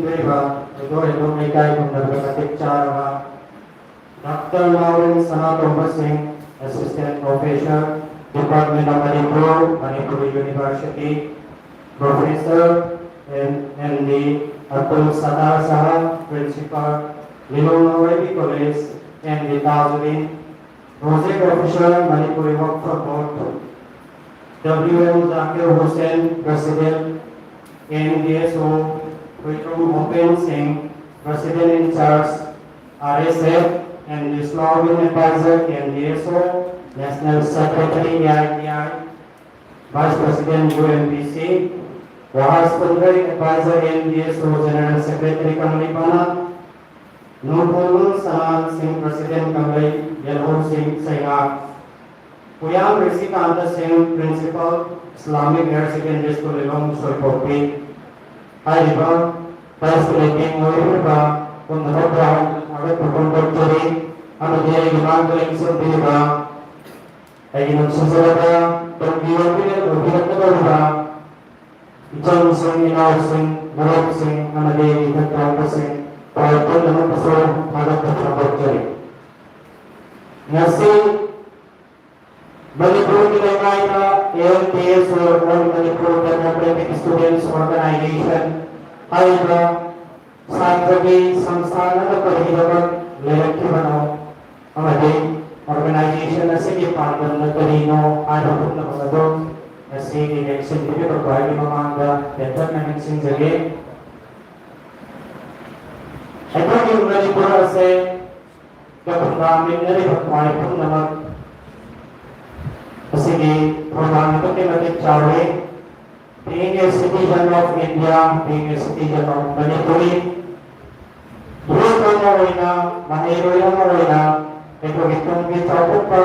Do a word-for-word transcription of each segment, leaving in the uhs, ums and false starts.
ꯂꯩꯕ ꯑꯩꯈꯣꯏ ꯑꯗꯨꯝ ꯂꯩꯀꯥꯏ ꯈꯨꯟꯗꯕꯗ ꯃꯇꯤꯛ ꯆꯥꯔꯕ ꯗꯥꯛꯇꯔ ꯅꯥꯎꯔꯦꯝ ꯁꯅꯥꯇꯣꯝꯕ ꯁꯤꯡ, Assistant Professor, Department of Manipur, Manipuri University, Professor and M D Abdul Sattar Saha, Principal, Lilongwe College, M D Tajuddin, Project Officer, Manipuri Workforce Board, W M Zakir Hussain, President, M D S O, Huitrum Open Singh, President in Charge, R S F, M D Slawin, Advisor, M D S O, National Secretary, A I T I, Vice President, U M P C, Rahas Kundrei, Advisor, M D S O, General Secretary, Kangleipanat, Nurpulung Sanan Singh, President, Kanglei, Yalhou Singh, Saina, Puyam Rishikanta Singh, Principal, Islamic Higher Secondary School, Lilong, Soipokpi, ꯍꯥꯏꯔꯤꯕ press meeting ꯑꯣꯏꯔꯤꯕ ꯄꯨꯝꯅꯃꯛꯄꯨ ꯊꯥꯒꯠꯄ ꯐꯣꯡꯗꯣꯛꯆꯔꯤ꯫ ꯑꯃꯗꯤ ꯑꯩꯒꯤ ꯃꯥꯡꯗ ꯂꯦꯡꯁꯤꯟꯕꯤꯔꯤꯕ ꯑꯩꯒꯤ ꯅꯨꯡꯁꯤꯖꯔꯕ ꯇꯨꯡꯒꯤ ꯌꯣꯛꯄꯤꯔꯛ ꯑꯣꯏꯕꯤꯔꯛꯀꯗꯧꯔꯤꯕ ꯏꯆꯟꯁꯤꯡ, ꯏꯅꯥꯎꯁꯤꯡ, ꯃꯔꯨꯞꯁꯤꯡ ꯑꯃꯗꯤ ꯏꯊꯛ ꯊꯣꯡꯕꯁꯤꯡ, ꯄꯥꯎ ꯄꯨꯝꯅꯃꯛꯄꯨꯁꯨ ꯊꯥꯒꯠꯄ ꯐꯣꯡꯗꯣꯛꯆꯔꯤ꯫ ꯉꯁꯤ ꯃꯅꯤꯄꯨꯔꯒꯤ ꯂꯩꯃꯥꯏꯗ A L P S or All Manipur Democratic Students Organization ꯍꯥꯏꯔꯤꯕ ꯁꯥꯇ꯭ꯔꯒꯤ ꯁꯪꯁꯊꯥꯟ ꯑꯗꯨ ꯀꯔꯤꯒꯤꯗꯃꯛ ꯂꯩꯔꯛꯈꯤꯕꯅꯣ ꯑꯃꯗꯤ organization ꯑꯁꯤꯒꯤ ꯄꯥꯟꯗꯝꯅ ꯀꯔꯤꯅꯣ ꯍꯥꯏꯕ ꯄꯨꯝꯅꯃꯛ ꯑꯗꯨ ꯉꯁꯤꯒꯤ ꯂꯦꯡꯁꯤꯟꯕꯤꯔꯤꯕ ꯈ꯭ꯋꯥꯏꯒꯤ ꯃꯃꯥꯡꯗ ꯇꯦꯟꯇꯛꯅ ꯅꯤꯡꯁꯤꯡꯖꯒꯦ꯫ ꯑꯩꯈꯣꯏꯒꯤ ꯃꯅꯤꯄꯨꯔ ꯑꯁꯦ ꯈꯨꯟꯗꯥꯃꯤꯟꯅꯔꯤꯕ ꯈ꯭ꯋꯥꯏ ꯄꯨꯝꯅꯃꯛ ꯑꯁꯤꯒꯤ ꯊꯧꯗꯥꯡ ꯑꯗꯨꯛꯀꯤ ꯃꯇꯤꯛ ꯆꯥꯎꯏ꯫ Being a citizen of India, being a citizen of Manipuri, youth ꯑꯃ ꯑꯣꯏꯅ, ꯃꯍꯩꯔꯣꯏ ꯑꯃ ꯑꯣꯏꯅ ꯑꯩꯈꯣꯏꯒꯤ ꯇꯨꯡꯒꯤ ꯆꯥꯎꯈꯠꯄ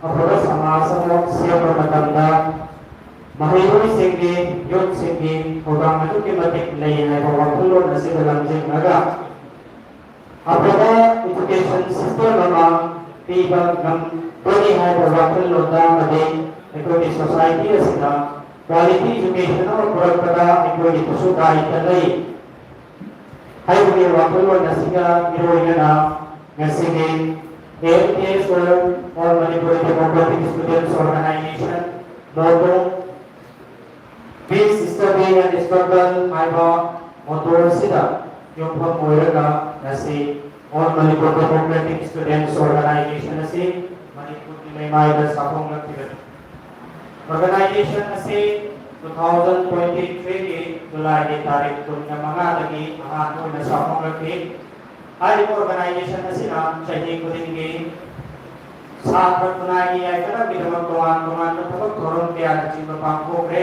ꯑꯐꯕ ꯁꯃꯥꯖ ꯑꯃ ꯁꯦꯝꯕ ꯃꯇꯝꯗ ꯃꯍꯩꯔꯣꯏꯁꯤꯡꯒꯤ, ꯌꯨꯠꯁꯤꯡꯒꯤ ꯊꯧꯗꯥꯡ ꯑꯗꯨꯛꯀꯤ ꯃꯇꯤꯛ ꯂꯩ ꯍꯥꯏꯕ ꯋꯥꯈꯜꯂꯣꯟ ꯑꯁꯤꯗ ꯂꯝꯖꯤꯡꯂꯒ ꯑꯐꯕ education system ꯑꯃ ꯄꯤꯕ ꯉꯝꯒꯅꯤ ꯍꯥꯏꯕ ꯋꯥꯈꯜꯂꯣꯟꯗ ꯑꯃꯗꯤ ꯑꯩꯈꯣꯏꯒꯤ society ꯑꯁꯤꯗ quality education ꯑꯃ ꯄꯨꯔꯛꯄꯗ ꯑꯩꯈꯣꯏꯒꯤꯁꯨ ꯗꯥꯏꯇ ꯂꯩ꯫ ꯍꯥꯏꯔꯤꯕ ꯋꯥꯈꯜꯂꯣꯟ ꯑꯁꯤꯒ ꯏꯔꯣꯏꯅꯅ ꯉꯁꯤꯒꯤ M T S O, All Manipur Democratic Students Organization, ꯃꯣꯇꯣ, Peace Study and Struggle ꯍꯥꯏꯕ ꯃꯣꯇꯣ ꯑꯁꯤꯗ ꯌꯨꯝꯐꯝ ꯑꯣꯏꯔꯒ ꯉꯁꯤ All Manipur Democratic Students Organization ꯑꯁꯤ ꯃꯅꯤꯄꯨꯔꯒꯤ ꯂꯩꯃꯥꯏꯗ ꯁꯥꯐꯣꯡꯂꯛꯈꯤꯕꯅꯤ꯫ Organization ꯑꯁꯤ two thousand twenty-three ꯒꯤ July ꯒꯤ ꯇꯥꯔꯤꯛ ꯀꯨꯟꯃꯉꯥꯗꯒꯤ ꯑꯍꯥꯟꯕ ꯑꯣꯏꯅ ꯁꯥꯐꯣꯡꯂꯛꯈꯤ꯫ ꯍꯥꯏꯔꯤꯕ organization ꯑꯁꯤꯅ ꯆꯍꯤ ꯈꯨꯗꯤꯡꯒꯤ ꯁꯥꯇ꯭ꯔ ꯈꯨꯟꯅꯥꯏꯒꯤ ꯌꯥꯏꯐꯅꯕꯒꯤꯗꯃꯛ ꯇꯣꯉꯥꯟ ꯇꯣꯉꯥꯟꯕ ꯊꯕꯛ ꯊꯧꯔꯝ ꯀꯌꯥꯅꯆꯤꯡꯕ ꯄꯥꯡꯊꯣꯛꯈ꯭ꯔꯦ꯫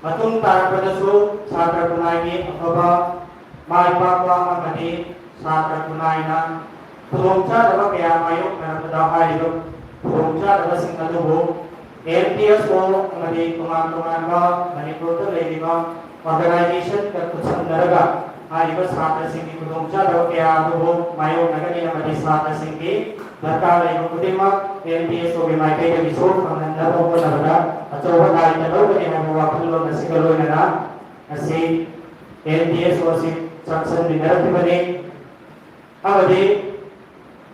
ꯃꯇꯨꯡ ꯇꯥꯔꯛꯄꯗꯁꯨ ꯁꯥꯇ꯭ꯔ ꯈꯨꯟꯅꯥꯏꯒꯤ ꯑꯐꯕ, ꯃꯥꯏ ꯄꯥꯛꯄ ꯑꯃꯗꯤ ꯁꯥꯇ꯭ꯔ ꯈꯨꯟꯅꯥꯏꯅ ꯈꯨꯗꯣꯡꯆꯥꯗꯕ ꯀꯌꯥ ꯃꯥꯌꯣꯛꯅꯔꯛꯄꯗ ꯍꯥꯏꯔꯤꯕ ꯈꯨꯗꯣꯡꯆꯥꯗꯕꯁꯤꯡ ꯑꯗꯨꯕꯨ M T S O ꯑꯃꯗꯤ ꯇꯣꯉꯥꯟ ꯇꯣꯉꯥꯟꯕ ꯃꯅꯤꯄꯨꯔꯗ ꯂꯩꯔꯤꯕ organization ꯒ ꯈꯨꯠꯁꯝꯅꯔꯒ ꯍꯥꯏꯔꯤꯕ ꯁꯥꯇ꯭ꯔꯁꯤꯡꯒꯤ ꯈꯨꯗꯣꯡꯆꯥꯗꯕ ꯀꯌꯥ ꯑꯗꯨꯕꯨ ꯃꯥꯌꯣꯛꯅꯒꯅꯤ ꯑꯃꯗꯤ ꯁꯥꯇ꯭ꯔꯁꯤꯡꯒꯤ ꯗꯔꯀꯥꯔ ꯂꯩꯕ ꯈꯨꯗꯤꯡꯃꯛ M T S O ꯒꯤ ꯃꯥꯏꯀꯩꯗꯒꯤꯁꯨ ꯐꯪꯍꯟꯅꯕ ꯍꯣꯠꯅꯕꯗ ꯑꯆꯧꯕ ꯗꯥꯏꯇ ꯂꯧꯒꯅꯤ ꯍꯥꯏꯕ ꯋꯥꯈꯜꯂꯣꯟ ꯑꯁꯤꯒ ꯂꯣꯏꯅꯅ ꯉꯁꯤ M T S O ꯑꯁꯤ ꯆꯪꯁꯤꯟꯃꯤꯟꯅꯔꯛꯈꯤꯕꯅꯤ꯫ ꯑꯃꯗꯤ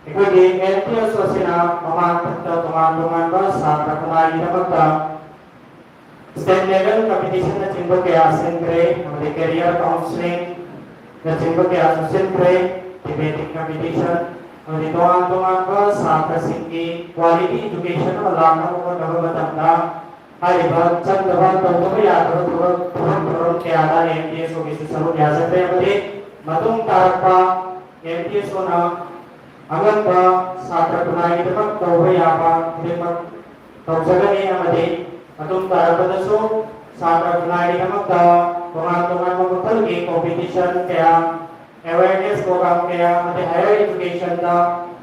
ꯑꯩꯈꯣꯏꯒꯤ M T S O ꯑꯁꯤꯅ ꯃꯃꯥꯡꯊꯛꯇ ꯇꯣꯉꯥꯟ ꯇꯣꯉꯥꯟꯕ ꯁꯥꯇ꯭ꯔ ꯈꯨꯟꯅꯥꯏꯒꯤꯗꯃꯛꯇ state level competition ꯅꯆꯤꯡꯕ ꯀꯌꯥ ꯁꯤꯟꯈ꯭ꯔꯦ, ꯑꯃꯗꯤ career counselling ꯅꯆꯤꯡꯕ ꯀꯌꯥꯁꯨ ꯁꯤꯟꯈ꯭ꯔꯦ, debating competition, ꯑꯃꯗꯤ ꯇꯣꯉꯥꯟ ꯇꯣꯉꯥꯟꯕ ꯁꯥꯇ꯭ꯔꯁꯤꯡꯒꯤ quality education ꯑꯃ ꯂꯥꯛꯅꯕ ꯍꯣꯠꯅꯕ ꯃꯇꯝꯗ ꯍꯥꯏꯔꯤꯕ ꯆꯪꯗꯕ, ꯇꯧꯗꯕ ꯌꯥꯗꯕ ꯊꯕꯛ, ꯊꯕꯛ ꯊꯧꯔꯝ ꯀꯌꯥꯗ M T S O ꯒꯤꯁꯨ ꯁꯔꯨꯛ ꯌꯥꯖꯈ꯭ꯔꯦ, ꯑꯃꯗꯤ ꯃꯇꯨꯡ ꯇꯥꯔꯛꯄ M T S O ꯅ ꯑꯉꯟꯕ ꯁꯥꯇ꯭ꯔ ꯈꯨꯟꯅꯥꯏꯒꯤꯗꯃꯛ ꯇꯧꯕ ꯌꯥꯕ ꯈꯨꯗꯤꯡꯃꯛ ꯇꯧꯖꯒꯅꯤ, ꯑꯃꯗꯤ ꯃꯇꯨꯡ ꯇꯥꯔꯛꯄꯗꯁꯨ ꯁꯥꯇ꯭ꯔ ꯈꯨꯟꯅꯥꯏꯒꯤꯗꯃꯛꯇ ꯇꯣꯉꯥꯟ ꯇꯣꯉꯥꯟꯕ ꯃꯈꯜꯒꯤ competition ꯀꯌꯥ, awareness program ꯀꯌꯥ, ꯑꯃꯗꯤ higher education ꯗ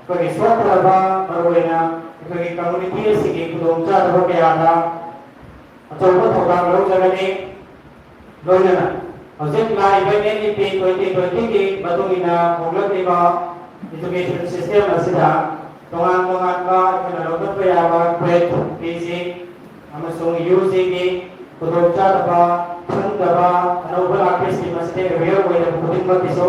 ꯑꯩꯈꯣꯏꯒꯤ ꯁꯣꯠꯊꯔꯕ, ꯃꯔꯨꯑꯣꯏꯅ ꯑꯩꯈꯣꯏꯒꯤ community ꯑꯁꯤꯒꯤ ꯈꯨꯗꯣꯡꯆꯥꯗꯕ ꯀꯌꯥꯗ ꯑꯆꯧꯕ ꯊꯧꯗꯥꯡ ꯂꯧꯖꯒꯅꯤ꯫ ꯂꯣꯏꯅꯅ ꯍꯧꯖꯤꯛ ꯂꯥꯛꯏꯕ N E P twenty twenty ꯒꯤ ꯃꯇꯨꯡ ꯏꯟꯅ ꯍꯣꯡꯂꯛꯂꯤꯕ education system ꯑꯁꯤꯗ ꯇꯣꯉꯥꯟ ꯇꯣꯉꯥꯟꯕ ꯑꯩꯈꯣꯏꯅ ꯂꯧꯈꯠꯄ ꯌꯥꯕ ꯀ꯭ꯋꯦꯠ, P G ꯑꯃꯁꯨꯡ U G ꯒꯤ ꯈꯨꯗꯣꯡꯆꯥꯗꯕ ꯈꯪꯗꯕ ꯑꯅꯧꯕ ꯂꯥꯛꯄꯁꯤꯡ ꯑꯁꯤꯗ ꯑꯦꯋꯦꯌꯔ ꯑꯣꯏꯗꯕ ꯈꯨꯗꯤꯡꯃꯛꯀꯤꯁꯨ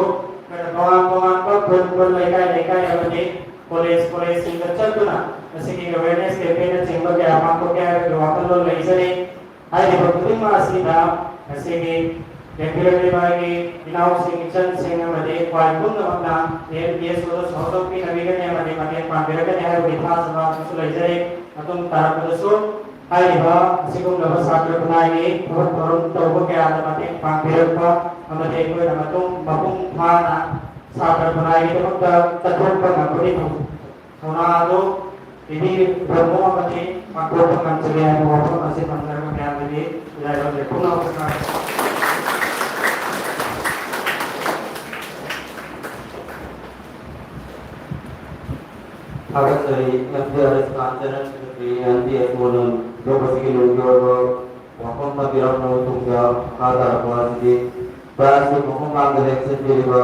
ꯑꯩꯈꯣꯏꯅ ꯇꯣꯉꯥꯟ ꯇꯣꯉꯥꯟꯕ ꯈꯨꯟ ꯈꯨꯟ, ꯂꯩꯀꯥꯏ ꯂꯩꯀꯥꯏ ꯑꯃꯗꯤ ꯀꯣꯂꯦꯖ ꯀꯣꯂꯦꯖꯁꯤꯡꯗ ꯆꯠꯇꯨꯅ ꯃꯁꯤꯒꯤ ꯑꯦꯋꯦꯌꯔꯅꯦꯁ ꯀꯦꯝꯄꯦꯟꯅꯆꯤꯡꯕ ꯀꯌꯥ ꯄꯥꯡꯊꯣꯛꯀꯦ ꯍꯥꯏꯕꯒꯤ ꯋꯥꯈꯜꯂꯣꯟ ꯂꯩꯖꯔꯤ꯫ ꯍꯥꯏꯔꯤꯕ ꯈꯨꯗꯤꯡꯃꯛ ꯑꯁꯤꯗ ꯉꯁꯤꯒꯤ ꯂꯦꯡꯕꯤꯔꯛꯂꯤꯕ ꯑꯩꯒꯤ ꯏꯅꯥꯎꯁꯤꯡ, ꯏꯆꯟꯁꯤꯡ ꯑꯃꯗꯤ ꯈ꯭ꯋꯥꯏ ꯄꯨꯝꯅꯃꯛꯅ ꯑꯦꯝ ꯄꯤ ꯑꯦꯁ ꯑꯣꯗ ꯁꯍꯣꯗꯣꯛ ꯄꯤꯅꯕꯤꯒꯅꯤ ꯑꯃꯗꯤ ꯃꯇꯦꯡ ꯄꯥꯡꯕꯤꯔꯛꯀꯅꯤ ꯍꯥꯏꯕꯒꯤ ꯊꯥꯖꯕ ꯑꯃꯁꯨ ꯂꯩꯖꯔꯤ꯫ ꯃꯇꯨꯡ ꯇꯥꯔꯛꯄꯗꯁꯨ ꯍꯥꯏꯔꯤꯕ ꯑꯁꯤꯒꯨꯝꯂꯕ ꯁꯥꯇ꯭ꯔ ꯈꯨꯟꯅꯥꯏꯒꯤ ꯊꯕꯛ ꯊꯧꯔꯝ ꯇꯧꯕ ꯀꯌꯥꯗ ꯃꯇꯦꯡ ꯄꯥꯡꯕꯤꯔꯛꯄ ꯑꯃꯗꯤ ꯑꯩꯈꯣꯏꯅ ꯃꯇꯨꯡ ꯃꯄꯨꯡ ꯐꯥꯅ ꯁꯥꯇ꯭ꯔ ꯈꯨꯟꯅꯥꯏꯒꯤꯗꯃꯛꯇ ꯀꯠꯊꯣꯛꯄ ꯉꯝꯕꯒꯤ ꯊꯧꯅꯥ ꯑꯗꯨ ꯄꯤꯕꯤꯔꯝꯃꯨ ꯑꯃꯗꯤ ꯄꯥꯡꯊꯣꯛꯄ ꯉꯝꯖꯒꯦ ꯍꯥꯏꯕ ꯋꯥꯐꯝ ꯑꯁꯤ ꯊꯝꯖꯔꯒ ꯃꯌꯥꯝꯗꯒꯤ ꯏꯔꯥꯏꯕꯛ ꯂꯩꯄꯨꯡ ꯂꯥꯎꯕ ꯁꯥꯔ꯫ ꯊꯥꯒꯠꯆꯔꯤ꯫ ꯑꯦꯝ ꯄꯤ ꯑꯥꯔ ꯑꯦꯁ ꯀꯥꯟꯆꯅꯟ ꯁꯦꯀ꯭ꯔꯦꯇꯔꯤ, ꯑꯦꯝ ꯄꯤ ꯑꯦꯁ ꯑꯣꯅ ꯂꯣꯛ ꯑꯁꯤꯒꯤ ꯂꯣꯏꯒꯤ ꯑꯣꯏꯕ ꯋꯥꯐꯝ ꯊꯝꯕꯤꯔꯝꯂꯕ ꯃꯇꯨꯡꯗ ꯃꯈꯥ ꯇꯥꯔꯛꯄ ꯑꯁꯤꯗꯤ ꯄ꯭ꯔꯥꯏꯖꯀꯤ ꯃꯐꯝ ꯂꯥꯡꯗ ꯂꯦꯡꯁꯤꯟꯕꯤꯔꯤꯕ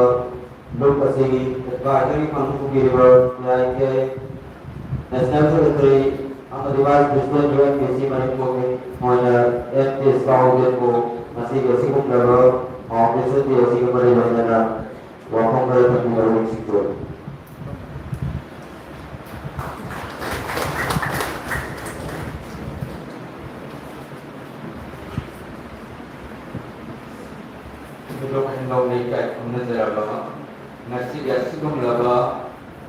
ꯂꯨꯞ ꯑꯁꯤꯒꯤ ꯑꯦꯗꯚꯥꯏꯖꯔꯤ ꯀꯥꯡꯕꯨꯒꯤ river A I K national secretary ꯑꯃꯗꯤ vice president U N P C ꯃꯅꯤꯄꯨꯔꯒꯤ ꯑꯣꯏꯅ ꯑꯦꯝ ꯇꯦꯖ ꯄꯥꯎꯗꯦꯟꯕꯨ ꯉꯁꯤꯒꯤ ꯑꯁꯤꯒꯨꯝꯂꯕ ꯐꯥꯎꯟꯗꯦꯁꯟ ꯗꯦ ꯑꯁꯤꯒ ꯃꯔꯤ ꯂꯩꯅꯅ ꯋꯥꯐꯝ ꯈꯔ ꯊꯝꯕꯤꯅꯕ ꯅꯤꯡꯁꯤꯡꯖꯔꯤ꯫ ꯊꯣꯏꯗꯣꯛ ꯍꯦꯟꯗꯣꯛꯅ ꯏꯀꯥꯏ ꯈꯨꯝꯅꯖꯔꯕ ꯉꯁꯤꯒꯤ ꯑꯁꯤꯒꯨꯝꯂꯕ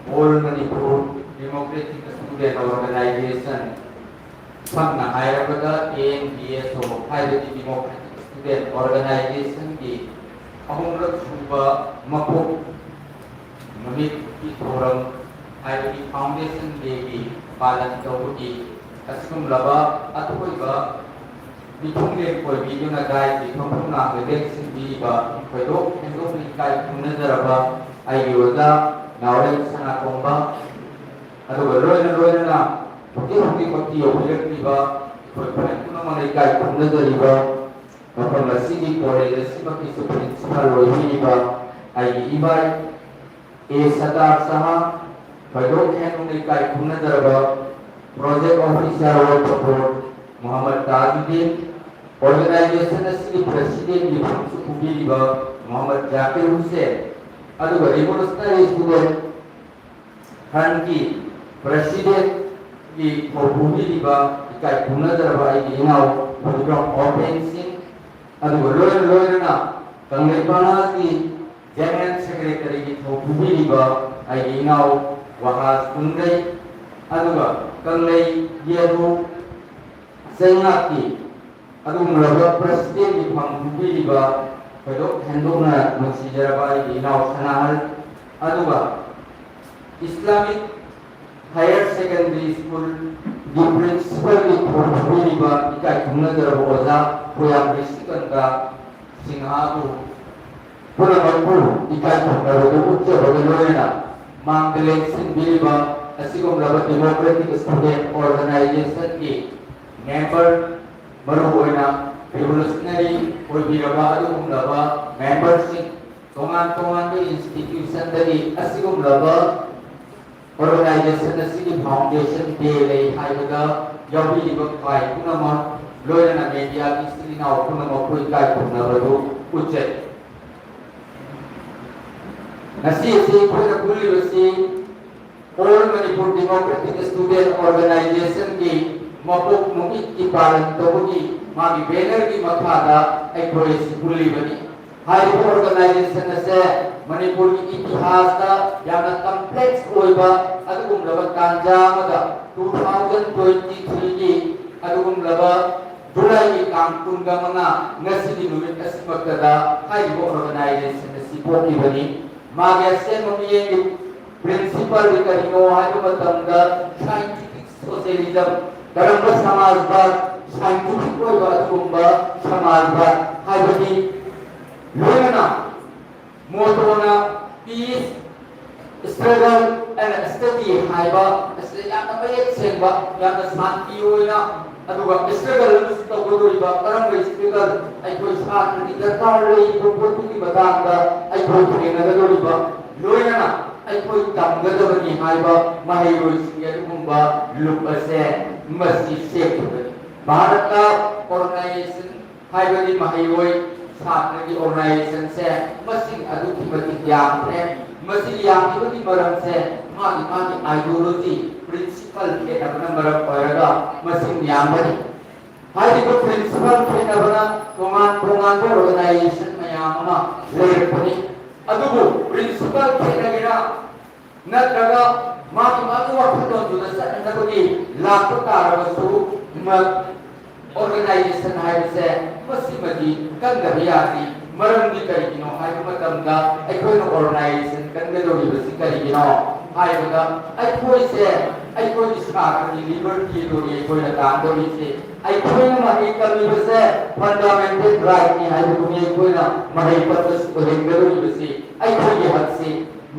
All Manipur Democratic Student Organization, ꯁꯝꯅ ꯍꯥꯏꯔꯕꯗ ꯑꯦ ꯑꯦꯟ ꯗꯤ ꯑꯦꯁ ꯑꯣ ꯍꯥꯏꯕꯗꯤ Democratic Student Organizationꯒꯤ ꯑꯍꯨꯝꯂꯛ ꯁꯨꯕ ꯃꯄꯣꯛ ꯅꯨꯃꯤꯠꯀꯤ ꯊꯧꯔꯝ ꯍꯥꯏꯕꯗꯤ Foundation Dayꯒꯤ ꯄꯥꯂꯟ ꯇꯧꯕꯒꯤ ꯑꯁꯤꯒꯨꯝꯂꯕ ꯑꯊꯣꯏꯕ ꯃꯤꯊꯨꯡꯂꯦꯟ ꯀꯣꯏꯕꯤꯗꯨꯅ ꯗꯥꯏꯁꯀꯤ ꯐꯝꯐꯝ ꯂꯥꯡꯗ ꯂꯦꯡꯁꯤꯟꯕꯤꯔꯤꯕ ꯊꯣꯏꯗꯣꯛ ꯍꯦꯟꯗꯣꯛꯅ ꯏꯀꯥꯏ ꯈꯨꯝꯅꯖꯔꯕ ꯑꯩꯒꯤ ꯑꯣꯖꯥ ꯅꯥꯎꯔꯦꯝ ꯁꯅꯥꯇꯣꯝꯕ, ꯑꯗꯨꯒ ꯂꯣꯏꯅ ꯂꯣꯏꯅꯅ ꯍꯧꯖꯤꯛ ꯍꯧꯖꯤꯛꯃꯛꯇꯤ ꯌꯧꯕꯤꯔꯛꯂꯤꯕ ꯑꯩꯈꯣꯏ ꯈ꯭ꯋꯥꯏ ꯄꯨꯝꯅꯃꯛꯅ ꯏꯀꯥꯏ ꯈꯨꯝꯅꯖꯔꯤꯕ ꯃꯐꯝ ꯑꯁꯤꯒꯤ ꯀꯣꯂꯦꯖ ꯑꯁꯤꯃꯛꯀꯤꯁꯨ ꯄ꯭ꯔꯤꯟꯁꯤꯄꯥꯜ ꯑꯣꯏꯕꯤꯔꯤꯕ ꯑꯩꯒꯤ ꯏꯕꯥꯏ ꯑꯦ ꯁꯇꯥꯔ ꯁꯍꯥ, ꯊꯣꯏꯗꯣꯛ ꯍꯦꯟꯗꯣꯛꯅ ꯏꯀꯥꯏ ꯈꯨꯝꯅꯖꯔꯕ project officer of board Mohammad Tajuddin, Organization ꯑꯁꯤꯒꯤ presidentꯀꯤ ꯐꯝꯁꯨ ꯄꯨꯕꯤꯔꯤꯕ ꯃꯣꯍꯝꯃꯗ ꯖꯥꯀꯤꯔ ꯍꯨꯁꯦꯟ, ꯑꯗꯨꯒ Revolutionary Student Frontꯀꯤ presidentꯀꯤ ꯊꯧ ꯄꯨꯕꯤꯔꯤꯕ ꯏꯀꯥꯏ ꯈꯨꯝꯅꯖꯔꯕ ꯑꯩꯒꯤ ꯏꯅꯥꯎ ꯍꯨꯏꯗ꯭ꯔꯣꯝ ꯑꯣꯄꯦꯟ ꯁꯤꯡ, ꯑꯗꯨꯒ ꯂꯣꯏꯅ ꯂꯣꯏꯅꯅ ꯀꯪꯂꯩꯄꯥꯛꯀꯤ General Secretaryꯒꯤ ꯊꯧ ꯄꯨꯕꯤꯔꯤꯕ ꯑꯩꯒꯤ ꯏꯅꯥꯎ ꯋꯥꯍꯥꯖ ꯀꯨꯟꯗꯩ, ꯑꯗꯨꯒ ꯀꯪꯂꯩ ꯌꯦꯔꯨ ꯆꯩꯉꯥꯛꯀꯤ ꯑꯗꯨꯒꯨꯝꯂꯕ presidentꯀꯤ ꯐꯝ ꯄꯨꯕꯤꯔꯤꯕ ꯊꯣꯏꯗꯣꯛ ꯍꯦꯟꯗꯣꯛꯅ ꯅꯨꯡꯁꯤꯖꯔꯕ ꯑꯩꯒꯤ ꯏꯅꯥꯎ ꯁꯅꯥꯍꯜ, ꯑꯗꯨꯒ Islamic Higher Secondary Schoolꯒꯤ principalꯒꯤ ꯊꯧ ꯄꯨꯕꯤꯔꯤꯕ ꯏꯀꯥꯏ ꯈꯨꯝꯅꯖꯔꯕ ꯑꯣꯖꯥ ꯈꯣꯌꯥꯝꯕꯤ ꯁꯤꯀꯟꯗ ꯁꯤꯡꯍꯥꯕꯨ ꯄꯨꯝꯅꯃꯛꯄꯨ ꯏꯀꯥꯏ ꯈꯨꯝꯅꯕꯗꯨ ꯎꯠꯆꯕꯒ ꯂꯣꯏꯅꯅ ꯃꯥꯡꯗ ꯂꯦꯡꯁꯤꯟꯕꯤꯔꯤꯕ ꯑꯁꯤꯒꯨꯝꯂꯕ Democratic Student Organizationꯒꯤ member, ꯃꯔꯨꯑꯣꯏꯅ revolutionary ꯑꯣꯏꯕꯤꯔꯕ ꯑꯗꯨꯒꯨꯝꯂꯕ memberꯁꯤꯡ, ꯇꯣꯉꯥꯟ ꯇꯣꯉꯥꯟꯕ institutionꯗꯒꯤ ꯑꯁꯤꯒꯨꯝꯂꯕ organization ꯑꯁꯤꯒꯤ foundation day ꯂꯩ ꯍꯥꯏꯕꯗ ꯌꯥꯎꯕꯤꯔꯤꯕ ꯈ꯭ꯋꯥꯏ ꯄꯨꯝꯅꯃꯛ, ꯂꯣꯏꯅꯅ mediaꯒꯤ ꯏꯆꯤꯜ ꯏꯅꯥꯎ ꯄꯨꯝꯅꯃꯛꯄꯨ ꯏꯀꯥꯏ ꯈꯨꯝꯅꯕꯗꯨ ꯎꯠꯆꯩ꯫ ꯉꯁꯤ ꯑꯁꯤ ꯑꯩꯈꯣꯏꯅ ꯄꯨꯜꯂꯤꯕꯁꯤ All Manipur Democratic Student Organizationꯒꯤ ꯃꯄꯣꯛ ꯅꯨꯃꯤꯠꯀꯤ ꯄꯥꯂꯟ ꯇꯧꯕꯒꯤ ꯃꯥꯒꯤ bannerꯒꯤ ꯃꯈꯥꯗ ꯑꯩꯈꯣꯏ ꯑꯁꯤ ꯄꯨꯜꯂꯤꯕꯅꯤ꯫ ꯍꯥꯏꯔꯤꯕ organization ꯑꯁꯦ ꯃꯅꯤꯄꯨꯔꯒꯤ ꯏꯇꯤꯍꯥꯁꯇ ꯌꯥꯝꯅ complex ꯑꯣꯏꯕ ꯑꯗꯨꯒꯨꯝꯂꯕ ꯇꯥꯟꯖꯥ ꯑꯃꯗ two thousand twenty threeꯒꯤ ꯑꯗꯨꯒꯨꯝꯂꯕ ꯖꯨꯂꯥꯏꯒꯤ ꯇꯥꯡ ꯀꯨꯟꯒ ꯃꯉꯥ, ꯉꯁꯤꯒꯤ ꯅꯨꯃꯤꯠ ꯑꯁꯤꯃꯛꯇꯗ ꯍꯥꯏꯔꯤꯕ organization ꯑꯁꯤ ꯄꯣꯛꯈꯤꯕꯅꯤ꯫ ꯃꯥꯒꯤ ꯑꯁꯦꯡꯕ ꯃꯤꯠꯌꯦꯡꯒꯤ principleꯗꯤ ꯀꯔꯤꯅꯣ ꯍꯥꯏꯕ ꯃꯇꯝꯗ scientific socialism, ꯀꯔꯝꯕ ꯁꯃꯥꯖꯕꯥꯗ, scientific ꯑꯣꯏꯕ ꯑꯗꯨꯒꯨꯝꯕ ꯁꯃꯥꯖꯕꯥꯗ ꯍꯥꯏꯕꯗꯤ ꯂꯣꯏꯅꯅ ꯃꯣꯇꯣꯅ peace, struggle and study ꯍꯥꯏꯕ ꯑꯁꯤꯗ ꯌꯥꯝꯅ ꯃꯌꯦꯛ ꯁꯦꯡꯕ, ꯌꯥꯝꯅ ꯁꯥꯟꯇꯤ ꯑꯣꯏꯅ, ꯑꯗꯨꯒ struggle ꯑꯃꯁꯨ ꯇꯧꯒꯗꯧꯔꯤꯕ, ꯀꯔꯝꯕ struggle ꯑꯩꯈꯣꯏ ꯁꯥꯇ꯭ꯔꯒꯤ ꯗꯔꯀꯥꯔ ꯂꯩꯔꯤꯕ ꯄꯣꯠꯇꯨꯒꯤ ꯃꯇꯥꯡꯗ ꯑꯩꯈꯣꯏ ꯊꯦꯡꯅꯒꯗꯧꯔꯤꯕ, ꯂꯣꯏꯅꯅ ꯑꯩꯈꯣꯏ ꯇꯝꯒꯗꯕꯅꯤ ꯍꯥꯏꯕ ꯃꯍꯩꯔꯣꯏꯁꯤꯡꯒꯤ ꯑꯗꯨꯒꯨꯝꯕ ꯂꯨꯞ ꯑꯁꯦ ꯃꯁꯤ ꯁꯦꯝꯈꯤꯕꯅꯤ꯫ ꯚꯥꯔꯠꯇ ꯑꯣꯔꯒꯅꯥꯏꯖꯦꯁꯟ ꯍꯥꯏꯕꯗꯤ ꯃꯍꯩꯔꯣꯏ ꯁꯥꯇ꯭ꯔꯒꯤ ꯑꯣꯔꯒꯅꯥꯏꯖꯦꯁꯟꯁꯦ ꯃꯁꯤꯡ ꯑꯗꯨꯛꯀꯤ ꯃꯇꯤꯛ ꯌꯥꯝꯈ꯭ꯔꯦ꯫ ꯃꯁꯤ ꯌꯥꯝꯂꯤꯕꯒꯤ ꯃꯔꯝꯁꯦ ꯃꯥꯒꯤ ꯃꯥꯒꯤ ꯑꯥꯏꯗꯤꯌꯣꯂꯣꯖꯤ, ꯄ꯭ꯔꯤꯟꯁꯤꯄꯜ ꯈꯦꯠꯅꯕꯅ ꯃꯔꯝ ꯑꯣꯏꯔꯒ ꯃꯁꯤꯡ ꯌꯥꯝꯕꯅꯤ꯫ ꯍꯥꯏꯔꯤꯕ ꯄ꯭ꯔꯤꯟꯁꯤꯄꯜ ꯈꯦꯠꯅꯕꯅ ꯇꯣꯉꯥꯟ ꯇꯣꯉꯥꯟꯕ ꯑꯣꯔꯒꯅꯥꯏꯖꯦꯁꯟ ꯃꯌꯥꯝ ꯑꯃ ꯂꯩꯔꯛꯄꯅꯤ꯫ ꯑꯗꯨꯕꯨ ꯄ꯭ꯔꯤꯟꯁꯤꯄꯜ ꯈꯦꯠꯅꯒꯦꯔꯥ ꯅꯠꯇ꯭ꯔꯒ ꯃꯥꯒꯤ ꯃꯥꯒꯤ ꯋꯥꯈꯜꯂꯣꯟꯗꯨꯗ ꯆꯠꯅꯅꯕꯒꯤ ꯂꯥꯛꯄ ꯇꯥꯔꯕꯁꯨ, ꯑꯣꯔꯒꯅꯥꯏꯖꯦꯁꯟ ꯍꯥꯏꯕꯁꯦ ꯃꯁꯤꯃꯗꯤ ꯀꯟꯗꯕ ꯌꯥꯗꯦ꯫ ꯃꯔꯝꯗꯤ ꯀꯔꯤꯒꯤꯅꯣ ꯍꯥꯏꯕ ꯃꯇꯝꯗ, ꯑꯩꯈꯣꯏꯅ ꯑꯣꯔꯒꯅꯥꯏꯖꯦꯁꯟ ꯀꯟꯒꯗꯧꯔꯤꯕꯁꯤ ꯀꯔꯤꯒꯤꯅꯣ ꯍꯥꯏꯕꯗ, ꯑꯩꯈꯣꯏꯁꯦ, ꯑꯩꯈꯣꯏꯒꯤ ꯁꯥꯇ꯭ꯔꯒꯤ ꯂꯤꯕꯔꯇꯤꯗꯨꯅꯤ ꯑꯩꯈꯣꯏꯅ ꯇꯥꯟꯗꯧꯔꯤꯁꯦ꯫ ꯑꯩꯈꯣꯏꯅ ꯃꯍꯩ ꯇꯝꯃꯤꯕꯁꯦ ꯐꯟꯗꯥꯃꯦꯟꯇꯦꯜ ꯔꯥꯏꯠꯅꯤ ꯍꯥꯏꯕꯗꯨꯅꯤ ꯑꯩꯈꯣꯏꯅ ꯃꯍꯩ ꯇꯝꯕꯁꯤ ꯑꯣꯏꯍꯟꯒꯗꯧꯔꯤꯕꯁꯤ, ꯑꯩꯈꯣꯏꯒꯤ ꯍꯛꯁꯤ꯫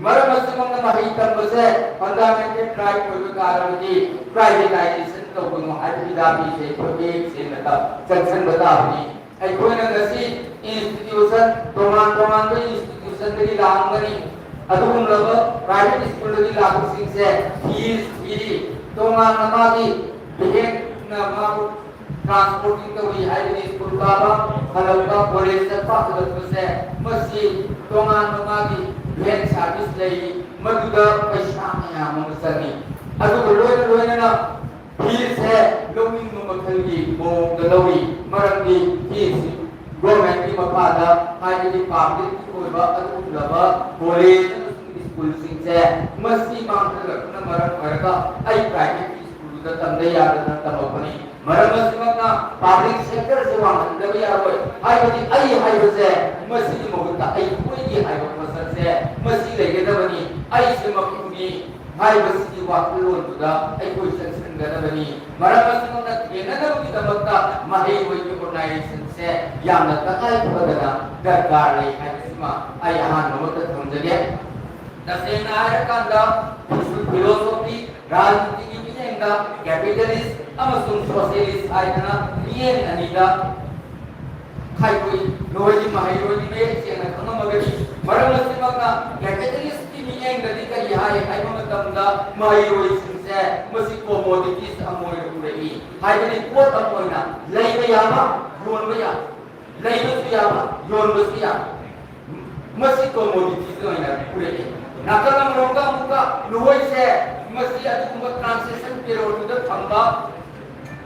ꯃꯔꯝ ꯑꯁꯤꯃꯛꯅ ꯃꯍꯩ ꯇꯝꯕꯁꯦ ꯐꯟꯗꯥꯃꯦꯟꯇꯦꯜ ꯔꯥꯏꯠ ꯑꯣꯏꯕ ꯇꯥꯔꯕꯗꯤ ꯄ꯭ꯔꯥꯏꯚꯦꯇꯥꯏꯖꯦꯁꯟ ꯇꯧꯒꯅꯨ ꯍꯥꯏꯕꯒꯤ ꯍꯤꯗꯥꯛ ꯄꯤꯁꯦ ꯑꯩꯈꯣꯏ ꯃꯌꯦꯛ ꯁꯦꯡꯅ ꯆꯪꯁꯤꯟꯕ ꯇꯥꯕꯅꯤ꯫ ꯑꯩꯈꯣꯏꯅ ꯉꯁꯤ ꯏꯟꯁꯇꯤꯇ꯭ꯌꯨꯁꯟ, ꯇꯣꯉꯥꯟ ꯇꯣꯉꯥꯟꯕ ꯏꯟꯁꯇꯤꯇ꯭ꯌꯨꯁꯟꯗꯒꯤ ꯂꯥꯛꯑꯝꯒꯅꯤ꯫ ꯑꯗꯨꯒꯨꯝꯂꯕ ꯄ꯭ꯔꯥꯏꯚꯦꯠ ꯁ꯭ꯀꯨꯜꯗꯒꯤ ꯂꯥꯛꯄꯁꯤꯡꯁꯦ ꯐꯤꯁ ꯊꯤꯔꯤ, ꯇꯣꯉꯥꯟꯅ ꯃꯥꯒꯤ ꯚꯦꯟꯅ ꯃꯥꯕꯨ ꯇ꯭ꯔꯥꯟꯁꯄꯣꯔꯇꯤꯡ ꯇꯧꯔꯤ ꯍꯥꯏꯕꯗꯤ ꯁ꯭ꯀꯨꯜ ꯀꯥꯕ, ꯍꯜꯂꯛꯄ, ꯀꯣꯂꯦꯖ ꯆꯠꯄ, ꯍꯜꯂꯛꯄꯁꯦ ꯃꯁꯤ ꯇꯣꯉꯥꯟꯕ ꯃꯥꯒꯤ ꯚꯦꯟ ꯁꯥꯔꯚꯤꯁ ꯂꯩꯔꯤ, ꯃꯗꯨꯗ ꯄꯩꯁꯥ ꯃꯌꯥꯝ ꯑꯃ ꯆꯪꯉꯤ꯫ ꯑꯗꯨꯒ ꯂꯣꯏꯅ ꯂꯣꯏꯅꯅ ꯐꯤꯁꯦ ꯂꯧꯅꯤꯡꯕ ꯃꯈꯜꯒꯤ ꯃꯑꯣꯡꯗ ꯂꯧꯏ, ꯃꯔꯝꯗꯤ ꯐꯤꯁꯤ ꯒꯣꯔꯃꯦꯟꯒꯤ ꯃꯈꯥꯗ, ꯍꯥꯏꯕꯗꯤ ꯄꯥꯕ꯭ꯂꯤꯛꯀꯤ ꯑꯣꯏꯕ ꯑꯗꯨꯒꯨꯝꯂꯕ ꯀꯣꯂꯦꯖ ꯑꯃꯁꯨꯡ ꯁ꯭ꯀꯨꯜꯁꯤꯡꯁꯦ ꯃꯁꯤ ꯃꯥꯡꯍꯜꯂꯛꯄꯅ ꯃꯔꯝ ꯑꯣꯏꯔꯒ ꯑꯩ ꯄ꯭ꯔꯥꯏꯚꯦꯠꯀꯤ ꯁ꯭ꯀꯨꯜꯗꯨꯗ ꯇꯝꯗ ꯌꯥꯗꯅ ꯇꯝꯃꯛꯄꯅꯤ꯫ ꯃꯔꯝ ꯑꯁꯤꯃꯛꯅ ꯄꯥꯕ꯭ꯂꯤꯛ ꯁꯦꯛꯇꯔꯁꯦ ꯋꯥꯡꯍꯟꯗꯕ ꯌꯥꯔꯣꯏ꯫ ꯍꯥꯏꯕꯗꯤ ꯑꯩ ꯍꯥꯏꯕꯁꯦ ꯃꯁꯤꯒꯤ ꯃꯍꯨꯠꯇ ꯑꯩꯈꯣꯏꯒꯤ ꯍꯥꯏꯕ ꯄꯣꯠꯁꯛꯁꯦ ꯃꯁꯤ ꯂꯩꯒꯗꯕꯅꯤ꯫ ꯑꯩꯁꯦ ꯃꯄꯨꯅꯤ ꯍꯥꯏꯕꯁꯤꯒꯤ ꯋꯥꯈꯜꯂꯣꯟꯗꯨꯗ ꯑꯩꯈꯣꯏ ꯆꯪꯁꯤꯟꯒꯗꯕꯅꯤ꯫ ꯃꯔꯝ ꯑꯁꯤꯃꯛꯅ ꯊꯦꯡꯅꯅꯕꯒꯤꯗꯃꯛꯇ ꯃꯍꯩꯔꯣꯏꯒꯤ ꯑꯣꯔꯒꯅꯥꯏꯖꯦꯁꯟꯁꯦ ꯌꯥꯝꯅ ꯇꯉꯥꯏ ꯐꯗꯅ ꯗꯔꯀꯥꯔ ꯂꯩ ꯍꯥꯏꯕꯁꯤꯃ ꯑꯩ ꯑꯍꯥꯟꯕꯃꯛꯇ ꯊꯝꯖꯒꯦ꯫ ꯇꯁꯦꯡꯅ ꯍꯥꯏꯔꯀꯥꯟꯗ, ꯐꯤꯂꯣꯁꯣꯐꯤ, ꯔꯥꯖꯅꯤꯇꯤꯒꯤ ꯃꯤꯠꯌꯦꯡꯗ ꯀꯦꯄꯤꯇꯦꯂꯤꯁ ꯑꯃꯁꯨꯡ ꯁꯣꯁꯤꯌꯦꯂꯤꯁ ꯍꯥꯏꯗꯅ ꯃꯤꯠꯌꯦꯡ ꯑꯅꯤꯗ ꯈꯥꯏꯗꯣꯛꯏ꯫ ꯅꯣꯏꯗꯤ ꯃꯍꯩꯔꯣꯏꯗꯤ ꯃꯌꯦꯛ ꯁꯦꯡꯅ ꯈꯪꯉꯝꯃꯒꯅꯤ꯫ ꯃꯔꯝ ꯑꯁꯤꯃꯛꯅ ꯀꯦꯄꯤꯇꯦꯂꯤꯁꯀꯤ ꯃꯤꯠꯌꯦꯡꯗꯗꯤ ꯀꯔꯤ ꯍꯥꯏ ꯍꯥꯏꯕ ꯃꯇꯝꯗ, ꯃꯍꯩꯔꯣꯏꯁꯤꯡꯁꯦ ꯃꯁꯤ commodities ꯑꯃ ꯑꯣꯏꯅ ꯄꯨꯔꯛꯏ꯫ ꯍꯥꯏꯕꯗꯤ ꯄꯣꯠ ꯑꯃ ꯑꯣꯏꯅ ꯂꯩꯕ ꯌꯥꯕ, ꯌꯣꯟꯕ ꯌꯥꯕ, ꯂꯩꯕꯁꯨ ꯌꯥꯕ, ꯌꯣꯟꯕꯁꯨ ꯌꯥꯕ꯫ ꯃꯁꯤ commodities ꯑꯣꯏꯅ ꯄꯨꯔꯛꯏ꯫ ꯅꯥꯀꯜ ꯑꯃꯔꯣꯝꯗ ꯑꯃꯨꯛꯀ ꯂꯨꯍꯣꯏꯁꯦ, ꯃꯁꯤ ꯑꯗꯨꯒꯨꯝꯕ transition periodꯗꯨꯗ ꯊꯝꯕ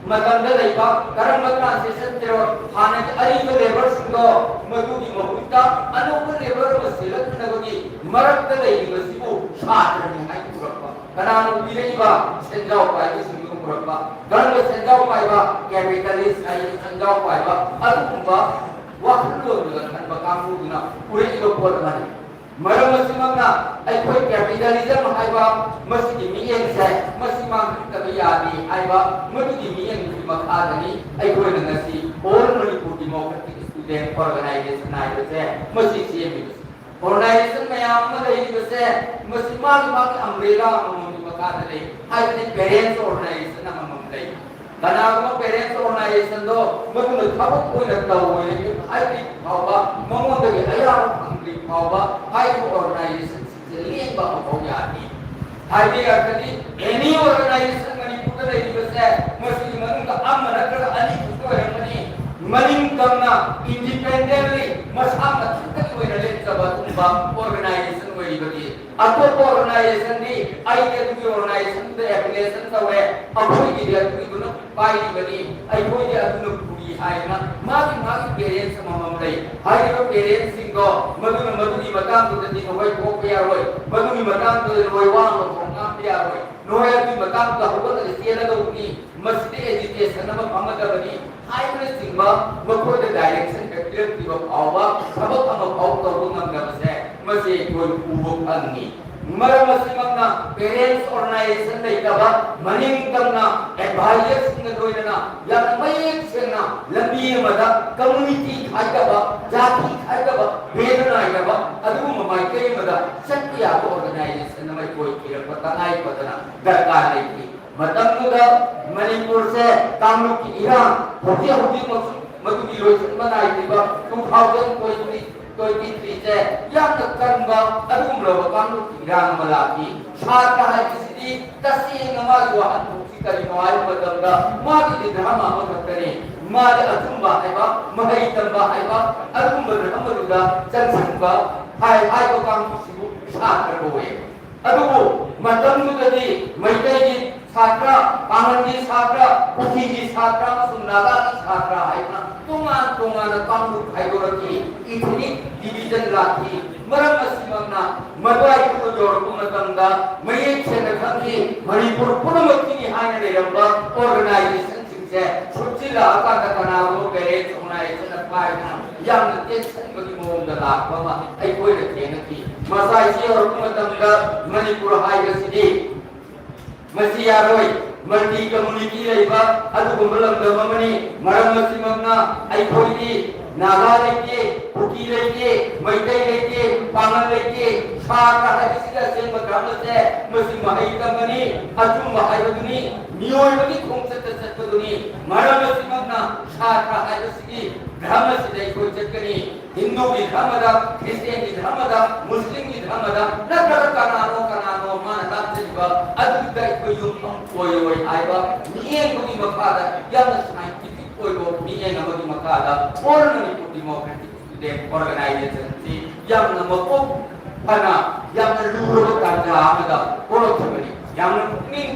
ꯃꯇꯝꯗ ꯂꯩꯕ ꯀꯔꯝꯕ transition period? ꯍꯥꯟꯅꯒꯤ ꯑꯔꯤꯕ labourꯁꯤꯡꯗꯣ ꯃꯗꯨꯒꯤ ꯃꯍꯨꯠꯇ ꯑꯅꯧꯕ labour ꯑꯃ ꯁꯤꯜꯂꯛꯅꯕꯒꯤ ꯃꯔꯛꯇ ꯂꯩꯔꯤꯕꯁꯤꯕꯨ ꯁꯥꯇ꯭ꯔꯅꯤ ꯍꯥꯏꯅ ꯄꯨꯔꯛꯄ꯫ ꯀꯅꯥꯅ ꯄꯤꯔꯛꯏꯕ? ꯁꯦꯟꯖꯥꯎ ꯄꯥꯏꯕꯁꯤꯡꯗꯨꯅ ꯄꯨꯔꯛꯄ꯫ ꯀꯔꯝꯕ ꯁꯦꯟꯖꯥꯎ ꯄꯥꯏꯕ? Capitalist ꯍꯥꯏꯔꯤꯕ ꯁꯦꯟꯖꯥꯎ ꯄꯥꯏꯕ ꯑꯗꯨꯒꯨꯝꯕ ꯋꯥꯈꯜꯂꯣꯟꯗꯨꯗ ꯈꯟꯕ ꯀꯥꯡꯕꯨꯗꯨꯅ ꯄꯨꯔꯛꯏꯕ ꯄꯣꯠ ꯑꯃꯅꯤ꯫ ꯃꯔꯝ ꯑꯁꯤꯃꯛꯅ ꯑꯩꯈꯣꯏ capitalism ꯍꯥꯏꯕ ꯃꯁꯤꯒꯤ ꯃꯤꯠꯌꯦꯡꯁꯦ, ꯃꯁꯤ ꯃꯥꯡꯍꯟꯗꯕ ꯌꯥꯗꯦ ꯍꯥꯏꯕ ꯃꯗꯨꯒꯤ ꯃꯤꯠꯌꯦꯡꯒꯤ ꯃꯈꯥꯗꯅꯤ ꯑꯩꯈꯣꯏꯅ ꯉꯁꯤ All Manipur Democratic Student Organization ꯍꯥꯏꯕꯁꯦ ꯃꯁꯤ ꯁꯦꯝꯃꯤꯕꯁꯤ꯫ Organization ꯃꯌꯥꯝ ꯑꯃ ꯂꯩꯔꯤꯕꯁꯦ, ꯃꯁꯤ ꯃꯥꯒꯤ ꯃꯥꯒꯤ umbrella ꯑꯃꯃꯝꯒꯤ ꯃꯈꯥꯗ ꯂꯩ꯫ ꯍꯥꯏꯕꯗꯤ parents organization ꯑꯃꯃꯝ ꯂꯩ꯫ ꯀꯅꯥꯒꯨꯝꯕ parents organizationꯗꯣ ꯃꯗꯨꯅ ꯊꯕꯛ ꯑꯣꯏꯅ ꯇꯧꯔꯦ ꯍꯥꯏꯗ꯭ꯔꯤ ꯐꯥꯎꯕ, ꯃꯉꯣꯟꯗꯒꯤ ꯑꯌꯥꯕ ꯐꯪꯗ꯭ꯔꯤ ꯐꯥꯎꯕ ꯍꯥꯏꯔꯤꯕ organizationꯁꯤꯡꯁꯦ ꯂꯦꯡꯕ ꯑꯃꯐꯥꯎ ꯌꯥꯗꯦ꯫ ꯍꯥꯏꯕ ꯌꯥꯔꯒꯗꯤ any organization ꯃꯅꯤꯄꯨꯔꯗ ꯂꯩꯔꯤꯕꯁꯦ ꯃꯁꯤꯒꯤ ꯃꯅꯨꯡꯗ ꯑꯃ ꯅꯠꯇ꯭ꯔꯒ ꯑꯅꯤ ꯈꯛꯇ ꯑꯣꯏꯔꯝꯒꯅꯤ꯫ ꯃꯅꯤꯡ ꯇꯝꯅ independently ꯃꯁꯥ ꯃꯊꯟꯇꯒꯤ ꯑꯣꯏꯅ ꯂꯦꯞꯆꯕ ꯑꯗꯨꯒꯨꯝꯕ organization ꯑꯣꯏꯔꯤꯕꯗꯤ ꯑꯇꯣꯞꯄ organizationꯗꯤ ꯑꯩꯗꯤ ꯑꯗꯨꯒꯤ organizationꯗ affiliation ꯇꯧꯔꯦ, ꯑꯩꯈꯣꯏꯒꯤꯗꯤ ꯑꯗꯨꯒꯤꯗꯨꯅ ꯄꯥꯏꯔꯤꯕꯅꯤ, ꯑꯩꯈꯣꯏꯗꯤ ꯑꯗꯨꯅ ꯄꯨꯔꯤ ꯍꯥꯏꯗꯅ ꯃꯥꯒꯤ ꯃꯥꯒꯤ parents ꯑꯃꯃꯝ ꯂꯩ꯫ ꯍꯥꯏꯔꯤꯕ parentsꯁꯤꯡꯗꯣ ꯃꯗꯨꯅ ꯃꯗꯨꯒꯤ ꯃꯇꯥꯡꯗꯨꯗꯗꯤ ꯅꯈꯣꯏ ꯊꯣꯛꯄ ꯌꯥꯔꯣꯏ, ꯃꯗꯨꯒꯤ ꯃꯇꯥꯡꯗꯨꯗ ꯅꯈꯣꯏ ꯋꯥ ꯑꯃ ꯉꯥꯡꯕ ꯌꯥꯔꯣꯏ, ꯅꯈꯣꯏ ꯑꯗꯨꯒꯤ ꯃꯇꯥꯡꯗꯨꯗ ꯍꯧꯒꯠꯂꯒ ꯆꯦꯜꯂꯗꯧꯕꯅꯤ, ꯃꯁꯤꯗꯤ agitation ꯑꯃ ꯐꯝꯒꯗꯕꯅꯤ ꯍꯥꯏꯕꯅꯆꯤꯡꯕ ꯃꯈꯣꯏꯗ direction ꯄꯤꯔꯛꯇ꯭ꯔꯤꯕ ꯐꯥꯎꯕ ꯊꯕꯛ ꯑꯃ ꯐꯥꯎ ꯇꯧꯕ ꯉꯝꯗꯕꯁꯦ ꯃꯁꯤ ꯑꯩꯈꯣꯏ ꯎꯕ ꯐꯪꯉꯤ꯫ ꯃꯔꯝ ꯑꯁꯤꯃꯛꯅ parents organization ꯂꯩꯇꯕ, ꯃꯅꯤꯡ ꯇꯝꯅ advisorꯁꯤꯡꯒ ꯂꯣꯏꯅꯅ ꯌꯥꯝꯅ ꯃꯌꯦꯛ ꯁꯦꯡꯅ ꯂꯝꯕꯤ ꯑꯃꯗ community ꯈꯥꯏꯗꯕ, ꯖꯥꯇꯤ ꯈꯥꯏꯗꯕ, ꯚꯦꯗ ꯅꯥꯏꯗꯕ ꯑꯗꯨꯒꯨꯝꯕ ꯃꯥꯏꯀꯩ ꯑꯃꯗ ꯆꯠꯄ ꯌꯥꯕ organization ꯑꯃ ꯑꯩꯈꯣꯏ ꯊꯤꯔꯛꯄ ꯇꯉꯥꯏ ꯐꯗꯅ ꯗꯔꯀꯥꯔ ꯂꯩꯈꯤ꯫ ꯃꯇꯝꯗꯨꯗ ꯃꯅꯤꯄꯨꯔꯁꯦ ꯀꯥꯡꯂꯨꯞꯀꯤ ꯏꯔꯥꯡ ꯍꯧꯖꯤꯛ ꯍꯧꯖꯤꯛꯃꯛꯁꯨ ꯃꯗꯨꯒꯤ ꯂꯣꯏꯁꯤꯟꯕ ꯅꯥꯏꯗ꯭ꯔꯤꯕ two thousand twenty, twenty threeꯁꯦ ꯌꯥꯝꯅ ꯀꯟꯕ ꯑꯗꯨꯒꯨꯝꯂꯕ ꯀꯥꯡꯂꯨꯞꯀꯤ ꯏꯔꯥꯡ ꯑꯃ ꯂꯥꯛꯈꯤ꯫ ꯁꯥꯇ꯭ꯔ ꯍꯥꯏꯕꯁꯤꯗꯤ ꯇꯁꯦꯡꯅ ꯃꯥꯒꯤ ꯋꯥꯍꯟꯊꯣꯛꯁꯤ ꯀꯔꯤꯅꯣ ꯍꯥꯏꯕ ꯃꯇꯝꯗ, ꯃꯥꯒꯤꯗꯤ ꯙꯔꯃ ꯑꯃꯈꯛꯇꯅꯤ꯫ ꯃꯥꯗꯤ ꯑꯆꯨꯝꯕ ꯍꯥꯏꯕ, ꯃꯍꯩ ꯇꯝꯕ ꯍꯥꯏꯕ, ꯑꯗꯨꯒꯨꯝꯕ ꯙꯔꯃꯗꯨꯗ ꯆꯪꯁꯤꯟꯕ ꯍꯥꯏ-, ꯍꯥꯏꯕ ꯀꯥꯡꯕꯨꯁꯤꯕꯨ ꯁꯥꯇ꯭ꯔ ꯀꯧꯋꯦ꯫ ꯑꯗꯨꯕꯨ ꯃꯇꯝꯗꯨꯗꯗꯤ ꯃꯩꯇꯩꯒꯤ ꯁꯥꯇ꯭ꯔ, ꯄꯥꯉꯜꯒꯤ ꯁꯥꯇ꯭ꯔ, ꯀꯨꯀꯤꯒꯤ ꯁꯥꯇ꯭ꯔ ꯑꯃꯁꯨꯡ ꯅꯥꯒꯥꯒꯤ ꯁꯥꯇ꯭ꯔ ꯍꯥꯏꯅ ꯇꯣꯉꯥꯟ ꯇꯣꯉꯥꯟꯅ ꯀꯥꯡꯂꯨꯞ ꯈꯥꯏꯗꯣꯔꯛꯈꯤ, ethnic division ꯂꯥꯛꯈꯤ꯫ ꯃꯔꯝ ꯑꯁꯤꯃꯛꯅ ꯃꯗꯨꯋꯥꯏꯗ ꯌꯧꯔꯛꯄ ꯃꯇꯝꯗ ꯃꯌꯦꯛ ꯁꯦꯡꯅ ꯈꯪꯈꯤ, ꯃꯅꯤꯄꯨꯔ ꯄꯨꯝꯅꯃꯛꯀꯤꯅꯤ ꯍꯥꯏꯅ ꯂꯩꯔꯝꯕ organizationꯁꯤꯡꯁꯦ ꯁꯨꯞꯆꯤꯜꯂꯛꯑꯀꯥꯟꯗ ꯀꯅꯥꯒꯨꯝꯕ parents organizationꯅ ꯄꯥꯏꯗꯅ ꯌꯥꯝꯅ ꯇꯦꯟꯁꯟꯕꯒꯤ ꯃꯑꯣꯡꯗ ꯂꯥꯛꯄ ꯑꯃ ꯑꯩꯈꯣꯏꯅ ꯊꯦꯡꯅꯈꯤ꯫ ꯃꯁꯥꯏꯁꯤ ꯌꯧꯔꯛꯄ ꯃꯇꯝꯗ ꯃꯅꯤꯄꯨꯔ ꯍꯥꯏꯕꯁꯤꯗꯤ ꯃꯁꯤ ꯌꯥꯔꯣꯏ꯫ Multi community ꯂꯩꯕ ꯑꯗꯨꯒꯨꯝꯕ ꯂꯝꯗꯝ ꯑꯃꯅꯤ꯫ ꯃꯔꯝ ꯑꯁꯤꯃꯛꯅ ꯑꯩꯈꯣꯏꯗꯤ ꯅꯥꯒꯥ ꯂꯩꯇꯦ, ꯀꯨꯀꯤ ꯂꯩꯇꯦ, ꯃꯩꯇꯩ ꯂꯩꯇꯦ, ꯄꯥꯉꯜ ꯂꯩꯇꯦ꯫ ꯁꯥꯇ꯭ꯔ ꯍꯥꯏꯕꯁꯤꯗ ꯑꯁꯦꯡꯕ ꯙꯔꯃꯁꯦ ꯃꯁꯤ ꯃꯍꯩ ꯇꯝꯕꯅꯤ, ꯑꯆꯨꯝꯕ ꯍꯥꯏꯕꯗꯨꯅꯤ, ꯃꯤꯑꯣꯏꯕꯒꯤ ꯈꯣꯡꯆꯠꯇ ꯆꯠꯄꯗꯨꯅꯤ꯫ ꯃꯔꯝ ꯑꯁꯤꯃꯛꯅ ꯁꯥꯇ꯭ꯔ ꯍꯥꯏꯕꯁꯤꯒꯤ ꯙꯔꯃꯁꯤꯗ ꯑꯩꯈꯣꯏ ꯆꯠꯀꯅꯤ꯫ ꯍꯤꯟꯗꯨꯒꯤ ꯙꯔꯃꯗ, ꯈ꯭ꯔꯤꯁꯇꯤꯌꯥꯟꯒꯤ ꯙꯔꯃꯗ, ꯃꯨꯁꯂꯤꯝꯒꯤ ꯙꯔꯃꯗ, ꯅꯠꯇ꯭ꯔꯒ ꯀꯅꯥꯅꯣ ꯀꯅꯥꯅꯣ ꯃꯥꯅ ꯂꯥꯠꯆꯔꯤꯕ ꯑꯗꯨꯗ ꯑꯩꯈꯣꯏ ꯌꯨꯝꯐꯝ ꯑꯣꯏꯔꯣꯏ ꯍꯥꯏꯕ ꯃꯤꯠꯌꯦꯡꯗꯨꯒꯤ ꯃꯈꯥꯗ ꯌꯥꯝꯅ scientific ꯑꯣꯏꯕ ꯃꯤꯠꯌꯦꯡ ꯑꯃꯒꯤ ꯃꯈꯥꯗ All Manipur Democratic Student Organizationꯁꯤ ꯌꯥꯝꯅ ꯃꯀꯣꯛ ꯐꯅ, ꯌꯥꯝꯅ ꯂꯨꯔꯕ ꯇꯥꯟꯖꯥ ꯑꯃꯗ ꯍꯧꯔꯛꯈꯤꯕꯅꯤ꯫ ꯌꯥꯝꯅ ꯄꯨꯛꯅꯤꯡ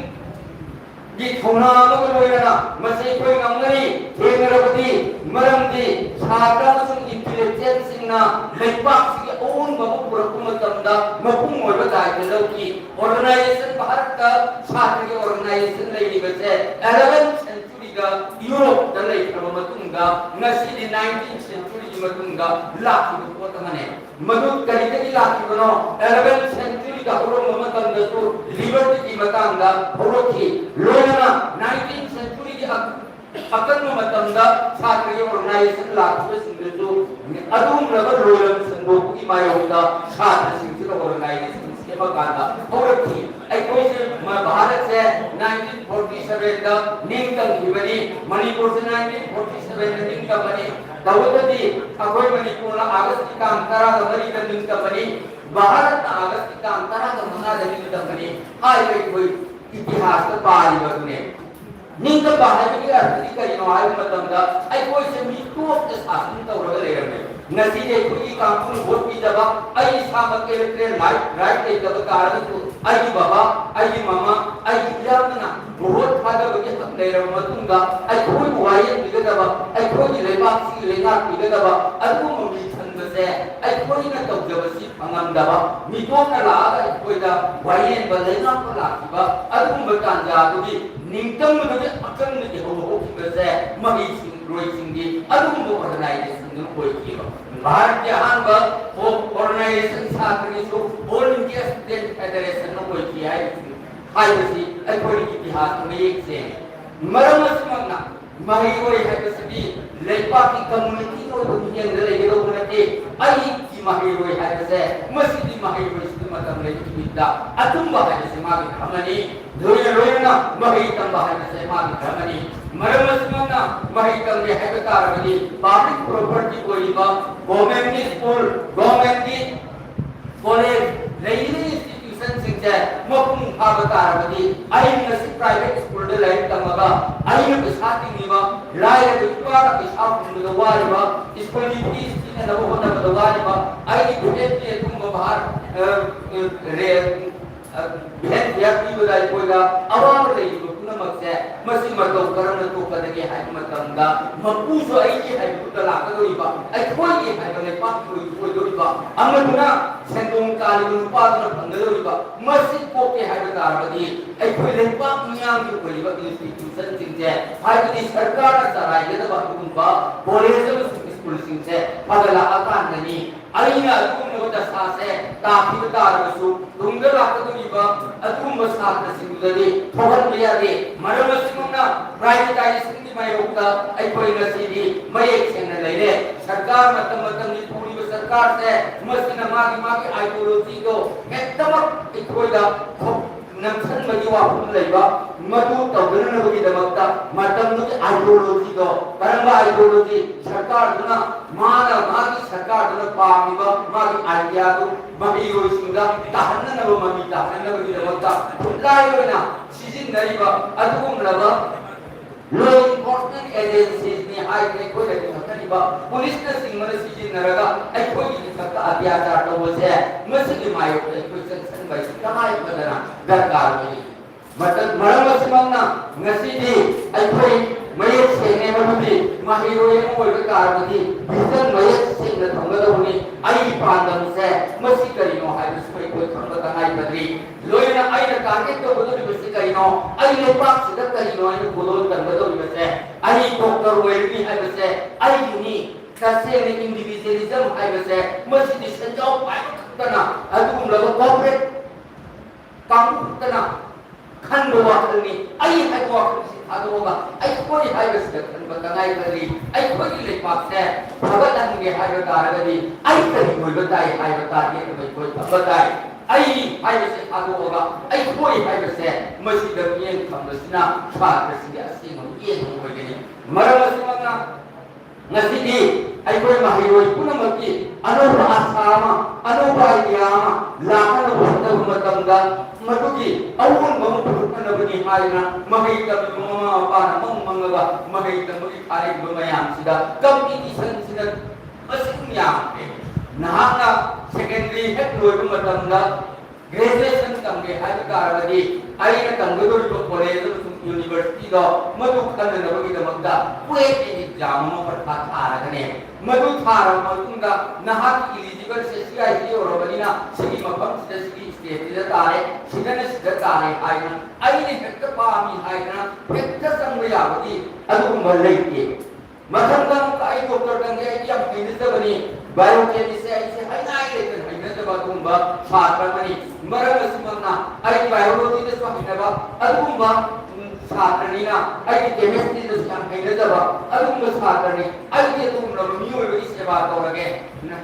ꯒꯤ ꯊꯧꯅꯥ ꯑꯃꯒ ꯂꯣꯏꯅꯅ ꯃꯁꯤ ꯑꯩꯈꯣꯏ ꯉꯝꯒꯅꯤ꯫ ꯊꯦꯡꯅꯔꯕꯗꯤ, ꯃꯔꯝꯗꯤ ꯁꯥꯇ꯭ꯔ ꯑꯃꯁꯨꯡ intellectualꯁꯤꯡꯅ ꯂꯩꯕꯥꯛꯁꯤꯒꯤ ꯑꯑꯣꯟꯕ ꯑꯃ ꯄꯨꯔꯛꯄ ꯃꯇꯝꯗ ꯃꯄꯨꯡ ꯑꯣꯏꯕ ꯗꯥꯏꯇ ꯂꯧꯈꯤ꯫ Organization, ꯚꯥꯔꯠꯇ ꯁꯥꯇ꯭ꯔꯒꯤ organization ꯂꯩꯔꯤꯕꯁꯦ eleventh centuryꯗ ꯌꯨꯔꯣꯞꯇ ꯂꯩꯈ꯭ꯔꯕ ꯃꯇꯨꯡꯗ, ꯉꯁꯤꯗꯤ nineteenth centuryꯒꯤ ꯃꯇꯨꯡꯗ ꯂꯥꯛꯈꯤꯕ ꯄꯣꯠ ꯑꯃꯅꯦ꯫ ꯃꯗꯨ ꯀꯔꯤꯗꯒꯤ ꯂꯥꯛꯈꯤꯕꯅꯣ? Eleventh centuryꯗ ꯍꯧꯔꯝꯕ ꯃꯇꯝꯗꯁꯨ libertyꯒꯤ ꯃꯇꯥꯡꯗ ꯍꯧꯔꯛꯈꯤ꯫ ꯂꯣꯏꯅꯅ nineteenth centuryꯒꯤ ꯑ-, ꯑꯀꯟꯕ ꯃꯇꯝꯗ ꯁꯥꯇ꯭ꯔꯒꯤ organization ꯂꯥꯛꯈꯤꯕꯁꯤꯡꯗꯨꯁꯨ ꯑꯗꯨꯒꯨꯝꯂꯕ ꯂꯣꯏꯂꯝ ꯁꯟꯗꯣꯛꯄꯒꯤ ꯃꯥꯌꯣꯛꯇ ꯁꯥꯇ꯭ꯔꯁꯤꯡꯁꯤꯅ organization ꯁꯦꯝꯃꯀꯥꯟꯗ ꯍꯧꯔꯛꯈꯤ꯫ ꯑꯩꯈꯣꯏꯁꯦ ꯃ-, ꯚꯥꯔꯠꯁꯦ nineteenth forty sevenꯗ ꯅꯤꯡꯇꯝꯈꯤꯕꯅꯤ, ꯃꯅꯤꯄꯨꯔꯁꯦ nineteenth forty sevenꯗ ꯅꯤꯡꯇꯝꯕꯅꯤ꯫ ꯇꯧꯕꯇꯗꯤ ꯑꯩꯈꯣꯏ ꯃꯅꯤꯄꯨꯔꯅ ꯑꯥꯒꯁꯀꯤ ꯇꯥꯡ ꯇꯔꯥꯒ ꯃꯔꯤꯗ ꯅꯤꯡꯇꯝꯕꯅꯤ, ꯚꯥꯔꯠꯅ ꯑꯥꯒꯁꯀꯤ ꯇꯥꯡ ꯇꯔꯥꯒ ꯃꯉꯥꯗ ꯅꯤꯡꯇꯝꯕꯅꯤ꯫ ꯍꯥꯏꯔꯤꯕ ꯑꯩꯈꯣꯏ ꯏꯇꯤꯍꯥꯁꯇ ꯄꯥꯔꯤꯕ ꯑꯗꯨꯅꯦ꯫ ꯅꯤꯡꯇꯝꯕ ꯍꯥꯏꯕꯒꯤ ꯑꯔꯊꯗꯤ ꯀꯔꯤꯅꯣ ꯍꯥꯏꯕ ꯃꯇꯝꯗ, ꯑꯩꯈꯣꯏꯁꯦ ꯃꯤꯇꯣꯞꯇ ꯁꯥꯁꯟ ꯇꯧꯔꯒ ꯂꯩꯔꯝꯃꯦ꯫ ꯉꯁꯤꯗꯤ ꯑꯩꯈꯣꯏꯒꯤ ꯀꯥꯡꯕꯨꯅ ꯚꯣꯠ ꯄꯤꯗꯕ, ꯑꯩ ꯏꯁꯥꯃꯛ electoral right, right ꯂꯩꯇꯕ ꯇꯥꯔꯒꯁꯨ, ꯑꯩꯒꯤ ꯕꯕꯥ, ꯑꯩꯒꯤ ꯃꯃꯥ, ꯑꯩꯒꯤ ꯏꯌꯥꯝꯕꯅ ꯚꯣꯠ ꯊꯥꯗꯕꯒꯤ ꯍꯛ ꯂꯩꯔꯕ ꯃꯇꯨꯡꯗ, ꯑꯩꯈꯣꯏꯕꯨ ꯋꯥꯌꯦꯟꯕꯤꯒꯗꯕ, ꯑꯩꯈꯣꯏꯒꯤ ꯂꯩꯕꯥꯛꯁꯤ ꯂꯩꯉꯥꯛꯄꯤꯒꯗꯕ ꯑꯗꯨꯒꯨꯝꯕ ꯃꯤꯁꯟꯕꯁꯦ ꯑꯩꯈꯣꯏꯅ ꯇꯧꯖꯕꯁꯤ ꯐꯪꯉꯝꯗꯕ, ꯃꯤꯇꯣꯞꯅ ꯂꯥꯛꯑꯒ ꯑꯩꯈꯣꯏꯗ ꯋꯥꯌꯦꯟꯕ, ꯂꯩꯉꯥꯛꯄ ꯂꯥꯛꯈꯤꯕ ꯑꯗꯨꯒꯨꯝꯕ ꯇꯥꯟꯖꯥꯗꯨꯒꯤ ꯅꯤꯡꯇꯝꯕꯗꯨꯒꯤ ꯑꯀꯟꯕ ꯏꯍꯧ ꯍꯧꯈꯤꯕꯁꯦ ꯃꯍꯩꯁꯤꯡ, ꯂꯣꯏꯁꯤꯡꯒꯤ ꯑꯗꯨꯒꯨꯝꯕ organization ꯑꯗꯨ ꯑꯣꯏꯈꯤꯕ꯫ ꯚꯥꯔꯠꯀꯤ ꯑꯍꯥꯟꯕ organization ꯁꯥꯇ꯭ꯔꯒꯤꯁꯨ All India Student Federation ꯑꯣꯏꯈꯤ ꯍꯥꯏꯕꯁꯤ, ꯍꯥꯏꯕꯁꯤ ꯑꯩꯈꯣꯏꯒꯤ ꯏꯇꯤꯍꯥꯁꯇ ꯃꯌꯦꯛ ꯁꯦꯡꯉꯤ꯫ ꯃꯔꯝ ꯑꯁꯤꯃꯛꯅ ꯃꯍꯩꯔꯣꯏ ꯍꯥꯏꯕꯁꯤꯗꯤ ꯂꯩꯕꯥꯛꯀꯤ community ꯑꯣꯏꯕ ꯃꯤꯠꯌꯦꯡꯗ ꯂꯩꯒꯗꯧꯕ ꯅꯠꯇꯦ꯫ ꯑꯩꯒꯤ ꯃꯍꯩꯔꯣꯏ ꯍꯥꯏꯕꯁꯦ, ꯃꯁꯤꯗꯤ ꯃꯍꯩꯔꯣꯏꯁꯤꯗꯤ ꯃꯇꯝ ꯂꯩꯕ ꯅꯨꯃꯤꯠꯇ ꯑꯆꯨꯝꯕ ꯍꯥꯏꯕꯁꯤ ꯃꯥꯒꯤ ꯙꯔꯃꯅꯤ, ꯂꯣꯏꯅ ꯂꯣꯏꯅꯅ ꯃꯍꯩ ꯇꯝꯕ ꯍꯥꯏꯕꯁꯦ ꯃꯥꯒꯤ ꯙꯔꯃꯅꯤ꯫ ꯃꯔꯝ ꯑꯁꯤꯃꯛꯅ ꯃꯍꯩ ꯇꯝꯒꯦ ꯍꯥꯏꯕ ꯇꯥꯔꯕꯗꯤ public property ꯑꯣꯏꯔꯤꯕ governmentꯀꯤ school, governmentꯀꯤ college, ꯂꯩꯔꯤꯕ institutionꯁꯤꯡꯁꯦ ꯃꯄꯨꯡ ꯐꯥꯕ ꯇꯥꯔꯕꯗꯤ, ꯑꯩꯅ ꯉꯁꯤ private schoolꯗ ꯂꯥꯏꯔꯤꯛ ꯇꯝꯃꯒ ꯑꯩꯅ ꯄꯩꯁꯥ ꯇꯤꯡꯉꯤꯕ, ꯂꯥꯏꯔꯕ ꯏꯄꯥꯅ ꯄꯩꯁꯥ ꯍꯨꯟꯕꯗ ꯋꯥꯔꯤꯕ, schoolꯒꯤ fees ꯊꯤꯅꯅꯕ ꯍꯣꯠꯅꯕꯗ ꯋꯥꯔꯤꯕ, ꯑꯩꯒꯤ family ꯑꯗꯨꯒꯨꯝꯕ ꯚꯥꯔ, ꯑ, ꯑ, ꯔꯦ-, ꯑ, health care ꯄꯤꯕꯗ ꯑꯩꯈꯣꯏꯗ ꯑꯋꯥꯕ ꯂꯩꯔꯤꯕ ꯄꯨꯝꯅꯃꯛꯁꯦ, ꯃꯁꯤ ꯃꯇꯧ ꯀꯔꯝꯅ ꯇꯣꯛꯀꯗꯒꯦ ꯍꯥꯏꯕ ꯃꯇꯝꯗ, ꯃꯄꯨꯁꯨ ꯑꯩꯒꯤ ꯍꯥꯏꯕꯗꯨꯗ ꯂꯥꯛꯀꯗꯧꯔꯤꯕ, ꯑꯩꯈꯣꯏꯒꯤ ꯍꯥꯏꯕ ꯂꯩꯄꯥꯛꯀꯤ ꯑꯣꯏ-, ꯑꯣꯏꯗꯧꯔꯤꯕ, ꯑꯃꯗꯨꯅ ꯁꯦꯟꯗꯣꯡ ꯇꯥꯜꯂꯤꯕ ꯅꯨꯄꯥꯗꯨꯅ ꯐꯪꯒꯗꯧꯔꯤꯕ, ꯃꯁꯤ ꯀꯣꯛꯀꯦ ꯍꯥꯏꯕ ꯇꯥꯔꯕꯗꯤ ꯑꯩꯈꯣꯏ ꯂꯩꯄꯥꯛ ꯃꯤꯌꯥꯝꯒꯤ ꯑꯣꯏꯔꯤꯕ institutionꯁꯤꯡꯁꯦ, ꯍꯥꯏꯕꯗꯤ ꯁꯔꯀꯥꯔꯅ ꯆꯂꯥꯏꯒꯗꯕ ꯑꯗꯨꯒꯨꯝꯕ college ꯑꯃꯁꯨꯡ schoolꯁꯤꯡꯁꯦ ꯐꯒꯠꯂꯛꯑꯀꯥꯟꯗꯅꯤ꯫ ꯑꯩꯅ ꯑꯗꯨꯒꯨꯝꯂꯕ ꯗꯁꯥꯁꯦ ꯇꯥꯈꯤꯕ ꯇꯥꯔꯕꯁꯨ, ꯇꯨꯡꯗ ꯂꯥꯛꯀꯗꯧꯔꯤꯕ ꯑꯗꯨꯒꯨꯝꯕ ꯁꯥꯇ꯭ꯔꯁꯤꯡꯗꯨꯗꯗꯤ ꯊꯣꯛꯍꯟꯕ ꯌꯥꯗꯦ꯫ ꯃꯔꯝ ꯑꯁꯤꯃꯛꯅ privatizationꯒꯤ ꯃꯥꯌꯣꯛꯇ ꯑꯩꯈꯣꯏ ꯉꯁꯤꯗꯤ ꯃꯌꯦꯛ ꯁꯦꯡꯅ ꯂꯩꯔꯦ꯫ ꯁꯔꯀꯥꯔ, ꯃꯇꯝ ꯃꯇꯝꯒꯤ ꯄꯨꯔꯤꯕ ꯁꯔꯀꯥꯔꯁꯦ, ꯃꯁꯤꯅ ꯃꯥꯒꯤ ꯃꯥꯒꯤ ideologyꯗꯣ ꯍꯦꯛꯇꯃꯛ ꯑꯩꯈꯣꯏꯗ ꯈꯣ-, ꯅꯝꯁꯤꯟꯕꯒꯤ ꯋꯥꯐꯝ ꯂꯩꯕ, ꯃꯗꯨ ꯇꯧꯗꯅꯕꯒꯤꯗꯃꯛꯇ ꯃꯇꯝꯗꯨꯒꯤ ideologyꯗꯣ, ꯀꯔꯝꯕ ideology? ꯁꯔꯀꯥꯔꯗꯨꯅ, ꯃꯥꯅ, ꯃꯥꯒꯤ ꯁꯔꯀꯥꯔꯗꯨꯅ ꯄꯥꯝꯃꯤꯕ ꯃꯥꯒꯤ ideaꯗꯨ ꯃꯍꯩꯔꯣꯏꯁꯤꯡꯗ ꯇꯥꯍꯟꯅꯅꯕ, ꯃꯃꯤ ꯇꯥꯍꯟꯅꯅꯕꯒꯤꯗꯃꯛꯇ ꯈꯨꯠꯂꯥꯏ ꯑꯣꯏꯅ ꯁꯤꯖꯤꯟꯅꯔꯤꯕ ꯑꯗꯨꯒꯨꯝꯂꯕ law enforcement agenciesꯅꯤ ꯍꯥꯏꯗꯅ ꯑꯩꯈꯣꯏꯗ ꯂꯤꯡꯈꯠꯂꯤꯕ ꯄꯨꯂꯤꯁꯅꯆꯤꯡꯕꯅ ꯁꯤꯖꯤꯟꯅꯔꯒ ꯑꯩꯈꯣꯏꯒꯤ ꯏꯊꯛꯇ ꯑꯇ꯭ꯌꯥꯆꯥꯔ ꯇꯧꯕꯁꯦ, ꯃꯁꯤꯒꯤ ꯃꯥꯌꯣꯛꯇ ꯑꯩꯈꯣꯏ ꯆꯪꯁꯤꯟꯕ ꯑꯁꯤ ꯇꯉꯥꯏ ꯐꯗꯅ ꯗꯔꯀꯥꯔ ꯑꯣꯏꯔꯤ꯫ ꯃꯇꯝ, ꯃꯔꯝ ꯑꯁꯤꯃꯛꯅ ꯉꯁꯤꯗꯤ ꯑꯩꯈꯣꯏ ꯃꯌꯦꯛ ꯁꯦꯡꯉꯦ, ꯃꯗꯨꯗꯤ ꯃꯍꯩꯔꯣꯏ ꯑꯃ ꯑꯣꯏꯕ ꯇꯥꯔꯕꯗꯤ vision ꯃꯌꯦꯛ ꯁꯦꯡꯅ ꯊꯝꯒꯗꯧꯕꯅꯤ꯫ ꯑꯩꯒꯤ ꯄꯥꯟꯗꯝꯁꯦ ꯃꯁꯤ ꯀꯔꯤꯅꯣ ꯍꯥꯏꯕꯁꯤ ꯑꯩꯈꯣꯏ ꯈꯪꯕ ꯇꯉꯥꯏ ꯐꯗ꯭ꯔꯤ꯫ ꯂꯣꯏꯅꯅ ꯑꯩꯅ target ꯇꯧꯒꯗꯧꯔꯤꯕꯁꯤ ꯀꯔꯤꯅꯣ, ꯑꯩ ꯂꯩꯕꯥꯛꯁꯤꯗ ꯀꯔꯤꯅꯣ ꯑꯩꯅ ꯈꯨꯗꯣꯜ ꯇꯝꯒꯗꯧꯔꯤꯕꯁꯦ, ꯑꯩ doctor ꯑꯣꯏꯔꯅꯤ ꯍꯥꯏꯕꯁꯦ, ꯑꯩꯒꯤꯅꯤ꯫ ꯇꯁꯦꯡꯅ individualism ꯍꯥꯏꯕꯁꯦ ꯃꯁꯤꯗꯤ ꯁꯦꯟꯖꯥꯎ ꯄꯥꯏꯕ ꯈꯛꯇꯅ, ꯑꯗꯨꯒꯨꯝꯂꯕ corporate ꯀꯥꯡꯕꯨ ꯈꯛꯇꯅ ꯈꯟꯕ ꯋꯥꯈꯜꯅꯤ꯫ ꯑꯩ ꯍꯥꯏꯕ ꯋꯥꯈꯜꯁꯤ ꯊꯥꯗꯣꯛꯑꯒ ꯑꯩꯈꯣꯏ ꯍꯥꯏꯕꯁꯤꯗ ꯈꯟꯕ ꯇꯉꯥꯏ ꯐꯗ꯭ꯔꯤ꯫ ꯑꯩꯈꯣꯏꯒꯤ ꯂꯩꯄꯥꯛꯁꯦ ꯐꯒꯠꯍꯟꯒꯦ ꯍꯥꯏꯕ ꯇꯥꯔꯒꯗꯤ ꯑꯩ ꯀꯔꯤ ꯑꯣꯏꯕ ꯇꯥꯏ ꯍꯥꯏꯕ target ꯑꯃ ꯑꯩꯈꯣꯏ ꯊꯝꯕ ꯇꯥꯏ꯫ ꯑꯩ ꯍꯥꯏꯕꯁꯦ ꯊꯥꯗꯣꯛꯑꯒ ꯑꯩꯈꯣꯏ ꯍꯥꯏꯕꯁꯦ ꯃꯁꯤꯗ ꯃꯤꯠꯌꯦꯡ ꯊꯝꯕꯁꯤꯅ ꯁꯥꯇ꯭ꯔꯁꯤꯡꯒꯤ ꯑꯁꯦꯡꯕ ꯃꯤꯠꯌꯦꯡ ꯑꯃ ꯑꯣꯏꯒꯅꯤ꯫ ꯃꯔꯝ ꯑꯁꯤꯃꯛꯅ ꯉꯁꯤꯗꯤ ꯑꯩꯈꯣꯏ ꯃꯍꯩꯔꯣꯏ ꯄꯨꯝꯅꯃꯛꯀꯤ ꯑꯅꯧꯕ ꯑꯁꯥ ꯑꯃ, ꯑꯅꯧꯕ idea ꯑꯃ ꯂꯥꯛꯅꯕ ꯍꯣꯠꯅꯕ ꯃꯇꯝꯗ ꯃꯗꯨꯒꯤ ꯑꯑꯣꯟꯕ ꯑꯃ ꯄꯨꯔꯛꯅꯅꯕꯅꯤ ꯍꯥꯏꯗꯅ ꯃꯍꯩ ꯇꯝꯕ ꯃꯃꯥ ꯃꯄꯥꯅ ꯃꯪ ꯃꯪꯉꯒ ꯃꯍꯩ ꯇꯝꯕꯒꯤ ꯊꯥꯔꯛꯏꯕ ꯃꯌꯥꯝꯁꯤꯗ competitionꯁꯤꯅ ꯃꯁꯤꯡ ꯌꯥꯝꯈ꯭ꯔꯦ꯫ ꯅꯍꯥꯛꯅ secondary ꯍꯦꯛ ꯂꯣꯏꯕ ꯃꯇꯝꯗ graduation ꯇꯝꯒꯦ ꯍꯥꯏꯕ ꯇꯥꯔꯒꯗꯤ ꯑꯩꯅ ꯇꯝꯒꯗꯧꯔꯤꯕ college ꯑꯃꯁꯨꯡ universityꯗꯣ ꯃꯗꯨ ꯈꯟꯅꯅꯕꯒꯤꯗꯃꯛꯇ CUET exam ꯑꯃ ꯄꯔꯤꯈꯥ ꯊꯥꯔꯒꯅꯦ꯫ ꯃꯗꯨ ꯊꯥꯔꯕ ꯃꯇꯨꯡꯗ ꯅꯍꯥꯛꯀꯤ eligible ꯁꯦ CIC ꯑꯣꯏꯔꯕꯅꯤꯅ ꯁꯤꯒꯤ ꯃꯐꯝꯁꯤꯗ, ꯁꯤꯒꯤ stateꯁꯤꯗ ꯇꯥꯔꯦ, ꯁꯤꯗꯅ ꯁꯤꯗ ꯇꯥꯔꯦ ꯍꯥꯏꯅ ꯑꯩꯅ ꯍꯦꯛꯇ ꯄꯥꯝꯃꯤ ꯍꯥꯏꯗꯅ ꯍꯦꯛꯇ ꯆꯪꯕ ꯌꯥꯕꯒꯤ ꯑꯗꯨꯒꯨꯝꯕ ꯂꯩꯇꯦ꯫ ꯃꯊꯪꯗ ꯑꯃꯨꯛꯀ ꯑꯩ doctor ꯇꯝꯒꯦ, ꯑꯩꯗꯤ ꯌꯥꯝ ꯍꯩꯅꯖꯕꯅꯤ, biochemistryꯁꯦ ꯍꯥꯏꯅꯤꯡꯉꯥꯏ ꯂꯩꯇꯅ ꯍꯩꯅꯖꯕ ꯑꯗꯨꯒꯨꯝꯕ ꯁꯥꯇ꯭ꯔ ꯑꯃꯅꯤ꯫ ꯃꯔꯝ ꯑꯁꯤꯃꯛꯅ ꯑꯩ biologyꯗꯁꯨ ꯍꯩꯅꯕ ꯑꯗꯨꯒꯨꯝꯕ, ꯎꯝ, ꯁꯥꯇ꯭ꯔꯅꯤꯅ ꯑꯩꯗꯤ chemistryꯗꯁꯨ ꯌꯥꯝ ꯍꯩꯅꯖꯕ ꯑꯗꯨꯒꯨꯝꯕ ꯁꯥꯇ꯭ꯔꯅꯤ꯫ ꯑꯩꯗꯤ ꯑꯗꯨꯒꯨꯝꯂꯕ ꯃꯤꯑꯣꯏꯕꯒꯤ ꯁꯦꯕꯥ ꯇꯧꯔꯒꯦ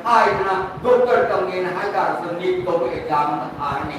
ꯍꯥꯏꯗꯅ doctor ꯇꯝꯒꯦꯅ ꯍꯥꯏ ꯇꯥꯔꯁꯨ NEET ꯀꯧꯕ exam ꯑꯃ ꯊꯥꯔꯅꯤ꯫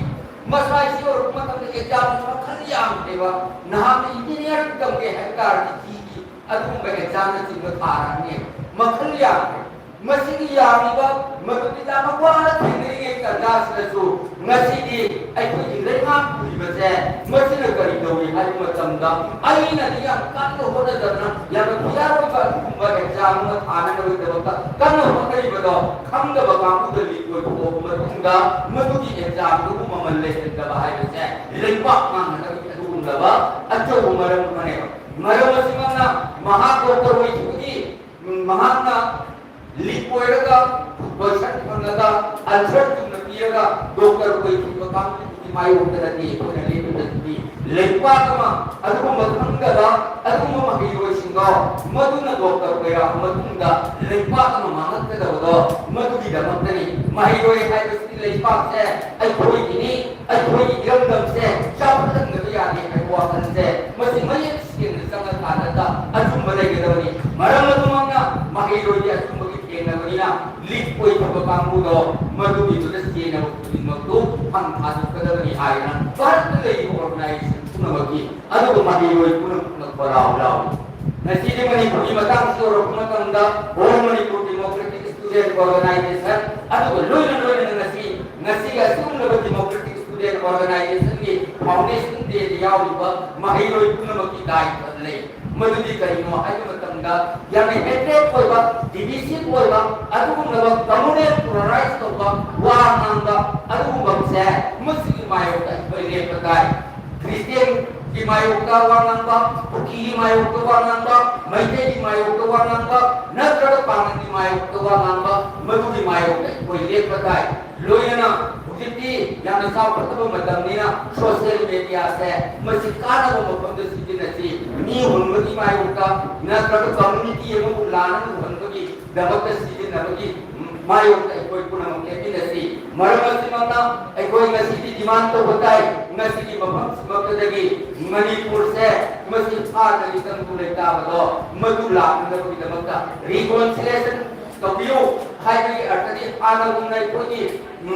ꯃꯁꯥꯏꯁꯤ ꯑꯣꯏꯔꯛꯄ ꯃꯇꯝꯗ ꯑꯦꯛꯖꯥꯝ ꯃꯈꯜ ꯌꯥꯝꯈ꯭ꯔꯦꯕ꯫ ꯅꯍꯥꯛꯅ ꯏꯟꯖꯤꯅꯤꯌꯥꯔꯤꯡ ꯇꯝꯒꯦ ꯍꯥꯏꯕ ꯇꯥꯔꯗꯤ ꯖꯤꯒꯤ ꯑꯗꯨꯒꯨꯝꯕ ꯑꯦꯛꯖꯥꯝꯅꯆꯤꯡꯕ ꯊꯥꯔꯛꯑꯅꯦꯕ꯫ ꯃꯈꯜ ꯌꯥꯝꯈ꯭ꯔꯦ꯫ ꯃꯁꯤꯒꯤ ꯌꯥꯝꯂꯤꯕ ꯃꯗꯨꯗꯤ ꯌꯥꯝꯅ ꯋꯥꯅ ꯊꯦꯡꯅꯔꯤꯉꯩ ꯇꯥꯟꯖꯥꯁꯤꯗꯁꯨ ꯉꯁꯤꯗꯤ ꯑꯩꯈꯣꯏꯒꯤ ꯂꯩꯉꯥꯛ ꯄꯨꯔꯤꯕꯁꯦ ꯃꯁꯤꯅ ꯀꯔꯤ ꯇꯧꯔꯤ ꯍꯥꯏꯕ ꯃꯇꯝꯗ, ꯑꯩꯅꯗꯤ ꯌꯥꯝ ꯀꯟꯅ ꯍꯣꯠꯅꯖꯗꯅ ꯌꯥꯝꯅ ꯐꯤꯌꯥꯔ ꯑꯣꯏꯕ ꯑꯗꯨꯒꯨꯝꯕ ꯑꯦꯛꯖꯥꯝ ꯑꯃ ꯊꯥꯅꯅꯕꯒꯤꯗꯃꯛꯇ ꯀꯟꯅ ꯍꯣꯠꯅꯔꯤꯕꯗꯣ ꯈꯪꯗꯕ ꯀꯥꯡꯕꯨꯗ ꯂꯤꯛ ꯑꯣꯏꯊꯣꯛꯑꯕ ꯃꯇꯨꯡꯗ ꯃꯗꯨꯒꯤ ꯑꯦꯛꯖꯥꯝꯗꯨꯕꯨ ꯃꯃꯜ ꯂꯩꯍꯟꯗꯕ ꯍꯥꯏꯕꯁꯦ ꯂꯩꯕꯥꯛ ꯃꯥꯡꯍꯟꯕꯒꯤ ꯑꯗꯨꯒꯨꯝꯂꯕ ꯑꯆꯧꯕ ꯃꯔꯝ ꯑꯃꯅꯦꯕ꯫ ꯃꯔꯝ ꯑꯁꯤꯃꯛꯅ ꯃꯍꯥꯛ ꯗꯣꯛꯇꯔ ꯑꯣꯏꯈꯤꯕꯒꯤ ꯃꯍꯥꯛꯅ ꯂꯤꯛ ꯑꯣꯏꯔꯒ ꯀꯣꯏꯁꯟ ꯐꯪꯉꯒ ꯑꯟꯁꯔ ꯆꯨꯝꯅ ꯄꯤꯔꯒ ꯗꯣꯛꯇꯔ ꯑꯣꯏꯈꯤꯕ ꯀꯥꯡꯕꯨꯒꯤ ꯃꯥꯌꯣꯛꯇꯅꯗꯤ ꯑꯩꯈꯣꯏꯅ ꯂꯦꯞꯄꯗꯗꯤ ꯂꯩꯕꯥꯛ ꯑꯃ ꯑꯗꯨꯒꯨꯝꯕ ꯈꯪꯗꯕ ꯑꯗꯨꯒꯨꯝꯕ ꯃꯍꯩꯔꯣꯏꯁꯤꯡꯗꯣ ꯃꯗꯨꯅ ꯗꯣꯛꯇꯔ ꯑꯣꯏꯔꯛꯑꯕ ꯃꯇꯨꯡꯗ ꯂꯩꯕꯥꯛ ꯑꯃ ꯃꯥꯡꯍꯟꯒꯗꯕꯗꯣ ꯃꯗꯨꯒꯤꯗꯃꯛꯇꯅꯤ꯫ ꯃꯍꯩꯔꯣꯏ ꯍꯥꯏꯕꯁꯤꯗꯤ ꯂꯩꯕꯥꯛꯁꯦ ꯑꯩꯈꯣꯏꯒꯤꯅꯤ, ꯑꯩꯈꯣꯏꯒꯤ ꯏꯔꯝꯗꯝꯁꯦ ꯆꯥꯎꯈꯠꯍꯟꯗꯕ ꯌꯥꯗꯦ ꯍꯥꯏꯕ ꯋꯥꯈꯜꯁꯦ ꯃꯁꯤ ꯃꯌꯦꯛ ꯁꯦꯡꯅ ꯆꯪꯉꯀꯥꯟꯗ ꯑꯆꯨꯝꯕ ꯂꯩꯒꯗꯕꯅꯤ꯫ ꯃꯔꯝ ꯑꯗꯨꯃꯛꯅ ꯃꯍꯩꯔꯣꯏꯗꯤ ꯑꯆꯨꯝꯕꯒꯤ ꯊꯦꯡꯅꯕꯅꯤꯅ ꯂꯤꯛ ꯑꯣꯏꯈꯤꯕ ꯀꯥꯡꯕꯨꯗꯣ ꯃꯗꯨꯒꯤꯗꯨꯗ ꯆꯦꯟꯅꯕ ꯈꯨꯗꯤꯡꯃꯛꯇꯨ ꯐꯝ ꯊꯥꯗꯣꯛꯀꯗꯕꯅꯤ ꯍꯥꯏꯗꯅ ꯚꯥꯔꯠꯇ ꯂꯩꯔꯤꯕ ꯑꯣꯔꯒꯅꯥꯏꯖꯦꯁꯟ ꯄꯨꯝꯅꯃꯛꯀꯤ ꯑꯗꯨꯒ ꯃꯍꯩꯔꯣꯏ ꯄꯨꯝꯅꯃꯛꯅ ꯈꯣꯜꯂꯥꯎ ꯂꯥꯎꯏ꯫ ꯉꯁꯤꯗꯤ ꯃꯅꯤꯄꯨꯔꯒꯤ ꯃꯇꯥꯡꯁꯤ ꯌꯧꯔꯛꯄ ꯃꯇꯝꯗ All Manipur Democratic Student Organization ꯑꯗꯨꯒ ꯂꯣꯏꯅ ꯂꯣꯏꯅꯅ ꯉꯁꯤ ꯉꯁꯤꯒꯤ ꯑꯁꯤꯒꯨꯝꯂꯕ Democratic Student Organizationꯒꯤ Foundation Dayꯗ ꯌꯥꯎꯔꯤꯕ ꯃꯍꯩꯔꯣꯏ ꯄꯨꯝꯅꯃꯛꯀꯤ ꯗꯥꯏꯇ꯭ꯋ ꯂꯩ꯫ ꯃꯗꯨꯗꯤ ꯀꯔꯤꯅꯣ ꯍꯥꯏꯕ ꯃꯇꯝꯗ ꯌꯥꯝꯅ ꯍꯦꯇ꯭ꯔꯦꯠ ꯑꯣꯏꯕ, ꯗꯤꯚꯤꯖꯤꯚ ꯑꯣꯏꯕ ꯑꯗꯨꯒꯨꯝꯂꯕ ꯀꯝꯃꯨꯅꯦꯜ ꯄꯣꯂꯔꯥꯏꯖ ꯇꯧꯕ ꯋꯥ ꯉꯥꯡꯕ ꯑꯗꯨꯒꯨꯝꯕꯁꯦ ꯃꯁꯤꯒꯤ ꯃꯥꯌꯣꯛꯇ ꯑꯩꯈꯣꯏ ꯂꯦꯞꯄ ꯇꯥꯏ꯫ ꯈ꯭ꯔꯤꯁꯇꯤꯌꯟꯒꯤ ꯃꯥꯌꯣꯛꯇ ꯋꯥ ꯉꯥꯡꯕ, ꯀꯨꯀꯤꯒꯤ ꯃꯥꯌꯣꯛꯇ ꯋꯥ ꯉꯥꯡꯕ, ꯃꯩꯇꯩꯒꯤ ꯃꯥꯌꯣꯛꯇ ꯋꯥ ꯉꯥꯡꯕ, ꯅꯠꯇ꯭ꯔꯒ ꯄꯥꯉꯜꯒꯤ ꯃꯥꯌꯣꯛꯇ ꯋꯥ ꯉꯥꯡꯕ, ꯃꯗꯨꯒꯤ ꯃꯥꯌꯣꯛꯇ ꯑꯩꯈꯣꯏ ꯂꯦꯞꯄ ꯇꯥꯏ꯫ ꯂꯣꯏꯅꯅ ꯍꯧꯖꯤꯛꯇꯤ ꯌꯥꯝꯅ ꯆꯥꯎꯈꯠꯂꯕ ꯃꯇꯝꯅꯤꯅ ꯁꯣꯁꯤꯌꯦꯜ ꯃꯦꯗꯤꯌꯥꯁꯦ ꯃꯁꯤ ꯀꯥꯟꯅꯕ ꯃꯐꯝꯗ ꯁꯤꯖꯤꯟꯅꯁꯤ꯫ ꯃꯤ ꯍꯨꯟꯕꯒꯤ ꯃꯥꯌꯣꯛꯇ ꯅꯠꯇ꯭ꯔꯒ ꯀꯝꯃ꯭ꯌꯨꯅꯤꯇꯤ ꯑꯃꯕꯨ ꯂꯥꯟꯅ ꯎꯍꯟꯕꯒꯤꯗꯃꯛꯇ ꯁꯤꯖꯤꯟꯅꯕꯒꯤ ꯃꯥꯌꯣꯛꯇ ꯑꯩꯈꯣꯏ ꯄꯨꯝꯅꯃꯛ ꯂꯦꯞꯃꯤꯟꯅꯁꯤ꯫ ꯃꯔꯝ ꯑꯁꯤꯃꯛꯅ ꯑꯩꯈꯣꯏ ꯉꯁꯤꯗꯤ ꯗꯤꯃꯥꯟ ꯇꯧꯕ ꯇꯥꯏ, ꯉꯁꯤꯒꯤ ꯃꯐꯝꯁꯤꯃꯛꯇꯗꯒꯤ ꯃꯅꯤꯄꯨꯔꯁꯦ ꯃꯁꯤ ꯐꯥꯗ꯭ꯔꯗꯤ ꯇꯪꯗꯨ ꯂꯩꯇꯥꯕꯗꯣ ꯃꯗꯨ ꯂꯥꯛꯅꯅꯕꯒꯤꯗꯃꯛꯇ ꯔꯤꯀꯣꯟꯁꯤꯂꯦꯁꯟ ꯇꯧꯕꯤꯌꯨ ꯍꯥꯏꯕꯒꯤ ꯑꯔꯊꯗꯤ ꯍꯥꯟꯅꯒꯨꯝꯅ ꯑꯩꯈꯣꯏꯒꯤ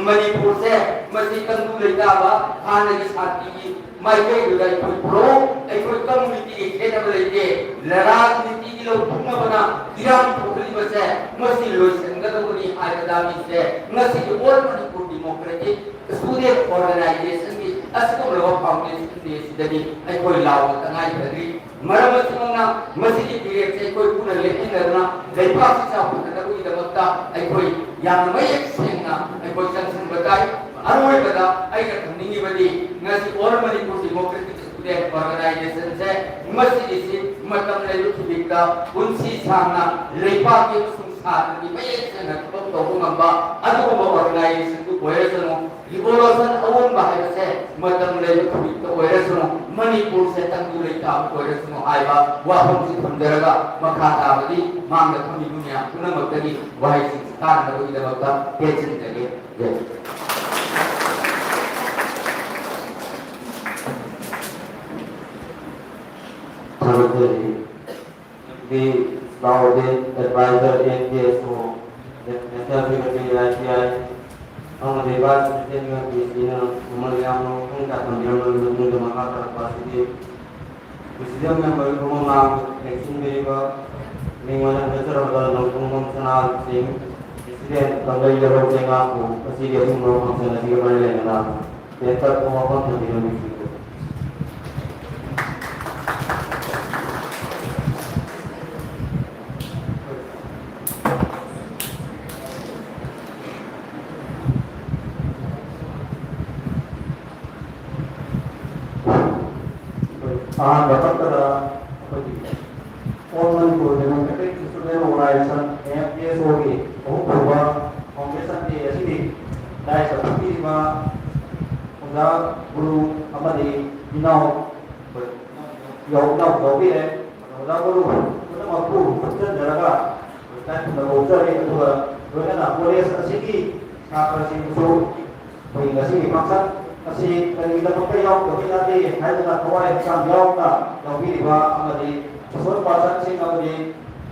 ꯃꯅꯤꯄꯨꯔꯁꯦ ꯃꯁꯤ ꯇꯪꯗꯨ ꯂꯩꯇꯥꯕ ꯍꯥꯟꯅꯒꯤ ꯁꯥꯟꯇꯤꯒꯤ ꯃꯥꯏꯀꯩꯗꯨꯗ ꯑꯩꯈꯣꯏ ꯄꯨꯔꯛꯎ꯫ ꯑꯩꯈꯣꯏ ꯀꯝꯃꯨꯅꯤꯇꯤꯒꯤ ꯈꯦꯠꯅꯕ ꯂꯩꯇꯦ꯫ ꯔꯥꯖꯅꯤꯇꯤꯒꯤ ꯂꯧꯊꯣꯛꯅꯕꯅ ꯏꯔꯥꯡ ꯊꯣꯛꯍꯜꯂꯤꯕꯁꯦ ꯃꯁꯤ ꯂꯣꯏꯁꯤꯟꯒꯗꯧꯕꯅꯤ ꯍꯥꯏꯕ ꯗꯥꯕꯤꯁꯦ ꯉꯁꯤꯒꯤ All Manipur Democratic Student Organizationꯒꯤ ꯑꯁꯤꯒꯨꯝꯂꯕ Foundation Day ꯑꯁꯤꯗꯒꯤ ꯑꯩꯈꯣꯏ ꯂꯥꯎꯕ ꯇꯉꯥꯏ ꯐꯗ꯭ꯔꯤ꯫ ꯃꯔꯝ ꯑꯁꯤꯃꯛꯅ ꯃꯁꯤꯒꯤ ꯐꯤꯔꯦꯞꯁꯦ ꯑꯩꯈꯣꯏ ꯄꯨꯟꯅ ꯂꯦꯞꯃꯤꯟꯅꯗꯨꯅ ꯂꯩꯕꯥꯛꯁꯤ ꯆꯥꯎꯈꯠꯅꯕꯒꯤꯗꯃꯛꯇ ꯑꯩꯈꯣꯏ ꯌꯥꯝꯅ ꯃꯌꯦꯛ ꯁꯦꯡꯅ ꯑꯩꯈꯣꯏ ꯆꯪꯁꯤꯟꯕ ꯇꯥꯏ꯫ ꯑꯔꯣꯏꯕꯗ ꯑꯩꯅ ꯊꯝꯅꯤꯡꯉꯤꯕꯗꯤ ꯉꯁꯤ All Manipur Democratic Student Organizationꯁꯦ ꯃꯁꯤꯒꯤꯁꯤ ꯃꯇꯝ ꯂꯩꯕ ꯈꯨꯗꯤꯡꯗ ꯄꯨꯟꯁꯤ ꯁꯥꯡꯅ ꯂꯩꯕꯥꯛꯀꯤ ꯑꯃꯁꯨꯡ ꯁꯥꯇ꯭ꯔꯒꯤ ꯃꯌꯦꯛ ꯁꯦꯡꯅ ꯊꯕꯛ ꯇꯧꯕ ꯉꯝꯕ ꯑꯗꯨꯒꯨꯝꯕ organizationꯗꯨ ꯑꯣꯏꯔꯁꯅꯨ꯫ Revolution ꯑꯑꯣꯟꯕ ꯍꯥꯏꯕꯁꯦ ꯃꯇꯝ ꯂꯩꯕ ꯈꯨꯗꯤꯡꯗ ꯑꯣꯏꯔꯁꯅꯨ, ꯃꯅꯤꯄꯨꯔꯁꯦ ꯇꯪꯗꯨ ꯂꯩꯇꯥꯕ ꯑꯣꯏꯔꯁꯅꯨ ꯍꯥꯏꯕ ꯋꯥꯐꯝꯁꯤ ꯊꯝꯖꯔꯒ ꯃꯈꯥ ꯇꯥꯕꯗꯤ ꯃꯥꯡꯗ ꯐꯝꯃꯤꯕ ꯃꯌꯥꯝ ꯄꯨꯝꯅꯃꯛꯇꯒꯤ ꯋꯥꯍꯩꯁꯤꯡꯁꯤ ꯇꯥꯅꯕꯒꯤꯗꯃꯛꯇ ꯇꯦꯟꯁꯤꯟꯖꯒꯦ꯫ ꯖꯩ꯫ ꯊꯥꯒꯠꯆꯔꯤ꯫ ꯗꯤ ꯁ꯭ꯀꯥꯎꯠ adviser, and K S O, national secretary, I T I, ꯑꯃꯗꯤ vice president, U N P ꯁꯤꯅ ꯃꯃꯜ ꯌꯥꯝꯅ ꯃꯈꯣꯡ ꯇꯥꯛꯄꯤꯔꯝꯂꯕ ꯃꯇꯨꯡꯗ ꯃꯈꯥ ꯇꯥꯔꯛꯄ ꯑꯁꯤꯗꯤ ꯄ꯭ꯔꯦꯁꯤꯗꯦꯟ ꯃꯦꯝꯕꯔꯒꯤ ꯃꯃꯥꯡ ꯂꯦꯡꯁꯤꯟꯕꯤꯔꯤꯕ ꯃꯤꯡ ꯑꯣꯏꯅ ꯍꯟꯒꯠꯆꯔꯕꯗ ꯅꯣꯡꯊꯣꯡꯕꯝ ꯁꯅꯥ ꯁꯤꯡ, ꯄ꯭ꯔꯦꯁꯤꯗꯦꯟ ꯀꯪꯂꯩ ꯌꯥꯏꯔꯣꯜ ꯆꯩꯉꯥꯛꯄꯨ ꯉꯁꯤꯒꯤ ꯑꯁꯤꯒꯨꯝꯂꯕ ꯐꯪꯁꯟ ꯑꯁꯤꯒ ꯃꯔꯤ ꯂꯩꯅꯅ ꯇꯦꯟꯇꯛꯄ ꯋꯥꯐꯝ ꯊꯝꯕꯤꯔꯝꯃꯤ꯫ ꯑꯍꯥꯟꯕ ꯀꯛꯄꯗ ꯑꯩꯈꯣꯏꯒꯤ All Manipur Democratic Student Organization, M F D S ꯑꯣꯒꯤ ꯑꯍꯨꯝꯁꯨꯕ Foundation Day ꯑꯁꯤꯒꯤ ꯗꯥꯏꯁꯇ ꯐꯝꯕꯤꯔꯤꯕ ꯑꯣꯖꯥ ꯒꯨꯔꯨ ꯑꯃꯗꯤ ꯏꯅꯥꯎ ꯌꯥꯎ-, ꯏꯅꯥꯎ ꯌꯥꯎꯕꯤꯔꯦ꯫ ꯑꯣꯖꯥ ꯒꯨꯔꯨ ꯄꯨꯝꯅꯃꯛꯄꯨ ꯄꯨꯟꯁꯤꯟꯖꯔꯒ ꯇꯥꯏꯕꯪꯗ ꯐꯥꯎꯖꯔꯤ꯫ ꯑꯗꯨꯒ ꯂꯣꯏꯅꯅ ꯀꯣꯂꯦꯖ ꯑꯁꯤꯒꯤ ꯁꯥꯇ꯭ꯔꯁꯤꯡꯕꯨꯁꯨ ꯑꯩꯈꯣꯏ ꯉꯁꯤꯒꯤ function ꯑꯁꯤ ꯀꯔꯤꯒꯤꯗꯃꯛꯇ ꯌꯥꯎꯗꯕ ꯌꯥꯗꯦ ꯍꯥꯏꯗꯅ ꯊꯋꯥꯏ ꯍꯛꯆꯥꯡ ꯌꯥꯎꯅ ꯌꯥꯎꯕꯤꯔꯤꯕ ꯑꯃꯗꯤ social personꯁꯤꯡ ꯑꯃꯗꯤ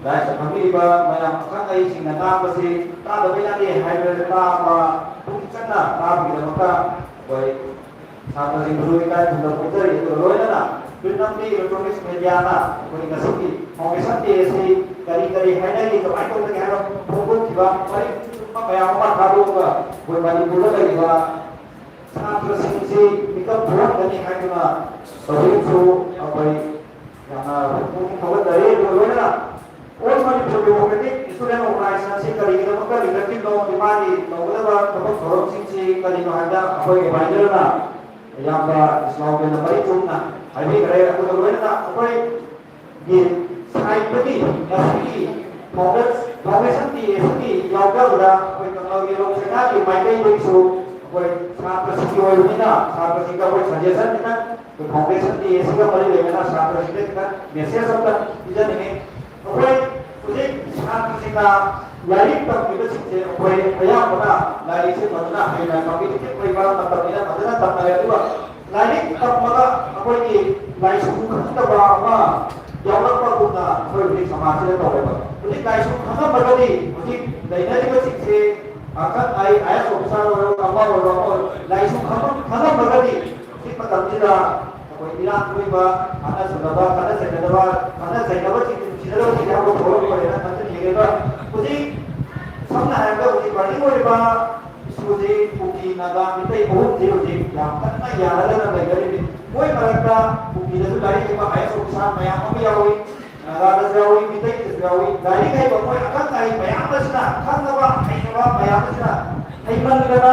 ꯗꯥꯏꯁꯇ ꯐꯝꯕꯤꯔꯤꯕ ꯃꯌꯥꯝ ꯑꯈꯪ ꯑꯍꯩꯁꯤꯡꯅ ꯉꯥꯡꯕꯁꯤ ꯇꯥꯗꯕ ꯌꯥꯗꯦ ꯍꯥꯏꯕ ꯇꯥꯕ ꯄꯨꯛꯅꯤꯡ ꯆꯪ ꯇꯥꯕꯒꯤꯗꯃꯛꯇ ꯑꯩꯈꯣꯏ ꯁꯥꯇ꯭ꯔꯁꯤꯡꯕꯨꯁꯨ ꯏꯀꯥꯏ ꯈꯨꯝꯅꯕ ꯐꯣꯡꯖꯔꯤ꯫ ꯑꯗꯨꯒ ꯂꯣꯏꯅꯅ print ꯑꯃꯗꯤ electronics mediaꯅ ꯑꯩꯈꯣꯏ ꯉꯁꯤꯒꯤ foundation day ꯑꯁꯤ ꯀꯔꯤ ꯀꯔꯤ ꯍꯥꯏꯅꯒꯦ, ꯀꯃꯥꯏꯅ ꯇꯧꯅꯒꯦ ꯍꯥꯏꯕ ꯐꯣꯡꯗꯣꯛꯈꯤꯕ ꯋꯥꯔꯤ ꯃꯌꯥꯝ ꯑꯃ ꯊꯥꯗꯣꯛꯑꯒ ꯑꯩꯈꯣꯏ ꯃꯅꯤꯄꯨꯔꯗ ꯂꯩꯔꯤꯕ ꯁꯥꯇ꯭ꯔꯁꯤꯡꯁꯤ ꯃꯤꯀꯞ ꯊꯣꯛꯍꯟꯒꯅꯤ ꯍꯥꯏꯗꯨꯅ ꯍꯧꯖꯤꯛꯁꯨ ꯑꯩꯈꯣꯏ ꯌꯥꯝꯅ ꯄꯨꯛꯅꯤꯡ ꯊꯧꯒꯠꯆꯔꯤ꯫ ꯑꯗꯨꯒ ꯂꯣꯏꯅꯅ All Manipur Democratic Student Organization ꯑꯁꯤ ꯀꯔꯤꯒꯤꯗꯃꯛꯇ ꯂꯤꯡꯈꯠꯈꯤꯕꯅꯣ, ꯃꯥꯒꯤ ꯇꯧꯒꯗꯕ ꯊꯕꯛ ꯊꯧꯔꯝꯁꯤꯡꯁꯤ ꯀꯔꯤꯅꯣ ꯍꯥꯏꯕꯗ ꯑꯩꯈꯣꯏ advisorꯅ ꯌꯥꯝꯕ ꯏꯁꯅꯥꯎꯕꯦꯟꯅ ꯃꯔꯤꯛ ꯆꯨꯝꯅ ꯍꯥꯏꯕꯤꯈ꯭ꯔꯦ꯫ ꯑꯗꯨꯒ ꯂꯣꯏꯅꯅ ꯑꯩꯈꯣꯏꯒꯤ ꯁꯥꯏꯠꯇꯒꯤ ꯉꯁꯤꯒꯤ founders-, foundation day ꯑꯁꯤꯒꯤ ꯌꯥꯎꯖꯕꯗ ꯑꯩꯈꯣꯏ ꯀꯪꯂꯥꯒꯤ ꯂꯧ ꯁꯩꯅꯥꯒꯤ ꯃꯥꯏꯀꯩꯗꯒꯤꯁꯨ ꯑꯩꯈꯣꯏ ꯁꯥꯇ꯭ꯔꯁꯤꯡꯒꯤ ꯑꯣꯏꯕꯅꯤꯅ ꯁꯥꯇ꯭ꯔꯁꯤꯡꯗ ꯑꯩꯈꯣꯏ suggestion ꯈꯤꯇꯪ ꯑꯩꯈꯣꯏ foundation day ꯑꯁꯤꯒ ꯃꯔꯤ ꯂꯩꯅꯅ ꯁꯥꯇ꯭ꯔꯁꯤꯡꯗ ꯈꯤꯇꯪ message ꯑꯝꯇ ꯄꯤꯖꯅꯤꯡꯉꯤ꯫ ꯑꯩꯈꯣꯏ ꯍꯧꯖꯤꯛ ꯁꯥꯇ꯭ꯔꯁꯤꯡꯅ ꯂꯥꯏꯔꯤꯛ ꯇꯝꯂꯤꯕꯁꯤꯡꯁꯦ ꯑꯩꯈꯣꯏ ꯑꯌꯥꯝꯕꯅ ꯂꯥꯏꯔꯤꯛꯁꯦ ꯐꯖꯅ ꯍꯩꯅ competitive ꯑꯣꯏꯕ ꯃꯇꯝꯅꯤꯅ ꯐꯖꯅ ꯇꯝꯅꯔꯦ꯫ ꯑꯗꯨꯒ ꯂꯥꯏꯔꯤꯛ ꯇꯝꯕꯗ ꯑꯩꯈꯣꯏꯒꯤ ꯂꯥꯏꯁꯨ ꯈꯪꯗꯕ ꯑꯃ ꯌꯥꯎꯔꯛꯄꯒꯨꯝꯅ ꯑꯩꯈꯣꯏ ꯍꯧꯖꯤꯛ ꯁꯃꯥꯖꯁꯤꯗ ꯇꯧꯔꯦꯕ꯫ ꯍꯧꯖꯤꯛ ꯂꯥꯏꯁꯨ ꯈꯪꯉꯝꯃꯒꯗꯤ ꯍꯧꯖꯤꯛ ꯂꯩꯅꯔꯤꯕꯁꯤꯡꯁꯦ ꯑꯈꯪ ꯑꯍꯩ, I A S officer ꯑꯣꯏꯔꯣ, ꯑꯃ ꯑꯣꯏꯔꯣ, ꯑꯃ ꯑꯣꯏꯔꯣ, ꯂꯥꯏꯁꯨ ꯈꯪꯉꯝ-, ꯈꯪꯉꯝꯃꯒꯗꯤ ꯍꯧꯖꯤꯛ ꯃꯇꯝꯁꯤꯗ ꯑꯩꯈꯣꯏ ꯏꯔꯥꯡ ꯊꯣꯛꯏꯕ, ꯈꯠꯅ ꯆꯩꯅꯕ, ꯈꯠꯅ ꯆꯩꯅꯗꯕ, ꯈꯠꯅ ꯆꯩꯅꯕꯁꯤꯡ ꯅꯨꯡꯁꯤꯅꯗꯕꯁꯤꯡꯁꯦ ꯍꯧꯔꯛꯑꯣꯏꯅ ꯈꯟꯖꯅꯤꯡꯉꯦ꯫ ꯑꯗꯨꯒ ꯍꯧꯖꯤꯛ ꯁꯝꯅ ꯍꯥꯏꯔꯕꯗ ꯍꯧꯖꯤꯛ burning ꯑꯣꯏꯔꯤꯕ ꯏꯁꯨꯁꯤ ꯀꯨꯀꯤ, ꯅꯥꯒꯥ, ꯃꯤꯇꯩ ꯑꯍꯨꯝꯁꯤ ꯍꯧꯖꯤꯛ ꯌꯥꯝ ꯀꯟꯅ ꯌꯥꯅꯗꯅ ꯂꯩꯅꯔꯤꯕꯅꯤ꯫ ꯃꯣꯏ ꯃꯔꯛꯇ ꯀꯨꯀꯤꯗꯁꯨ ꯂꯥꯏꯔꯤꯛ ꯍꯩꯕ I A S officer ꯃꯌꯥꯝ ꯑꯃ ꯌꯥꯎꯏ, ꯅꯥꯒꯥꯗꯁꯨ ꯌꯥꯎꯏ, ꯃꯤꯇꯩꯗꯁꯨ ꯌꯥꯎꯏ꯫ ꯂꯥꯏꯔꯤꯛ ꯍꯩꯕ ꯃꯣꯏ ꯑꯈꯪ ꯑꯍꯩ ꯃꯌꯥꯝ ꯑꯁꯤꯅ, ꯈꯪꯉꯕ ꯍꯩꯔꯕ ꯃꯌꯥꯝ ꯑꯁꯤꯅ ꯍꯩꯃꯟꯗꯅ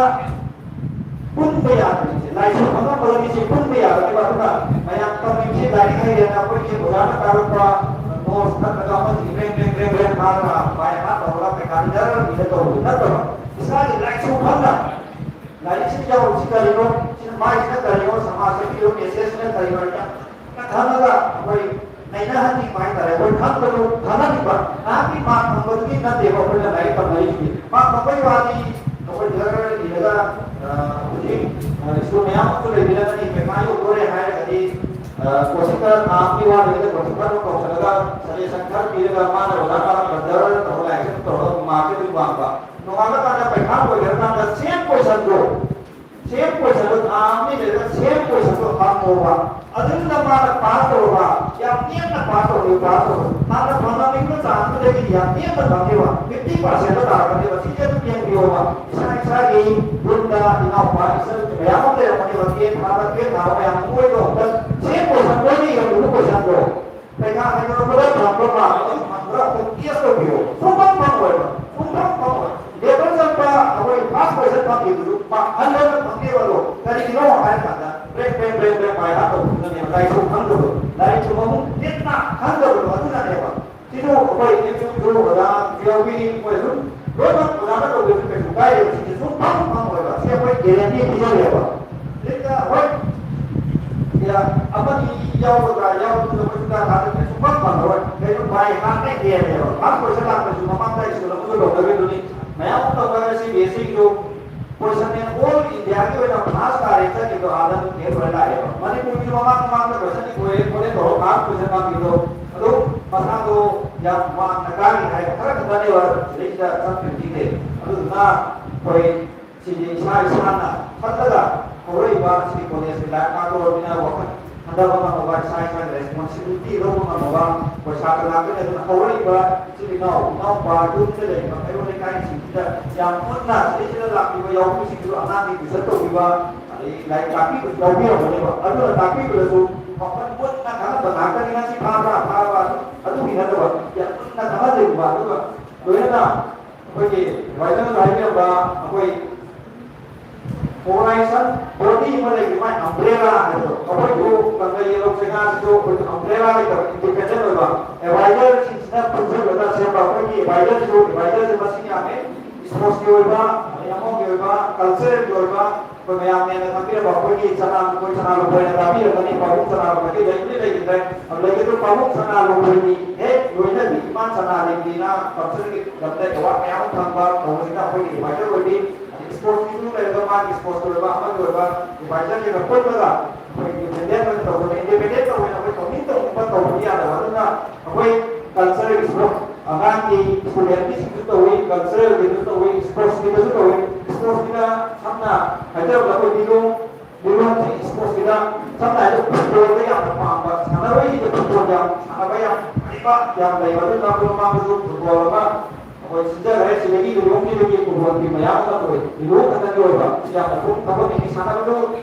ꯄꯨꯟꯕ ꯌꯥꯗꯕꯁꯦ, ꯂꯥꯏꯁꯨ ꯈꯪꯉꯝꯕꯒ ꯃꯤꯁꯦ ꯄꯨꯟꯕ ꯌꯥꯗꯕ꯫ ꯑꯗꯨꯅ ꯃꯌꯥꯝ ꯇꯝꯃꯤꯕꯁꯤ ꯂꯥꯏꯔꯤꯛ ꯍꯩꯔꯦꯅ ꯑꯩꯈꯣꯏꯒꯤ ꯑꯣꯖꯥꯅ ꯇꯥꯛꯂꯛꯄ notes ꯅꯠꯇ꯭ꯔꯒ ꯑꯃꯗꯤ ꯔꯦꯡ ꯔꯦꯡ ꯔꯦꯡ ꯔꯦꯡ ꯊꯥꯔꯒ by heart ꯇꯧꯔꯒ ꯄꯩꯈꯥ ꯏꯔ ꯏꯔ ꯇꯧꯕꯗꯨ ꯅꯠꯇꯕ, ꯏꯁꯥꯒꯤ ꯂꯥꯏꯁꯨ ꯈꯪꯅ ꯂꯥꯏꯔꯤꯛꯁꯤꯗ ꯌꯥꯎꯔꯤꯁꯤ ꯀꯔꯤꯅꯣ, ꯁꯤꯅ ꯃꯥꯏꯁꯤꯅ ꯀꯔꯤꯅꯣ, ꯁꯃꯥꯖꯇ ꯄꯤꯔꯤꯕ messageꯁꯤꯅ ꯀꯔꯤꯅꯣ ꯍꯥꯏꯅ ꯈꯪꯉꯒ ꯑꯩꯈꯣꯏ ꯅꯩꯅꯍꯟꯅꯤꯡꯕ ꯍꯥꯏꯇꯥꯔꯦ꯫ ꯑꯩꯈꯣꯏ ꯈꯪꯕꯗꯨ ꯈꯪꯍꯟꯅꯤꯡꯕ꯫ ꯉꯥꯏꯍꯥꯛꯀꯤ mark ꯐꯪꯕꯗꯨꯒꯤ ꯅꯠꯇꯦꯕ ꯑꯩꯈꯣꯏꯅ ꯂꯥꯏꯔꯤꯛ ꯇꯝꯅꯔꯤꯁꯤꯗꯤ꯫ Mark ꯐꯪꯕꯒꯤ ꯋꯥꯗꯤ ꯑꯩꯈꯣꯏ ꯖꯔ ꯏꯔꯒ, ꯑ, ꯍꯧꯖꯤꯛ, ꯑ, ꯁ꯭ꯀꯨꯜ ꯃꯌꯥꯝ ꯑꯃꯁꯨ ꯂꯩꯕꯤꯔꯝꯒꯅꯤ, ꯄꯩꯈꯥ ꯌꯧꯗꯣꯔꯦ ꯍꯥꯏꯔꯒꯗꯤ, ꯑ, question ꯈꯔ ꯊꯥ ꯑꯃꯒꯤ ꯋꯥꯠꯂꯤꯉꯩꯗ question ꯈꯔ ꯑꯗꯨꯝ ꯀꯧꯁꯜꯂꯒ suggestion ꯈꯔ ꯄꯤꯔꯒ ꯃꯥꯅ ꯑꯣꯖꯥ ꯇꯥꯔꯝꯕ ꯖꯔ ꯇꯧꯔꯒ ꯂꯥꯏꯔꯤꯛꯁꯦ ꯑꯗꯨꯝ ꯇꯧꯔꯒ markꯁꯦ ꯑꯗꯨꯝ ꯋꯥꯡꯕ꯫ ꯅꯣꯡꯉꯥꯜꯂꯀꯥꯟꯗ ꯄꯩꯈꯥ ꯂꯣꯏꯈ꯭ꯔꯀꯥꯟꯗ same questionꯗꯣ, same questionꯗꯣ ꯊꯥ ꯑꯃꯅꯤ ꯂꯩꯔꯒ same questionꯗꯣ ꯍꯪꯉꯣꯕ꯫ ꯑꯗꯨꯅ ꯃꯥꯅ pass ꯇꯧꯔꯕ, ꯌꯥꯝ ꯅꯦꯝꯅ pass ꯇꯧꯔꯕ, pass ꯇꯧꯔꯕ꯫ ꯃꯥꯅ ꯐꯪꯉꯝꯃꯤꯕ chanceꯗꯨꯗꯒꯤ ꯌꯥꯝ ꯅꯦꯝꯅ ꯐꯪꯉꯦꯕ, fifty percentꯗ ꯇꯥꯔꯛꯀꯅꯦꯕ꯫ ꯁꯤꯁꯦ ꯑꯗꯨꯝ ꯌꯦꯡꯕꯤꯌꯣꯕ꯫ ꯏꯁꯥ ꯏꯁꯥꯒꯤ ꯌꯨꯝꯗ ꯏꯅꯥꯎꯄꯥ ꯏꯆꯟ ꯃꯌꯥꯝ ꯑꯃ ꯂꯩꯔꯝꯒꯅꯦꯕ, ten ꯊꯥꯕ, twelve ꯊꯥꯕ ꯃꯌꯥꯝ, ꯃꯣꯏꯗꯣ ꯑꯝꯇ same question, ꯃꯣꯏꯅ ꯏꯔꯝꯃꯤꯕ questionꯗꯣ ꯄꯩꯈꯥ ꯍꯥꯏꯗꯣꯔꯛꯄꯗ ꯐꯪꯕ mark ꯑꯗꯨ ꯐꯪꯕ꯭ꯔꯥ ꯑꯝꯇ test ꯇꯧꯕꯤꯌꯣ꯫ ꯁꯨꯡꯐꯪ ꯐꯪꯉꯣꯏꯕ, ꯁꯨꯡꯐꯪ ꯐꯪꯉꯣꯏ꯫ Letter ꯆꯠꯄ ꯑꯩꯈꯣꯏ first question ꯐꯪꯈꯤꯕꯗꯨ mark hundredꯇ ꯐꯪꯗꯦꯕ꯫ ꯑꯗꯣ ꯀꯔꯤꯒꯤꯅꯣ ꯍꯥꯏꯔ ꯀꯥꯟꯗ break, break, break, break by heart ꯇꯧꯕꯗꯨꯅꯅꯦꯕ꯫ ꯂꯥꯏꯔꯤꯛꯁꯨ ꯈꯪꯗꯕꯗꯣ, ꯂꯥꯏꯔꯤꯛꯁꯨ ꯃꯃꯨꯠ ꯇꯤꯟꯅ ꯈꯪꯗꯕꯗꯣ ꯑꯗꯨꯅꯅꯦꯕ꯫ ꯁꯤꯁꯨ ꯑꯩꯈꯣꯏ MUꯁꯨ ꯑꯣꯖꯥ ꯌꯥꯎꯕꯤ, ꯑꯩꯈꯣꯏ ꯑꯗꯨꯝ ꯂꯣꯏꯅꯃꯛ ꯑꯣꯖꯥꯅ ꯇꯧꯕꯁꯨ ꯀꯩꯁꯨ ꯀꯥꯏꯗꯦꯕ꯫ ꯁꯤꯁꯦ ꯁꯨꯡꯐꯪ ꯐꯪꯉꯣꯏꯕ꯫ ꯁꯤ ꯑꯩꯈꯣꯏ guarantee ꯄꯤꯖꯔꯦꯕ꯫ ꯁꯤꯗ ꯍꯣꯏ, ꯁꯤꯗ ꯑꯃꯅꯤ ꯌꯥꯎꯒꯗ꯭ꯔꯥ, ꯌꯥꯎꯗ꯭ꯔꯥ, ꯑꯩꯈꯣꯏ ꯁꯨꯡꯊꯥ ꯊꯥꯖꯗꯦ꯫ ꯁꯨꯡꯐꯪ ꯐꯪꯉꯔꯣꯏ꯫ ꯀꯩꯅꯣ by heartꯅ ꯍꯦꯜꯂꯦꯕ꯫ First question ꯂꯥꯛꯄꯁꯨ ꯃꯃꯥꯡꯗ ꯁ꯭ꯀꯨꯜ ꯑꯃꯁꯨ ꯇꯧꯅꯈꯤꯕꯗꯨꯅꯤ꯫ ꯃꯌꯥꯝ ꯑꯃ ꯇꯧꯅꯈ꯭ꯔꯦ CBSEꯒꯤꯁꯨ꯫ Question bank all Indiaꯒꯤ ꯑꯣꯏꯅ first ꯇꯥꯔꯦ ꯆꯠꯈꯤꯕꯗꯣ ꯑꯥꯗ ꯑꯗꯨꯝ ꯍꯦꯛ ꯂꯣꯏ ꯂꯥꯛꯑꯦꯕ꯫ ꯃꯅꯤꯄꯨꯔꯒꯤ ꯃꯃꯥꯡ ꯃꯃꯥꯡꯗ question ꯏꯀꯣꯏꯔꯦ ꯈꯣꯠꯂꯦ ꯇꯧꯔ first question ꯐꯪꯈꯤꯕꯗꯣ ꯑꯗꯨꯝ ꯃꯁꯥꯗꯣ ꯌꯥꯝ ꯋꯥꯡꯅ ꯀꯥꯔꯤ ꯍꯥꯏꯕ ꯈꯔ ꯈꯛꯇꯅꯦꯕ ꯁꯤꯗꯩꯁꯤꯗ ꯆꯪꯈ꯭ꯔꯤꯕꯁꯤꯡꯁꯦ꯫ ꯑꯗꯨꯗꯨꯅ ꯑꯩꯈꯣꯏ ꯁꯤꯗꯤ ꯏꯁꯥ ꯏꯁꯥꯅ ꯈꯜꯂꯒ ꯍꯧꯔꯛꯏꯕ ꯁꯤꯒꯤ ꯀꯣꯂꯦꯖꯀꯤ ꯂꯥꯏꯔꯤꯛ ꯉꯥꯛꯇ ꯑꯣꯏꯕꯅꯤꯅ ꯋꯥꯈꯜ ꯈꯟꯊꯕ ꯉꯝꯃꯕ, ꯏꯁꯥ ꯏꯁꯥꯒꯤ responsibility ꯂꯧꯕ ꯉꯝꯃꯕ ꯑꯩꯈꯣꯏ ꯁꯥꯇ꯭ꯔ ꯉꯥꯛꯇꯅꯤ꯫ ꯑꯗꯨꯅ ꯍꯧꯔꯛꯏꯕ ꯏꯆꯤꯜ ꯏꯅꯥꯎ, ꯏꯅꯥꯎꯄꯥ, ꯌꯨꯝꯗ ꯂꯩꯔꯤꯕ ꯀꯩꯔꯣꯜ ꯂꯩꯀꯥꯏꯁꯤꯡꯁꯤꯗ ꯌꯥꯝ ꯃꯨꯟꯅ ꯁꯤꯗꯩꯁꯤꯗ ꯂꯥꯛꯄꯤꯕ ꯌꯥꯎꯕꯤꯁꯤꯡꯁꯨ ꯑꯉꯥꯡꯒꯤ tuition ꯇꯧꯕꯤꯕ, ꯑꯗꯩ ꯂꯥꯏꯔꯤꯛ ꯇꯥꯛꯄꯤꯕꯁꯨ ꯌꯥꯎꯕꯤꯔꯝꯒꯅꯦꯕ꯫ ꯑꯗꯨꯅ ꯇꯥꯛꯄꯤꯕꯗꯁꯨ ꯋꯥꯈꯜ ꯃꯨꯟꯅ ꯈꯪꯍꯟꯕ ꯉꯥꯛꯇꯅꯤ꯫ ꯉꯁꯤ ꯐꯥꯕ꯭ꯔꯥ, ꯐꯥꯕ꯭ꯔꯥ, ꯑꯗꯨꯒꯤ ꯅꯠꯇꯕ ꯌꯥꯝ ꯃꯨꯟꯅ ꯈꯪꯍꯟꯖꯅꯤꯡꯕ꯫ ꯑꯗꯨꯒ ꯂꯣꯏꯅꯅ ꯑꯩꯈꯣꯏꯒꯤ advisorꯅ ꯍꯥꯏꯕꯤꯔꯝꯕ ꯑꯩꯈꯣꯏ organization body ꯑꯃ ꯂꯩꯔꯤ, ꯃꯥꯏ umbrella ꯍꯥꯏꯕꯗꯣ꯫ ꯑꯩꯈꯣꯏꯁꯨ ꯀꯪꯂꯩ ꯌꯦꯜꯍꯧ ꯆꯤꯡꯉꯥꯁꯤꯁꯨ ꯑꯩꯈꯣꯏꯁꯨ umbrella ꯂꯩꯇꯕ, independent ꯑꯣꯏꯕ advisorꯁꯤꯡꯁꯤꯅ ꯄꯨꯟꯁꯤꯜꯂꯒ ꯁꯦꯝꯕ꯫ ꯑꯩꯈꯣꯏꯒꯤ advisorꯁꯤꯁꯨ, advisorꯁꯤ ꯃꯁꯤꯡ ꯌꯥꯝꯃꯦ꯫ Sportsꯀꯤ ꯑꯣꯏꯕ, ꯑꯗꯩ ꯑꯃꯒꯤ ꯑꯣꯏꯕ, culturalꯒꯤ ꯑꯣꯏꯕ, ꯑꯩꯈꯣꯏ ꯃꯌꯥꯝꯅ ꯍꯦꯟꯅ ꯈꯪꯕꯤꯔꯕ ꯑꯩꯈꯣꯏꯒꯤ ꯆꯅꯥ, ꯑꯩꯈꯣꯏ ꯆꯅꯥ ꯂꯨꯄꯣꯏꯅ ꯇꯥꯕꯤꯔꯝꯒꯅꯤ꯫ ꯄꯥꯕꯨꯡ ꯆꯅꯥ ꯂꯨꯄꯣꯏꯗꯤ ꯂꯩꯕꯨꯗꯤ ꯂꯩꯈꯤꯗ꯭ꯔꯦ꯫ ꯑꯗꯨ ꯂꯩꯒꯗꯕ ꯄꯥꯕꯨꯡ ꯆꯅꯥ ꯂꯨꯄꯣꯏꯒꯤ ꯍꯦꯛ ꯂꯣꯏꯅꯕꯤ ꯏꯃꯥ ꯆꯅꯥ ꯂꯩꯕꯤꯅ cultureꯒꯤ ꯂꯝꯗ award ꯃꯌꯥꯝ ꯑꯃ ꯐꯪꯕ ꯇꯧꯕꯁꯤꯗ ꯑꯩꯈꯣꯏꯒꯤ advisor ꯑꯣꯏꯕꯤ, ꯑꯗꯩ sportsꯀꯤꯁꯨ ꯂꯩꯔꯒ ꯃꯥꯒꯤ sportsꯀꯤ ꯑꯣꯏꯕ ꯑꯃꯒꯤ ꯑꯣꯏꯕ advisorꯁꯤꯡꯒ ꯄꯨꯜꯂꯒ ꯑꯩꯈꯣꯏ independent ꯑꯣꯏꯅ ꯇꯧꯕꯅꯤ꯫ Independent ꯇꯧꯕꯅ ꯑꯩꯈꯣꯏ ꯇꯧꯅꯤꯡ ꯇꯧꯅꯤꯡꯕ ꯇꯧꯕꯗꯤ ꯌꯥꯗꯕ꯫ ꯑꯗꯨꯅ ꯑꯩꯈꯣꯏ culture, sport ꯑꯉꯥꯡꯒꯤ ꯁ꯭ꯀꯨꯜ ꯍꯦꯜꯊꯀꯤꯁꯤꯡꯁꯨ ꯇꯧꯏ, ꯀꯜꯆꯔꯦꯜꯒꯤꯁꯨ ꯇꯧꯏ, ꯁ꯭ꯄꯣꯔꯠꯁꯀꯤꯗꯁꯨ ꯇꯧꯏ꯫ ꯁ꯭ꯄꯣꯔꯠꯁꯀꯤꯗ ꯁꯝꯅ ꯍꯥꯏꯖꯔꯕꯗ ꯑꯩꯈꯣꯏ ꯂꯤꯂꯣꯡ, ꯂꯤꯂꯣꯡꯁꯤ ꯁ꯭ꯄꯣꯔꯠꯁꯀꯤꯗ ꯁꯝꯅ ꯍꯥꯏꯔꯕꯗ ꯐꯨꯠꯕꯣꯜꯗ ꯌꯥꯝꯅ ꯄꯥꯝꯕ ꯁꯥꯟꯅꯔꯣꯏꯁꯤꯡꯁꯦ ꯐꯨꯠꯕꯣꯜ ꯌꯥꯝ ꯁꯥꯟꯅꯕ ꯌꯥꯝ ꯍꯩꯕ ꯌꯥꯝ ꯂꯩꯕ ꯑꯗꯨꯅ ꯑꯩꯈꯣꯏ ꯃꯃꯥꯡꯗꯁꯨ ꯐꯨꯠꯕꯣꯜ ꯑꯃ ꯑꯩꯈꯣꯏ ꯁꯤꯟꯖꯈ꯭ꯔꯦ꯫ ꯁꯤꯗꯒꯤ ꯂꯤꯂꯣꯡꯒꯤꯗꯒꯤ ꯐꯨꯠꯕꯣꯜ ꯇꯤꯝ ꯃꯌꯥꯝ ꯑꯃ ꯊꯣꯛꯏ꯫ ꯂꯤꯂꯣꯡ ꯈꯛꯇꯒꯤ ꯑꯣꯏꯕ ꯁꯤ ꯌꯥꯝꯅ ꯊꯣꯛ ꯊꯕꯛ ꯁꯥꯟꯅꯕꯗꯨ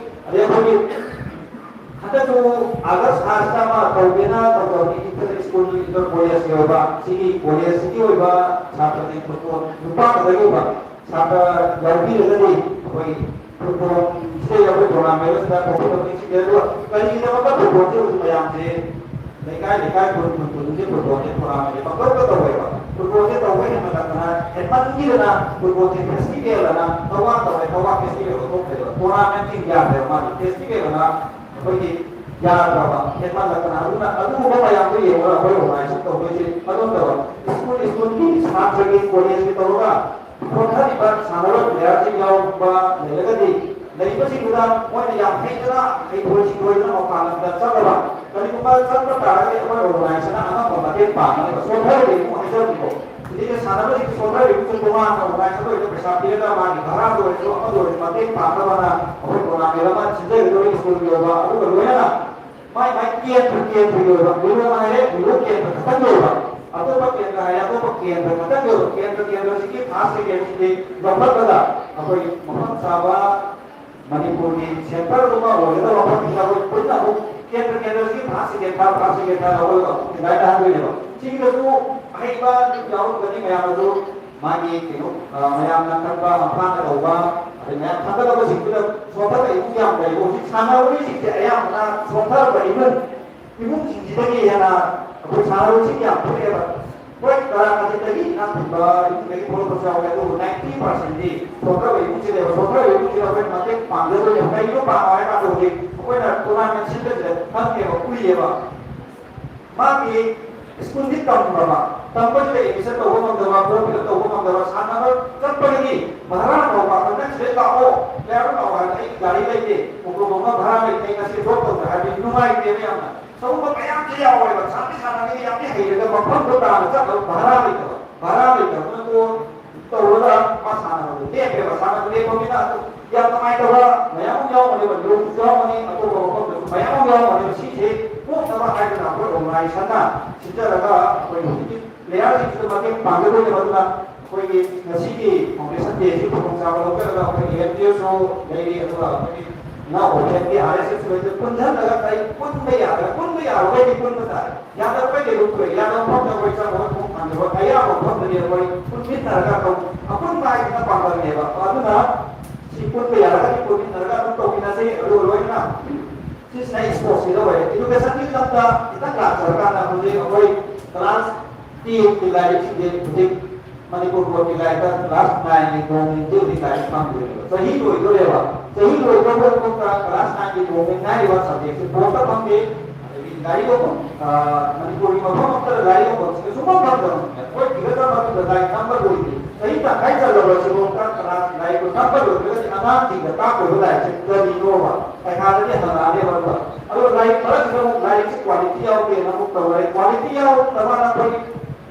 ꯑꯗꯩ ꯑꯩꯈꯣꯏꯒꯤ ꯍꯟꯗꯛꯁꯨ ꯑꯥꯒꯁ ꯊꯥꯁꯤꯗ ꯑꯃ ꯇꯧꯒꯦꯅ ꯇꯧꯖꯕꯅꯤ꯫ ꯏꯟꯇꯔ ꯁ꯭ꯀꯨꯜ ꯏꯟꯇꯔ ꯀꯣꯂꯦꯖꯀꯤ ꯑꯣꯏꯕ ꯁꯤꯒꯤ ꯀꯣꯂꯦꯖꯁꯤꯒꯤ ꯑꯣꯏꯕ ꯁꯥꯇ꯭ꯔꯁꯤꯡ ꯐꯨꯠꯕꯣꯜ ꯅꯨꯄꯥ ꯈꯛꯇꯒꯤ ꯑꯣꯏꯕ ꯁꯥꯇ꯭ꯔ ꯌꯥꯎꯕꯤꯔꯒꯗꯤ ꯑꯩꯈꯣꯏ ꯐꯨꯠꯕꯣꯜꯁꯤꯗ ꯑꯩꯈꯣꯏ ꯇꯣꯔꯅꯥꯃꯦꯟ ꯑꯁꯤꯗ ꯊꯣꯛꯄꯤꯕ ꯁꯤꯡꯁꯦ ꯑꯗꯨꯒ ꯀꯔꯤꯒꯤꯗꯃꯛꯇ ꯐꯨꯠꯕꯣꯜꯁꯦ ꯍꯧꯖꯤꯛ ꯃꯌꯥꯝꯁꯦ ꯂꯩꯀꯥꯏ ꯂꯩꯀꯥꯏ ꯈꯨꯟ ꯈꯨꯟ ꯈꯨꯟꯁꯦ ꯐꯨꯠꯕꯣꯜꯁꯦ ꯇꯣꯔꯅꯥꯃꯦꯟꯁꯦ ꯄꯪꯇꯧꯗ ꯇꯧꯋꯦꯕ꯫ ꯐꯨꯠꯕꯣꯜꯁꯦ ꯇꯧꯕ ꯍꯦꯟꯃꯟꯂꯛꯇꯅ ꯍꯦꯟꯃꯟꯈꯤꯗꯅ ꯐꯨꯠꯕꯣꯜꯁꯦ ꯐꯦꯁꯇꯤꯚꯦꯜ ꯑꯅ ꯊꯧꯕꯥꯜ ꯇꯧꯋꯦ, ꯊꯧꯕꯥꯜ ꯐꯦꯁꯇꯤꯚꯦꯜ ꯑꯣꯟꯊꯣꯛꯈ꯭ꯔꯦꯕ꯫ ꯇꯣꯔꯅꯥꯃꯦꯟꯁꯤꯡ ꯌꯥꯗ꯭ꯔꯦꯕ ꯃꯥꯒꯤ ꯐꯦꯁꯇꯤꯚꯦꯜ ꯑꯅ ꯑꯩꯈꯣꯏꯒꯤ ꯌꯥꯗ꯭ꯔꯕ ꯍꯦꯟꯃꯟꯂꯛꯇꯅ꯫ ꯑꯗꯨꯅ ꯑꯗꯨꯒꯨꯝꯕ ꯃꯌꯥꯝꯗꯣ ꯌꯦꯡꯉꯒ ꯑꯩꯈꯣꯏ ꯑꯣꯔꯒꯅꯥꯏꯖꯦꯁꯟ ꯇꯧꯗꯣꯏꯁꯦ ꯑꯗꯨꯝꯇꯕ ꯁ꯭ꯀꯨꯜ ꯁ꯭ꯀꯨꯜꯒꯤ ꯁꯥꯇ꯭ꯔꯒꯤ ꯀꯣꯂꯦꯖꯀꯤ ꯇꯧꯔꯒ ꯁꯣꯟꯊꯔꯤꯕ ꯁꯥꯟꯅꯔꯣꯏ ꯄ꯭ꯂꯦꯌꯥꯔꯁꯤꯡ ꯌꯥꯎꯕ ꯂꯩꯔꯒꯗꯤ ꯂꯩꯕꯁꯤꯡꯗꯨꯗ ꯃꯣꯏꯅ ꯌꯥꯝ ꯍꯩꯗꯅ ꯍꯩꯊꯣꯏ ꯁꯤꯡꯊꯣꯏꯗꯅ ꯃꯄꯥꯟ ꯂꯝꯗ ꯆꯠꯂꯕ ꯀꯔꯤꯒꯨꯝꯕ ꯆꯠꯄ ꯇꯥꯔꯒꯗꯤ ꯑꯩꯈꯣꯏ ꯑꯣꯔꯒꯅꯥꯏꯖꯦꯁꯟꯅ ꯑꯉꯝꯕ ꯃꯇꯦꯡ ꯄꯥꯡꯒꯅꯦꯕ꯫ ꯁꯣꯟꯊꯔꯤꯕ ꯏꯃꯨꯡ ꯍꯥꯏꯖꯕꯅꯤꯀꯣ꯫ ꯁꯤꯗꯩꯗ ꯁꯥꯟꯅꯕꯁꯤꯡ ꯁꯣꯟꯊꯔꯤꯕꯁꯨ ꯇꯣꯉꯥꯟꯅ ꯑꯣꯔꯒꯅꯥꯏꯖꯦꯁꯟ ꯑꯣꯏꯅ ꯄꯩꯁꯥ ꯄꯤꯔꯒ ꯃꯥꯒꯤ ꯚꯔꯥꯗ ꯑꯣꯏꯔꯁꯨ ꯑꯃꯗ ꯑꯣꯏꯔꯁꯨ ꯃꯇꯦꯡ ꯄꯥꯡꯅꯕꯅ ꯑꯩꯈꯣꯏ ꯇꯣꯔꯅꯥꯃꯦꯟ ꯑꯃ ꯁꯤꯟꯖꯒꯗꯧꯔꯤ ꯁ꯭ꯀꯨꯜꯒꯤ ꯑꯣꯏꯕ꯫ ꯑꯗꯨꯒ ꯂꯣꯏꯅꯅ ꯃꯥꯏ ꯃꯥꯏ ꯀꯦꯟꯗ꯭ꯔ ꯀꯦꯟꯗ꯭ꯔꯒꯤ ꯑꯣꯏꯕ ꯃꯤꯔꯣꯜ ꯍꯥꯏꯔꯦ, ꯃꯤꯔꯣꯜ ꯀꯦꯟꯗ꯭ꯔ ꯈꯛꯇꯪꯒꯤ ꯑꯣꯏꯕ꯫ ꯑꯇꯣꯞꯄ ꯀꯦꯟꯗ꯭ꯔ ꯍꯥꯏꯔꯦ, ꯑꯇꯣꯞꯄ ꯀꯦꯟꯗ꯭ꯔ ꯈꯛꯇꯪꯒꯤ ꯑꯣꯏꯕ꯫ ꯀꯦꯟꯗ꯭ꯔ ꯀꯦꯟꯗ꯭ꯔꯁꯤꯒꯤ ꯐꯥꯔꯁ ꯁꯦꯀꯦꯟꯁꯤꯗꯤ ꯂꯧꯈꯠꯂꯒ ꯑꯩꯈꯣꯏ ꯃꯐꯝ ꯆꯥꯕ ꯃꯅꯤꯄꯨꯔꯒꯤ ꯁꯦꯟꯇꯔ ꯑꯃ ꯑꯣꯏꯒꯗꯕ ꯃꯐꯝꯁꯤꯗ ꯑꯩꯈꯣꯏ ꯄꯨꯟꯅ ꯑꯃꯨꯛ ꯀꯦꯟꯗ꯭ꯔ ꯀꯦꯟꯗ꯭ꯔꯁꯤꯒꯤ ꯐꯥꯔꯁ ꯁꯦꯀꯦꯟ ꯊꯥꯔꯠ, ꯐꯥꯔꯁ ꯁꯦꯀꯦꯟ ꯊꯥꯔꯠ ꯂꯧꯔꯒ ꯑꯃꯨꯛ ꯊꯤꯡꯒꯥꯏꯅꯍꯟꯗꯣꯏꯅꯦꯕ꯫ ꯁꯤꯒꯤꯗꯁꯨ ꯑꯍꯩꯕ ꯑꯗꯨꯝ ꯌꯥꯎꯔꯝꯒꯅꯤ ꯃꯌꯥꯝꯅꯁꯨ꯫ ꯃꯥꯒꯤ ꯀꯩꯅꯣ, ꯑ, ꯃꯌꯥꯝꯅ ꯈꯟꯕ ꯃꯈꯥꯗ ꯇꯧꯕ, ꯑꯗꯩ ꯃꯌꯥꯝ ꯊꯥꯒꯠꯂꯕꯁꯤꯡꯗꯨꯗ ꯁꯣꯟꯊꯕ ꯏꯃꯨꯡ ꯌꯥꯝ ꯂꯩꯕ꯫ ꯍꯧꯖꯤꯛ ꯁꯥꯟꯅꯔꯣꯏꯁꯤꯡꯁꯦ ꯑꯌꯥꯝꯕꯅ ꯁꯣꯟꯊꯔꯕ ꯏꯃꯨꯡ, ꯏꯃꯨꯡꯁꯤꯡꯁꯤꯗꯒꯤ ꯍꯦꯟꯅ ꯑꯩꯈꯣꯏ ꯁꯥꯟꯅꯔꯣꯏꯁꯤꯡ ꯌꯥꯝ ꯊꯣꯛꯑꯦꯕ꯫ ꯍꯣꯏ, ꯇꯔꯥ ꯃꯊꯛꯇꯒꯤ ꯏꯅꯥꯛ ꯈꯨꯟꯕ ꯏꯃꯨꯡꯗꯒꯤ ꯊꯣꯛꯂꯛꯄꯁꯨ ꯌꯥꯎꯋꯦ, ꯑꯗꯨꯕꯨ ꯅꯥꯏꯟꯇꯤ ꯄꯥꯔꯁꯦꯟꯗꯤ ꯁꯣꯟꯊꯕ ꯏꯃꯨꯡꯁꯤꯅꯦꯕ꯫ ꯁꯣꯟꯊꯕ ꯏꯃꯨꯡꯁꯤꯗ ꯑꯩꯈꯣꯏꯅ ꯃꯇꯦꯡ ꯄꯥꯡꯖꯗꯣꯏꯅꯦꯕ꯫ ꯀꯩꯒꯤꯅꯣ ꯄꯥꯡꯉꯣ ꯍꯥꯏ ꯀꯥꯟꯗ ꯍꯧꯖꯤꯛ ꯑꯩꯈꯣꯏꯅ ꯇꯣꯔꯅꯥꯃꯦꯟ ꯁꯤꯟꯕꯁꯤꯗ ꯈꯪꯉꯦꯕ, ꯎꯏꯌꯦꯕ꯫ ꯃꯥꯒꯤ ꯁ꯭ꯀꯨꯜꯗꯤ ꯇꯝꯈ꯭ꯔꯕ, ꯇꯝꯕꯁꯤꯗ ꯑꯦꯗꯃꯤꯁꯟ ꯇꯧꯕ ꯉꯝꯗꯕ, ꯐꯣꯔꯝ ꯐꯤꯜ ꯑꯞ ꯇꯧꯕ ꯉꯝꯗꯕ, ꯁꯥꯟꯅꯕ ꯆꯠꯄꯗꯒꯤ ꯚꯔꯥ ꯐꯥꯎꯕ ꯑꯩꯈꯣꯏ ꯅꯪ ꯁꯤꯗꯩ ꯂꯥꯛꯑꯣ, ꯄ꯭ꯂꯦꯌꯥꯔꯗꯨ ꯂꯥꯛꯑꯣ ꯍꯥꯏꯕꯗ ꯑꯩ ꯒꯥꯔꯤ ꯂꯩꯇꯦ, ꯑꯣꯇꯣ ꯇꯣꯡꯕ ꯚꯔꯥ ꯂꯩꯇꯦ, ꯑꯩ ꯉꯁꯤ ꯗ꯭ꯔꯣꯞ ꯇꯧꯒꯦ ꯍꯥꯏꯕꯗꯤ ꯅꯨꯡꯉꯥꯏꯇꯦꯕ ꯌꯥꯝꯅ꯫ ꯇꯧꯕ ꯃꯌꯥꯝꯁꯦ ꯌꯥꯎꯋꯦꯕ꯫ ꯁꯥꯟꯅ ꯁꯥꯟꯅꯕꯒꯤ ꯌꯥꯝꯗꯤ ꯍꯩꯔꯒ ꯃꯐꯝꯗꯣ ꯇꯥꯅ ꯆꯠꯂꯒ ꯚꯔꯥ ꯂꯩꯇꯕ, ꯚꯔꯥ ꯂꯩꯇꯕꯅꯀꯣ ꯇꯧꯔꯒ ꯃꯥ ꯁꯥꯟꯅꯕꯗꯣ ꯂꯦꯞꯄꯦꯕ꯫ ꯁꯥꯟꯅꯕ ꯂꯦꯞꯄꯅꯤꯅ ꯑꯗꯨ ꯌꯥꯝ ꯅꯨꯡꯉꯥꯏꯇꯕ ꯃꯌꯥꯝ ꯑꯃ ꯌꯥꯎꯔꯝꯒꯅꯦꯕ꯫ ꯂꯣꯟꯁꯨ ꯌꯥꯎꯔꯝꯒꯅꯤ, ꯑꯇꯣꯞꯄ ꯃꯐꯝꯗꯁꯨ ꯃꯌꯥꯝ ꯑꯃ ꯌꯥꯎꯔꯝꯒꯅꯦꯕ꯫ ꯁꯤꯁꯦ ꯀꯣꯛꯅꯕ ꯍꯥꯏꯗꯅ ꯑꯩꯈꯣꯏ ꯑꯣꯔꯒꯅꯥꯏꯖꯦꯁꯟꯅ ꯁꯤꯟꯖꯔꯒ ꯑꯩꯈꯣꯏ ꯍꯧꯖꯤꯛꯀꯤ ꯄ꯭ꯂꯦꯌꯔꯁꯤꯡꯁꯤꯗ ꯃꯇꯦꯡ ꯄꯥꯡꯒꯗꯣꯏꯅꯦꯕ꯫ ꯑꯗꯨꯅ ꯑꯩꯈꯣꯏꯒꯤ ꯉꯁꯤꯒꯤ ꯐꯥꯎꯟꯗꯦꯁꯟ ꯗꯦꯁꯤ ꯈꯨꯗꯣꯡꯆꯥꯕ ꯂꯧꯖꯔꯒ ꯑꯩꯈꯣꯏꯒꯤ ꯑꯦꯝ ꯄꯤ ꯑꯦꯁꯁꯨ ꯂꯩꯔꯤ, ꯑꯗꯨꯒ ꯑꯩꯈꯣꯏꯒꯤ ꯏꯅꯥꯎ ꯑꯣꯐꯤꯁꯀꯤ ꯑꯥꯔ ꯑꯦꯁ ꯑꯦꯁ ꯂꯩꯔꯤ, ꯄꯨꯟꯁꯤꯜꯂꯒ ꯀꯔꯤ ꯄꯨꯟꯕ ꯌꯥꯗ꯭ꯔꯥ? ꯄꯨꯟꯕ ꯌꯥꯔꯒꯗꯤ ꯄꯨꯟꯕ ꯇꯥꯔꯦ꯫ ꯌꯥꯗꯕꯈꯩꯗꯤ ꯑꯗꯨꯝ ꯊꯣꯛꯑꯦ꯫ ꯌꯥꯗꯕ ꯃꯐꯝꯗ ꯑꯩꯈꯣꯏ ꯆꯪꯕ ꯊꯣꯡ ꯊꯥꯡꯖꯕ ꯑꯌꯥꯕ ꯃꯐꯝꯗꯗꯤ ꯑꯩꯈꯣꯏ ꯄꯨꯟꯃꯤꯟꯅꯔꯒ ꯑꯩꯈꯣꯏ ꯑꯄꯨꯟꯕ ꯍꯥꯏꯁꯤꯅ ꯄꯥꯡꯒꯜꯅꯦꯕ꯫ ꯑꯗꯨꯅ ꯁꯤ ꯄꯨꯟꯕ ꯌꯥꯔꯒꯗꯤ ꯄꯨꯟꯃꯤꯟꯅꯔꯒ ꯑꯗꯨꯝ ꯇꯧꯃꯤꯟꯅꯁꯤ꯫ ꯑꯗꯨꯒ ꯂꯣꯏꯅꯅ ꯁꯤꯁꯤꯅ ꯏꯁꯄꯣꯔꯠꯁꯀꯤꯗ ꯑꯣꯏꯔꯦ꯫ ꯏꯗꯨꯀꯦꯁꯟꯒꯤ ꯂꯝꯗ ꯈꯤꯇꯪ ꯂꯥꯛꯆꯔꯀꯥꯟꯗ ꯍꯧꯖꯤꯛ ꯑꯩꯈꯣꯏ ꯀ꯭ꯂꯥꯁ ꯇꯦꯟꯒꯤ ꯂꯥꯏꯔꯤꯛꯁꯤꯡꯁꯦ ꯍꯧꯖꯤꯛ ꯃꯅꯤꯄꯨꯔ ꯕꯣꯔꯗꯀꯤ ꯂꯥꯏꯔꯤꯛꯇ ꯀ꯭ꯂꯥꯁ ꯅꯥꯏꯟꯒꯤ ꯅꯣꯡꯃꯗꯤ ꯍꯧꯖꯤꯛ ꯂꯥꯏꯔꯤꯛ ꯐꯪꯗ꯭ꯔꯦꯕ꯫ ꯆꯍꯤ ꯂꯣꯏꯗꯣꯔꯦꯕ꯫ ꯆꯍꯤ ꯂꯣꯏꯗꯣꯔꯕ ꯃꯇꯨꯡꯗ ꯀ꯭ꯂꯥꯁ ꯅꯥꯏꯟꯒꯤ ꯅꯣꯡꯃ ꯉꯥꯏꯔꯤꯕ ꯁꯕꯖꯦꯛꯁꯦ ꯕꯣꯔꯗꯇ ꯐꯪꯗꯦ꯫ ꯑꯗꯒꯤ ꯂꯥꯏꯔꯤꯛ ꯌꯣꯟꯐꯝ, ꯑ, ꯃꯅꯤꯄꯨꯔꯒꯤ ꯃꯐꯝ ꯑꯃꯠꯇꯗ ꯂꯥꯏꯔꯤꯛ ꯌꯣꯟꯐꯝꯁꯤꯗ ꯁꯨꯡꯐꯪ ꯐꯪꯗꯕꯅꯤꯅ ꯑꯩꯈꯣꯏ ꯊꯤꯒꯠꯂ ꯃꯇꯨꯡꯗ ꯂꯥꯏꯔꯤꯛ ꯅꯝꯕ ꯂꯣꯏꯗ꯭ꯔꯤ꯫ ꯆꯍꯤ ꯇꯪꯈꯥꯏ ꯆꯜꯂꯕ ꯁꯤꯐꯥꯎꯗ ꯀ꯭ꯂꯥꯁ ꯂꯥꯏꯔꯤꯛꯇꯣ ꯅꯝꯕ ꯂꯣꯏꯗ꯭ꯔꯒꯗꯤ ꯑꯉꯥꯡꯁꯤꯡꯗ ꯇꯥꯛꯇꯣꯏꯕ ꯂꯥꯏꯔꯤꯛꯁꯦ ꯀꯔꯤꯅꯣꯕ? ꯄꯩꯈꯥꯗꯗꯤ ꯍꯪꯉꯛꯑꯅꯦꯕ꯫ ꯑꯗꯨꯒ ꯂꯥꯏꯔꯤꯛ ꯃꯔꯛꯁꯤꯗ ꯑꯃꯨꯛ ꯂꯥꯏꯔꯤꯛꯁꯤ ꯀ꯭ꯋꯥꯂꯤꯇꯤ ꯌꯥꯎꯗꯦꯅ ꯑꯃꯨꯛ ꯇꯧꯔꯦ꯫ ꯀ꯭ꯋꯥꯂꯤꯇꯤ ꯌꯥꯎꯗꯕꯅ ꯑꯩꯈꯣꯏ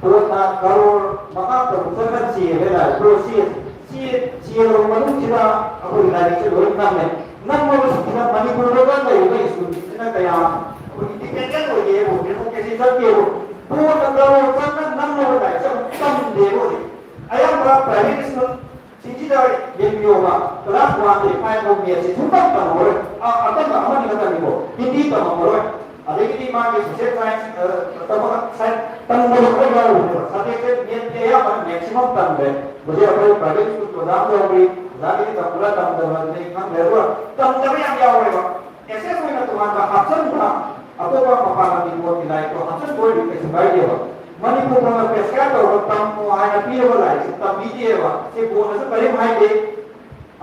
ꯕꯣꯔꯗꯅ ꯀꯔꯣꯔ ꯃꯉꯥ ꯇꯔꯨꯛ ꯆꯪꯅ ꯆꯦꯜꯂꯦ ꯂꯥꯏꯔꯤꯛ꯫ ꯆꯦ-, ꯆꯦꯜꯂꯕ ꯃꯅꯨꯡꯁꯤꯗ ꯑꯩꯈꯣꯏꯒꯤ ꯂꯥꯏꯔꯤꯛꯁꯦ ꯂꯣꯏ ꯅꯝꯃꯦ꯫ ꯅꯝꯃꯕꯁꯤꯡꯁꯤꯅ ꯃꯅꯤꯄꯨꯔꯗ ꯂꯩꯔꯤꯕ ꯁ꯭ꯀꯨꯜꯁꯤꯡꯁꯤꯅ ꯀꯌꯥ ꯑꯩꯈꯣꯏ ꯏꯟꯗꯤꯄꯦꯟꯗꯦꯟ ꯑꯣꯏꯗꯦꯕꯨ, ꯗꯦꯃꯣꯀ꯭ꯔꯦꯁꯤ ꯆꯠꯇꯦꯕꯨ, ꯕꯣꯔꯗꯅ ꯀꯔꯣꯔ ꯆꯪꯅ ꯅꯝꯃꯕ ꯂꯥꯏꯔꯤꯛꯁꯦ ꯑꯃꯨꯛ ꯇꯝꯗꯦꯕ ꯍꯧꯖꯤꯛ꯫ ꯑꯌꯥꯝꯕ ꯄ꯭ꯔꯥꯏꯚꯦꯠ ꯁ꯭ꯀꯨꯜ ꯁꯤꯡꯁꯤꯗ ꯌꯦꯡꯕꯤꯌꯣꯕ, ꯀ꯭ꯂꯥꯁ ꯋꯥꯟꯗꯒꯤ ꯐꯥꯏꯚ ꯐꯥꯎ ꯃꯦꯠꯁꯁꯤ ꯁꯨꯡꯇꯝ ꯇꯝꯃꯔꯣꯏ꯫ ꯑ-, ꯑꯇꯝꯕ ꯑꯃꯅꯤ ꯈꯛꯇꯅꯤꯀꯣ, ꯍꯤꯟꯗꯤ ꯇꯝꯃꯝꯃꯔꯣꯏ꯫ ꯑꯗꯒꯤꯗꯤ ꯃꯥꯒꯤ ꯁꯣꯁꯤꯌꯦꯜ ꯁꯥꯏꯟꯁ, ꯑ, ꯇꯝꯕ, ꯁꯥꯏꯟꯁ ꯇꯝꯕꯗꯣ ꯈꯔ ꯌꯥꯎꯔꯤꯕꯅꯦꯕ꯫ ꯁꯕꯖꯦꯛꯁꯦ ꯃꯦꯠꯁꯇꯤ ꯑꯌꯥꯝꯕꯅ ꯃꯦꯛꯁꯤꯃꯝ ꯇꯝꯗ꯭ꯔꯦ꯫ ꯍꯧꯖꯤꯛ ꯑꯩꯈꯣꯏ ꯄ꯭ꯔꯥꯏꯚꯦꯠ ꯁ꯭ꯀꯨꯜ ꯑꯣꯖꯥ ꯑꯃ ꯌꯥꯎꯔꯤ, ꯑꯣꯖꯥꯒꯤꯗꯤ ꯇꯝꯕ꯭ꯔꯥ ꯇꯝꯗꯕ꯭ꯔꯥꯗꯤ ꯈꯪꯗ꯭ꯔꯦ꯫ ꯑꯗꯨꯒ ꯇꯝꯗꯕ ꯌꯥꯝ ꯌꯥꯎꯔꯦꯕ꯫ ꯑꯦꯁ ꯑꯦꯁ ꯑꯣꯏꯅ ꯇꯣꯉꯥꯟꯕ ꯍꯥꯞꯆꯟꯕ, ꯑꯇꯣꯞꯄ ꯃꯄꯥꯟ ꯂꯝꯒꯤ ꯕꯣꯔꯗꯀꯤ ꯂꯥꯏꯔꯤꯛꯇꯣ ꯍꯥꯞꯆꯟꯕ ꯑꯣꯏꯔꯗꯤ ꯀꯩꯁꯨ ꯀꯥꯏꯗꯦꯕ꯫ ꯃꯅꯤꯄꯨꯔ ꯐꯥꯎꯅ ꯄꯦꯁꯀꯥ ꯇꯧꯔꯒ ꯇꯝꯃꯣ ꯍꯥꯏꯅ ꯄꯤꯔꯕ ꯂꯥꯏꯔꯤꯛꯁꯦ ꯇꯝꯕꯤꯗꯦꯕ꯫ ꯁꯤ ꯕꯣꯔꯗꯅꯁꯨ ꯀꯔꯤꯝ ꯍꯥꯏꯗꯦ꯫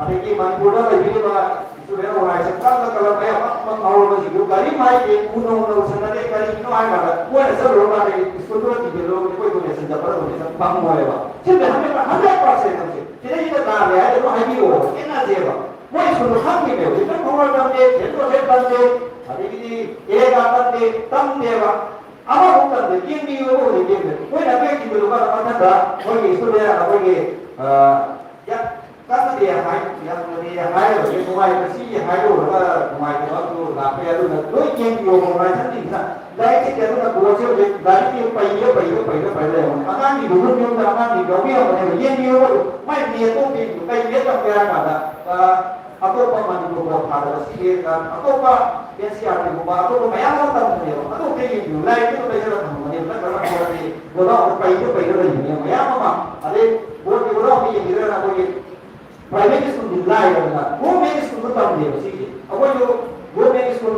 ꯑꯗꯒꯤ ꯃꯅꯤꯄꯨꯔꯗ ꯂꯩꯕꯤꯔꯤꯕ ꯏꯁꯇꯨꯗꯦꯟ ꯑꯣꯔꯒꯅꯥꯏꯖꯦꯁꯟ ꯀꯔꯝꯅ ꯀꯔꯝꯕ ꯑꯌꯥꯝꯕ ꯉꯥꯎꯔꯕꯁꯤꯡꯗꯨ ꯀꯔꯤꯝ ꯍꯥꯏꯗꯦ, ꯎꯅꯧ ꯎꯅꯧ ꯁꯟꯅꯗꯦ꯫ ꯀꯔꯤꯒꯤꯅꯣ ꯍꯥꯏ ꯀꯥꯟꯗ ꯃꯣꯏꯅ ꯆꯠꯂꯨꯔꯀꯥꯟꯗ ꯁ꯭ꯀꯨꯜꯗꯨꯗ ꯊꯤꯡꯖꯤꯜꯂꯨꯔꯒꯗꯤ ꯑꯩꯈꯣꯏ ꯗꯣꯅꯦꯁꯟ ꯆꯠꯄꯗ ꯗꯣꯅꯦꯁꯟ ꯐꯪꯉꯣꯏꯕ꯫ ꯁꯤꯗ ꯍꯟꯗ꯭ꯔꯦꯠ, ꯍꯟꯗ꯭ꯔꯦꯠ ꯄꯥꯔꯁꯦꯟ ꯍꯧꯖꯤꯛ ꯁꯤꯗꯩꯁꯤꯗ ꯂꯥꯜꯂꯦ ꯍꯥꯏꯗꯤ ꯑꯗꯨꯝ ꯍꯥꯏꯕꯤꯔꯛꯑꯣ, ꯈꯦꯠꯅꯁꯦꯕ꯫ ꯃꯣꯏ ꯁ꯭ꯀꯨꯜꯗꯣ ꯈꯪꯗꯦꯃꯦ꯫ ꯍꯧꯖꯤꯛꯇ ꯈꯣꯡꯉꯣꯏ ꯇꯝꯗꯦ, ꯁꯦꯟ ꯖꯣꯁꯦꯐ ꯇꯝꯗꯦ, ꯑꯗꯒꯤꯗꯤ ꯑꯦꯔꯦꯒꯥ ꯇꯝꯗꯦ, ꯇꯝꯗꯦꯕ꯫ ꯑꯃꯐꯥꯎ ꯇꯝꯗꯦ꯫ ꯌꯦꯡꯕꯤꯌꯨꯕ ꯍꯧꯖꯤꯛ ꯌꯦꯡꯗꯦ꯫ ꯃꯣꯏꯅ ꯑꯗꯨ ꯌꯦꯡꯕꯤꯕꯗꯣ ꯀꯥꯟꯗ ꯃꯊꯪꯗ ꯃꯣꯏꯒꯤ ꯁ꯭ꯀꯨꯜꯗ ꯑꯩꯈꯣꯏꯒꯤ, ꯑ, ꯌꯥꯝ ꯀꯥꯟꯅꯗꯦ ꯍꯥꯏ-, ꯌꯥꯝꯅꯗꯦ ꯍꯥꯏꯔꯒꯗꯤ ꯅꯨꯡꯉꯥꯏꯕ ꯁꯤꯒꯤ ꯍꯥꯏꯔꯨꯔꯒ ꯅꯨꯡꯉꯥꯏꯇꯕ ꯑꯗꯨ ꯂꯥꯛꯄ ꯌꯥꯏ꯫ ꯑꯗꯨꯅ ꯂꯣꯏ ꯌꯦꯡꯕꯤꯌꯣ ꯍꯥꯏꯁꯤꯅ꯫ ꯂꯥꯏꯔꯤꯛꯁꯤꯗꯤ ꯑꯗꯨꯅ ꯕꯣꯔꯗꯁꯦ ꯍꯧꯖꯤꯛ ꯂꯥꯏꯔꯤꯛꯁꯤ ꯄꯩꯔ, ꯄꯩꯔ, ꯄꯩꯔ, ꯄꯩꯔ ꯂꯩꯔꯝꯒꯅꯤ꯫ ꯑꯉꯥꯡꯒꯤ ꯌꯨꯝ ꯌꯨꯝꯗ ꯑꯉꯥꯡꯒꯤ ꯌꯥꯎꯕꯤꯔꯝꯒꯅꯦꯕ꯫ ꯌꯦꯡꯕꯤꯌꯨ꯫ ꯃꯥꯏ ꯃꯦꯠꯇꯣ ꯄꯤꯕꯤꯌꯨ꯫ ꯀꯩ ꯃꯦꯠ ꯇꯝꯒꯦ ꯍꯥꯏ ꯀꯥꯟꯗ, ꯑ, ꯑꯇꯣꯞꯄ ꯃꯅꯤꯄꯨꯔ ꯕꯣꯔꯗ ꯊꯥꯗꯕ ꯁꯤ ꯑꯦ, ꯑ, ꯑꯇꯣꯞꯄ ꯑꯦꯟ ꯁꯤ ꯑꯥꯔ ꯇꯤꯒꯨꯝꯕ ꯑꯇꯣꯞꯄ ꯃꯌꯥꯝ ꯑꯃ ꯇꯝꯕꯅꯦꯕ꯫ ꯑꯗꯨ ꯑꯝꯇ ꯌꯦꯡꯕꯤꯌꯨ꯫ ꯂꯥꯏꯔꯤꯛꯇꯨꯗ ꯄꯩꯁꯥ ꯊꯝꯃꯝꯒꯅꯦꯕ꯫ ꯅꯠꯇ꯭ꯔꯒ ꯕꯣꯔꯗꯇꯤ ꯒꯣꯗꯥꯎꯟꯗ ꯄꯩꯔ, ꯄꯩꯔ ꯂꯩꯕꯅꯦꯕ ꯃꯌꯥꯝ ꯑꯃ꯫ ꯑꯗꯩ ꯕꯣꯔꯗꯀꯤ ꯒꯣꯗꯥꯎꯟꯗ ꯌꯦꯡꯕꯤꯔꯒꯅ ꯑꯩꯈꯣꯏꯒꯤ ꯄ꯭ꯔꯥꯏꯚꯦꯠ ꯁ꯭ꯀꯨꯜꯗꯤ ꯂꯥꯏꯔꯗꯅ ꯒꯣꯔꯃꯦꯟ ꯁ꯭ꯀꯨꯜꯗ ꯇꯝꯗꯦꯕ ꯁꯤꯁꯦ꯫ ꯑꯩꯈꯣꯏꯁꯨ ꯒꯣꯔꯃꯦꯟ ꯁ꯭ꯀꯨꯜ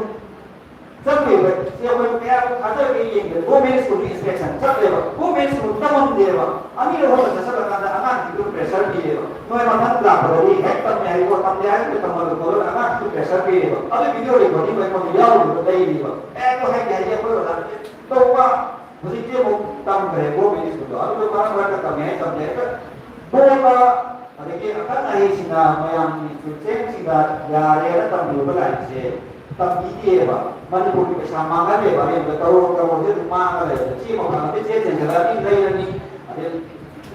ꯆꯠꯂꯨꯏꯕ ꯁꯤ ꯑꯩꯈꯣꯏ ꯀꯌꯥ ꯊꯥꯖꯔꯒꯦ ꯌꯦꯡꯕꯗ ꯒꯣꯔꯃꯦꯟ ꯁ꯭ꯀꯨꯜꯒꯤ ꯏꯟꯁꯄꯦꯛꯁꯟ ꯆꯠꯂꯦꯕ꯫ ꯒꯣꯔꯃꯦꯟ ꯁ꯭ꯀꯨꯜ ꯇꯝꯃꯝꯗꯦꯕ꯫ ꯑꯅꯤꯔꯛ ꯑꯍꯨꯝꯂꯛ ꯆꯠꯁꯤꯜꯂꯀꯥꯟꯗ ꯑꯉꯥꯡꯁꯤꯡꯗꯨ ꯄ꯭ꯔꯦꯁꯔ ꯄꯤꯔꯦꯕ꯫ ꯅꯣꯏ ꯃꯊꯪ ꯂꯥꯛꯄꯗꯗꯤ ꯍꯦꯛ ꯇꯝꯃꯦ ꯍꯥꯏꯀꯣ, ꯇꯝꯗꯦ ꯍꯥꯏꯔꯒ ꯇꯝꯍꯜꯂꯨ ꯈꯣꯠꯂꯨ ꯑꯉꯥꯡꯁꯤꯡꯗꯨ ꯄ꯭ꯔꯦꯁꯔ ꯄꯤꯔꯦꯕ꯫ ꯑꯗꯨ ꯚꯤꯗꯤꯑꯣ ꯔꯦꯀꯣꯔꯗꯤꯡ ꯑꯩꯉꯣꯟꯗ ꯌꯥꯎꯔꯤꯕ ꯂꯩꯔꯤꯕ꯫ ꯑꯦ, ꯑꯗꯨ ꯍꯥꯏꯒꯦ ꯍꯥꯏꯒꯦ ꯑꯩꯈꯣꯏ ꯑꯣꯖꯥ ꯇꯧꯕ ꯍꯧꯖꯤꯛꯇꯤ ꯑꯃꯨꯛ ꯇꯝꯈ꯭ꯔꯦ ꯒꯣꯔꯃꯦꯟ ꯁ꯭ꯀꯨꯜꯗꯣ꯫ ꯑꯗꯨꯗꯣ ꯃꯔꯛ ꯃꯔꯛꯇ ꯇꯝꯃꯦ ꯍꯥꯏ ꯇꯝꯗꯦ ꯍꯥꯏ ꯕꯣꯔꯗ ꯑꯗꯒꯤ ꯑꯈꯪ ꯑꯍꯩꯁꯤꯡꯅ ꯃꯌꯥꯝꯒꯤ ꯆꯨꯝꯆꯦꯡꯁꯤꯡꯗ ꯌꯥꯔꯦꯅ ꯇꯝꯕꯤꯕ ꯂꯥꯏꯔꯤꯛꯁꯦ ꯇꯝꯕꯤꯗꯦꯕ꯫ ꯃꯅꯤꯄꯨꯔꯒꯤ ꯄꯩꯁꯥ ꯃꯥꯡꯍꯜꯂꯦꯕ꯫ ꯑꯔꯦꯝꯕꯗ ꯀꯔꯣꯔ ꯀꯔꯣꯔꯁꯦ ꯑꯗꯨꯝ ꯃꯥꯡꯉ ꯂꯩꯔꯦ꯫ ꯆꯦ ꯃꯐꯝ ꯑꯃꯗ ꯆꯦ ꯆꯦꯟꯁꯤꯜꯂꯛꯑꯅꯤ, ꯂꯩꯔꯅꯤ꯫ ꯑꯗꯩ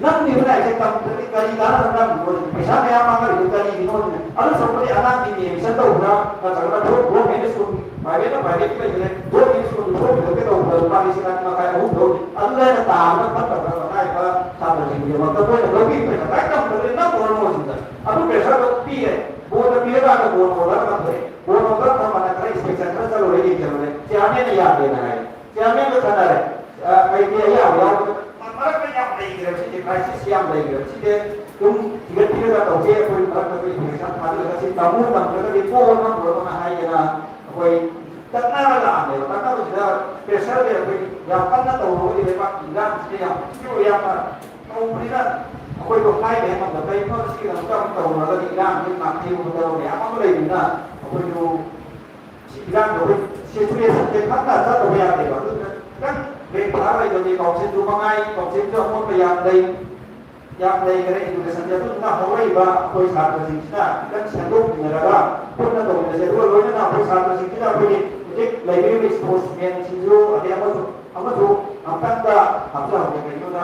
ꯅꯝꯃꯤꯕ ꯂꯥꯏꯔꯤꯛꯁꯦ ꯇꯝꯗ꯭ꯔꯗꯤ ꯀꯔꯤ ꯀꯥꯟꯅꯕ ꯅꯝꯃꯤꯅꯣ? ꯄꯩꯁꯥ ꯃꯌꯥꯝ ꯃꯥꯡꯍꯜꯂꯤꯗꯣ ꯀꯔꯤꯒꯤꯅꯣ? ꯑꯗꯨ ꯁꯔꯨꯛꯄꯨꯗꯤ ꯑꯉꯥꯡꯁꯤꯡꯒꯤ ꯑꯦꯗꯃꯤꯁꯟ ꯇꯧꯕ꯭ꯔꯥ, ꯅꯠꯇ꯭ꯔꯒꯅ ꯒꯣꯔꯃꯦꯟ ꯁ꯭ꯀꯨꯜ, ꯄ꯭ꯔꯥꯏꯚꯦꯠꯅ ꯄ꯭ꯔꯥꯏꯚꯦꯠꯀꯤ ꯂꯩꯕꯅꯦ, ꯒꯣꯔꯃꯦꯟ ꯁ꯭ꯀꯨꯜꯗꯨ ꯒꯣꯔꯃꯦꯟꯗ ꯀꯩꯗꯧꯕꯗ ꯂꯨꯄꯥ ꯂꯤꯁꯤꯡ ꯑꯅꯤ ꯃꯈꯥꯏ, ꯑꯍꯨꯝ ꯂꯧꯔꯤ꯫ ꯑꯗꯨꯗ ꯑꯩꯅ ꯇꯥꯕꯅ ꯐꯠꯇꯕ꯭ꯔꯥ? ꯍꯥꯏꯔꯤꯕ ꯁꯥꯇ꯭ꯔꯁꯤꯡꯒꯤꯗꯃꯛꯇ ꯃꯣꯏꯅ ꯂꯧꯕꯤꯕ ꯄꯩꯁꯥ ꯂꯥꯏꯔꯤꯛ ꯇꯝꯕꯗ ꯅꯝꯃꯨꯔꯅꯨ ꯁꯤꯗ꯫ ꯑꯗꯨ ꯄ꯭ꯔꯦꯁꯔꯗꯣ ꯄꯤꯔꯦ꯫ ꯕꯣꯔꯗꯇ ꯄꯤꯔꯀꯥꯟꯗ ꯕꯣꯔꯗ ꯑꯣꯔꯗꯔ ꯑꯃ ꯊꯣꯛꯑꯦ꯫ ꯕꯣꯔꯗ ꯑꯣꯔꯗꯔ ꯊꯣꯛꯑꯀꯥꯟꯗ ꯈꯔ ꯏꯟꯁꯄꯦꯛꯁꯟ ꯈꯔ ꯆꯠꯂꯨꯔꯦ, ꯌꯦꯡꯁꯤꯜꯂꯨꯔꯦ꯫ ꯆꯤꯌꯥꯔꯃꯦꯟꯅ ꯌꯥꯗꯦꯅ ꯍꯥꯏꯔꯦ꯫ ꯆꯤꯌꯥꯔꯃꯦꯟꯒ ꯈꯟꯅꯔꯦ꯫ ꯑ, ꯀꯩꯗꯤ ꯑꯌꯥꯕ ꯌꯥꯎꯗꯕ꯫ ꯃꯔꯛꯇ ꯌꯥꯝ ꯂꯩꯈ꯭ꯔꯦꯕ ꯁꯤꯁꯦ, ꯀ꯭ꯔꯥꯏꯁꯤꯁ ꯌꯥꯝ ꯂꯩꯈ꯭ꯔꯦꯕ ꯁꯤꯁꯦ꯫ ꯑꯗꯨꯝ ꯊꯤꯒꯠꯄꯤꯔꯒ ꯇꯧꯁꯦ꯫ ꯑꯩꯈꯣꯏ ꯃꯔꯛꯇ ꯑꯩꯈꯣꯏ ꯏꯟꯐꯣꯔꯃꯦꯁꯟ ꯊꯥꯖꯤꯜꯂꯒ ꯁꯤ ꯇꯝꯃꯨ ꯇꯝꯗ꯭ꯔꯒꯗꯤ ꯇꯣꯛꯑꯣ ꯅꯝꯈ꯭ꯔꯣꯅ ꯍꯥꯏꯗꯅ ꯑꯩꯈꯣꯏ ꯇꯛꯅꯔ ꯂꯥꯛꯑꯝꯃꯦꯕ꯫ ꯇꯛꯅꯕꯁꯤꯗ ꯄ꯭ꯔꯦꯁꯔꯁꯦ ꯑꯩꯈꯣꯏ ꯌꯥꯝ ꯀꯟꯅ ꯇꯧꯔꯨꯔꯒꯗꯤ ꯂꯩꯕꯥꯛꯀꯤ ꯏꯔꯥꯡꯁꯤꯗ ꯌꯥꯝ ꯊꯤꯅ ꯌꯥꯝꯅ ꯇꯧꯕꯅꯤꯅ ꯑꯩꯈꯣꯏꯗꯣ ꯍꯥꯏꯕ ꯍꯦꯛ ꯉꯝꯗꯕ꯫ ꯀꯩꯒꯤꯅꯣ ꯁꯤꯒꯤꯗꯃꯛꯇ ꯑꯃꯨꯛ ꯇꯧꯔꯨꯔꯒꯗꯤ ꯏꯔꯥꯡꯁꯤ ꯅꯥꯊꯩꯕ ꯈꯣꯠꯇꯕ ꯃꯌꯥꯝ ꯑꯃ ꯂꯩꯕꯅꯤꯅ ꯑꯩꯈꯣꯏꯁꯨ ꯁꯤ ꯏꯔꯥꯡꯗꯣ ꯑꯩꯈꯣꯏ ꯁꯤꯆꯨꯋꯦꯁꯟꯁꯦ ꯈꯪꯅ ꯆꯠꯇꯕ ꯌꯥꯗꯦꯕ꯫ ꯑꯗꯨꯅ ꯈꯤꯇꯪ ꯕ꯭ꯔꯦꯛ ꯊꯥꯔꯣꯏꯗꯕꯅꯤ꯫ ꯀꯥꯎꯟꯁꯤꯜꯁꯨ ꯃꯉꯥꯏ, ꯀꯥꯎꯟꯁꯤꯜꯁꯨ ꯑꯃꯣꯠꯄ ꯌꯥꯝ ꯂꯩ꯫ ꯌꯥꯝ ꯂꯩꯈꯔꯦ ꯏꯗꯨꯀꯦꯁꯟꯁꯦ꯫ ꯑꯗꯨꯗꯨꯅ ꯍꯧꯔꯛꯏꯕ ꯑꯩꯈꯣꯏ ꯁꯥꯇ꯭ꯔꯁꯤꯡꯁꯤꯅ ꯈꯤꯇꯪ ꯁꯦꯝꯗꯣꯛ ꯑꯩꯈꯣꯏ ꯁꯥꯇ꯭ꯔꯁꯤꯡꯁꯤꯅ ꯑꯩꯈꯣꯏꯒꯤ ꯍꯧꯖꯤꯛ ꯂꯩꯕꯤꯔꯤꯕ ꯏꯁꯄꯣꯔꯠꯁꯃꯦꯟꯁꯤꯡꯁꯨ, ꯑꯗꯩ ꯑꯃꯁꯨ ꯑꯃꯁꯨ ꯑꯝꯇꯪꯗ ꯍꯥꯞꯆꯍꯧꯒꯦ꯫ ꯀꯩꯒꯤꯅꯣꯗ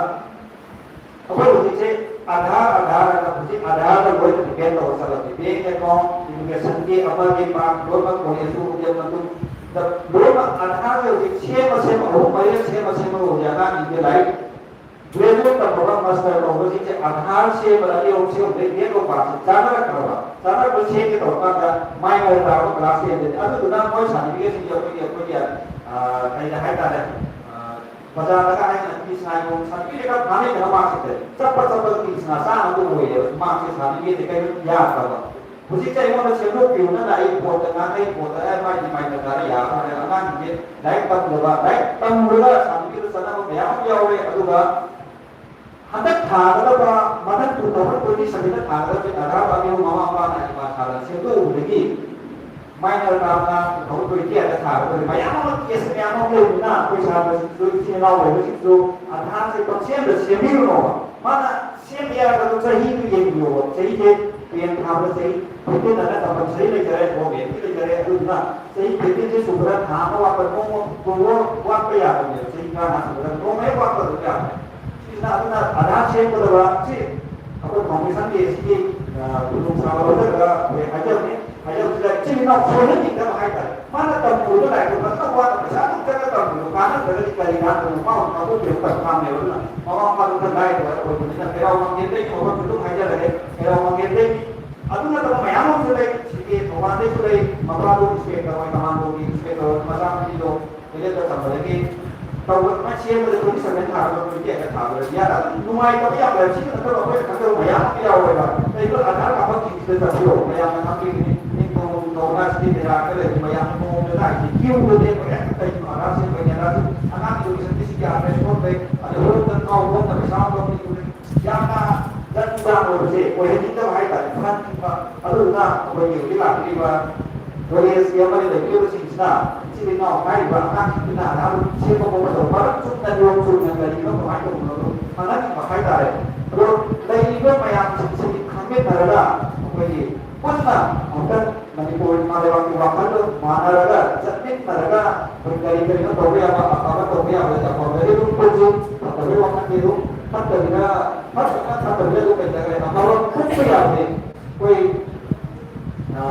ꯑꯩꯈꯣꯏ ꯍꯧꯖꯤꯛꯁꯦ ꯑꯙꯥꯔ, ꯑꯙꯥꯔ ꯍꯥꯏꯅ ꯍꯧꯖꯤꯛ ꯑꯙꯥꯔꯗ ꯂꯣꯏꯅ ꯗꯤꯄꯦꯟ ꯇꯧꯔ ꯆꯠꯂꯕꯅꯤ꯫ ꯕꯦꯡ ꯑꯦꯀꯥꯎꯟ, ꯏꯃꯤꯒ꯭ꯔꯦꯁꯟꯒꯤ, ꯑꯃꯒꯤ ꯄꯥꯁ, ꯂꯣꯏꯅꯃꯛ ꯀꯣꯂꯦꯖ ꯁ꯭ꯀꯨꯜꯒꯤ ꯃꯇꯨꯡꯗ ꯂꯣꯏꯅꯃꯛ ꯑꯙꯥꯔꯒꯤ ꯍꯧꯖꯤꯛ ꯁꯦꯝꯃ ꯁꯦꯝꯃ ꯑꯍꯨꯝ ꯃꯔꯤ ꯁꯦꯝꯃ ꯁꯦꯝꯃꯒ ꯍꯧꯖꯤꯛ ꯑꯉꯥꯡꯁꯤꯡꯁꯦ ꯂꯥꯏꯔꯤꯛ ꯒ꯭ꯔꯦꯖꯨꯑꯦꯠ ꯇꯝꯕꯒ ꯃꯥꯁꯇꯔ ꯇꯧꯕꯁꯤꯡꯁꯦ ꯑꯙꯥꯔ ꯁꯦꯝꯕꯗ ꯑꯅꯤ ꯑꯍꯨꯝ ꯁꯦꯝꯕꯗꯩ ꯕꯦꯛ ꯑꯃꯨꯛ ꯄꯥꯁꯁꯦ ꯆꯥꯅꯔꯛꯇ꯭ꯔꯕ꯫ ꯆꯥꯅꯔꯛꯄ ꯁꯦꯝꯒꯦ ꯇꯧꯔꯀꯥꯟꯗ ꯃꯥꯏꯅꯔ ꯇꯥꯕ ꯀ꯭ꯂꯥꯁ ꯇꯦꯟꯗꯗꯤ꯫ ꯑꯗꯨꯗꯨꯅ ꯃꯣꯏ ꯁꯥꯔꯇꯤꯐꯤꯀꯦꯠꯁꯤꯡꯁꯦ ꯑꯩꯈꯣꯏꯒꯤ, ꯑꯩꯈꯣꯏꯒꯤ, ꯑ, ꯀꯩꯗ ꯍꯥꯏꯇꯥꯔꯦ, ꯑ, ꯕꯖꯥꯔꯗꯒ ꯍꯥꯏꯗꯅ ꯀꯤꯂꯤꯆꯅꯥ ꯌꯣꯟꯕ ꯁꯥꯔꯇꯤꯐꯤꯀꯦꯠꯀ ꯊꯥꯅꯩꯗꯅ ꯃꯥꯔꯛꯁꯤꯠꯇ꯫ ꯆꯞꯄ ꯆꯞꯄ ꯀꯤꯂꯤꯆꯅꯥ ꯆꯥꯝꯃ ꯑꯗꯨꯝ ꯑꯣꯏꯔꯦꯕ ꯃꯥꯔꯛꯁꯤꯠ ꯁꯥꯔꯇꯤꯐꯤꯀꯦꯠꯁꯦ ꯀꯩꯅꯣ ꯌꯥꯗ꯭ꯔꯕ꯫ ꯍꯧꯖꯤꯛꯁꯦ ꯑꯩꯉꯣꯟꯗ ꯁꯦꯝꯗꯣꯛꯄꯤꯌꯨꯅ ꯂꯥꯛꯏ ꯄꯣꯠꯇ ꯉꯥꯡꯅꯩ ꯄꯣꯠꯇ ꯑꯦ ꯃꯥꯏꯗꯤ ꯃꯥꯏ ꯗꯔꯀꯥꯔ ꯌꯥꯕ ꯍꯥꯏꯔꯒ ꯑꯉꯥꯡꯁꯤꯡꯁꯦ ꯂꯥꯏꯔꯤꯛ ꯇꯝꯗꯕ, ꯂꯥꯏꯔꯤꯛ ꯇꯝꯃꯨꯔꯒ ꯁꯥꯔꯇꯤꯐꯤꯀꯦꯠꯇ ꯆꯠꯅꯕ ꯃꯌꯥꯝ ꯑꯃ ꯌꯥꯎꯔꯦ꯫ ꯑꯗꯨꯒ ꯍꯟꯗꯛ ꯊꯥꯒꯗꯕ, ꯃꯊꯪ two thousand twenty sevenꯗ ꯊꯥꯒꯗꯕ ꯑꯙꯥꯔ ꯑꯅꯤꯍꯨꯝ ꯃꯃꯥ ꯃꯄꯥꯅ ꯍꯥꯏꯕ ꯁꯥꯔ ꯁꯦꯝꯗꯣꯛꯎꯕꯗꯒꯤ ꯃꯥꯏꯅꯔ ꯇꯥꯕꯅ two thousand twenty eight ꯊꯥꯒꯗꯕ ꯃꯌꯥꯝ ꯑꯃ ꯀꯦꯁ ꯃꯌꯥꯝ ꯑꯃ ꯂꯩꯕꯅꯤꯅ ꯑꯩꯈꯣꯏ ꯁꯥꯇ꯭ꯔꯁꯤꯡꯁꯨ, ꯏꯆꯤꯜ ꯏꯅꯥꯎ ꯂꯩꯕꯁꯤꯡꯁꯨ ꯑꯙꯥꯔꯁꯦ ꯄꯪꯁꯦꯝꯗ ꯁꯦꯝꯕꯤꯔꯨꯅꯣꯕ꯫ ꯃꯥꯅ ꯁꯦꯝꯕ ꯌꯥꯔꯒꯁꯨ ꯆꯍꯤꯗꯨ ꯌꯦꯡꯕꯤꯌꯣꯕ꯫ ꯆꯍꯤꯁꯦ ꯇꯦꯟ ꯊꯥꯕꯗ ꯆꯍꯤ fifteen ꯑꯅ ꯀꯝꯄꯜꯁꯔꯤ ꯂꯩꯖꯔꯦ, ꯒꯣꯔꯃꯦꯟꯒꯤ ꯂꯩꯖꯔꯦ꯫ ꯑꯗꯨꯗꯨꯅ ꯆꯍꯤ fifteen ꯁꯨꯕꯗ ꯊꯥ ꯑꯃ ꯋꯥꯠꯄ, ꯅꯣꯡꯃ ꯋꯥꯠꯄ ꯌꯥꯗꯕꯅꯦꯕ꯫ ꯆꯍꯤ ꯇꯔꯥꯃꯉꯥ ꯁꯨꯕꯗ ꯅꯣꯡꯃ ꯍꯦꯛ ꯋꯥꯠꯄ ꯑꯗꯨꯝ ꯌꯥꯕꯅꯦ꯫ ꯁꯤꯁꯤꯅ ꯑꯗꯨꯅ ꯑꯙꯥꯔ ꯁꯦꯝꯒꯗꯕ ꯁꯤ ꯑꯩꯈꯣꯏ ꯐꯥꯎꯟꯗꯦꯁꯟ ꯗꯦꯁꯤꯒꯤ, ꯑ, ꯈꯨꯗꯣꯡꯆꯥꯕ ꯂꯧꯖꯔꯒ ꯑꯩꯈꯣꯏ ꯍꯥꯏꯖꯕꯅꯤ꯫ ꯍꯥꯏꯖꯕꯁꯤꯗ ꯏꯆꯤꯜ ꯏꯅꯥꯎ ꯁꯣꯏꯍꯟꯅꯤꯡꯗꯕ ꯍꯥꯏꯇꯥꯔꯦ꯫ ꯃꯥꯅ ꯇꯝꯃꯨꯔꯤꯕ ꯂꯥꯏꯔꯤꯛꯇꯣ ꯐꯖꯅ ꯋꯥꯅ ꯄꯩꯁꯥ ꯑꯗꯨꯝ ꯆꯠꯂ ꯇꯝꯃꯨꯔꯤꯗꯣ ꯀꯥꯟꯅꯗ꯭ꯔꯒꯗꯤ ꯀꯔꯤ ꯀꯥꯟꯅꯕꯅꯣ? ꯃꯥ ꯑꯣꯏꯅ ꯊꯥꯗꯣꯛꯄꯤꯔꯒ ꯇꯝ ꯇꯥꯕꯅꯦꯕ꯫ ꯑꯗꯨꯅ ꯃꯃꯥ ꯃꯄꯥꯗꯣ ꯈꯔ ꯂꯥꯏꯔꯕ ꯑꯣꯏꯕꯅꯤꯅ ꯀꯩꯔꯥꯎ ꯃꯪꯒꯦꯟꯗꯒꯤ ꯃꯐꯝꯁꯨ ꯑꯗꯨꯝ ꯍꯥꯏꯖꯔꯒꯦ꯫ ꯀꯩꯔꯥꯎ ꯃꯪꯒꯦꯟꯗꯒꯤ ꯑꯗꯨ ꯅꯠꯇꯕ ꯃꯌꯥꯝ ꯑꯃꯁꯨ ꯂꯩ꯫ ꯁꯤꯒꯤ ꯊꯧꯕꯥꯜꯗꯒꯤꯁꯨ ꯂꯩ, ꯃꯄꯥꯗꯣ ꯏꯟꯁꯄꯦꯛꯇꯔ ꯑꯣꯏ, ꯀꯃꯥꯟꯗꯣꯒꯤ ꯏꯟꯁꯄꯦꯛꯇꯔ ꯑꯣꯏ, ꯃꯆꯥꯅꯨꯄꯤꯗꯣ ꯀꯣꯂꯦꯖꯇ ꯇꯝꯕꯗꯒꯤ ꯇꯧꯕ ꯑꯗꯨꯃꯥꯏꯅ ꯁꯦꯝꯕꯗ twenty seven ꯊꯥꯕꯗ, twenty eight ꯊꯥꯕꯗ ꯌꯥꯗ ꯑꯗꯨꯝ ꯅꯨꯡꯉꯥꯏꯇꯕ ꯌꯥꯝ ꯂꯩ꯫ ꯁꯤꯗ ꯅꯠꯇꯕ ꯑꯩꯈꯣꯏꯅ ꯈꯪꯗꯕ ꯃꯌꯥꯝ ꯑꯃ ꯌꯥꯎꯋꯦꯕ꯫ ꯀꯩꯅꯣ ꯑꯙꯥꯔ ꯀꯥꯞꯐꯝꯁꯤꯡꯁꯤꯗ ꯆꯠꯄꯤꯔꯣ, ꯃꯌꯥꯝꯅ ꯈꯪꯕꯤꯒꯅꯤ꯫ ꯅꯤꯡꯊꯧ ꯅꯧꯅ ꯁꯤꯒꯤ ꯃꯦꯂꯥꯗ ꯂꯩꯕ ꯃꯌꯥꯝ ꯃꯑꯣꯡꯗ ꯂꯥꯛꯏꯁꯦ ꯀ꯭ꯌꯨꯗ ꯂꯦꯞꯄꯒ ꯍꯦꯛꯇ ꯀꯩꯅꯣ ꯑꯙꯥꯔ ꯁꯦꯝꯕꯩꯅꯦ, ꯑꯙꯥꯔ ꯁꯦꯝ-, ꯑꯉꯥꯡ education ꯁꯤꯒꯤ address ꯐꯣꯟ ꯂꯩ, ꯑꯗꯩ ꯍꯣꯔꯦꯟ ꯉꯥꯎ ꯐꯣꯟꯗ ꯄꯩꯁꯥ ꯑꯃ ꯂꯧꯅꯤ꯫ ꯌꯥꯝꯅ ꯖꯟ ꯖꯥꯟ ꯑꯣꯏꯕꯁꯦ ꯑꯣꯏꯍꯟꯅꯤꯡꯗꯕ ꯍꯥꯏꯇꯥꯔꯦ, ꯐꯍꯟꯅꯤꯡꯕ꯫ ꯑꯗꯨꯗꯨꯅ ꯑꯩꯈꯣꯏꯒꯤ ꯍꯧꯖꯤꯛ ꯂꯥꯛꯄꯤꯔꯤꯕ ꯀꯣꯂꯦꯖꯀꯤ ꯑꯃꯗꯤ ꯂꯩꯕꯤꯔꯤꯕꯁꯤꯡꯁꯤꯅ ꯏꯆꯤꯜ ꯏꯅꯥꯎ ꯍꯥꯏꯔꯤꯕ ꯑꯉꯥꯡꯁꯤꯡꯁꯤꯅ ꯑꯙꯥꯔ ꯁꯦꯝꯕ ꯈꯣꯠꯄ ꯇꯧꯕ ꯃꯔꯝ ꯆꯨꯝꯅ, ꯅꯤꯌꯣꯝ ꯆꯨꯝꯅ ꯀꯔꯤꯅꯣ ꯀꯃꯥꯏꯅ ꯇꯧꯕꯅꯣ ꯈꯪꯍꯟꯅꯤꯡꯕ ꯍꯥꯏꯇꯥꯔꯦ꯫ ꯑꯗꯣ ꯂꯩꯔꯤꯕ ꯃꯌꯥꯝꯁꯤꯡꯁꯤ ꯈꯪꯃꯤꯟꯅꯔꯒ ꯑꯩꯈꯣꯏꯒꯤ ꯄꯨꯟꯅ ꯑꯃꯨꯛꯇꯪ ꯃꯅꯤꯄꯨꯔ ꯏꯃꯥ ꯂꯩꯕꯥꯛꯀꯤ ꯋꯥꯈꯜꯗꯣ ꯃꯥꯟꯅꯔꯒ ꯆꯠꯃꯤꯟꯅꯔꯒ ꯑꯩꯈꯣꯏ ꯀꯔꯤ ꯀꯔꯤꯅꯣ ꯇꯧꯕ ꯌꯥꯕ, ꯑꯐꯕ ꯇꯧꯕ ꯌꯥꯕꯗ ꯑꯐꯕꯗꯤ ꯑꯗꯨꯝ ꯄꯨꯟꯁꯤ, ꯐꯠꯇꯕꯒꯤ ꯋꯥꯈꯜꯗꯤ ꯑꯗꯨꯝ ꯐꯠꯇꯕꯤꯗ, ꯐꯠꯇꯕꯅ ꯐꯠꯇꯕꯤꯗ ꯑꯗꯨꯝ ꯀꯩꯗꯧꯔꯦ, ꯑꯐꯕ ꯄꯨꯟꯕ ꯌꯥꯕꯗꯤ ꯑꯩꯈꯣꯏ, ꯑ,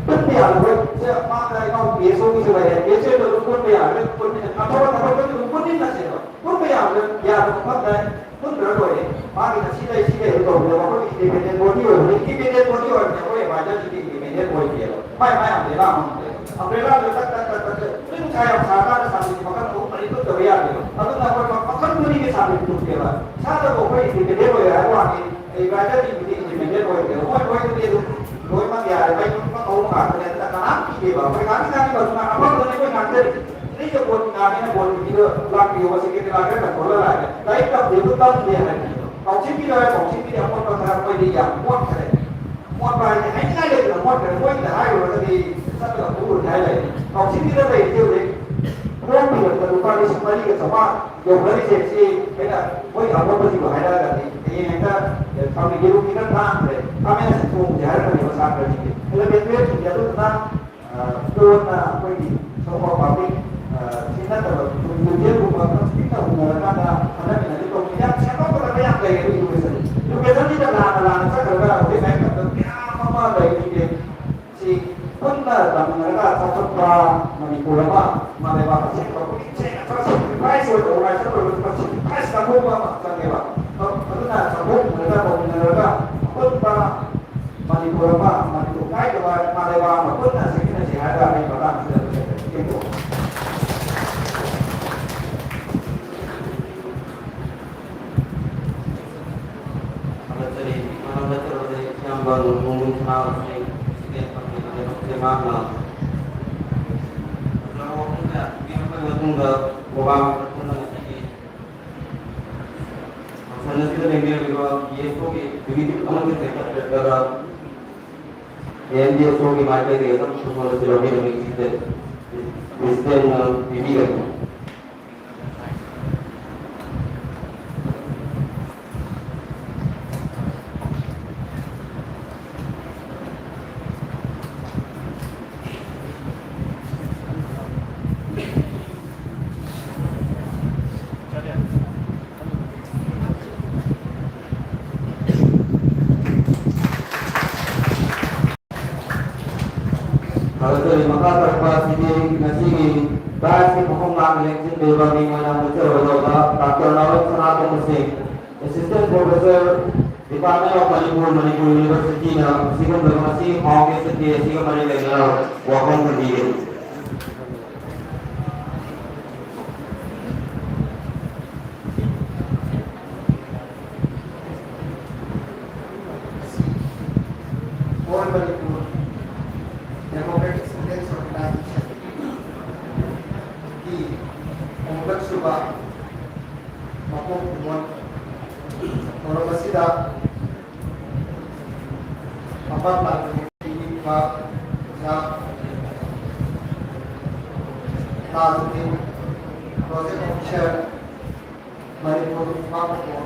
ꯄꯨꯟꯕ ꯌꯥꯕ, ꯑꯩꯈꯣꯏ ꯁꯦ ꯃꯥꯗ ꯏꯅꯥꯎ ꯄꯤ ꯑꯦꯁ ꯑꯣꯒꯤꯁꯨ ꯂꯩꯔꯦ, ꯄꯤ ꯑꯦꯁ ꯑꯣꯗ ꯑꯗꯨꯝ ꯄꯨꯟꯕ ꯌꯥꯕꯗꯤ ꯄꯨꯟꯕ, ꯑꯐꯕ ꯊꯕꯛꯇꯗꯤ ꯑꯗꯨꯝ ꯄꯨꯟꯃꯤꯟꯅꯁꯦꯕ꯫ ꯄꯨꯟꯕ ꯌꯥꯕꯗ, ꯌꯥꯕ ꯃꯐꯝꯗ ꯄꯨꯟꯗ꯭ꯔ ꯂꯣꯏꯔꯦ꯫ ꯃꯥꯒꯤꯅ ꯁꯤ ꯂꯩ, ꯁꯤ ꯂꯩ ꯇꯧꯕꯗ ꯑꯩꯈꯣꯏ ꯏꯟꯗꯤꯄꯦꯟꯗꯦꯟ ꯕꯣꯗꯤ ꯑꯣꯏꯕꯅꯤ꯫ ꯏꯟꯗꯤꯄꯦꯟꯗꯦꯟ ꯕꯣꯗꯤ ꯑꯣꯏꯕꯅꯤ, ꯑꯩꯈꯣꯏ ꯑꯦꯗꯚꯥꯏꯖꯔꯁꯤꯡꯗꯤ ꯏꯟꯗꯤꯄꯦꯟꯗꯦꯟ ꯑꯣꯏꯗꯦꯕ꯫ ꯃꯥꯏ ꯃꯥꯏ ꯑꯝꯕ꯭ꯔꯦꯂꯥ ꯑꯃꯃꯝ ꯂꯩ꯫ ꯑꯝꯕ꯭ꯔꯦꯂꯥꯗꯣ ꯇꯛ ꯇꯛ ꯇꯛ ꯇꯛ ꯇꯛ꯫ ꯅꯣꯏ ꯅꯨꯡꯁꯥ ꯌꯥꯝ ꯁꯥꯔꯀꯥꯟꯗ ꯁꯥꯇꯤꯟ ꯃꯈꯜ ꯑꯍꯨꯝ ꯃꯔꯤ ꯇꯨꯞꯇꯕ ꯌꯥꯗꯦꯕ꯫ ꯑꯗꯨꯅ ꯑꯩꯈꯣꯏ ꯃ-, ꯃꯈꯜ ꯃꯔꯤꯒꯤ ꯁꯥꯇꯤꯟ ꯇꯨꯞꯄꯦꯕ꯫ ꯏꯁꯥꯗꯕꯨ ꯑꯩꯈꯣꯏ ꯏꯟꯗꯤꯄꯦꯟꯗꯦꯟ ꯑꯣꯏꯔꯦ ꯍꯥꯏꯕ ꯋꯥꯅꯤ꯫ ꯑꯦꯗꯚꯥꯏꯖꯔꯁꯤꯡꯗꯨꯗꯤ ꯏꯟꯗꯤꯄꯦꯟꯗꯦꯟ ꯑꯣꯏꯗꯦꯕ꯫ ꯃꯣꯏ ꯃꯣꯏꯗꯗꯤ ꯑꯗꯨꯝ ꯂꯣꯏꯅꯃꯛ ꯌꯥꯔꯦ, ꯃꯩ ꯃꯨꯠꯄ ꯀꯧꯕ ꯉꯥꯛꯇꯅꯦ꯫ ꯑꯗꯨꯅ ꯀꯅꯥꯝ ꯀꯤꯗꯦꯕ꯫ ꯑꯩꯈꯣꯏ ꯉꯥꯡꯅꯤ ꯉꯥꯡꯅꯤꯡꯕ ꯑꯗꯨꯅ ꯑꯐꯕꯗꯨꯅ ꯑꯩꯈꯣꯏ ꯉꯥꯡꯖꯔꯤꯁꯦ꯫ ꯅꯣꯏꯗ ꯚꯣꯠ ꯉꯥꯡꯉꯦꯅ ꯚꯣꯠ ꯄꯤꯕꯤꯗꯣ ꯂꯥꯛꯄꯤꯌꯣ, ꯁꯦꯀ꯭ꯔꯦꯇꯔꯤ ꯂꯥꯛꯀꯦꯔꯥ ꯀꯟꯇ꯭ꯔꯣꯂꯔ ꯂꯥꯛꯀꯦ꯫ ꯂꯥꯏꯔꯤꯛ ꯇꯝꯗꯦꯕꯨ ꯇꯝꯗꯦ ꯍꯥꯏꯕꯅꯤꯗꯣ꯫ ꯀꯥꯎꯟꯁꯤꯜꯒꯤꯗ ꯍꯥꯏꯔ ꯀꯥꯎꯟꯁꯤꯜꯒꯤꯗꯤ ꯑꯃꯣꯠꯄ ꯈꯔ ꯃꯣꯏꯗꯤ ꯌꯥꯝ ꯃꯣꯠꯈ꯭ꯔꯦ꯫ ꯃꯣꯠꯄ ꯍꯥꯏꯗꯤ ꯍꯥꯏꯅꯤꯡꯉꯥꯏ ꯂꯩꯇꯅ ꯃꯣꯠꯈ꯭ꯔꯦ꯫ ꯃꯣꯏꯒꯤꯗ ꯍꯥꯏꯔꯨꯔꯒꯗꯤ ꯆꯠꯂꯒ ꯐꯨꯔꯨꯔꯦ ꯍꯥꯏ ꯂꯩꯔꯦ꯫ ꯀꯥꯎꯟꯁꯤꯜꯒꯤꯗ ꯂꯩꯔꯤꯁꯦ ꯍꯧꯖꯤꯛ ꯐꯣꯔꯝ ꯐꯤꯜ ꯑꯞꯇ ꯂꯨꯄꯥ ꯂꯤꯁꯤꯡ ꯃꯔꯤꯒ ꯆꯥꯝꯃꯉꯥ ꯌꯧꯅꯔꯤꯁꯦ꯫ ꯁꯤ ꯑꯩꯅ ꯃꯣꯏ ꯑꯃꯣꯠꯄꯁꯤꯡꯗꯣ ꯍꯥꯏꯔꯛꯑꯒꯗꯤ ꯍꯌꯦꯡ ꯍꯦꯛꯇ ꯊꯥꯎꯒꯤ ꯌꯦꯔꯨꯝꯁꯤꯅ ꯇꯥꯡꯈ꯭ꯔꯦ, ꯈꯥꯃꯦꯟ ꯑꯁꯤꯟ ꯊꯣꯡꯁꯦ ꯍꯥꯏꯔꯛꯀꯅꯦꯕ ꯁꯥꯇ꯭ꯔꯁꯤꯡꯁꯦ꯫ ꯑꯦꯂꯚꯦꯟ ꯇꯨꯌꯦꯜꯞꯁꯤꯡꯁꯦ ꯑꯗꯨꯗꯨꯅ ꯑ, ꯀꯣꯟꯅ ꯑꯩꯈꯣꯏꯒꯤ ꯁꯣꯝ ꯄꯥꯕ꯭ꯂꯤꯛ, ꯑ, ꯁꯤ ꯅꯠꯇꯕ ꯌꯨꯅꯤꯌꯟꯒꯨꯝꯕ ꯈꯔ ꯄꯤꯛꯅ ꯍꯨꯟꯅꯔꯀꯥꯟꯗ ꯈꯟꯅꯃꯤꯟꯅꯗꯤ ꯇꯧꯕ ꯌꯥꯝ ꯁꯦꯝꯗꯣꯛꯀꯗꯕ ꯌꯥꯝ ꯂꯩꯔꯦ education꯫ Educationꯁꯤꯗ ꯂꯥꯟꯅ ꯂꯥꯟꯅ ꯆꯠꯈ꯭ꯔꯒ ꯍꯧꯖꯤꯛ ꯂꯥꯏꯔꯤꯛ ꯇꯝꯕ ꯃꯌꯥꯝ ꯑꯃ ꯂꯩꯔꯤꯁꯦ꯫ ꯁꯤ ꯄꯨꯟꯅ ꯇꯝꯃꯤꯟꯅꯔꯒ ꯆꯥꯎꯈꯠꯄ ꯃꯅꯤꯄꯨꯔ ꯑꯃ, ꯃꯥꯂꯦꯝꯕꯥꯛ ꯑꯁꯦꯡꯕ ꯄꯨꯛꯅꯤꯡ ꯁꯦꯡꯅ ꯈꯔ sacrifice ꯑꯣꯏꯅ organization ꯑꯣꯏꯕ sacrifice ꯀꯥꯡꯕꯨ ꯑꯃ ꯆꯪꯉꯦꯕ꯫ ꯑꯗꯨꯅ ꯆꯥꯎꯈꯠꯃꯤꯟꯅꯔꯒ ꯇꯧꯃꯤꯟꯅꯔꯒ ꯑꯄꯨꯟꯕ ꯃꯅꯤꯄꯨꯔ ꯑꯃ, ꯃꯅꯤꯄꯨꯔ ꯀꯥꯏꯗꯕ ꯏꯃꯥ ꯂꯩꯕꯥꯛ ꯑꯃ ꯄꯨꯟꯅ ꯁꯦꯝꯃꯤꯟꯅꯁꯤ ꯍꯥꯏꯔꯒ ꯑꯩ ꯃꯇꯥꯡꯁꯤꯗ ꯂꯣꯏꯁꯤꯟꯖꯔꯒꯦ꯫ ꯊꯥꯒꯠꯆꯔꯤ꯫ ꯏꯃꯥꯟꯅꯕ ꯇꯔꯥꯗ ꯏꯌꯥꯝꯕ ꯅꯣꯡꯊꯣꯝꯕꯝ ꯁꯅꯥ ꯑꯁꯤ ꯁꯤꯗꯦꯟ ꯐꯪꯂꯤꯕ ꯂꯥꯏꯕꯛꯁꯦ ꯃꯍꯥꯛꯅ ꯐꯖꯔꯕ ꯋꯥꯐꯝ ꯀꯌꯥ ꯊꯝꯕꯤꯔꯛꯄꯒꯤ ꯃꯇꯨꯡꯗ ꯄ꯭ꯔꯣꯒ꯭ꯔꯥꯝ ꯑꯁꯤ ꯄꯨꯟꯅ ꯉꯁꯤꯒꯤ ꯐꯪꯁꯟ ꯑꯁꯤꯗ ꯂꯦꯡꯕꯤꯔꯛꯂꯤꯕ ꯕꯤ ꯑꯦꯁ ꯑꯣꯒꯤ ꯑꯦꯛꯖꯤꯀ꯭ꯌꯨꯇꯤꯚ ꯑꯃꯗꯤ ꯁꯦꯀ꯭ꯔꯦꯇꯔꯤ ꯑꯦꯟ ꯗꯤ ꯑꯦꯁ ꯑꯣꯒꯤ ꯃꯥꯏꯀꯩꯗꯒꯤ ꯑꯆꯧꯕ ꯈꯨꯗꯣꯜ ꯑꯁꯤ ꯂꯧꯕꯤꯔꯝꯃꯤ꯫ ꯄ꯭ꯔꯦꯁꯤꯗꯦꯟꯅ ꯄꯤꯕꯤꯒꯅꯤ꯫ ꯊꯥꯒꯠꯆꯔꯤ꯫ ꯃꯈꯥ ꯇꯥꯔꯛꯄ ꯑꯁꯤꯗꯤ ꯉꯁꯤꯒꯤ ꯗꯥꯏꯁꯀꯤ ꯃꯈꯣꯡ ꯉꯥꯛꯅ ꯂꯦꯡꯁꯤꯟꯕꯤꯕ ꯃꯤꯡ ꯑꯣꯏꯅ ꯍꯪꯒꯠꯆꯔꯕ ꯗꯣꯛꯇꯔ ꯅꯥꯎꯔꯦꯝ ꯁꯅꯥꯇꯣꯝꯕ ꯁꯤꯡ, Assistant Professor, Department of Manipur, Manipur University ꯅ ꯑꯁꯤꯒꯨꯝꯂꯕ ꯉꯁꯤꯒꯤ Foundation Day ꯑꯁꯤꯒ ꯃꯔꯤ ꯂꯩꯅꯅ ꯋꯥꯐꯝ ꯊꯝꯕꯤꯒꯅꯤ꯫ All Manipur Democratic Students Organization ꯒꯤ ꯑꯍꯨꯝꯂꯛ ꯁꯨꯕ ꯃꯀꯣꯛ ꯈꯨꯃꯣꯟ ꯊꯧꯔꯝ ꯑꯁꯤꯗ ꯃꯄꯥꯟ ꯄꯥꯡꯕꯤꯔꯤꯕ ꯑꯣꯖꯥ ꯇꯥꯖꯨꯗꯤꯟ, Project Officer, ꯃꯅꯤꯄꯨꯔ ꯏꯃꯥ ꯄꯣꯛꯄ,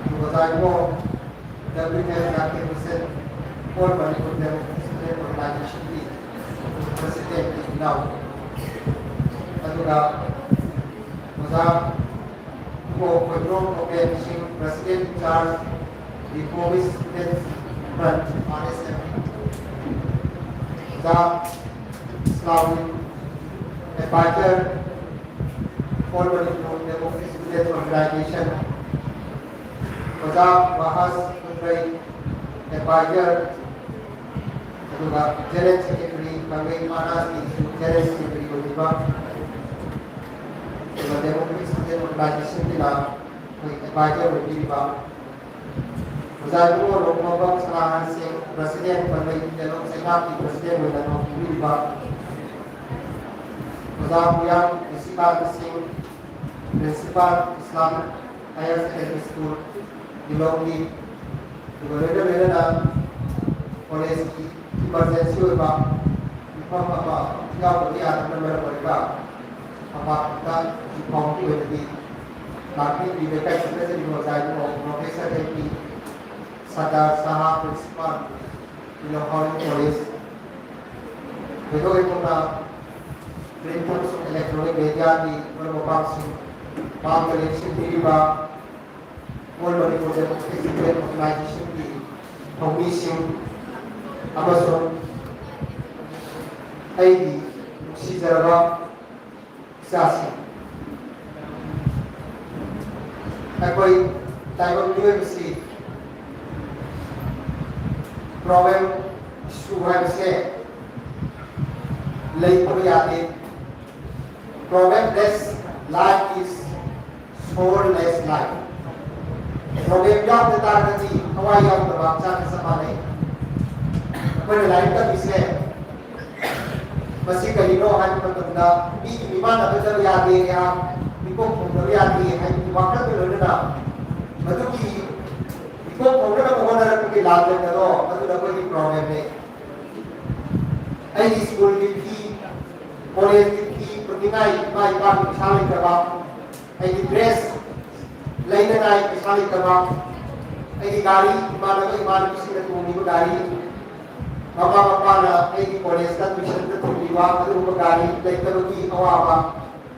ꯑꯗꯨꯒ ꯉꯁꯥꯏꯀꯣ W F Zakir Hussain, All Manipur Democratic Student Organization ꯒꯤ President ꯀꯤ ꯏꯅꯥꯎ, ꯑꯗꯨꯒ ꯑꯣꯖꯥ ꯀꯣ ꯈꯣꯏꯗ꯭ꯔꯣꯝ ꯒꯣꯄꯦꯟ ꯁꯤꯡ, President in Charge, Reformist Students Front, R S F, ꯑꯣꯖꯥ ꯏꯁꯂꯥꯎꯗꯤꯟ, Advisor, All Manipur Democratic Students Organization, ꯑꯣꯖꯥ ꯋꯥꯍꯁ ꯀꯨꯟꯗ꯭ꯔꯩ, Advisor, ꯑꯗꯨꯒ General Secretary, ꯀꯪꯂꯩ ꯃꯍꯥꯔꯥꯖꯀꯤꯁꯨ General Secretary ꯑꯣꯏꯕꯤꯕ, ꯑꯗꯨꯒ Democratic Student Organization ꯒꯤꯅ ꯑꯩꯈꯣꯏ Advisor ꯑꯣꯏꯕꯤꯔꯤꯕ, ꯑꯣꯖꯥ ꯏꯕꯨꯡꯉꯣ ꯅꯣꯡꯃꯕꯝ ꯁꯅꯥꯍꯟ ꯁꯤꯡ, President, ꯄꯟꯕꯩ ꯇꯦꯂꯣꯡ ꯆꯩꯉꯥꯛꯀꯤ President ꯑꯣꯏꯅ ꯂꯧꯕꯤꯔꯤꯕ, ꯑꯣꯖꯥ ꯄꯨꯌꯥꯝ ꯅꯤꯁꯤꯀꯥꯟꯇ ꯁꯤꯡ, Principal, Islamic Higher Secondary School, ꯂꯤꯂꯣꯡꯒꯤ, ꯑꯗꯨꯒ ꯂꯣꯏꯅ ꯂꯣꯏꯅꯅ ꯀꯣꯂꯦꯖꯀꯤ emergency ꯑꯣꯏꯕ ꯃꯤꯐꯝ ꯑꯃ ꯌꯥꯎꯗꯕ ꯌꯥꯗꯕꯅ ꯃꯔꯝ ꯑꯣꯏꯔꯒ ꯃꯄꯥꯟꯗ ꯍꯧꯖꯤꯛ ꯐꯥꯎꯕꯒꯤ ꯑꯣꯏꯅꯗꯤ ꯂꯥꯛꯄꯤꯗ꯭ꯔꯤ꯫ ꯂꯩꯀꯥꯏ ꯁꯤꯟꯅꯖꯔꯤꯕ ꯑꯣꯖꯥ ꯏꯕꯨꯡꯉꯣ Professor L P, Sardar Saha, Principal, Lilonghoring College, ꯊꯣꯏꯗꯣꯛ ꯍꯦꯟꯗꯣꯛꯅ print ꯑꯃꯁꯨꯡ electronic media ꯒꯤ ꯃꯔꯨꯞ ꯃꯄꯥꯡꯁꯤꯡ, ꯃꯥꯡꯗ ꯂꯦꯡꯁꯤꯟꯕꯤꯔꯤꯕ All Manipur Democratic Student Organization ꯒꯤ ꯊꯧꯃꯤꯁꯤꯡ ꯑꯃꯁꯨꯡ ꯑꯩꯒꯤ ꯅꯨꯡꯁꯤꯖꯔꯕ ꯏꯆꯥꯁꯤꯡ, ꯑꯩꯈꯣꯏ ꯇꯥꯏꯕꯪ ꯃꯤꯑꯣꯏꯕꯁꯤ problem issue ꯍꯥꯏꯕꯁꯦ ꯂꯩꯇꯕ ꯌꯥꯗꯦ꯫ Problemless life is soulless life. Problem ꯌꯥꯎꯗ ꯇꯥꯔꯒꯗꯤ ꯊꯋꯥꯏ ꯌꯥꯎꯗꯕ ꯍꯛꯆꯥꯡꯒ ꯆꯞ ꯃꯥꯟꯅꯩ꯫ ꯑꯩꯈꯣꯏꯅ ꯂꯥꯏꯔꯤꯛ ꯇꯝꯃꯤꯁꯦ ꯃꯁꯤ ꯀꯔꯤꯅꯣ ꯍꯥꯏꯕ ꯃꯇꯝꯗ, ꯃꯤꯒꯤ ꯃꯤꯃꯥꯟ ꯑꯃ ꯆꯠꯕ ꯌꯥꯗꯦ, ꯑꯩꯍꯥꯛ ꯃꯤꯀꯣꯛ ꯊꯣꯡꯗꯕ ꯌꯥꯗꯦ ꯍꯥꯏꯕꯒꯤ ꯋꯥꯈꯜꯒ ꯂꯣꯏꯅꯅ ꯃꯗꯨꯒꯤ ꯃꯤꯀꯣꯛ ꯊꯣꯡꯅꯅꯕ ꯍꯣꯠꯅꯔꯛꯄꯒꯤ ꯂꯥꯟꯕꯟ ꯑꯗꯣ ꯃꯗꯨꯅ ꯑꯩꯈꯣꯏꯒꯤ problemꯅꯦ꯫ ꯑꯩꯒꯤ ꯁ꯭ꯀꯨꯜꯒꯤ ꯐꯤ, ꯀꯣꯂꯦꯖꯀꯤ ꯐꯤ ꯄꯨꯅꯤꯡꯉꯥꯏ ꯏꯃꯥ ꯏꯄꯥꯒꯤ ꯄꯩꯁꯥ ꯂꯩꯇꯕ, ꯑꯩꯒꯤ dress ꯂꯩꯅꯉꯥꯏ ꯄꯩꯁꯥ ꯂꯩꯇꯕ, ꯑꯩꯒꯤ ꯒꯥꯔꯤ, ꯏꯃꯥꯟꯅꯕ ꯏꯃꯥꯟꯅꯕꯤꯁꯤꯡꯅ ꯇꯣꯡꯂꯤꯕ ꯒꯥꯔꯤ, ꯃꯃꯥ ꯃꯄꯥꯅ ꯑꯩꯒꯤ ꯀꯣꯂꯦꯖꯇ ꯇ꯭ꯌꯨꯁꯟꯗ ꯊꯤꯜꯂꯤꯕ ꯑꯗꯨꯒꯨꯝꯕ ꯒꯥꯔꯤ ꯂꯩꯇꯕꯒꯤ ꯑꯋꯥꯕ,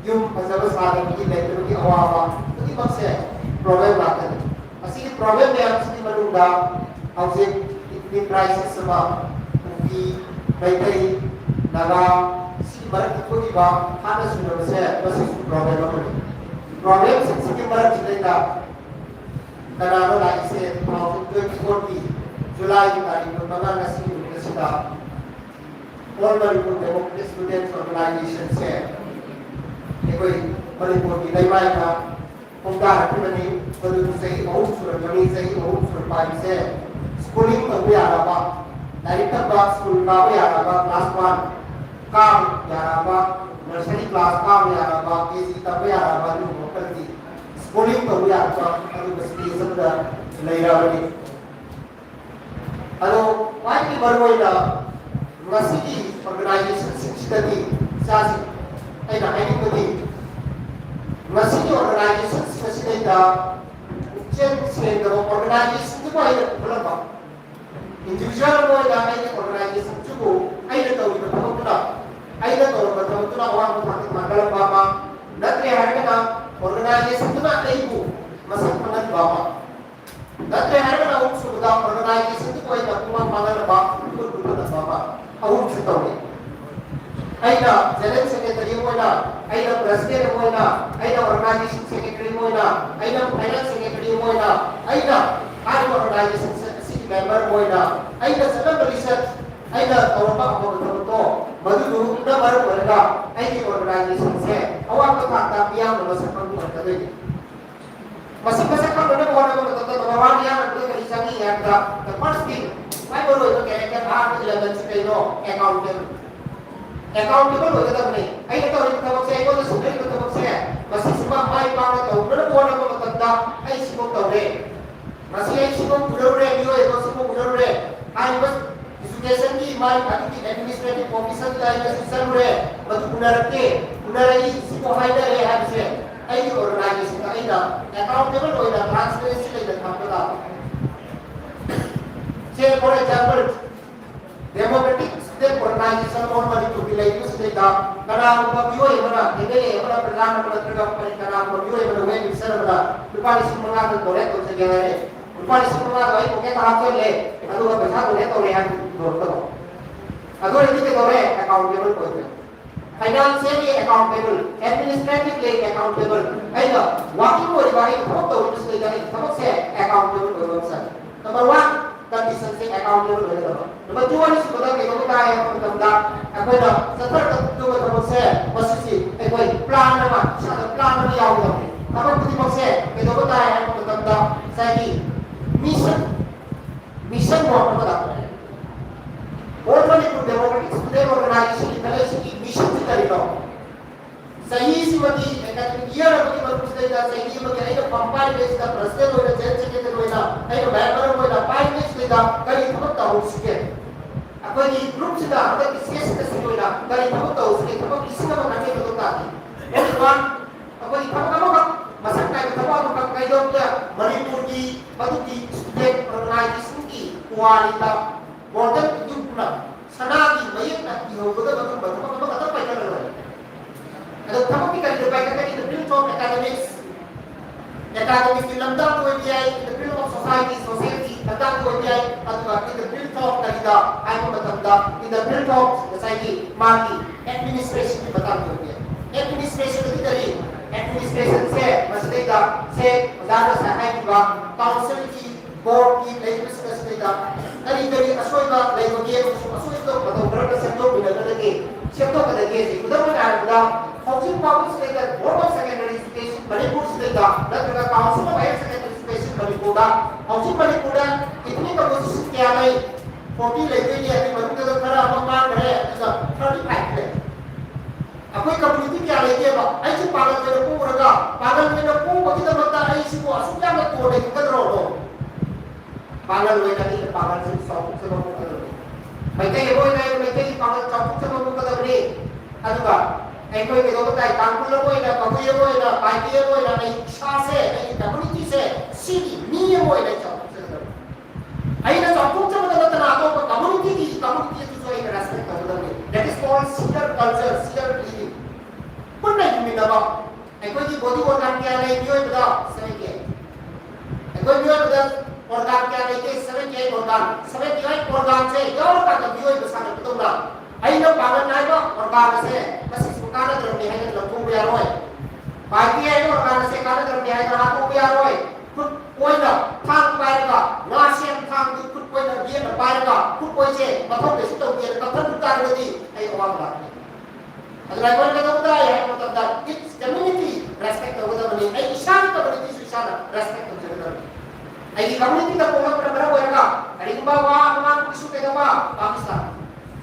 ꯌꯨꯝ ꯐꯖꯕ ꯁꯥꯗꯕꯒꯤ ꯂꯩꯇꯕꯒꯤ ꯑꯋꯥꯕ, ꯈꯨꯗꯤꯡꯃꯛꯁꯦ problem ꯉꯥꯛꯇꯅꯤ꯫ ꯑꯁꯤꯒꯤ problem ꯃꯌꯥꯝꯁꯤꯒꯤ ꯃꯅꯨꯡꯗ ꯍꯧꯖꯤꯛ ethnic crisis ꯑꯃ, ꯀꯨꯀꯤ, ꯃꯩꯇꯩ, ꯅꯥꯒꯥ, ꯁꯤꯒꯤ ꯃꯔꯛꯇ ꯊꯣꯛꯏꯕ ꯍꯥꯠꯅ ꯁꯨꯅꯕꯁꯦ ꯃꯁꯤꯁꯨ problem ꯑꯃꯅꯤ꯫ Problemꯁꯤꯡꯁꯤꯒꯤ ꯃꯔꯛꯁꯤꯗꯩꯗ ꯀꯅꯥꯅꯣ ꯂꯥꯛꯏꯁꯦ? Two thousand twenty fourꯒꯤ Julyꯒꯤ ꯇꯥꯔꯤꯛ ꯀꯨꯟꯃꯉꯥ, ꯉꯁꯤ ꯅꯨꯃꯤꯠ ꯑꯁꯤꯗ All Manipur Democratic Students Organizationꯁꯦ ꯑꯩꯈꯣꯏ ꯃꯅꯤꯄꯨꯔꯒꯤ ꯂꯩꯃꯥꯏꯗ ꯈꯣꯡꯗꯥꯔꯛꯈꯤꯕꯅꯤ꯫ ꯃꯗꯨ ꯆꯍꯤ ꯑꯍꯨꯝ ꯁꯨꯔꯛꯄꯅꯤ꯫ ꯆꯍꯤ ꯑꯍꯨꯝ ꯁꯨꯔꯛꯄ ꯍꯥꯏꯕꯁꯦ schooling ꯇꯧꯕ ꯌꯥꯔꯕ, ꯂꯥꯏꯔꯤꯛ ꯇꯝꯕ, ꯁ꯭ꯀꯨꯜ ꯀꯥꯕ ꯌꯥꯔꯕ, class one ꯀꯥꯕ ꯌꯥꯔꯕ, nursery class ꯀꯥꯕ ꯌꯥꯔꯕ, KG ꯇꯝꯕ ꯌꯥꯔꯕ ꯑꯗꯨꯒꯨꯝꯕ ꯈꯔꯗꯤ schooling ꯇꯧꯕ ꯌꯥꯔꯕ ꯑꯗꯨꯒꯨꯝꯕ stage ꯑꯃꯗ ꯂꯩꯔꯕꯅꯤ꯫ ꯑꯗꯣ ꯈ꯭ꯋꯥꯏꯗꯒꯤ ꯃꯔꯨꯑꯣꯏꯅ ꯉꯁꯤꯒꯤ organizationꯁꯤꯡꯁꯤꯗꯗꯤ ꯏꯆꯥꯁꯤꯡ, ꯑꯩꯅ ꯍꯥꯏꯅꯤꯡꯕꯗꯤ ꯉꯁꯤꯒꯤ organizationꯁꯤꯡ ꯑꯁꯤꯗꯩꯗ ꯄꯨꯛꯆꯦꯜ ꯁꯦꯡꯗꯕ organizationꯗꯨꯕꯨ ꯑꯩꯅ ꯄꯨꯈꯠꯂꯝꯕ, individual ꯑꯃ ꯑꯣꯏꯅ ꯑꯩꯒꯤ organizationꯁꯤꯕꯨ ꯑꯩꯅ ꯇꯧꯔꯤꯕ ꯊꯕꯛꯇꯨꯅ, ꯑꯩꯅ ꯇꯧꯔꯝꯕ ꯊꯕꯛꯇꯨꯅ ꯑꯋꯥꯡꯕ ꯊꯥꯛꯇ ꯊꯥꯡꯒꯠꯂꯝꯕ ꯑꯃ, ꯅꯠꯇ꯭ꯔꯦ ꯍꯥꯏꯔꯒꯅ organizationꯗꯨꯅ ꯑꯩꯕꯨ ꯃꯁꯛ ꯈꯪꯍꯟꯕ ꯑꯃ, ꯅꯠꯇ꯭ꯔꯦ ꯍꯥꯏꯔꯒꯅ ꯑꯍꯨꯝꯁꯨꯕꯗ organizationꯗꯨ ꯑꯣꯏꯅ ꯄꯨꯡꯃꯥꯡ ꯃꯥꯡꯍꯟꯅꯕ, ꯈꯨꯠ ꯄꯨꯊꯅꯕ ꯑꯃ, ꯑꯍꯨꯝꯁꯤ ꯇꯧꯏ꯫ ꯑꯩꯅ ꯖꯦꯅꯔꯦꯜ ꯁꯦꯀ꯭ꯔꯦꯇꯔꯤ ꯑꯃ ꯑꯣꯏꯅ, ꯑꯩꯅ ꯄ꯭ꯔꯁꯤꯗꯦꯟ ꯑꯃ ꯑꯣꯏꯅ, ꯑꯩꯅ ꯑꯣꯔꯒꯅꯥꯏꯖꯦꯁꯟ ꯁꯦꯀ꯭ꯔꯦꯇꯔꯤ ꯑꯃ ꯑꯣꯏꯅ, ꯑꯩꯅ ꯐꯥꯏꯅꯥꯟꯁ ꯁꯦꯀ꯭ꯔꯦꯇꯔꯤ ꯑꯃ ꯑꯣꯏꯅ, ꯑꯩꯅ ꯍꯥꯏꯔꯤꯕ ꯑꯣꯔꯒꯅꯥꯏꯖꯦꯁꯟ ꯑꯁꯤꯒꯤ ꯃꯦꯝꯕꯔ ꯑꯃ ꯑꯣꯏꯅ ꯑꯩꯅ ꯆꯠꯂꯝꯕ ꯂꯤꯆꯠ, ꯑꯩꯅ ꯇꯧꯔꯝꯕ ꯑꯐꯕ ꯊꯕꯛꯇꯣ, ꯃꯗꯨꯗꯨꯅ ꯃꯔꯝ ꯑꯣꯏꯔꯒ ꯑꯩꯒꯤ ꯑꯣꯔꯒꯅꯥꯏꯖꯦꯁꯟꯁꯦ ꯑꯋꯥꯡꯕ ꯊꯥꯛꯇ ꯃꯤꯌꯥꯝꯅ ꯃꯁꯛ ꯈꯪꯕ ꯑꯣꯏꯔꯛꯀꯗꯣꯏꯅꯤ꯫ ꯃꯁꯤ ꯃꯁꯛ ꯈꯪꯅꯅꯕ ꯍꯣꯠꯅꯕ ꯃꯇꯝꯗ ꯅꯝꯕꯔ ꯋꯥꯟ ꯌꯥꯝꯅ ꯀꯔꯤ ꯆꯪꯏ ꯍꯥꯏꯕꯗ, the first thing, ꯈ꯭ꯋꯥꯏ ꯃꯔꯨꯑꯣꯏꯕ ꯀꯦꯔꯦꯛꯇꯔ ꯑꯍꯥꯟꯕ ꯏꯂꯦꯃꯦꯟꯁꯤ ꯀꯩꯅꯣ? ꯑꯦꯀꯥꯎꯟꯇꯦꯕꯜ꯫ ꯑꯦꯀꯥꯎꯟꯇꯦꯕꯜ ꯑꯣꯏꯒꯗꯕꯅꯤ꯫ ꯑꯩꯅ ꯇꯧꯔꯤꯕ ꯊꯕꯛꯁꯦ, ꯑꯩꯉꯣꯟꯗ ꯁꯤꯟꯅꯔꯤꯕ ꯊꯕꯛꯁꯦ, ꯃꯁꯤꯁꯤꯃ ꯃꯥꯏ ꯄꯥꯛꯅ ꯇꯧꯅꯅꯕ ꯍꯣꯠꯅꯕ ꯃꯇꯝꯗ ꯑꯩ ꯁꯤꯐꯥꯎ ꯇꯧꯔꯦ, ꯉꯁꯤ ꯑꯩ ꯁꯤꯐꯥꯎ ꯄꯨꯔꯧꯔꯦ, ꯃꯤꯑꯣꯏ ꯑꯗꯣ ꯁꯤꯐꯥꯎ ꯄꯨꯔꯧꯔꯦ, ꯍꯥꯏꯔꯤꯕ ꯏꯖꯨꯀꯦꯁꯟꯒꯤ ꯃꯥꯏ ꯑꯗꯨꯒꯤ ꯑꯦꯗꯃꯤꯅꯤꯁꯇ꯭ꯔꯦꯇꯤꯚ ꯑꯣꯐꯤꯁꯔꯗꯨꯗ ꯑꯩ ꯉꯁꯤ ꯆꯠꯂꯨꯔꯦ, ꯃꯗꯨ ꯎꯅꯔꯛꯀꯦ, ꯎꯅꯔꯛꯏ, ꯁꯤꯐꯥꯎ ꯍꯥꯏꯅꯔꯦ ꯍꯥꯏꯕꯁꯦ ꯑꯩꯒꯤ ꯑꯣꯔꯒꯅꯥꯏꯖꯦꯁꯟꯗ ꯑꯩꯅ ꯑꯦꯀꯥꯎꯟꯇꯦꯕꯜ ꯑꯣꯏꯅ ꯇ꯭ꯔꯥꯟꯁꯄꯦꯔꯦꯟꯁꯤ ꯂꯩꯅ ꯊꯝꯕ ꯇꯥꯕ꯫ ꯁꯦ, for example, Democratic Student Organization of Manipur ꯒꯤ ꯂꯩꯔꯤꯕꯁꯤꯗꯩꯗ ꯀꯅꯥꯒꯨꯝꯕ ꯃꯤꯑꯣꯏ ꯑꯃꯅ, ꯑꯦꯝ ꯑꯦꯜ ꯑꯦ ꯑꯃꯅ, ꯄ꯭ꯔꯙꯥꯟ ꯑꯃ ꯅꯠꯇ꯭ꯔꯒ ꯀꯔꯤ ꯀꯅꯥꯒꯨꯝꯕ ꯃꯤꯑꯣꯏ ꯑꯃꯅ, ꯋꯦꯜ ꯋꯤꯁꯔ ꯑꯃꯅ ꯂꯨꯄꯥ ꯂꯤꯁꯤꯡ ꯃꯉꯥꯗ ꯗꯣꯅꯦꯠ ꯇꯧꯖꯒꯦ ꯍꯥꯏꯔꯦ꯫ ꯂꯨꯄꯥ ꯂꯤꯁꯤꯡ ꯃꯉꯥꯗꯣ ꯑꯩ ꯄꯣꯀꯦꯠꯇ ꯍꯥꯞꯆꯜꯂꯦ, ꯑꯗꯨꯒ ꯄꯩꯁꯥ ꯗꯣꯅꯦꯠ ꯇꯧꯔꯦ ꯍꯥꯏꯕꯗꯨ ꯇꯧꯔꯛꯇꯕ꯫ ꯑꯗꯨ ꯑꯣꯏꯔꯗꯤ ꯀꯩꯗꯧꯔꯦ? ꯑꯦꯀꯥꯎꯟꯇꯦꯕꯜ ꯑꯣꯏꯗ꯭ꯔꯦ꯫ Financially accountable, administratively accountable. ꯑꯩꯅ ꯋꯥꯔꯀꯤꯡ ꯑꯣꯏꯔꯤꯕ, ꯑꯩꯅ ꯊꯕꯛ ꯇꯧꯔꯤꯕꯁꯤꯗꯩꯗ ꯑꯩꯒꯤ ꯊꯕꯛꯁꯦ ꯑꯦꯀꯥꯎꯟꯇꯦꯕꯜ ꯑꯣꯏꯕ ꯑꯃ ꯆꯪꯉꯤ꯫ ꯅꯝꯕꯔ ꯋꯥꯟ, ꯀꯟꯗꯤꯁꯟꯁꯦ ꯑꯦꯀꯥꯎꯟꯇꯦꯕꯜ ꯑꯣꯏꯒꯗꯕ꯫ ꯅꯝꯕꯔ ꯇꯨ, ꯑꯅꯤꯁꯨꯕꯗ ꯀꯩꯗꯧꯕ ꯇꯥꯏ ꯍꯥꯏꯕ ꯃꯇꯝꯗ, ꯑꯩꯈꯣꯏꯅ ꯆꯠꯊꯔꯛꯀꯗꯕ ꯊꯕꯛꯁꯦ, ꯃꯁꯤꯁꯤ ꯑꯩꯈꯣꯏ ꯄ꯭ꯂꯥꯟ ꯑꯃ, ꯏꯁꯥꯗ ꯄ꯭ꯂꯥꯟ ꯑꯃ ꯌꯥꯎꯒꯗꯕꯅꯤ꯫ ꯊꯕꯛ ꯈꯨꯗꯤꯡꯃꯛꯁꯦ ꯀꯩꯗꯧꯕ ꯇꯥꯏ ꯍꯥꯏꯕ ꯃꯇꯝꯗ, ꯉꯁꯥꯏꯒꯤ ꯃꯤꯁꯟ, ꯃꯤꯁꯟ ꯋꯥꯛ ꯑꯃ ꯂꯥꯛꯄꯅꯦ꯫ ꯑꯣꯜ ꯃꯅꯤꯄꯨꯔ ꯗꯦꯃꯣꯀ꯭ꯔꯦꯇꯤꯛ ꯁ꯭ꯇꯨꯗꯦꯟꯠ ꯑꯣꯔꯒꯅꯥꯏꯖꯦꯁꯟꯒꯤ ꯈꯜꯂꯛꯏꯁꯤꯒꯤ ꯃꯤꯁꯟꯁꯤ ꯀꯔꯤꯅꯣ? ꯆꯍꯤꯁꯤꯃꯗꯤ, ꯑꯦꯀꯥꯗꯃꯤꯛ ꯏꯌꯔ ꯑꯃꯒꯤ ꯃꯅꯨꯡꯁꯤꯗꯩꯗ ꯆꯍꯤ ꯑꯃꯒꯤ ꯑꯩꯅ ꯐꯝ ꯄꯥꯏꯔꯤꯉꯩꯁꯤꯗ, ꯄ꯭ꯔꯁꯤꯗꯦꯟꯠ ꯑꯣꯏꯅ, ꯖꯦꯅꯔꯦꯜ ꯁꯦꯀ꯭ꯔꯦꯇꯔꯤ ꯑꯣꯏꯅ, ꯑꯩꯅ ꯃꯦꯝꯕꯔ ꯑꯃ ꯑꯣꯏꯅ ꯄꯥꯏꯔꯤꯉꯩꯁꯤꯗꯩꯗ ꯀꯔꯤ ꯊꯕꯛ ꯇꯧꯍꯧꯁꯤꯒꯦ? ꯑꯩꯈꯣꯏꯒꯤ ꯒ꯭ꯔꯨꯞꯁꯤꯗ ꯍꯟꯗꯛꯀꯤ ꯁꯤ ꯑꯦꯁ ꯁꯤ ꯑꯣꯏꯅ ꯀꯔꯤ ꯊꯕꯛ ꯇꯧꯍꯧꯁꯤꯒꯦ? ꯊꯕꯛ ꯂꯤꯁꯤꯡ ꯑꯃ ꯈꯛꯇꯪ ꯇꯧ ꯇꯥꯔꯗꯤ꯫ Only one, ꯑꯩꯈꯣꯏꯒꯤ ꯊꯕꯛ ꯑꯃꯈꯛ, ꯃꯁꯛ ꯅꯥꯏꯕ ꯊꯕꯛ ꯑꯃꯈꯛ ꯀꯩꯗꯧꯗ ꯃꯅꯤꯄꯨꯔꯒꯤ ꯃꯗꯨꯒꯤ ꯁ꯭ꯇꯨꯗꯦꯟꯠ ꯑꯣꯔꯒꯅꯥꯏꯖꯦꯁꯟꯒꯤ ꯄꯨꯋꯥꯔꯤꯗ ꯒꯣꯜꯗꯟ ꯌꯨꯒꯅ ꯁꯅꯥꯒꯤ ꯃꯌꯦꯛꯅ ꯏꯍꯧꯒꯗꯕ ꯑꯗꯨꯒꯨꯝꯕ ꯊꯕꯛ ꯑꯃꯈꯛꯇꯪ ꯄꯥꯏꯈꯠꯂꯒ ꯂꯩ꯫ ꯑꯗꯣ ꯊꯕꯛꯇꯤ ꯀꯔꯤꯗ ꯄꯥꯏꯈꯠꯀꯅꯤ? In the field of academics, ꯑꯦꯀꯥꯗꯃꯤꯛꯀꯤ ꯂꯝꯗ ꯑꯣꯏꯕ ꯌꯥꯏ, in the field of society, society ꯂꯝꯗ ꯑꯣꯏꯕ ꯌꯥꯏ, ꯑꯗꯨꯒ in the field of ꯀꯔꯤꯗ ꯍꯥꯏꯕ ꯃꯇꯝꯗ In the field of ꯉꯁꯥꯏꯒꯤ ꯃꯥꯒꯤ administration ꯒꯤ ꯃꯇꯥꯡꯗ ꯑꯣꯏꯕ ꯌꯥꯏ꯫ Administration ꯑꯗꯤ ꯀꯔꯤ? Administration ꯁꯦ ꯃꯁꯤꯗꯩꯗ ꯁꯦ ꯑꯣꯖꯥꯅ ꯉꯁꯥꯏ ꯍꯥꯏꯈꯤꯕ council ꯒꯤ, board ꯀꯤ ꯂꯩꯔꯤꯕꯁꯤꯡ ꯑꯁꯤꯗꯩꯗ ꯀꯔꯤ ꯀꯔꯤ ꯑꯁꯣꯏꯕ ꯂꯩꯕꯒꯦ ꯑꯃꯁꯨꯡ ꯑꯁꯣꯏꯕꯗꯣ ꯃꯇꯧ ꯀꯔꯝꯅ ꯁꯦꯝꯗꯣꯛꯃꯤꯟꯅꯒꯗꯒꯦ, ꯁꯦꯝꯗꯣꯛꯀꯗꯒꯦ ꯁꯤ ꯈꯨꯗꯝ ꯑꯣꯏꯅ ꯍꯥꯏꯔꯕꯗ ꯍꯧꯖꯤꯛ ꯐꯥꯎꯕꯁꯤꯗꯩꯗ Board of Secondary Education ꯃꯅꯤꯄꯨꯔꯁꯤꯗꯩꯗ ꯅꯠꯇ꯭ꯔꯒ Council of Higher Secondary Education ꯃꯅꯤꯄꯨꯔꯗ ꯍꯧꯖꯤꯛ ꯃꯅꯤꯄꯨꯔꯗ ethnic composition ꯀꯌꯥ ꯂꯩ? Forty ꯂꯩꯗꯣꯏꯅꯤ, ꯑꯗꯨꯒꯤ ꯃꯅꯨꯡꯗ ꯈꯔ ꯑꯃ ꯃꯥꯡꯈ꯭ꯔꯦ, ꯑꯗꯨꯒ thirty five ꯂꯩ꯫ ꯑꯩꯈꯣꯏ community ꯀꯌꯥ ꯂꯩꯒꯦꯕ? ꯑꯩꯁꯨ ꯄꯥꯡꯒꯜ ꯑꯣꯏꯅ ꯄꯣꯛꯎꯔꯒ ꯄꯥꯡꯒꯜ ꯑꯣꯏꯅ ꯄꯣꯛꯎꯕꯒꯤꯗꯃꯛꯇ ꯑꯩꯁꯤꯕꯨ ꯑꯁꯨꯛ ꯌꯥꯝꯅ ꯇꯣꯟꯅ ꯍꯤꯡꯒꯗ꯭ꯔꯣ? ꯄꯥꯡꯒꯜ ꯑꯣꯏꯅ ꯑꯩꯅ ꯄꯥꯡꯒꯜꯁꯤ ꯆꯥꯎꯊꯣꯛꯆꯕ ꯄꯣꯛꯀꯗꯕꯅꯤ꯫ ꯃꯩꯇꯩ ꯑꯃ ꯑꯣꯏꯅ ꯑꯩꯅ ꯃꯩꯇꯩꯒꯤ ꯄꯥꯡꯒꯜ ꯆꯥꯎꯊꯣꯛꯆꯕ ꯄꯣꯛꯀꯗꯕꯅꯤ꯫ ꯑꯗꯨꯒ ꯑꯩꯈꯣꯏ ꯀꯩꯗꯧꯕ ꯇꯥꯏ? ꯇꯥꯡꯈꯨꯜ ꯑꯃ ꯑꯣꯏꯅ, ꯀꯕꯨꯏ ꯑꯃ ꯑꯣꯏꯅ, ꯄꯥꯏꯕꯤ ꯑꯃ ꯑꯣꯏꯅ ꯑꯩ ꯏꯁꯥꯁꯦ, ꯑꯩꯒꯤ community ꯁꯦ, ꯁꯤꯒꯤ ꯃꯤ ꯑꯃ ꯑꯣꯏꯅ ꯑꯩ ꯆꯥꯎꯊꯣꯛꯆꯒꯗꯕꯅꯤ꯫ ꯑꯩꯅ ꯆꯥꯎꯊꯣꯛꯆꯕꯗ ꯅꯠꯇꯅ ꯑꯇꯣꯞꯄ community ꯒꯤ, community ꯑꯗꯨꯁꯨ ꯑꯩꯅ respect ꯇꯧꯒꯗꯕꯅꯤ꯫ That is called shared culture, shared living. ꯄꯨꯟꯅ ꯍꯤꯡꯃꯤꯟꯅꯕ꯫ ꯑꯩꯈꯣꯏꯒꯤ body organ ꯀꯌꯥ ꯂꯩ ꯃꯤꯑꯣꯏꯕꯗ? Seventy eight꯫ ꯑꯩꯈꯣꯏ ꯃꯤꯑꯣꯏꯕꯗ organ ꯀꯌꯥ ꯂꯩꯒꯦ? Seventy eight organ꯫ Seventy eight organ ꯁꯦ ꯌꯥꯎꯔꯀꯥꯟꯗ ꯃꯤꯑꯣꯏꯕ ꯁꯥꯒꯠꯄꯗꯧꯅ ꯑꯩꯅ ꯄꯥꯡꯒꯜ ꯍꯥꯏꯕ organ ꯑꯁꯦ ꯃꯁꯤꯁꯨ ꯀꯥꯟꯅꯗ꯭ꯔꯕꯅꯤ ꯍꯥꯏꯅ ꯂꯧꯊꯣꯛꯄ ꯌꯥꯔꯣꯏ꯫ ꯄꯥꯏꯕꯤ ꯍꯥꯏꯕ organ ꯑꯁꯦ ꯀꯥꯟꯅꯗ꯭ꯔꯕꯅꯤ ꯍꯥꯏꯅ ꯍꯥꯠꯇꯣꯛꯄ ꯌꯥꯔꯣꯏ꯫ ꯈꯨꯠ ꯑꯣꯏꯅ ꯊꯥꯡ ꯄꯥꯏꯔꯒ, ꯉꯥ ꯁꯦꯝ ꯊꯥꯡꯗꯨ ꯈꯨꯠ ꯑꯣꯏꯅ ꯌꯦꯠꯅ ꯄꯥꯏꯔꯒ, ꯈꯨꯠ ꯑꯣꯏꯁꯦ ꯃꯊꯧ ꯀꯩꯁꯨ ꯇꯧꯗꯦꯅ ꯀꯛꯊꯠꯂꯨ ꯇꯥꯔꯒꯗꯤ ꯑꯩ ꯑꯋꯥꯕ ꯂꯥꯛꯀꯅꯤ꯫ ꯑꯗꯨꯅ ꯑꯩꯈꯣꯏꯅ ꯀꯩꯗꯧꯕ ꯇꯥꯏ ꯍꯥꯏꯕ ꯃꯇꯝꯗ, ꯏꯠꯁ ꯀꯝꯃ꯭ꯌꯨꯅꯤꯇꯤ ꯔꯦꯁꯄꯦꯛ ꯇꯧꯒꯗꯕꯅꯤ꯫ ꯑꯩ ꯏꯁꯥꯒꯤ ꯀꯝꯃ꯭ꯌꯨꯅꯤꯇꯤꯁꯨ ꯏꯁꯥꯅ ꯔꯦꯁꯄꯦꯛ ꯇꯧꯖꯒꯗꯕꯅꯤ꯫ ꯑꯩꯒꯤ ꯀꯝꯃ꯭ꯌꯨꯅꯤꯇꯤꯗ ꯄꯣꯛꯂꯛꯄꯅ ꯃꯔꯝ ꯑꯣꯏꯔꯒ ꯀꯔꯤꯒꯨꯝꯕ ꯋꯥ ꯑꯃ ꯉꯥꯡꯕꯁꯨ ꯀꯩꯗꯧꯕ? ꯄꯥꯀꯤꯁꯇꯥꯟ,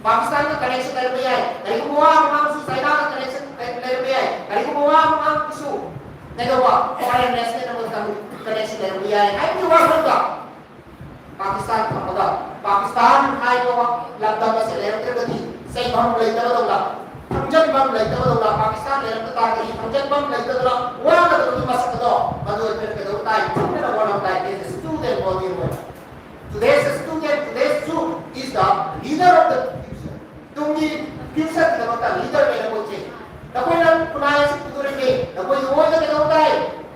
ꯄꯥꯀꯤꯁꯇꯥꯟꯒ ꯀꯅꯦꯛꯁꯟ ꯂꯩꯔꯝꯕ ꯌꯥꯏ꯫ ꯀꯔꯤꯒꯨꯝꯕ ꯋꯥ ꯑꯃ ꯉꯥꯡꯕꯁꯨ ꯆꯥꯏꯅꯥꯒ ꯀꯅꯦꯛꯁꯟ ꯂꯩꯔꯝꯕ ꯌꯥꯏ꯫ ꯀꯔꯤꯒꯨꯝꯕ ꯋꯥ ꯑꯃ ꯉꯥꯡꯕꯁꯨ ꯀꯩꯗꯧꯕ? ꯐꯣꯔꯦꯟ ꯅꯦꯁꯅꯦꯜ ꯑꯃꯒ ꯀꯅꯦꯛꯁꯟ ꯂꯩꯔꯝꯕ ꯌꯥꯏ ꯍꯥꯏꯕꯒꯤ ꯋꯥꯐꯝꯗ ꯄꯥꯀꯤꯁꯇꯥꯟ ꯊꯝꯃꯒ, ꯄꯥꯀꯤꯁꯇꯥꯟ ꯍꯥꯏꯕ ꯂꯝꯗꯝ ꯑꯁꯤ ꯂꯩꯔꯛꯇ꯭ꯔꯒꯗꯤ ꯆꯩꯐꯝ ꯂꯩꯇꯕꯗꯧꯅ, ꯊꯝꯖꯤꯟꯐꯝ ꯂꯩꯇꯕꯗꯧꯅ, ꯄꯥꯀꯤꯁꯇꯥꯟ ꯂꯩꯔꯛꯇ ꯇꯥꯔꯒꯗꯤ ꯊꯝꯖꯤꯟꯐꯝ ꯂꯩꯇꯗꯅ ꯋꯥꯒꯗꯕꯒꯤ ꯃꯁꯛ ꯑꯗꯣ ꯃꯗꯨ ꯑꯩꯈꯣꯏꯅ ꯀꯩꯗꯧꯕ ꯇꯥꯏ? ꯈꯪꯗꯅ ꯍꯣꯠꯅꯕ ꯇꯥꯏ꯫ This is student body ꯑꯣꯏꯅ꯫ Today's student, today's youth is the leader of the future. ꯇꯨꯡꯒꯤ ꯐ꯭ꯌꯨꯆꯔꯒꯤꯗꯃꯛꯇ ꯂꯤꯗꯔ ꯂꯩꯔꯛꯄꯁꯦ꯫ ꯅꯈꯣꯏꯅ ꯈꯨꯟꯅꯥꯏ ꯑꯁꯤ ꯄꯨꯊꯣꯔꯛꯏ꯫ ꯅꯈꯣꯏꯒꯤ ꯑꯣꯏꯗ ꯀꯩꯗꯧꯕ ꯇꯥꯏ?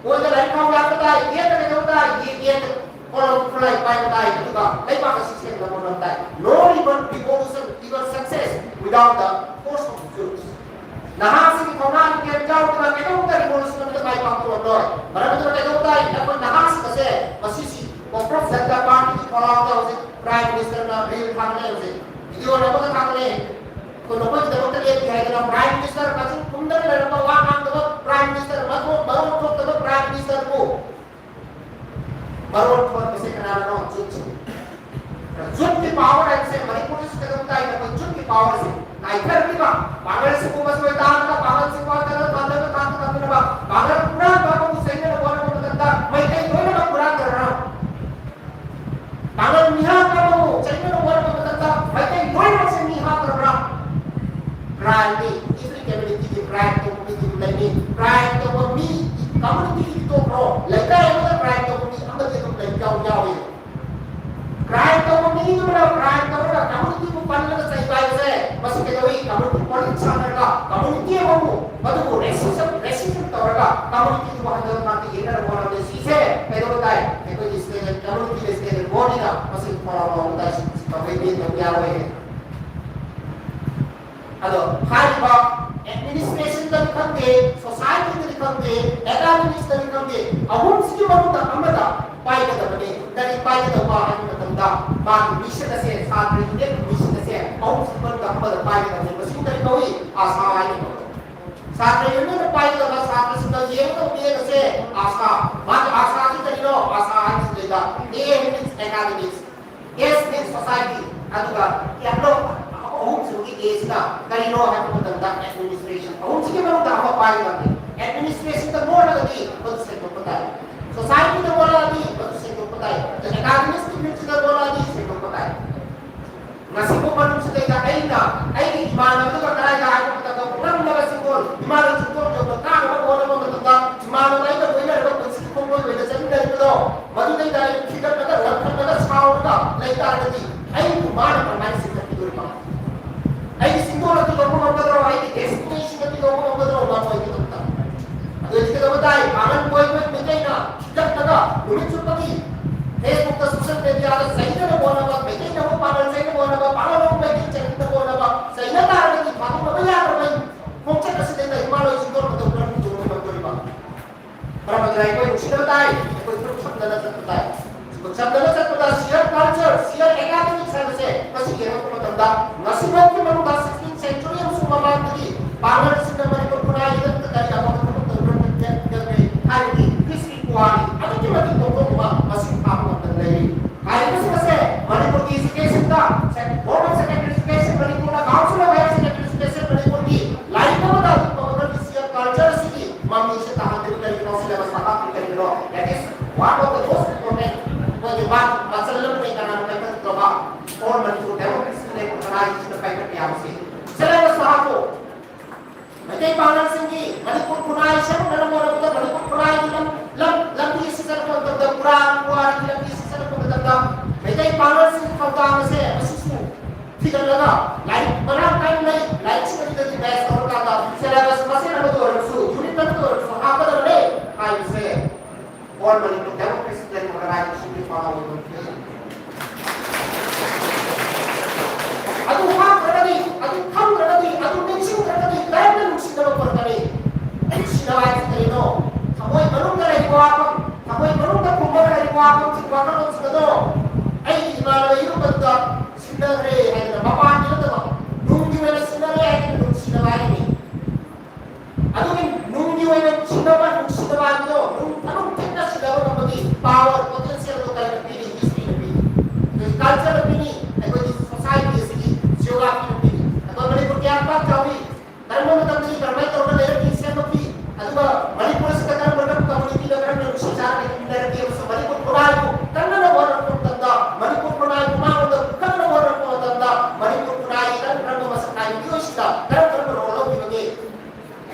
ꯑꯣꯏꯗ ꯂꯥꯏꯔꯤꯛ ꯐꯥꯎ ꯌꯥꯠꯄ ꯇꯥꯏ, ꯌꯦꯠꯇ ꯀꯩꯗꯧꯕ ꯇꯥꯏ? ꯌꯦꯠ ꯌꯦꯠ ꯀꯣꯂꯣꯝ ꯈꯨꯠꯂꯥꯏ ꯄꯥꯏꯕ ꯇꯥꯏ, ꯑꯗꯨꯒ ꯂꯩꯕꯥꯛ ꯑꯁꯤ ꯁꯦꯝꯅꯕ ꯍꯣꯠꯅꯕ ꯇꯥꯏ꯫ No revolution Without the force of youth. ꯅꯍꯥꯁꯤꯡꯒꯤ ꯊꯧꯅꯥ ꯂꯤꯡꯖꯦꯜ ꯌꯥꯎꯗꯅ ꯀꯩꯗꯧꯅꯨꯡꯗ revolution ꯑꯃꯗ ꯃꯥꯏ ꯄꯥꯛꯄ ꯉꯝꯂꯣꯏ꯫ ꯃꯔꯝ ꯑꯗꯨꯅ ꯀꯩꯗꯧ ꯇꯥꯏ? ꯑꯩꯈꯣꯏ ꯅꯍꯥꯁꯤꯡ ꯑꯁꯦ ꯃꯁꯤꯁꯤ Congress ꯖꯅꯇꯥ ꯄꯥꯔꯇꯤꯒꯤ ꯈꯣꯡꯊꯥꯡꯗ ꯍꯧꯖꯤꯛ Prime Minister ꯅ reel ꯊꯥꯒꯠꯂꯦ, ꯍꯧꯖꯤꯛ video ꯑꯃꯒ ꯊꯥꯒꯠꯂꯦ꯫ ꯑꯩꯈꯣꯏ ꯅꯈꯣꯏꯒꯤꯗꯃꯛꯇ ꯂꯦꯞꯄꯤ ꯍꯥꯏꯗꯅ Prime Minister ꯃꯆꯤꯟ ꯈꯨꯝꯗꯅ ꯂꯩꯔꯝꯕ, ꯋꯥ ꯉꯥꯡꯗꯕ Prime Minister, ꯃꯊꯣꯡ ꯃꯔꯝ ꯊꯣꯛꯇꯕ Prime Minister ꯕꯨ ꯃꯔꯣꯟ ꯊꯣꯟꯕꯁꯦ ꯀꯅꯥꯅꯅꯣ? Youth ꯁꯤꯡ꯫ Youth ꯀꯤ power ꯍꯥꯏꯕꯁꯦ ꯃꯅꯤꯄꯨꯔꯗꯁꯨ ꯀꯩꯗꯧ ꯇꯥꯏ? ꯑꯩꯈꯣꯏ youth ꯀꯤ power ꯁꯦ ꯀꯥꯏꯊꯔꯛꯂꯤꯕ ꯄꯥꯡꯒꯜꯁꯤꯡꯕꯨ ꯃꯁꯣꯏ ꯇꯥꯍꯟꯕ, ꯄꯥꯡꯒꯜꯁꯤꯡꯕꯨ ꯍꯟꯊꯅ ꯊꯝꯅꯕ, ꯊꯝꯅꯕ, ꯄꯥꯡꯒꯜ ꯍꯨꯔꯥꯟꯕ ꯑꯃꯕꯨ ꯆꯩꯅꯅꯕ ꯍꯣꯠꯅꯕ ꯃꯇꯝꯗ ꯃꯩꯇꯩ ꯂꯣꯏꯅꯃꯛ ꯍꯨꯔꯥꯟꯗ꯭ꯔꯕ꯭ꯔꯥ? ꯄꯥꯡꯒꯜ ꯃꯤꯍꯥꯠꯄ ꯑꯃꯕꯨ ꯆꯩꯅꯅꯕ ꯍꯣꯠꯅꯕ ꯃꯇꯝꯗ ꯃꯩꯇꯩ ꯂꯣꯏꯅꯃꯛꯁꯦ ꯃꯤ ꯍꯥꯠꯇ꯭ꯔꯕ꯭ꯔꯥ? Crime ꯅꯤ꯫ Every community ꯒꯤ crime ꯇꯧꯕ ꯃꯤꯗꯤ ꯑꯗꯨꯝ ꯂꯩꯅꯤ꯫ Crime ꯇꯧꯕ ꯃꯤ, community ꯒꯤꯗꯤ ꯇꯣꯛꯈ꯭ꯔꯣ, ꯂꯩꯀꯥꯏ ꯑꯃꯗ crime ꯇꯧꯕ ꯃꯤ ꯑꯃꯗꯤ ꯑꯗꯨꯝ ꯂꯩ-, ꯌꯥꯎ-, ꯌꯥꯎꯏ꯫ Crime ꯇꯧꯕ ꯃꯤꯗꯨꯅ crime ꯇꯧꯔꯒ community ꯕꯨ ꯄꯜꯂꯒ ꯆꯩꯕ ꯍꯥꯏꯕꯁꯦ ꯃꯁꯤ ꯀꯩꯗꯧꯏ? Community politics ꯁꯥꯟꯅꯔꯒ community ꯑꯃꯕꯨ ꯃꯗꯨꯕꯨ racism, racism ꯇꯧꯔꯒ community ꯗꯨꯕꯨ ꯍꯟꯊꯅ ꯊꯥꯛꯇ ꯌꯦꯡꯅꯅꯕ ꯍꯣꯠꯅꯕꯅꯤ꯫ ꯁꯤꯁꯦ ꯀꯩꯗꯧꯕ ꯇꯥꯏ? ꯑꯩꯈꯣꯏꯒꯤ standard, community ꯒꯤ standard ꯕꯣꯔꯗꯅ ꯃꯁꯤ ꯊꯧꯔꯥꯡ ꯂꯧꯕ ꯇꯥꯏ꯫ ꯁꯤ ꯇꯧꯕꯩ ꯃꯤ ꯇꯧꯕ ꯌꯥꯔꯣꯏ꯫ ꯑꯗꯣ ꯍꯥꯏꯔꯤꯕ administration ꯗꯅꯤ ꯈꯪꯗꯦ, society ꯗꯅꯤ ꯈꯪꯗꯦ, academics ꯇꯅꯤ ꯈꯪꯗꯦ, ꯑꯍꯨꯝꯁꯤꯒꯤ ꯃꯅꯨꯡꯗ ꯑꯃꯗ ꯄꯥꯏꯒꯗꯕꯅꯤ꯫ ꯀꯔꯤ ꯄꯥꯏꯒꯗꯕ ꯍꯥꯏꯕ ꯃꯇꯝꯗ ꯃꯥꯒꯤ mission ꯑꯁꯦ, ꯁꯥꯇ꯭ꯔ union ꯒꯤ mission ꯑꯁꯦ ꯑꯍꯨꯝꯁꯤꯒꯤ ꯃꯅꯨꯡꯗ ꯑꯃꯗ ꯄꯥꯏꯒꯗꯕꯅꯤ꯫ ꯃꯁꯤꯕꯨ ꯀꯔꯤ ꯀꯧꯏ? ꯑꯥꯁꯥ ꯍꯥꯏꯅ ꯀꯧꯏ꯫ ꯁꯥꯇ꯭ꯔ union ꯅ ꯄꯥꯏꯒꯗꯕ, ꯁꯥꯇ꯭ꯔꯁꯤꯡꯅ ꯌꯦꯡꯒꯗꯕ ꯃꯤꯠꯌꯦꯡ ꯑꯁꯦ ꯑꯥꯁꯥ꯫ ꯃꯥꯒꯤ ꯑꯥꯁꯥꯁꯤ ꯀꯔꯤꯅꯣ? ꯑꯥꯁꯥ ꯍꯥꯏꯕꯁꯤꯗꯩꯗ A means academics, S means society, ꯑꯗꯨꯒ ꯌꯥꯝꯅ ꯑꯍꯨꯝꯁꯤꯒꯤ A ꯁꯤꯅ ꯀꯔꯤꯅꯣ ꯍꯥꯏꯕ ꯃꯇꯝꯗ administration꯫ ꯑꯍꯨꯝꯁꯤꯒꯤ ꯃꯅꯨꯡꯗ ꯑꯃ ꯄꯥꯏꯒꯗꯕꯅꯤ꯫ Administration ꯗ ꯂꯣꯜꯂꯒꯗꯤ ꯃꯗꯨ ꯁꯦꯡꯗꯣꯛꯄ ꯇꯥꯏ꯫ Society ꯗ ꯂꯣꯜꯂꯒꯗꯤ ꯃꯗꯨ ꯁꯦꯡꯗꯣꯛꯄ ꯇꯥꯏ꯫ Academics ꯀꯤ field ꯁꯤꯗ ꯂꯣꯜꯂꯒꯗꯤ ꯁꯦꯡꯗꯣꯛꯄ ꯇꯥꯏ꯫ ꯉꯁꯤꯕꯨ ꯃꯅꯨꯡꯁꯤꯗꯩꯗ ꯑꯩꯅ ꯑꯩꯒꯤ ꯏꯃꯥꯟꯅꯕꯗꯨꯒ ꯀꯗꯥꯏꯗ ꯍꯥꯏꯕ ꯃꯇꯝꯗ ꯎꯔꯝꯂꯒ ꯆꯤꯡꯗꯣꯜ, ꯏꯃꯥꯟꯅꯕ ꯆꯤꯡꯗꯣꯜ ꯌꯧꯕ ꯀꯥꯅꯕ ꯍꯣꯠꯅꯕ ꯃꯇꯝꯗ ꯏꯃꯥꯟꯅꯕ ꯑꯩꯒ ꯂꯣꯏꯅꯔꯒ ꯄꯨꯟꯁꯤꯒꯤ ꯈꯣꯡꯂꯣꯏ ꯑꯣꯏꯅ ꯆꯠꯃꯤꯟꯅꯔꯤꯕꯗꯣ, ꯃꯗꯨꯗꯩꯗ ꯑꯩ ꯊꯤꯒꯠꯂꯒ ꯂꯪꯈꯠꯂꯒ ꯁꯥꯎꯔꯒ ꯂꯩ ꯇꯥꯔꯒꯗꯤ ꯑꯩꯕꯨ ꯃꯥꯅ ꯀꯃꯥꯏꯅ ꯆꯤꯡꯈꯠꯄꯤꯗꯣꯔꯤꯕ? ꯑꯩꯒꯤ ꯆꯤꯡꯗꯣꯜ ꯑꯗꯨ ꯂꯧꯕ ꯉꯝꯒꯗ꯭ꯔꯣ? ꯑꯩꯒꯤ destination ꯑꯗꯨ ꯌꯧꯕ ꯉꯝꯒꯗ꯭ꯔꯣ? ꯉꯝꯃꯣꯏꯗꯕꯅꯤꯅ꯫ ꯑꯗꯨ ꯑꯣꯏꯔꯗꯤ ꯀꯩꯗꯧꯕ ꯇꯥꯏ? ꯄꯥꯡꯒꯜ ꯀꯣꯏꯕ ꯃꯤꯇꯩꯅ ꯈꯤꯇꯪꯇꯒ ꯅꯨꯃꯤꯠ ꯆꯨꯞꯄꯒꯤ Facebook ꯇ, social media ꯗ ꯆꯩꯅꯅꯕ ꯍꯣꯠꯅꯕ, ꯃꯩꯇꯩꯅ ꯑꯃꯨꯛ ꯄꯥꯡꯒꯜ ꯆꯩꯅꯕ ꯍꯣꯠꯅꯕ, ꯄꯥꯡꯒꯜ ꯑꯃꯨꯛ ꯃꯩꯇꯩ ꯆꯩꯅꯕ ꯍꯣꯠꯅꯕ, ꯆꯩꯅ State academics ꯍꯥꯏꯕꯁꯦ ꯃꯁꯤ ꯌꯦꯡꯉꯛꯄ ꯃꯇꯝꯗ ꯉꯁꯤꯐꯥꯎꯒꯤ ꯃꯅꯨꯡꯗ sixteenth century ꯑꯃꯁꯨꯡ ꯃꯃꯥꯡꯗꯒꯤ ꯄꯥꯡꯒꯜꯁꯤꯡꯅ ꯃꯅꯤꯄꯨꯔ ꯈꯨꯟꯅꯥꯏꯒꯤ ꯂꯝꯗ ꯀꯔꯤ ꯑꯐꯕ ꯊꯕꯛ ꯇꯧꯈ꯭ꯔꯒꯦ ꯍꯥꯏꯕꯒꯤ history ꯄꯨꯋꯥꯔꯤ ꯑꯗꯨꯛꯀꯤ ꯃꯇꯤꯛ ꯇꯣꯞ ꯇꯣꯞꯄ ꯃꯁꯤꯡ ꯊꯥꯕ ꯉꯝꯗꯅ ꯂꯩꯔꯤ꯫ ꯍꯥꯏꯔꯤꯕꯁꯤꯡ ꯑꯁꯦ ꯃꯅꯤꯄꯨꯔꯒꯤ education ꯗ Government Secondary Education, ꯃꯅꯤꯄꯨꯔꯗ Council of Higher Secondary Education, ꯃꯅꯤꯄꯨꯔꯒꯤ ꯂꯥꯏꯔꯤꯛ ꯑꯃꯗ ꯑꯗꯨꯒꯨꯝꯕ ꯃꯈꯜꯒꯤ culture ꯑꯁꯤꯒꯤ ꯃꯃꯤꯁꯦ ꯇꯥꯍꯟꯗ꯭ꯔꯤ ꯀꯔꯤꯒꯤꯅꯣ? Syllabus ꯇ ꯍꯥꯞꯇ꯭ꯔꯤ ꯀꯔꯤꯒꯤꯅꯣ? That is one of the most important ꯑꯩꯈꯣꯏꯒꯤ ꯃꯥ ꯃꯆꯜ ꯑꯃꯅꯤ ꯀꯅꯥꯅ ꯄꯥꯏꯈꯠꯇ꯭ꯔꯕ? For Manipur Democracy League ꯀꯅꯥꯒꯤꯁꯤꯅ ꯄꯥꯏꯈꯠꯄ ꯌꯥꯕꯁꯤ? Syllabus ꯇ ꯍꯥꯞꯄꯣ꯫ ꯃꯩꯇꯩ ꯄꯥꯉꯜꯁꯤꯡꯒꯤ ꯃꯅꯤꯄꯨꯔ ꯈꯨꯟꯅꯥꯏ ꯁꯦꯝꯒꯠꯅꯕ ꯍꯣꯠꯅꯕꯗ ꯃꯅꯤꯄꯨꯔ ꯈꯨꯟꯅꯥꯏꯒꯤ ꯂꯝ ꯂꯝ ꯂꯝꯕꯤ ꯑꯁꯤ ꯆꯠꯄ ꯃꯇꯝꯗ, ꯄꯨꯔꯥ ꯄꯨꯋꯥꯔꯤꯒꯤ ꯂꯝꯕꯤ ꯑꯁꯤ ꯆꯠꯄ ꯃꯇꯝꯗ ꯃꯩꯇꯩ ꯄꯥꯉꯜꯁꯤꯡꯒꯤ ꯊꯧꯗꯥꯡ ꯑꯁꯦ ꯑꯁꯤꯁꯨ ꯊꯤꯒꯠꯂꯒ ꯂꯥꯏꯔꯤꯛ ꯃꯔꯥꯡ ꯀꯥꯏꯅ ꯂꯩ, ꯂꯥꯏꯔꯤꯛꯁꯤꯡ ꯑꯁꯤꯗꯒꯤ base ꯇꯧꯔꯀꯥꯟꯗ syllabus ꯃꯁꯦꯟ ꯑꯃꯗ ꯑꯣꯏꯔꯕꯁꯨ, unit ꯑꯃꯗ ꯑꯣꯏꯔꯕꯁꯨ ꯍꯥꯞꯀꯗꯕꯅꯦ ꯍꯥꯏꯕꯁꯦ꯫ All Manipur Democracy League Organization ꯒꯤ ꯄꯥꯎ ꯑꯣꯏꯕ ꯑꯗꯨ ꯍꯥꯞꯇ꯭ꯔꯒꯗꯤ, ꯑꯗꯨ ꯈꯪꯗ꯭ꯔꯒꯗꯤ, ꯑꯗꯨ ꯅꯤꯡꯁꯤꯡꯗ꯭ꯔꯒꯗꯤ ꯀꯔꯝꯅ ꯅꯨꯡꯁꯤꯅꯕ ꯄꯨꯔꯛꯀꯅꯤ? ꯅꯨꯡꯁꯤꯅꯕ ꯍꯥꯏꯁꯤ ꯀꯔꯤꯅꯣ? ꯊꯃꯣꯏ ꯃꯅꯨꯡꯗ ꯂꯩꯕ ꯋꯥꯐꯝ, ꯊꯃꯣꯏ ꯃꯅꯨꯡꯗ ꯐꯨꯝꯕ ꯂꯩꯕ ꯋꯥꯐꯝꯁꯤꯡ, ꯋꯥꯈꯜꯂꯣꯟꯁꯤꯡ ꯑꯗꯣ ꯑꯩꯒꯤ ꯏꯃꯥꯟꯅꯕ ꯏꯔꯨꯞꯄꯗꯨꯗ ꯁꯤꯟꯅꯈ꯭ꯔꯦ ꯍꯥꯏꯗꯅ, ꯃꯄꯥꯟꯒꯤ ꯅꯠꯇꯕ, ꯅꯨꯡꯒꯤ ꯑꯣꯏꯅ ꯁꯤꯟꯅꯔꯦ ꯍꯥꯏꯗꯅ ꯅꯨꯡꯁꯤꯅꯕ ꯍꯥꯏꯔꯤꯅꯤ꯫ ꯑꯗꯨꯒꯤ ꯅꯨꯡꯒꯤ ꯑꯣꯏꯅ ꯁꯤꯟꯅꯕ, ꯅꯨꯡꯁꯤꯅꯕ ꯍꯥꯏꯕꯗꯣ ꯅꯨꯡ ꯐꯅꯨꯡ ꯊꯤꯟꯅ ꯁꯤꯟꯅꯕ ꯉꯝꯕꯒꯤ power, potential ꯗꯣ ꯀꯔꯤꯅ ꯄꯤꯔꯤ? History ꯅ ꯄꯤꯔꯤ꯫ ꯑꯩꯈꯣꯏꯒꯤ culture ꯅ ꯄꯤꯔꯤ, ꯑꯩꯈꯣꯏꯒꯤ society ꯑꯁꯤꯒꯤ geography ꯅ ꯄꯤꯔꯤ꯫ ꯑꯩꯈꯣꯏ ꯃꯅꯤꯄꯨꯔ ꯀꯌꯥꯝ ꯄꯥꯛ ꯆꯥꯎꯏ? ꯀꯔꯝꯕ ꯃꯇꯝꯗꯒꯤ ꯀꯔꯝꯍꯥꯏꯅ ꯇꯧꯔꯒ ꯂꯩꯔꯛꯈꯤ, ꯁꯦꯝꯃꯛꯈꯤ? ꯑꯗꯨꯒ ꯃꯅꯤꯄꯨꯔ ꯑꯁꯤꯗ ꯀꯔꯝꯕ ꯀꯔꯝꯕ community ꯗ ꯀꯔꯝꯅ ꯅꯨꯡꯁꯤ ꯆꯥꯟꯅꯅ ꯍꯤꯡꯃꯤꯟꯅꯔꯛꯈꯤ ꯑꯃꯁꯨꯡ ꯃꯅꯤꯄꯨꯔ ꯈꯨꯟꯅꯥꯏꯕꯨ ꯀꯟꯅꯅꯕ ꯍꯣꯠꯅꯔꯛꯄ ꯃꯇꯝꯗ, ꯃꯅꯤꯄꯨꯔ ꯈꯨꯟꯅꯥꯏꯕꯨ ꯃꯥꯡꯂꯣꯝꯗ ꯄꯨꯈꯠꯅꯕ ꯍꯣꯠꯅꯔꯛꯄ ꯃꯇꯝꯗ ꯃꯅꯤꯄꯨꯔ ꯈꯨꯟꯅꯥꯏꯒꯤ ꯀꯔꯝ ꯀꯔꯝꯕ ꯃꯁꯛ ꯅꯥꯏꯕ ꯃꯤꯑꯣꯏꯁꯤꯡꯗ ꯀꯔꯝ ꯀꯔꯝꯕ role ꯂꯧꯈꯤꯕꯒꯦ?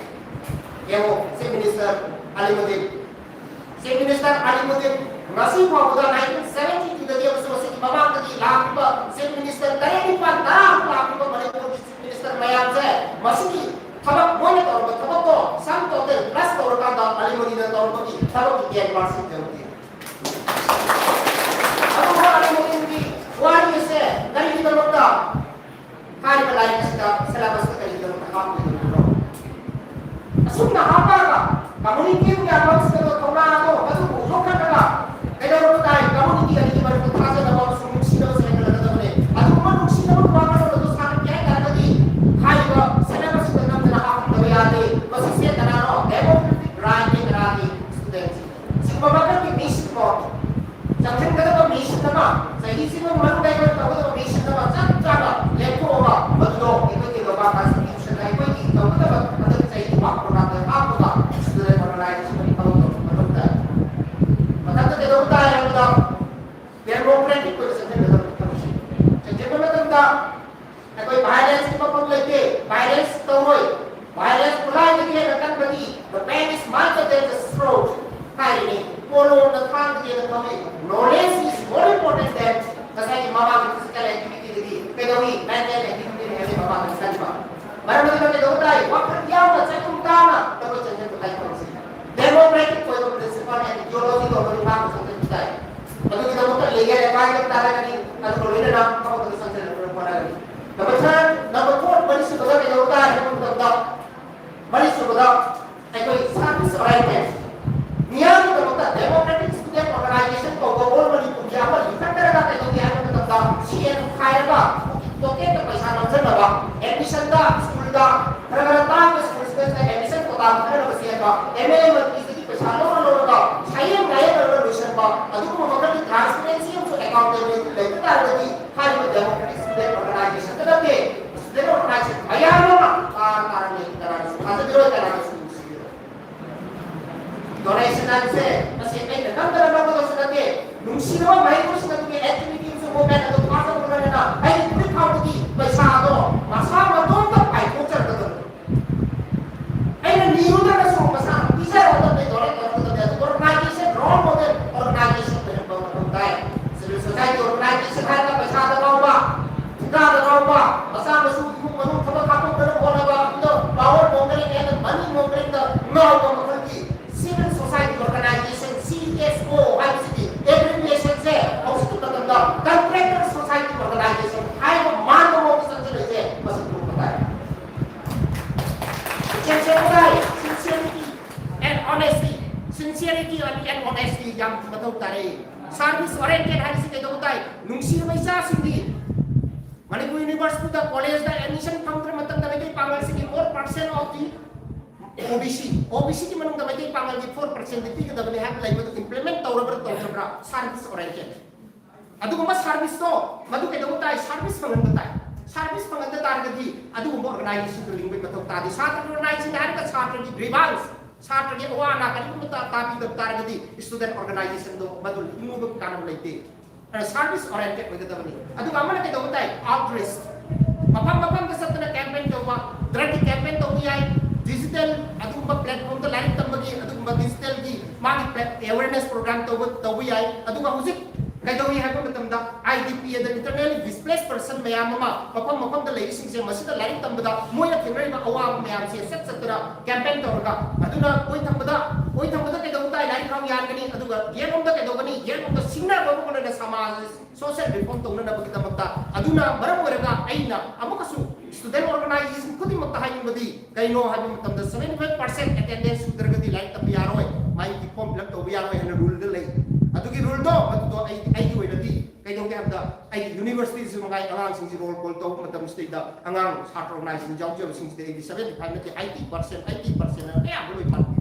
ꯌꯦꯡꯉꯣ, Chief Minister Alimuddin. Chief Minister Alimuddin ꯉꯁꯤ ꯐꯥꯎꯕꯗ nineteen seventy two ꯗꯒꯤ ꯑꯃꯁꯨꯡ ꯃꯁꯤꯒꯤ ꯃꯃꯥꯡꯗꯒꯤ ꯂꯥꯛꯂꯤꯕ Chief Minister ꯇꯔꯦꯠ, ꯅꯤꯄꯥꯜ, ꯇꯔꯥ ꯂꯥꯛꯂꯤꯕ ꯃꯅꯤꯄꯨꯔꯒꯤ Chief Minister ꯃꯌꯥꯝꯁꯦ ꯃꯁꯤꯒꯤ ꯊꯕꯛ, ꯃꯣꯏꯅ ꯇꯧꯔꯝꯕ ꯊꯕꯛꯇꯣ sum total plus ꯇꯧꯔꯀꯥꯟꯗ ꯑꯂꯤꯃꯨꯗꯤꯟꯅ ꯇꯧꯔꯝꯕꯒꯤ ꯊꯕꯛꯀꯤ ten percent ꯌꯧꯗꯦ꯫ ꯑꯗꯨꯒ ꯑꯂꯤꯃꯨꯗꯤꯟꯒꯤ ꯋꯥꯔꯤ ꯑꯁꯦ ꯀꯔꯤꯒꯤꯗꯃꯛꯇ ꯍꯥꯏꯔꯤꯕ ꯂꯥꯏꯔꯤꯛ ꯑꯁꯤꯗ syllabus ꯇ ꯀꯔꯤꯒꯤꯗꯃꯛꯇ ꯍꯥꯞꯄꯣꯏꯗꯕꯅꯣ? ꯑꯁꯨꯝꯅ ꯍꯥꯞꯄꯒ community ꯑꯃꯒꯤ ꯑꯉꯥꯡꯁꯤꯡ ꯑꯗꯣ ꯊꯧꯅꯥ ꯑꯗꯣ ꯃꯗꯨꯕꯨ ꯌꯣꯛꯈꯠꯂꯒ ꯀꯩꯗꯧꯔꯕ ꯇꯥꯏ? Community ꯑꯅꯤꯒꯤ ꯃꯔꯛꯇ ꯊꯥꯖꯅꯕ ꯑꯃꯁꯨꯡ ꯅꯨꯡꯁꯤꯅꯕ ꯑꯩꯈꯣꯏ violence ꯀꯤ ꯃꯐꯝ ꯂꯩꯇꯦ, violence ꯇꯧꯔꯣꯏ꯫ Violence ꯈꯨꯠꯂꯥꯏꯗꯒꯤ ꯍꯦꯟꯅ ꯀꯟꯕꯗꯤ the pen is mightier than the sword ꯍꯥꯏꯔꯤꯅꯤ꯫ ꯀꯣꯂꯣꯝꯅ ꯊꯥꯡꯗꯒꯤ ꯍꯦꯟꯅ ꯐꯕ꯫ Knowledge is more important than ꯉꯁꯥꯏꯒꯤ ꯃꯃꯥꯡꯒꯤ physical activity ꯗꯒꯤ ꯀꯩꯗꯧꯏ? Mental activity ꯅ ꯍꯦꯟꯅ ꯃꯃꯥꯡꯗ ꯆꯠꯄ꯫ ꯃꯔꯝ ꯑꯗꯨꯅ ꯀꯩꯗꯧꯕ ꯇꯥꯏ? ꯋꯥꯈꯜ ꯌꯥꯎꯅ ꯆꯠꯐꯝ ꯇꯥꯅ ꯊꯕꯛ ꯆꯠꯊꯕ ꯇꯥꯏ ꯇꯧꯁꯤ꯫ Democratic ꯑꯣꯏꯕ principle and ideology ꯗꯣ ꯑꯩꯈꯣꯏ ꯉꯥꯛꯅ ꯆꯠꯊꯕ ꯇꯥꯏ꯫ ꯃꯗꯨꯒꯤꯗꯃꯛꯇ legal advisor ꯇꯥꯔꯒꯅꯤ, ꯑꯗꯨꯒ ꯂꯣꯏꯅꯅ ꯊꯕꯛ ꯑꯗꯨ ꯆꯪꯁꯤꯟꯅꯕ ꯍꯣꯠꯅꯒꯅꯤ꯫ Number third, number four, ꯃꯔꯤꯁꯨꯕꯗ ꯀꯩꯗꯧꯕ ꯇꯥꯏ ꯍꯥꯏꯕ ꯃꯇꯝꯗ, ꯃꯔꯤꯁꯨꯕꯗ ꯑꯩꯈꯣꯏ service oriented, ꯃꯤꯌꯥꯝꯒꯤꯗꯃꯛꯇ democratic student organization ꯀꯧꯕ all ꯃꯅꯤꯄꯨꯔꯒꯤ ꯑꯃ ꯂꯤꯡꯈꯠꯅꯔꯒ ꯀꯩꯗꯧꯒꯦ ꯍꯥꯏꯕ ꯃꯇꯝꯗ ꯁꯦꯟ ꯈꯥꯏꯔꯒ pocket ꯇ ꯄꯩꯁꯥ ꯅꯝꯁꯤꯟꯅꯕ, admission ꯗ school ꯗ ꯈꯔ ꯈꯔ ꯇꯥꯡꯕ school ꯁꯤꯡꯗ admission quota ꯈꯔ ꯈꯔ ꯁꯦꯝꯕ, M L A ꯃꯟꯇ꯭ꯔꯤꯗꯒꯤ ꯄꯩꯁꯥ ꯂꯧꯔ ꯂꯧꯔꯒ ꯁꯥꯌꯦꯡ ꯅꯥꯌꯦꯡ ꯂꯧꯔꯒ ꯂꯣꯏꯁꯤꯟꯕ, ꯑꯗꯨꯒꯨꯝꯕ ꯃꯈꯜꯒꯤ transparency ꯑꯃꯁꯨ accountability ꯂꯩꯕ ꯇꯥꯔꯒꯗꯤ ꯍꯥꯏꯔꯤꯕ democratic student organization ꯗ ꯅꯠꯇꯦ, student organization ꯃꯌꯥꯝ ꯑꯃ ꯇꯥꯔ ꯇꯥꯔꯒ ꯂꯩ, ꯀꯅꯥꯅꯁꯨ ꯊꯥꯖꯕꯤꯔꯣꯏ, ꯀꯅꯥꯅꯁꯨ ꯅꯨꯡꯁꯤꯕꯤꯔꯣꯏ꯫ Donation ꯍꯥꯏꯕꯁꯦ ꯃꯁꯤ ꯑꯩꯅ ꯅꯝꯗꯅ ꯂꯧꯒꯗꯧꯁꯨ ꯅꯠꯇꯦ, ꯅꯨꯡꯁꯤꯔꯕ ꯃꯍꯩꯔꯣꯏꯁꯤꯡ ꯑꯗꯨꯒꯤ activity ꯑꯃꯁꯨ movement ꯑꯗꯨ ꯊꯥꯖꯕ ꯂꯣꯏꯅꯅ ꯑꯩꯒꯤ ꯐꯨꯔꯤꯠ ꯈꯥꯎꯗꯒꯤ ꯄꯩꯁꯥ ꯑꯗꯣ ꯃꯁꯥ ꯃꯇꯣꯝꯇ ꯄꯥꯏꯊꯣꯛꯆꯔꯛꯀꯗꯕꯅꯤ꯫ ꯑꯩꯅ ꯅꯤꯔꯨꯗ꯭ꯔꯒꯁꯨ ꯃꯁꯥꯅ ꯄꯤꯖꯔꯛꯀꯗꯕꯅꯤ, donate ꯇꯧꯔꯛꯀꯗꯕꯅꯤ꯫ ꯑꯗꯨ organization, role model organization ꯑꯣꯏꯔꯛꯄ ꯃꯊꯧ ꯇꯥꯏ꯫ Civil society organization ꯍꯥꯏꯔꯒ ꯄꯩꯁꯥꯗ ꯉꯥꯎꯕ, ꯊꯤꯀꯥꯗ ꯉꯥꯎꯕ, ꯃꯆꯥ ꯃꯁꯨ ꯏꯃꯨꯡ ꯃꯅꯨꯡ ꯊꯕꯛ ꯍꯥꯞꯄꯛꯇꯅ ꯍꯣꯠꯅꯕ, ꯑꯗꯣ power mongering and money mongering ꯗ ꯉꯥꯎꯕ ꯃꯈꯜꯒꯤ civil society organization, C S O ꯍꯥꯏꯕꯁꯤꯒꯤ abbreviation ꯁꯦ ꯍꯧꯖꯤꯛꯀꯤ ꯃꯇꯝꯗ contractor society organization ꯍꯥꯏꯕ ꯃꯥꯟꯕ ꯃꯑꯣꯡꯗ ꯆꯪꯁꯤꯜꯂꯛꯏꯁꯦ ꯃꯁꯤ ꯈꯪꯕ ꯇꯥꯏ꯫ ꯏꯆꯦꯝ ꯁꯦꯝꯕ ꯇꯥꯏ, sincerity and honesty, sincerity and honesty ꯌꯥꯝ ꯃꯊꯧ ꯇꯥꯔꯦ꯫ Service oriented ꯍꯥꯏꯕꯁꯤ ꯀꯩꯗꯧꯕ ꯇꯥꯏ? ꯅꯨꯡꯁꯤꯔꯕ ꯏꯆꯥꯁꯤꯡꯗꯤ ꯃꯅꯤꯄꯨꯔ university ꯗ, college ꯇ admission ꯐꯪꯗ꯭ꯔ ꯃꯇꯝꯗ Meitei ꯄꯥꯉꯜꯁꯤꯡꯒꯤ four percent of the O B C, O B C ꯒꯤ ꯃꯅꯨꯡꯗ ꯃꯩꯇꯩ ꯄꯥꯉꯜꯒꯤ four percent ꯗꯤ ꯄꯤꯒꯗꯕꯅꯤ ꯍꯥꯏꯕ ꯂꯩꯕꯗꯨ implement ꯇꯧꯔꯕ꯭ꯔꯥ ꯇꯧꯗꯕ꯭ꯔꯥ? Service oriented꯫ ꯑꯗꯨꯒꯨꯝꯕ service ꯇꯣ ꯃꯗꯨ ꯀꯩꯗꯧꯕ ꯇꯥꯏ? Service ꯐꯪꯍꯟꯕ ꯇꯥꯏ꯫ Service ꯐꯪꯍꯟꯕ ꯇꯥꯔꯒꯗꯤ ꯑꯗꯨꯒꯨꯝꯕ organization ꯗꯨ ꯂꯤꯡꯕꯒꯤ ꯃꯊꯧ ꯇꯥꯗꯦ꯫ ꯁꯥꯇ꯭ꯔꯒꯤ organization ꯍꯥꯏꯔꯒ ꯁꯥꯇ꯭ꯔꯒꯤ grievance, ꯁꯥꯇ꯭ꯔꯒꯤ ꯑꯋꯥ ꯑꯅꯥ ꯀꯔꯤꯒꯨꯝꯕ ꯇꯥ-, ꯇꯥꯕꯤꯗꯕ ꯇꯥꯔꯒꯗꯤ student organization ꯗꯣ ꯃꯗꯨ ꯂꯤꯡꯉꯨꯕꯒꯤ ꯀꯥꯟꯅꯕ ꯂꯩꯇꯦ꯫ ꯑꯗꯨꯅ service oriented ꯑꯣꯏꯒꯗꯕꯅꯤ꯫ ꯑꯗꯨꯒ ꯑꯃꯅ ꯀꯩꯗꯧꯕ ꯇꯥꯏ? Altruist꯫ program ꯇꯧꯕ ꯇꯧꯕ ꯌꯥꯏ꯫ ꯑꯗꯨꯒ ꯍꯧꯖꯤꯛ ꯀꯩꯗꯧꯏ ꯍꯥꯏꯕ ꯃꯇꯝꯗ, IDP ꯑꯗ internally displaced person ꯃꯌꯥꯝ ꯑꯃ ꯃꯐꯝ ꯃꯐꯝꯗ ꯂꯩꯔꯤꯁꯤꯡꯁꯦ ꯃꯁꯤꯗ ꯂꯥꯏꯔꯤꯛ ꯇꯝꯕꯗ ꯃꯣꯏꯅ ꯊꯦꯡꯅꯔꯤꯕ ꯑꯋꯥꯕ ꯃꯌꯥꯝꯁꯦ ꯆꯠ ꯆꯠꯇꯅ campaign ꯇꯧꯔꯒ, ꯑꯗꯨꯅ ꯑꯣꯏ ꯊꯪꯕꯗ ꯑꯣꯏ ꯊꯪꯕꯗ ꯀꯩꯗꯧ ꯇꯥꯏ, ꯂꯥꯏꯔꯤꯛ ꯈꯪ ꯌꯥꯟꯒꯅꯤ, ꯑꯗꯨꯒ ꯌꯦꯠꯂꯣꯝꯗ ꯀꯩꯗꯧꯒꯅꯤ, ꯌꯦꯠꯂꯣꯝꯗ ꯁꯤꯡꯅꯕ ꯑꯃ ꯍꯣꯠꯅꯅ ꯁꯃꯥꯖ social reform ꯇꯧꯅꯅꯕꯒꯤꯗꯃꯛꯇ꯫ ꯑꯗꯨꯅ ꯃꯔꯝ ꯑꯣꯏꯔꯒ ꯑꯩꯅ ꯑꯃꯨꯛꯀꯁꯨ student organization ꯈꯨꯗꯤꯡꯃꯛꯇ ꯍꯥꯏꯅꯤꯡꯕꯗꯤ ꯀꯩꯅꯣ ꯍꯥꯏꯕ ꯃꯇꯝꯗ, seventy five percent attendance ꯁꯨꯗ꯭ꯔꯒꯗꯤ ꯂꯥꯏꯔꯤꯛ ꯇꯝꯕ ꯌꯥꯔꯣꯏ, ꯃꯥꯒꯤ form fill up ꯇꯧꯕ ꯌꯥꯔꯣꯏ ꯍꯥꯏꯅ ruleꯗ ꯂꯩ꯫ ꯑꯗꯨꯒꯤ ruleꯗꯣ, ꯃꯗꯨꯗꯣ ꯑꯩ ꯑꯩꯒꯤ ꯑꯣꯏꯅꯗꯤ ꯀꯩꯗꯧꯒꯦ ꯍꯥꯏꯕꯗ, ꯑꯩꯒꯤ universityꯁꯨ ꯃꯉꯥꯏ, ꯑꯉꯥꯡꯁꯤꯡꯁꯤ roll call ꯇꯧꯕ ꯃꯇꯝꯁꯤꯗꯩꯗ ꯑꯉꯥꯡ ꯁꯥꯇ꯭ꯔ organization ꯌꯥꯎꯖꯕꯁꯤꯡꯁꯤꯗ ꯑꯩꯗꯤ seventy five ꯅꯠꯇꯦ, eighty percent, eighty percent ꯑꯌꯥꯝꯕ ꯂꯣꯏ ꯐꯪꯉꯤ꯫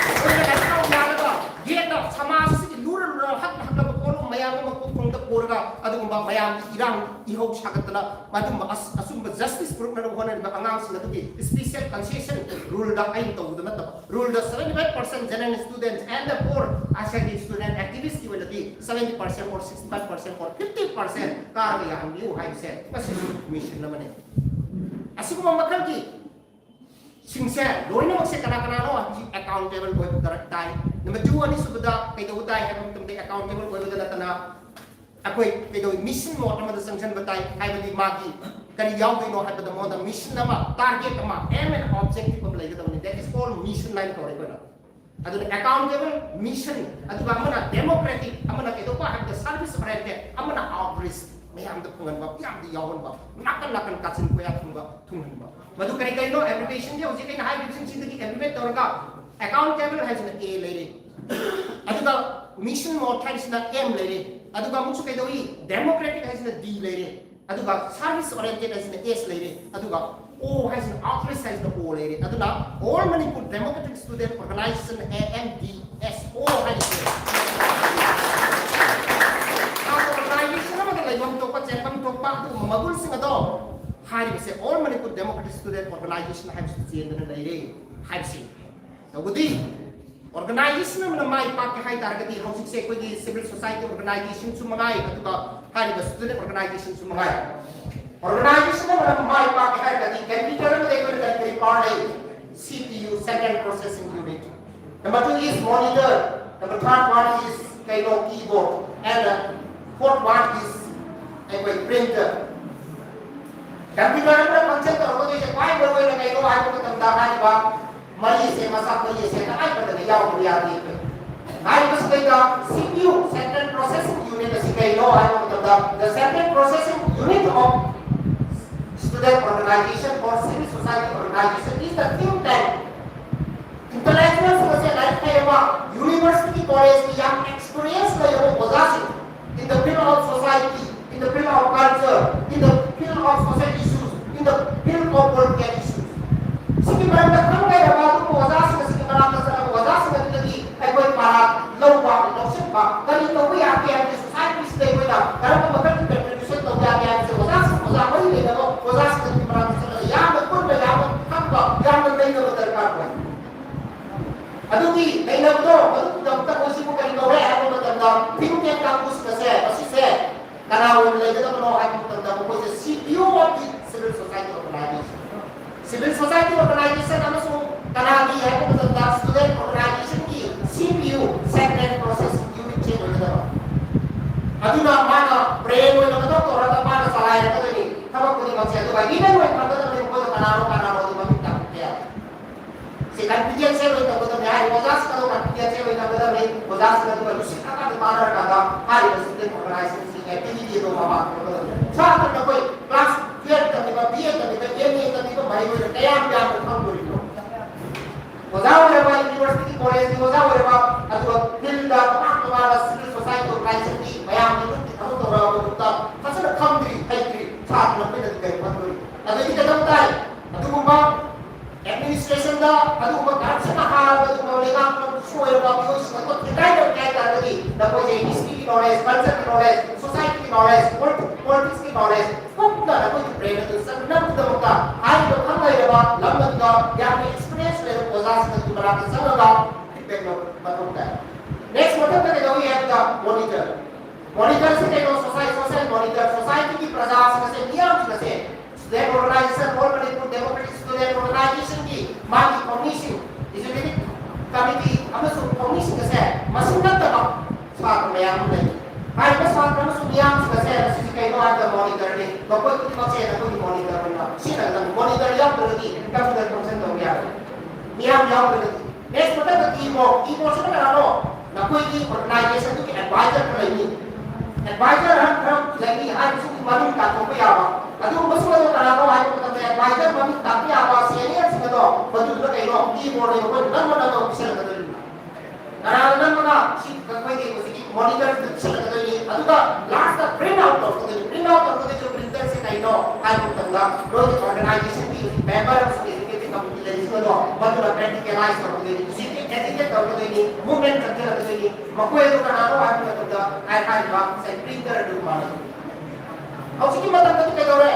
ꯑꯩꯈꯣꯏꯅ ꯂꯥꯏꯔꯤꯛ ꯇꯝꯕ ꯌꯥꯔꯒ ꯌꯦꯠꯅ ꯁꯃꯥꯖ ꯑꯁꯤꯒꯤ ꯂꯨꯔ ꯂꯨꯔ ꯍꯛ ꯍꯛꯂꯕ ꯄꯣꯠꯂꯨꯝ ꯃꯌꯥꯝ ꯑꯃ ꯄꯨꯛ ꯊꯣꯡꯗ ꯄꯨꯔꯒ ꯑꯗꯨꯒꯨꯝꯕ ꯃꯌꯥꯝꯒꯤ ꯏꯔꯥꯡ ꯏꯍꯧ ꯁꯥꯒꯠꯇꯅ ꯃꯗꯨꯝꯕ ꯑꯁ-, ꯑꯆꯨꯝꯕ justice ꯄꯨꯔꯛꯅꯅꯕ ꯍꯣꯠꯅꯔꯤꯕ ꯑꯉꯥꯡꯁꯤꯡ ꯑꯗꯨꯒꯤ special concession ruleꯗ ꯑꯩꯅ ꯇꯧꯕꯗ ꯅꯠꯇꯕ, ruleꯗ seventy five percent general students and the poor ꯉꯁꯥꯏꯒꯤ student activistꯀꯤ ꯑꯣꯏꯅꯗꯤ seventy percent or sixty five percent or fifty percent ꯀꯥꯔꯒ ꯌꯥꯍꯟꯕꯤꯌꯨ ꯍꯥꯏꯕꯁꯦ ꯃꯁꯤꯁꯨ mission ꯑꯃꯅꯤ꯫ ꯑꯁꯤꯒꯨꯝꯕ ꯃꯈꯜꯒꯤ ꯁꯤꯡꯁꯦ ꯂꯣꯏꯅꯃꯛꯁꯦ ꯀꯅꯥ ꯀꯅꯥꯅꯣ ꯍꯥꯏꯕꯁꯤ accountable ꯑꯣꯏꯕ ꯗꯔꯀꯥꯔ ꯇꯥꯏ꯫ Number two, ꯑꯅꯤꯁꯨꯕꯗ ꯀꯩꯗꯧꯕ ꯇꯥꯏ ꯍꯥꯏꯕ ꯃꯇꯝꯗ, accountable ꯑꯣꯏꯕꯗ ꯅꯠꯇꯅ ꯑꯩꯈꯣꯏ ꯀꯩꯗꯧꯏ, mission mode ꯑꯃꯗ ꯆꯪꯁꯤꯟꯕ ꯇꯥꯏ꯫ ꯍꯥꯏꯕꯗꯤ ꯃꯥꯒꯤ ꯀꯔꯤ ꯌꯥꯎꯗꯣꯏꯅꯣ ꯍꯥꯏꯕꯗ, ꯃꯉꯣꯟꯗ mission ꯑꯃ, target ꯑꯃ, aim and objective ꯑꯃ ꯂꯩꯒꯗꯕꯅꯤ꯫ That is called mission ꯍꯥꯏꯅ ꯀꯧꯔꯦ ꯑꯩꯈꯣꯏꯅ꯫ ꯑꯗꯨꯅ accountable, mission, ꯑꯗꯨꯒ ꯑꯃꯅ democratic, ꯑꯃꯅ ꯀꯩꯗꯧꯕ ꯍꯥꯏꯕꯗ service oriented, ꯑꯃꯅ outreach, ꯃꯌꯥꯝꯗ ꯐꯪꯍꯟꯕ, ꯃꯌꯥꯝꯗ ꯌꯥꯎꯍꯟꯕ, ꯅꯥꯀꯟ ꯅꯥꯀꯟ ꯀꯥꯆꯤꯟ ꯀꯣꯌꯥ ꯊꯨꯡꯕ, ꯊꯨꯡꯍꯟꯕ꯫ ꯃꯗꯨ ꯀꯔꯤ ꯀꯔꯤꯅꯣ? Abbreviationꯗꯤ ꯍꯧꯖꯤꯛ ꯑꯩꯅ ꯍꯥꯏꯈꯤꯕꯁꯤꯡꯁꯤꯗꯒꯤ abbreviate ꯇꯧꯔꯒ, accountable ꯍꯥꯏꯁꯤꯅ A ꯂꯩꯔꯦ, ꯑꯗꯨꯒ mission mode ꯍꯥꯏꯁꯤꯅ M ꯂꯩꯔꯦ, ꯑꯗꯨꯒ ꯑꯃꯨꯛꯁꯨ ꯀꯩꯗꯧꯏ? Democratic ꯍꯥꯏꯁꯤꯅ D ꯂꯩꯔꯦ, ꯑꯗꯨꯒ service oriented ꯍꯥꯏꯁꯤꯅ S ꯂꯩꯔꯦ, ꯑꯗꯨꯒ O ꯍꯥꯏꯁꯤꯅ, outreach ꯍꯥꯏꯁꯤꯅ O ꯂꯩꯔꯦ꯫ ꯑꯗꯨꯅ All Manipur Democratic Student Organization, AMDSO ꯍꯥꯏꯔꯤꯁꯦ organization ꯑꯃꯗ ꯂꯩꯐꯝ ꯊꯣꯛꯄ, ꯆꯦꯟꯐꯝ ꯊꯣꯛꯄ ꯑꯗꯨꯒꯨꯝꯕ ꯃꯒꯨꯟꯁꯤꯡ ꯑꯗꯣ ꯍꯥꯏꯔꯤꯕꯁꯦ All Manipur Democratic Student Organization ꯍꯥꯏꯕꯁꯤ ꯆꯦꯟꯗꯅ ꯂꯩꯔꯦ ꯍꯥꯏꯕꯁꯤ꯫ ꯇꯧꯕꯗꯤ organization ꯑꯃꯅ ꯃꯥꯏ ꯄꯥꯛꯀꯦ ꯍꯥꯏ ꯇꯥꯔꯒꯗꯤ, ꯍꯧꯖꯤꯛꯁꯦ ꯑꯩꯈꯣꯏꯒꯤ civil society organizationꯁꯨ ꯃꯉꯥꯏ, ꯑꯗꯨꯒ ꯍꯥꯏꯔꯤꯕ student organizationꯁꯨ ꯃꯉꯥꯏ, organization ꯑꯃꯅ ꯃꯥꯏ ꯄꯥꯛꯀꯦ ꯍꯥꯏꯔꯒꯗꯤ computer ꯑꯃꯗ ꯑꯩꯈꯣꯏꯅ ꯀꯔꯤ ꯀꯔꯤ power ꯂꯩ? CPU, Central Processing Unit꯫ Number two is monitor. Number third one is ꯀꯩꯅꯣ, keyboard. And the fourth one is ꯑꯩꯈꯣꯏ printer. Computer ꯑꯃ function ꯇꯧꯔꯛꯀꯗꯣꯏꯁꯦ ꯈ꯭ꯋꯥꯏ ꯃꯔꯨ ꯑꯣꯏꯅ ꯀꯩꯅꯣ ꯍꯥꯏꯕ ꯃꯇꯝꯗ ꯍꯥꯏꯔꯤꯕ ꯃꯔꯤꯁꯦ, ꯃꯁꯥ ꯃꯔꯤꯁꯦ ꯇꯉꯥꯏ ꯐꯗꯅ ꯌꯥꯎꯗꯕ ꯌꯥꯗꯦ꯫ ꯍꯥꯏꯔꯤꯕꯁꯤꯗꯩꯗ C P U, Central Processing Unit ꯑꯁꯤ ꯀꯩꯅꯣ ꯍꯥꯏꯕ ꯃꯇꯝꯗ, the Central Processing Unit of Student Organization or Civil Society Organization is the think tank. Intellectuals ꯁꯤꯡ ꯑꯁꯦ ꯂꯥꯏꯔꯤꯛ ꯍꯩꯔꯕ, university, college ꯀꯤ ꯌꯥꯝ experience ꯂꯩꯔꯕ ꯑꯣꯖꯥꯁꯤꯡ, in the field of society, in the field of culture, in the field of social issues, in the field of political issues꯫ ꯁꯤꯒꯤ ꯃꯔꯝꯗ ꯈꯪ ꯂꯩꯔꯕ ꯑꯗꯨꯒꯨꯝꯕ ꯑꯣꯖꯥꯁꯤꯡ ꯑꯁꯤꯒꯤ ꯃꯅꯥꯛꯇ ꯆꯠꯂꯒ ꯑꯣꯖꯥꯁꯤꯡ ꯑꯗꯨꯗꯒꯤ ꯑꯩꯈꯣꯏ ꯄꯔꯥ ꯂꯧꯕ, ꯂꯧꯁꯤꯟꯕ, ꯀꯔꯤ ꯇꯧꯕ ꯌꯥꯒꯦ ꯍꯥꯏꯕꯁꯦ society ꯁꯤꯗ ꯑꯩꯈꯣꯏꯅ ꯀꯔꯝꯕ ꯃꯈꯜꯒꯤ contribution ꯇꯧꯕ ꯌꯥꯒꯦ ꯍꯥꯏꯕꯁꯦ ꯑꯣꯖꯥꯁꯤꯡ, ꯑꯣꯖꯥ ꯃꯔꯤ ꯂꯩꯅꯕ ꯑꯣꯖꯥꯁꯤꯡ ꯑꯗꯨꯒꯤ ꯃꯅꯥꯛꯇ ꯆꯠꯂꯒ ꯌꯥꯝꯅ ꯄꯨꯟꯕ, ꯌꯥꯝꯅ ꯈꯪꯕ, ꯌꯥꯝꯅ ꯅꯩꯅꯕ ꯗꯔꯀꯥꯔ ꯑꯣꯏ꯫ ꯑꯗꯨꯒꯤ ꯅꯩꯅꯕꯗꯣ, ꯃꯗꯨꯒꯤꯗꯃꯛꯇ ꯑꯩꯈꯣꯏ ꯁꯤꯕꯨ ꯀꯔꯤ ꯀꯧꯔꯦ ꯍꯥꯏꯕ ꯃꯇꯝꯗ, think tank ꯀꯥꯡꯕꯨꯁꯤꯡ ꯑꯁꯦ, ꯃꯁꯤꯁꯦ ꯀꯅꯥ ꯑꯣꯏꯅ ꯂꯩꯒꯗꯕꯅꯣ ꯍꯥꯏꯕ ꯃꯇꯝꯗ, ꯃꯈꯣꯏꯁꯦ C P U of the civil society organization꯫ Civil society organization ꯑꯃꯁꯨꯡ ꯀꯅꯥꯒꯤ ꯍꯥꯏꯕ ꯃꯇꯝꯗ, student organization ꯒꯤ C P U, Central Processing Unit ꯁꯦ ꯑꯣꯏꯒꯗꯕ꯫ ꯑꯗꯨꯅ ꯃꯥꯅ brain ꯑꯣꯏꯅ ꯃꯊꯧ ꯇꯧꯔꯒ ꯃꯥꯅ ꯆꯂꯥꯏꯔꯛꯀꯗꯣꯏꯅꯤ ꯊꯕꯛ ꯈꯨꯗꯤꯡꯃꯛꯁꯦ꯫ ꯑꯗꯨꯒ leader ꯑꯣꯏꯅ ꯐꯪꯒꯗꯕꯅꯤ, ꯃꯈꯣꯏꯗ ꯀꯅꯥꯅꯣ, ꯀꯅꯥꯅꯣ ꯑꯗꯨ ꯃꯃꯤꯡ ꯇꯥꯛꯄꯤꯕ ꯌꯥꯏ꯫ ꯁꯤ confidential ꯑꯣꯏꯅ ꯇꯧꯒꯗꯕꯅꯤ ꯍꯥꯏ, ꯑꯣꯖꯥꯁꯤꯡ ꯑꯗꯨ confidential ꯑꯣꯏꯅ ꯊꯝꯒꯗꯕꯅꯤ꯫ ꯑꯣꯖꯥꯁꯤꯡ ꯑꯗꯨꯒ ꯂꯨꯁꯤꯠꯅ ꯀꯥꯟꯗ ꯇꯥꯟꯅꯔꯀꯥꯟꯗ ꯍꯥꯏꯔꯤꯕ student organization ꯁꯤꯒꯤ activity ꯑꯗꯨ ꯃꯄꯥꯟ ꯊꯣꯛꯀꯗꯕꯅꯤ꯫ ꯁꯝꯅ ꯍꯥꯏꯔꯕꯗ ꯑꯩꯈꯣꯏ class twelve ꯇꯝꯃꯤꯕ, B A ꯇꯝꯃꯤꯕ, M A ꯇꯝꯃꯤꯕ ꯃꯍꯩꯔꯣꯏꯅ ꯀꯌꯥꯝ ꯌꯥꯝꯅ ꯈꯪꯗꯣꯔꯤꯕꯅꯣ? ꯑꯣꯖꯥ ꯑꯣꯏꯔꯕ, university, college ꯀꯤ ꯑꯣꯖꯥ ꯑꯣꯏꯔꯕ, ꯑꯗꯨꯒ field ꯇꯣꯉꯥꯟ ꯇꯣꯉꯥꯟꯕ civil society organization ꯒꯤ ꯃꯌꯥꯝꯒꯤ ꯒ꯭ꯔꯨꯞꯀꯤ ꯊꯕꯛ ꯇꯧꯔꯕ ꯃꯇꯨꯡꯗ ꯐꯖꯅ ꯈꯪꯗ꯭ꯔꯤ, ꯍꯩꯇ꯭ꯔꯤ, ꯁꯥꯇ꯭ꯔ ꯑꯩꯈꯣꯏꯅꯗꯤ ꯀꯔꯤ ꯈꯪꯗꯣꯔꯤ? ꯑꯗꯨꯗꯤ ꯀꯩꯗꯧ ꯇꯥꯏ? ꯑꯗꯨꯒꯨꯝꯕ administration ꯗ ꯑꯗꯨꯒꯨꯝꯕ corruption ꯅ ꯍꯥꯔꯕ ꯑꯗꯨꯒꯨꯝꯕ ꯂꯩꯉꯥꯛ ꯁꯣꯏꯔꯕ ꯃꯤꯑꯣꯏꯁꯤꯡ ꯑꯗꯨ ꯊꯦꯡꯒꯥꯏꯗꯕ ꯍꯥꯏ ꯇꯥꯔꯒꯗꯤ ꯅꯈꯣꯏꯁꯦ history ꯒꯤ knowledge, culture ꯒꯤ knowledge, society ꯒꯤ knowledge, politics ꯀꯤ knowledge ꯄꯨꯝꯅ ꯅꯈꯣꯏꯒꯤ brain ꯑꯗꯨ ꯆꯪꯅꯕꯒꯤꯗꯃꯛꯇ ꯍꯥꯏꯔꯤꯕ ꯈꯪ ꯍꯩꯔꯕ ꯂꯝ ꯑꯗꯨꯗ ꯌꯥꯝꯅ experience ꯂꯩꯔꯕ ꯑꯣꯖꯥꯁꯤꯡ ꯑꯗꯨꯒꯤ ꯃꯅꯥꯛꯇ ꯆꯪꯉꯒ feedback ꯂꯧꯕ ꯃꯊꯧ ꯇꯥꯏ꯫ Next ꯃꯊꯪꯗ ꯀꯩꯗꯧꯏ ꯍꯥꯏꯕꯗ monitor꯫ Monitor ꯁꯤ ꯀꯩꯅꯣ? Social, social monitor, society ꯒꯤ ꯄ꯭ꯔꯖꯥꯁꯤꯡ ꯑꯁꯦ, ꯃꯤꯌꯥꯝꯁꯤꯡ ꯑꯁꯦ, student organization, All Manipur Democratic Student Organization ꯒꯤ ꯃꯥꯒꯤ ꯈꯣꯡꯃꯤꯁꯤꯡ, executive ꯀꯃꯤꯇꯤ ꯑꯃꯁꯨꯡ ꯊꯧꯃꯤꯁꯤꯡ ꯑꯁꯦ ꯃꯁꯤꯡ ꯅꯠꯇꯕ ꯁꯥꯇ꯭ꯔ ꯃꯌꯥꯝ ꯑꯃ ꯂꯩ꯫ ꯍꯥꯏꯔꯤꯕ ꯁꯥꯇ꯭ꯔ ꯑꯃꯁꯨꯡ ꯃꯤꯌꯥꯝꯁꯤꯡ ꯑꯁꯦ ꯉꯁꯤꯗꯤ ꯀꯩꯅꯣ ꯍꯥꯏꯕꯗ ꯃꯣꯅꯤꯇꯔꯅꯤ꯫ ꯃꯈꯣꯏ ꯈꯨꯗꯤꯡꯃꯛꯁꯦ ꯅꯈꯣꯏꯒꯤ ꯃꯣꯅꯤꯇꯔ ꯑꯣꯏꯅ ꯁꯤꯖꯤꯟꯅꯒꯗꯕꯅꯤ꯫ ꯃꯣꯅꯤꯇꯔ ꯌꯥꯎꯗ꯭ꯔꯒꯗꯤ ꯀꯝꯄ꯭ꯌꯨꯇꯔ ꯐꯪꯁꯟ ꯇꯧꯕ ꯌꯥꯔꯣꯏ꯫ ꯃꯤꯌꯥꯝ ꯌꯥꯎꯗ꯭ꯔꯒꯗꯤ꯫ ꯅꯦꯛꯁ ꯃꯊꯪꯗ ꯀꯤꯕꯣꯔꯗ, ꯀꯤꯕꯣꯔꯗꯁꯤꯅ ꯀꯅꯥꯅꯣ? ꯅꯈꯣꯏꯒꯤ ꯑꯣꯔꯒꯅꯥꯏꯖꯦꯁꯟꯗꯨꯒꯤ ꯑꯦꯗꯚꯥꯏꯖꯔ ꯈꯔ ꯂꯩꯅꯤ꯫ ꯑꯦꯗꯚꯥꯏꯖꯔ ꯈꯔ ꯂꯩꯅꯤ ꯍꯥꯏꯕꯁꯤꯒꯤ ꯃꯃꯤꯡ ꯇꯥꯛꯊꯣꯛꯄ ꯌꯥꯕ꯫ ꯑꯗꯨꯒꯨꯝꯕꯁꯤꯡ ꯑꯗꯣ ꯀꯅꯥꯅꯣ ꯍꯥꯏꯕ ꯃꯇꯝꯗ ꯑꯦꯗꯚꯥꯏꯖꯔ ꯃꯃꯤꯡ ꯇꯥꯛꯄ ꯌꯥꯕ ꯁꯦꯅꯤꯌꯔꯁꯤꯡ ꯑꯗꯣ ꯃꯗꯨꯗꯨꯅ ꯀꯩꯅꯣ? ꯀꯤꯕꯣꯔꯗꯅꯦ ꯃꯈꯣꯏꯅ ꯅꯝꯃ ꯅꯝꯃ ꯄꯤꯁꯜꯂꯛꯀꯗꯣꯔꯤꯕ꯫ ꯀꯅꯥꯅ ꯅꯝꯃꯒ ꯁꯤ ꯑꯩꯈꯣꯏꯒꯤ ꯍꯧꯖꯤꯛꯀꯤ ꯃꯣꯅꯤꯇꯔꯁꯤꯗ ꯄꯤꯁꯜꯂꯛꯀꯗꯣꯏꯅꯤ꯫ ꯑꯗꯨꯒ ꯂꯥꯁꯇ ꯄ꯭ꯔꯤꯟꯠ ꯑꯥꯎꯠ ꯇꯧꯔꯛꯀꯗꯣꯏꯅꯤ꯫ ꯄ꯭ꯔꯤꯟꯠ ꯑꯥꯎꯠ ꯇꯧꯔꯛꯀꯗꯣꯏꯁꯦ ꯄ꯭ꯔꯤꯟꯇꯔꯁꯦ ꯀꯩꯅꯣ ꯍꯥꯏꯕ ꯃꯇꯝꯗ ꯅꯣꯏꯒꯤ ꯑꯣꯔꯒꯅꯥꯏꯖꯦꯁꯟꯒꯤ ꯃꯦꯝꯕꯔ ꯑꯃꯁꯨꯡ ꯑꯦꯖꯨꯀꯦꯇꯤꯚ ꯀꯃꯤꯇꯤ ꯂꯩꯔꯤꯁꯤꯡ ꯑꯗꯣ ꯃꯗꯨꯅ ꯄ꯭ꯔꯦꯛꯇꯤꯀꯦꯂꯥꯏꯁ ꯇꯧꯔꯛꯀꯗꯣꯏꯅꯤ꯫ ꯍꯧꯖꯤꯛꯇꯤ ꯑꯦꯖꯨꯀꯦꯠ ꯇꯧꯔꯛꯀꯗꯣꯏꯅꯤ꯫ ꯃꯨꯚꯃꯦꯟ ꯆꯠꯊꯔꯛꯀꯗꯣꯏꯅꯤ꯫ ꯃꯈꯣꯏ ꯑꯗꯨ ꯀꯅꯥꯅꯣ ꯍꯥꯏꯕ ꯃꯇꯝꯗ ꯑꯩ ꯍꯥꯏꯔꯤꯕ ꯉꯁꯥꯏ ꯄ꯭ꯔꯤꯟꯇꯔ ꯑꯗꯨ ꯃꯥꯟꯅꯩ꯫ ꯍꯧꯖꯤꯛꯀꯤ ꯃꯇꯝꯗꯗꯤ ꯀꯩꯗꯧꯔꯦ?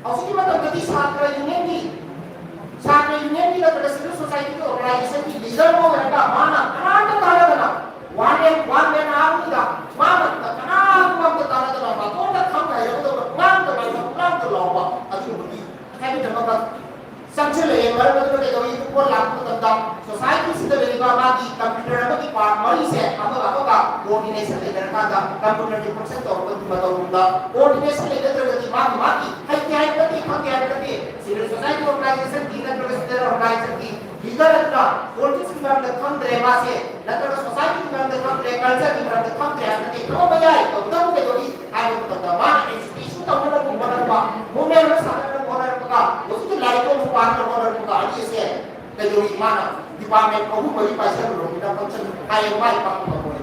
ꯍꯧꯖꯤꯛꯀꯤ ꯃꯇꯝꯗꯗꯤ ꯁꯥꯇ꯭ꯔ ꯌꯨꯅꯤꯌꯟꯒꯤ, ꯁꯥꯇ꯭ꯔ ꯌꯨꯅꯤꯌꯟꯒꯤ ꯅꯠꯇ꯭ꯔꯒ ꯁꯤꯚꯤꯜ ꯁꯣꯁꯥꯏꯇꯤꯒꯤ ꯑꯣꯔꯒꯅꯥꯏꯖꯦꯁꯟꯒꯤ ꯂꯤꯗꯔ ꯑꯃ ꯑꯣꯏꯔꯒ ꯃꯥꯅ ꯀꯅꯥꯝꯇ ꯇꯥꯟꯅꯗꯅ ꯋꯥꯟ ꯃꯦꯟ, ꯋꯥꯟ ꯃꯦꯟ ꯑꯥꯔꯃꯤꯗ ꯃꯥꯅ ꯀꯅꯥꯒꯨꯝꯕ ꯑꯝꯇ ꯇꯥꯟꯅꯗꯅ ꯃꯇꯣꯝꯇ ꯈꯪ ꯍꯩꯔꯒꯗꯧꯕ ꯉꯥꯡꯗ ꯉꯥꯡꯗ ꯉꯥꯡꯗ ꯂꯥꯎꯕ ꯑꯗꯨꯒꯨꯝꯕꯒꯤ ꯍꯦꯕꯤꯠ ꯑꯃꯈꯛ ꯆꯪꯁꯤꯜꯂꯛꯑꯦ꯫ ꯃꯔꯝ ꯑꯗꯨꯅ ꯀꯩꯗꯧꯏ? ꯐꯨꯠꯕꯣꯜ ꯂꯥꯛꯄ ꯃꯇꯝꯗ ꯁꯣꯁꯥꯏꯇꯤꯁꯤꯗ ꯂꯩꯔꯤꯕ ꯃꯥꯒꯤ ꯀꯝꯄ꯭ꯌꯨꯇꯔ ꯑꯃꯒꯤ ꯄꯥꯔꯠ ꯃꯔꯤꯁꯦ ꯑꯃꯒ ꯑꯃꯒ ꯀꯣꯑꯣꯔꯗꯤꯅꯦꯁꯟ ꯂꯩꯅꯔꯀꯥꯟꯗ ꯀꯝꯄ꯭ꯌꯨꯇꯔꯒꯤ ꯐꯪꯁꯟ ꯇꯧꯔꯛꯄꯒꯤ ꯃꯇꯧꯒꯨꯝꯕ ꯀꯣꯑꯣꯔꯗꯤꯅꯦꯁꯟ ꯂꯩꯅꯗ꯭ꯔꯒꯗꯤ ꯃꯥꯒꯤ ꯃꯥꯒꯤ ꯍꯩꯇꯦ ꯍꯥꯏꯕ ꯅꯠꯇꯦ, ꯈꯪꯗꯦ ꯍꯥꯏꯕ ꯅꯠꯇꯦ, ꯁꯤꯚꯤꯜ ꯁꯣꯁꯥꯏꯇꯤ ꯑꯣꯔꯒꯅꯥꯏꯖꯦꯁꯟꯒꯤ ꯅꯠꯇ꯭ꯔꯒ ꯁꯤꯚꯤꯜ ꯑꯣꯔꯒꯅꯥꯏꯖꯦꯁꯟꯒꯤ ꯂꯤꯗꯔ ꯑꯗꯨꯅ ꯄꯣꯂꯤꯇꯤꯛꯁꯀꯤ ꯃꯔꯝꯗ ꯈꯪꯗ꯭ꯔꯦ ꯃꯥꯁꯦ, ꯅꯠꯇ꯭ꯔꯒ ꯁꯣꯁꯥꯏꯇꯤꯒꯤ ꯃꯔꯝꯗ ꯈꯪꯗ꯭ꯔꯦ, ꯀꯜꯆꯔꯒꯤ ꯃꯔꯝꯗ ꯈꯪꯗ꯭ꯔꯦ ꯍꯥꯏꯕ ꯅꯠꯇꯦ, ꯈꯪꯕ ꯌꯥꯏ, ꯇꯧꯕꯇꯕꯨ ꯀꯩꯗꯧꯏ ꯍꯥꯏꯕ ꯃꯇꯝꯗ ꯃꯥꯅ ꯑꯦꯖꯤꯇꯦꯁꯟ ꯇꯧꯅꯅꯕ ꯍꯣꯠꯅꯔꯛꯄ, ꯃꯨꯚꯃꯦꯟ ꯑꯃ ꯁꯥꯒꯠꯅꯕ ꯍꯣꯠꯅꯔꯛꯄꯒ ꯍꯧꯖꯤꯛꯀꯤ ꯂꯥꯏꯔꯤꯛ ꯑꯃ ꯄꯥꯅꯕ ꯍꯣꯠꯅꯔꯛꯄꯒ ꯑꯅꯤꯁꯦ ꯀꯩꯗꯧꯏ? ꯃꯥꯅ ꯗꯤꯄꯥꯔꯠꯃꯦꯟ ꯑꯍꯨꯝ ꯃꯔꯤ ꯄꯥꯏꯁꯜꯂꯨꯔꯕꯅꯤꯅ ꯐꯪꯁꯟ ꯍꯥꯏꯌꯦ ꯃꯥꯏ ꯄꯥꯛꯄ ꯉꯝꯃꯣꯏ꯫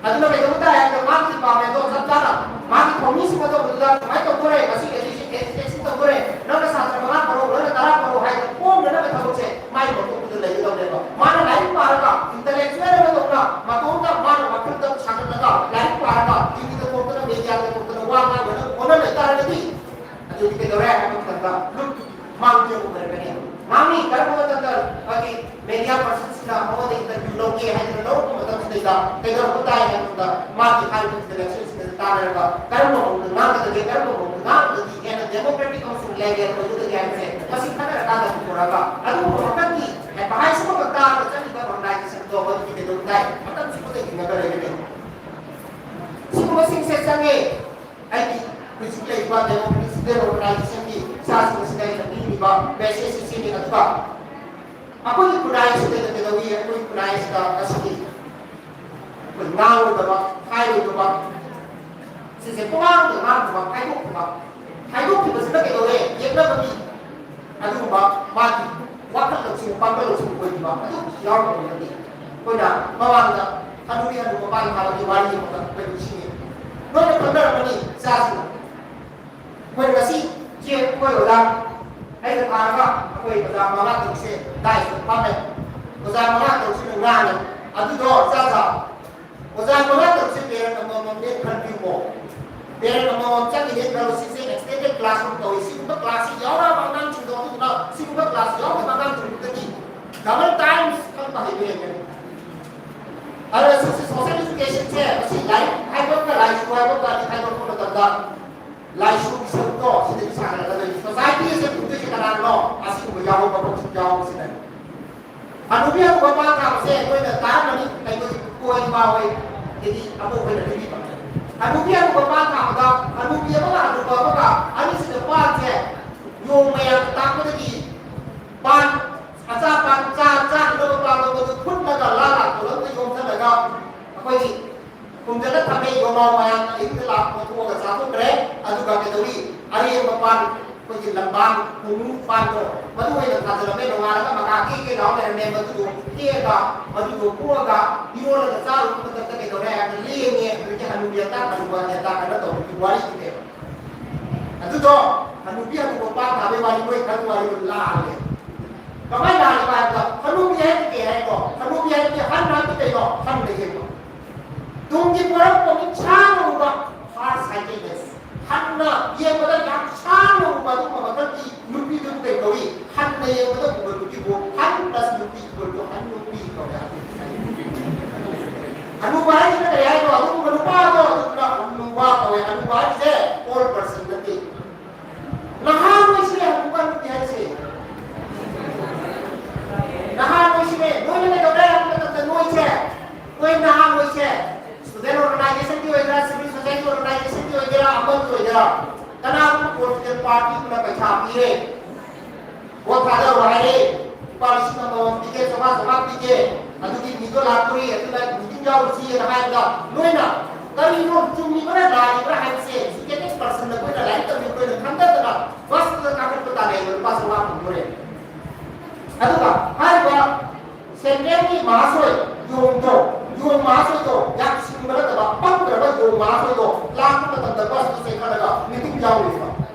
ꯑꯗꯨꯅ ꯀꯩꯗꯧꯕ ꯇꯥꯏ ꯍꯥꯏꯕꯗ ꯃꯥꯒꯤ ꯗꯤꯄꯥꯔꯠꯃꯦꯟꯗꯣ ꯆꯞ ꯆꯥꯅ ꯃꯥꯒꯤ ꯊꯧꯃꯤꯁꯤꯡ ꯑꯗꯣ ꯑꯗꯨꯗ ꯁꯨꯃꯥꯏꯅ ꯇꯧꯗꯣꯔꯦ, ꯉꯁꯤ ꯑꯦꯖꯨꯀꯦꯁꯟ ꯇꯧꯗꯣꯔꯦ, ꯅꯪꯅ ꯁꯥꯇ꯭ꯔ ꯃꯉꯥ ꯄꯔꯣ, ꯅꯪꯅ ꯇꯔꯥ ꯄꯔꯣ ꯍꯥꯏꯗꯅ ꯀꯣꯝꯅꯅꯕ ꯊꯕꯛꯁꯦ ꯃꯥꯏ ꯃꯀꯣꯛꯇꯨꯗ ꯂꯩꯒꯗꯕꯅꯦꯕ꯫ ꯃꯥꯅ ꯂꯥꯏꯔꯤꯛ ꯄꯥꯔꯒ ꯏꯟꯇꯂꯦꯛꯆꯨꯋꯦꯜ ꯑꯃꯗꯧꯅ ꯃꯇꯣꯝꯇ ꯃꯥꯅ ꯋꯥꯈꯜꯗ ꯁꯥꯒꯠꯂꯒ ꯂꯥꯏꯔꯤꯛ ꯄꯥꯔꯒ ꯇꯤꯚꯤꯗ ꯊꯣꯛꯇꯅ ꯃꯦꯗꯤꯌꯥꯗ ꯊꯣꯛꯇꯅ ꯋꯥ ꯉꯥꯡꯗꯅ ꯍꯣꯠꯅ ꯂꯩꯇꯥꯔꯒꯗꯤ ꯑꯗꯨꯗꯤ ꯀꯩꯗꯧꯔꯦ ꯍꯥꯏꯕ ꯃꯇꯝꯗ ꯂꯨꯞ ꯃꯥꯡꯖꯕ ꯑꯣꯏꯔꯒꯅꯤ꯫ ꯃꯥꯡꯉꯤ ꯀꯔꯝꯕ ꯃꯇꯝꯗ ꯃꯥꯒꯤ ꯃꯦꯗꯤꯌꯥ ꯄꯔꯁꯟꯁꯤꯡꯅ ꯃꯉꯣꯟꯗ ꯏꯟꯇꯔꯚ꯭ꯌꯨ ꯂꯧꯒꯦ ꯍꯥꯏꯗꯅ ꯂꯧꯔꯛꯄ ꯃꯇꯝꯁꯤꯗꯩꯗ ꯀꯩꯗꯧꯔꯛꯄ ꯇꯥꯏ ꯍꯥꯏꯕꯗ ꯃꯥꯒꯤ ꯍꯥꯏꯔꯤꯕ ꯏꯟꯇꯔꯦꯛꯁꯟꯁꯤꯡ ꯑꯗꯨ ꯇꯥꯟꯅꯔꯒ ꯀꯔꯝꯕ ꯃꯑꯣꯡꯗ ꯉꯥꯡꯒꯗꯒꯦ, ꯀꯔꯝꯕ ꯃꯑꯣꯡꯗ ꯉꯥꯡꯗ꯭ꯔꯒꯗꯤ ꯍꯦꯟꯅ ꯗꯦꯃꯣꯀ꯭ꯔꯦꯇꯤꯛ ꯑꯃꯁꯨꯡ ꯂꯦꯒꯦꯜ ꯑꯣꯏꯒꯗꯒꯦ ꯍꯥꯏꯕꯁꯦ ꯃꯁꯤ ꯈꯟꯅꯔꯀꯥꯟꯗ ꯄꯨꯊꯣꯔꯛꯑꯒ ꯑꯗꯨꯒꯨꯝꯕ ꯃꯈꯜꯒꯤ ꯑꯦꯗꯚꯥꯏꯁ ꯑꯃꯈꯛ ꯇꯥꯔꯒ ꯆꯠꯂꯤꯕ ꯍꯧꯖꯤꯛ ꯂꯩꯔꯤꯕ ꯗꯦꯃꯣꯀ꯭ꯔꯦꯇꯤꯛ ꯁꯤꯚꯤꯜ ꯑꯣꯔꯒꯅꯥꯏꯖꯦꯁꯟꯒꯤ ꯏꯆꯥꯁꯤꯡ ꯑꯁꯤꯗ ꯑꯩꯅ ꯄꯤꯔꯤꯕ ꯃꯦꯁꯦꯖ ꯑꯁꯤꯅꯤ꯫ ꯑꯗꯨꯒ ꯑꯩꯈꯣꯏꯒꯤ ꯈꯨꯟꯅꯥꯏ ꯑꯁꯤꯗ ꯀꯩꯗꯧꯏ? ꯑꯩꯈꯣꯏꯒꯤ ꯈꯨꯟꯅꯥꯏ ꯑꯁꯤꯗ ꯉꯁꯤꯗꯤ ꯑꯩꯈꯣꯏ ꯉꯥꯡꯂꯣꯏꯗꯕ, ꯍꯥꯏꯔꯣꯏꯗꯕ, ꯁꯤꯁꯦ ꯄꯨꯡꯉꯥꯡꯗ ꯉꯥꯡꯗꯕ, ꯍꯥꯏꯗꯣꯛꯇꯕ, ꯍꯥꯏꯗꯣꯛꯈꯤꯕꯁꯤꯅ ꯀꯩꯗꯧꯔꯦ? ꯌꯦꯛꯅꯕꯒꯤ ꯑꯗꯨꯒꯨꯝꯕ ꯃꯥꯒꯤ ꯋꯥꯈꯜ ꯂꯧꯁꯤꯡ, ꯄꯥꯡꯒꯜ ꯂꯧꯁꯤꯡ ꯑꯣꯏꯈꯤꯕ ꯑꯗꯨ ꯌꯥꯎꯔꯛꯄ ꯅꯠꯇꯦ꯫ ꯑꯩꯈꯣꯏꯅ ꯃꯃꯥꯡꯗ ꯍꯅꯨꯕꯤ ꯍꯅꯨꯕ ꯃꯄꯥꯟ ꯊꯥꯕꯒꯤ ꯋꯥꯔꯤ ꯑꯃꯈꯛ ꯑꯩꯈꯣꯏ ꯅꯤꯡꯁꯤꯡꯉꯤ꯫ ꯅꯣꯏꯅ ꯈꯪꯅꯔꯝꯒꯅꯤ, ꯏꯆꯥꯁꯤꯡꯅ꯫ ꯑꯩꯈꯣꯏ ꯉꯁꯤ ꯆꯦ ꯑꯩꯈꯣꯏ ꯑꯣꯖꯥ ꯑꯩꯅ ꯊꯥꯔꯒ ꯑꯩꯈꯣꯏ ꯑꯣꯖꯥ ꯃꯉꯥ ꯇꯔꯨꯛꯁꯦ ꯗꯥꯏꯁꯇ ꯐꯝꯃꯦ꯫ ꯑꯣꯖꯥ ꯃꯉꯥ ꯇꯔꯨꯛꯁꯤꯅ ꯉꯥꯡꯉꯦ꯫ ꯑꯗꯨꯗꯣ ꯆꯥ ꯆꯥ ꯑꯣꯖꯥ ꯃꯉꯥ ꯇꯔꯨꯛꯁꯦ ꯄꯦꯔꯦꯟ ꯑꯃꯃꯝꯅꯦ ꯈꯟꯕꯤꯌꯨꯀꯣ꯫ ꯄꯦꯔꯦꯟ ꯑꯃꯃꯝ ꯆꯪꯉꯤꯅꯦ ꯈꯜꯂꯣ, ꯁꯤꯁꯦ extended classroom ꯀꯧꯏ꯫ ꯁꯤꯒꯨꯝꯕ ꯀ꯭ꯂꯥꯁꯁꯤ ꯌꯥꯎꯔꯛꯑꯕ ꯑꯉꯥꯡꯁꯤꯡꯗꯣ, ꯑꯗꯨꯗꯨꯅ ꯁꯤꯒꯨꯝꯕ ꯀ꯭ꯂꯥꯁ ꯌꯥꯎꯗꯕ ꯑꯉꯥꯡꯁꯤꯡꯗꯨꯗꯗꯤ double times ꯈꯪꯕ ꯍꯩꯕ ꯍꯦꯟꯒꯅꯤ꯫ ꯑꯗꯨꯅ ꯁꯤꯁꯦ social educationꯁꯦ, ꯃꯁꯤ ꯂꯥꯏꯔꯤꯛ ꯍꯥꯏꯕꯒ ꯂꯥꯏꯁꯨ ꯍꯥꯏꯕꯒ ꯑꯅꯤ ꯈꯥꯏꯗꯣꯛꯄ ꯃꯇꯝꯗ, ꯂꯥꯏꯁꯨꯒꯤ ꯁꯔꯨꯛꯇꯣ ꯁꯤꯗꯒꯤ ꯁꯥꯒꯠꯂꯛꯀꯗꯣꯏꯅꯤ꯫ Society ꯑꯁꯦ ꯄꯨꯗꯣꯏꯁꯦ ꯀꯅꯥꯅꯣ? ꯑꯁꯤꯒꯨꯝꯕ ꯌꯥꯎꯕ ꯃꯈꯣꯡ ꯌꯥꯎꯕꯁꯤꯅꯅꯤ꯫ ꯍꯅꯨꯕꯤ ꯍꯅꯨꯕ ꯄꯥꯟ ꯊꯥꯕꯁꯦ ꯑꯩꯈꯣꯏꯅ ꯇꯥꯔꯝꯃꯅꯤ, ꯑꯩꯈꯣꯏꯒꯤ ꯄꯨꯄꯨ ꯍꯣꯏ, ꯏꯃꯥ ꯍꯣꯏ, ꯑꯗꯒꯤ ꯑꯕꯣꯛ ꯍꯣꯏꯅ ꯂꯤꯕꯤꯕ꯫ ꯍꯅꯨꯕꯤ ꯍꯅꯨꯕ ꯄꯥꯟ ꯊꯥꯕꯗ ꯍꯅꯨꯕꯤ ꯑꯃꯒ ꯍꯅꯨꯕ ꯑꯃꯒ ꯑꯅꯤꯁꯤꯅ ꯄꯥꯟꯁꯦ ꯌꯣꯡ ꯃꯌꯥꯝꯅ ꯇꯥꯛꯄꯗꯒꯤ ꯄꯥꯟ, ꯑꯆꯥ ꯄꯥꯟ, ꯆꯥ ꯆꯥꯅꯅꯕ ꯄꯥꯟꯗꯣ ꯃꯗꯨ ꯐꯨꯠꯂꯒ ꯂꯥ ꯂꯥ ꯀꯣꯜꯍꯟꯗ ꯌꯣꯝꯁꯤꯜꯂꯒ ꯑꯩꯈꯣꯏꯒꯤ ꯈꯨꯝꯖꯤꯜꯂ ꯊꯝꯃꯦ꯫ ꯌꯣꯡꯅꯥꯎ ꯃꯌꯥꯝꯅ ꯑꯌꯨꯛꯇ ꯂꯥꯛꯄ ꯊꯣꯛꯑꯒ ꯆꯥꯊꯣꯛꯈ꯭ꯔꯦ꯫ ꯑꯗꯨꯒ ꯀꯩꯗꯧꯏ? ꯑꯔꯦꯝꯕ ꯄꯥꯟ, ꯑꯩꯈꯣꯏꯒꯤ ꯂꯝꯕꯥꯟ, ꯈꯣꯡꯅꯨꯡ ꯄꯥꯟꯗꯣ, ꯃꯗꯨ ꯑꯣꯏꯅ ꯊꯥꯖꯤꯜꯂꯝꯃꯦ꯫ ꯅꯣꯡꯉꯥꯜꯂꯒ ꯃꯀꯥ ꯀꯦꯛ ꯀꯦꯛ ꯂꯥꯎ ꯂꯩꯔꯝꯃꯦ꯫ ꯃꯗꯨꯗꯣ ꯍꯦꯛꯑꯒ, ꯃꯗꯨꯗꯣ ꯄꯣꯛꯑꯒ ꯏꯔꯣꯜꯂꯒ ꯆꯥꯔꯨꯕ ꯃꯇꯝꯗ ꯀꯩꯗꯧꯔꯦ ꯍꯥꯏꯕꯗ ꯂꯦꯡꯉꯦ꯫ ꯑꯗꯨꯗꯒꯤ ꯍꯅꯨꯕꯤ ꯑꯇꯥ ꯍꯅꯨꯕ ꯑꯇꯥ ꯀꯩꯅꯣ ꯇꯧꯕꯒꯤ ꯋꯥꯔꯤꯗꯨꯅꯦꯕ꯫ ꯑꯗꯨꯗꯣ ꯍꯅꯨꯕꯤ ꯍꯅꯨꯕ ꯄꯥꯟ ꯊꯥꯕꯒꯤ ꯋꯥꯔꯤ, ꯃꯣꯏ ꯈꯪ ꯋꯥꯔꯤꯗꯣ ꯂꯥꯜꯂꯦ꯫ ꯀꯃꯥꯏꯅ ꯂꯥꯜꯂꯤꯕ ꯍꯥꯏꯕꯗ, ꯍꯅꯨꯕꯤ ꯍꯥꯏꯕꯗꯤ ꯀꯩ ꯍꯥꯏꯅꯣ? ꯍꯅꯨꯕꯤ ꯍꯥꯏꯕꯗꯤ ꯍꯟ ꯍꯥꯏꯕꯗꯤ ꯀꯩꯅꯣ? ꯍꯟꯅ ꯌꯦꯡꯕ꯫ ꯇꯨꯡꯒꯤ ꯄꯣꯔꯛꯄ ꯃꯤꯠꯁꯥꯡꯅ ꯎꯕ, far sightedness꯫ ꯍꯟꯅ ꯌꯦꯡꯕꯗ ꯌꯥꯝ ꯁꯥꯡꯅ ꯎꯕ ꯑꯗꯨꯒꯨꯝꯕ ꯃꯈꯜꯒꯤ ꯅꯨꯄꯤꯗꯨꯕꯨ ꯀꯩ ꯀꯧꯏ? ꯍꯟꯅ ꯌꯦꯡꯕꯗ ꯎꯕ ꯅꯨꯄꯤꯕꯨ ꯍꯟ plus ꯅꯨꯄꯤ equal to ꯍꯟ ꯅꯨꯄꯤ ꯀꯧꯏ꯫ ꯍꯅꯨꯕ ꯍꯥꯏꯁꯤꯅ ꯀꯔꯤ ꯍꯥꯏꯅꯣ? ꯑꯗꯨꯒꯨꯝꯕ ꯅꯨꯄꯥꯗꯣ ꯑꯗꯨꯗꯨꯅ ꯍꯅꯨꯕ ꯀꯧꯏ꯫ ꯍꯅꯨꯕ ꯍꯥꯏꯁꯦ old person ꯅꯠꯇꯦ꯫ ꯅꯍꯥ ꯅꯣꯏꯁꯤꯅꯦ ꯍꯅꯨꯕ ꯅꯨꯄꯤ ꯍꯥꯏꯁꯦ꯫ ꯅꯍꯥ ꯅꯣꯏꯁꯤꯅꯦ꯫ ꯅꯣꯏꯅ ꯀꯩꯗꯧꯔꯦ ꯍꯥꯏꯕ ꯃꯇꯝꯗ ꯅꯣꯏꯁꯦ, ꯅꯣꯏ ꯅꯍꯥ ꯅꯣꯏꯁꯦ, student organizationꯒꯤ ꯑꯣꯏꯒꯦꯔꯥ, civil society organizationꯒꯤ ꯑꯣꯏꯒꯦꯔꯥ, ꯑꯃꯒꯤ ꯑꯣꯏꯒꯦꯔꯥ, ꯄꯣꯂꯤꯇꯤꯀꯦꯜ ꯄꯥꯔꯇꯤꯗꯨꯅ ꯄꯩꯁꯥ ꯄꯤꯔꯦ, ꯚꯣꯠ ꯊꯥꯗꯔꯣ ꯍꯥꯏꯔꯦ, ꯂꯨꯄꯥ ꯂꯤꯁꯤꯡ ꯑꯃꯃꯝ ꯄꯤꯒꯦ, ꯆꯥꯝꯃꯉꯥ ꯆꯥꯝꯃꯉꯥ ꯄꯤꯒꯦ, ꯑꯗꯨꯒꯤ ꯃꯤꯗꯣ ꯂꯥꯛꯇꯣꯔꯤ, ꯑꯗꯨꯅ ꯃꯤꯇꯤꯡ ꯌꯥꯎꯔꯨꯁꯤꯅ ꯍꯥꯏꯕꯗ ꯅꯣꯏꯅ ꯀꯔꯤꯅꯣ ꯆꯨꯝꯃꯤꯕ꯭ꯔꯥ ꯂꯥꯜꯂꯤꯕ꯭ꯔꯥ ꯍꯥꯏꯕꯁꯦ ꯏꯖꯨꯀꯦꯇꯦꯗ ꯄꯔꯁꯟ ꯑꯩꯈꯣꯏꯅ, ꯂꯥꯏꯔꯤꯛ ꯇꯝꯕꯤ ꯑꯩꯈꯣꯏꯅ ꯈꯪꯗꯗꯅ ꯕꯁꯇꯨꯗ ꯀꯥꯈꯠꯄ ꯇꯥꯔꯦ, ꯂꯨꯄꯥ ꯆꯥꯝꯃꯉꯥ ꯐꯪꯗꯣꯔꯦ꯫ ꯑꯗꯨꯒ ꯍꯥꯏꯔꯤꯕ ꯁꯦꯟꯇ꯭ꯔꯦꯜꯒꯤ ꯃꯍꯥꯁꯣꯏ ꯌꯣꯡꯗꯣ, ꯌꯣꯡ ꯃꯍꯥꯁꯣꯏꯗꯣ, ꯌꯥꯝ ꯁꯤꯡꯕ ꯅꯠꯇꯕ ꯄꯪꯈ꯭ꯔꯕ ꯌꯣꯡ ꯃꯍꯥꯁꯣꯏꯗꯣ ꯂꯥꯛꯄ ꯃꯇꯝꯗ ꯕꯁꯇꯨ ꯆꯦꯟꯈꯠꯂꯒ ꯃꯤꯇꯤꯡ ꯌꯥꯎꯔꯤꯕ꯫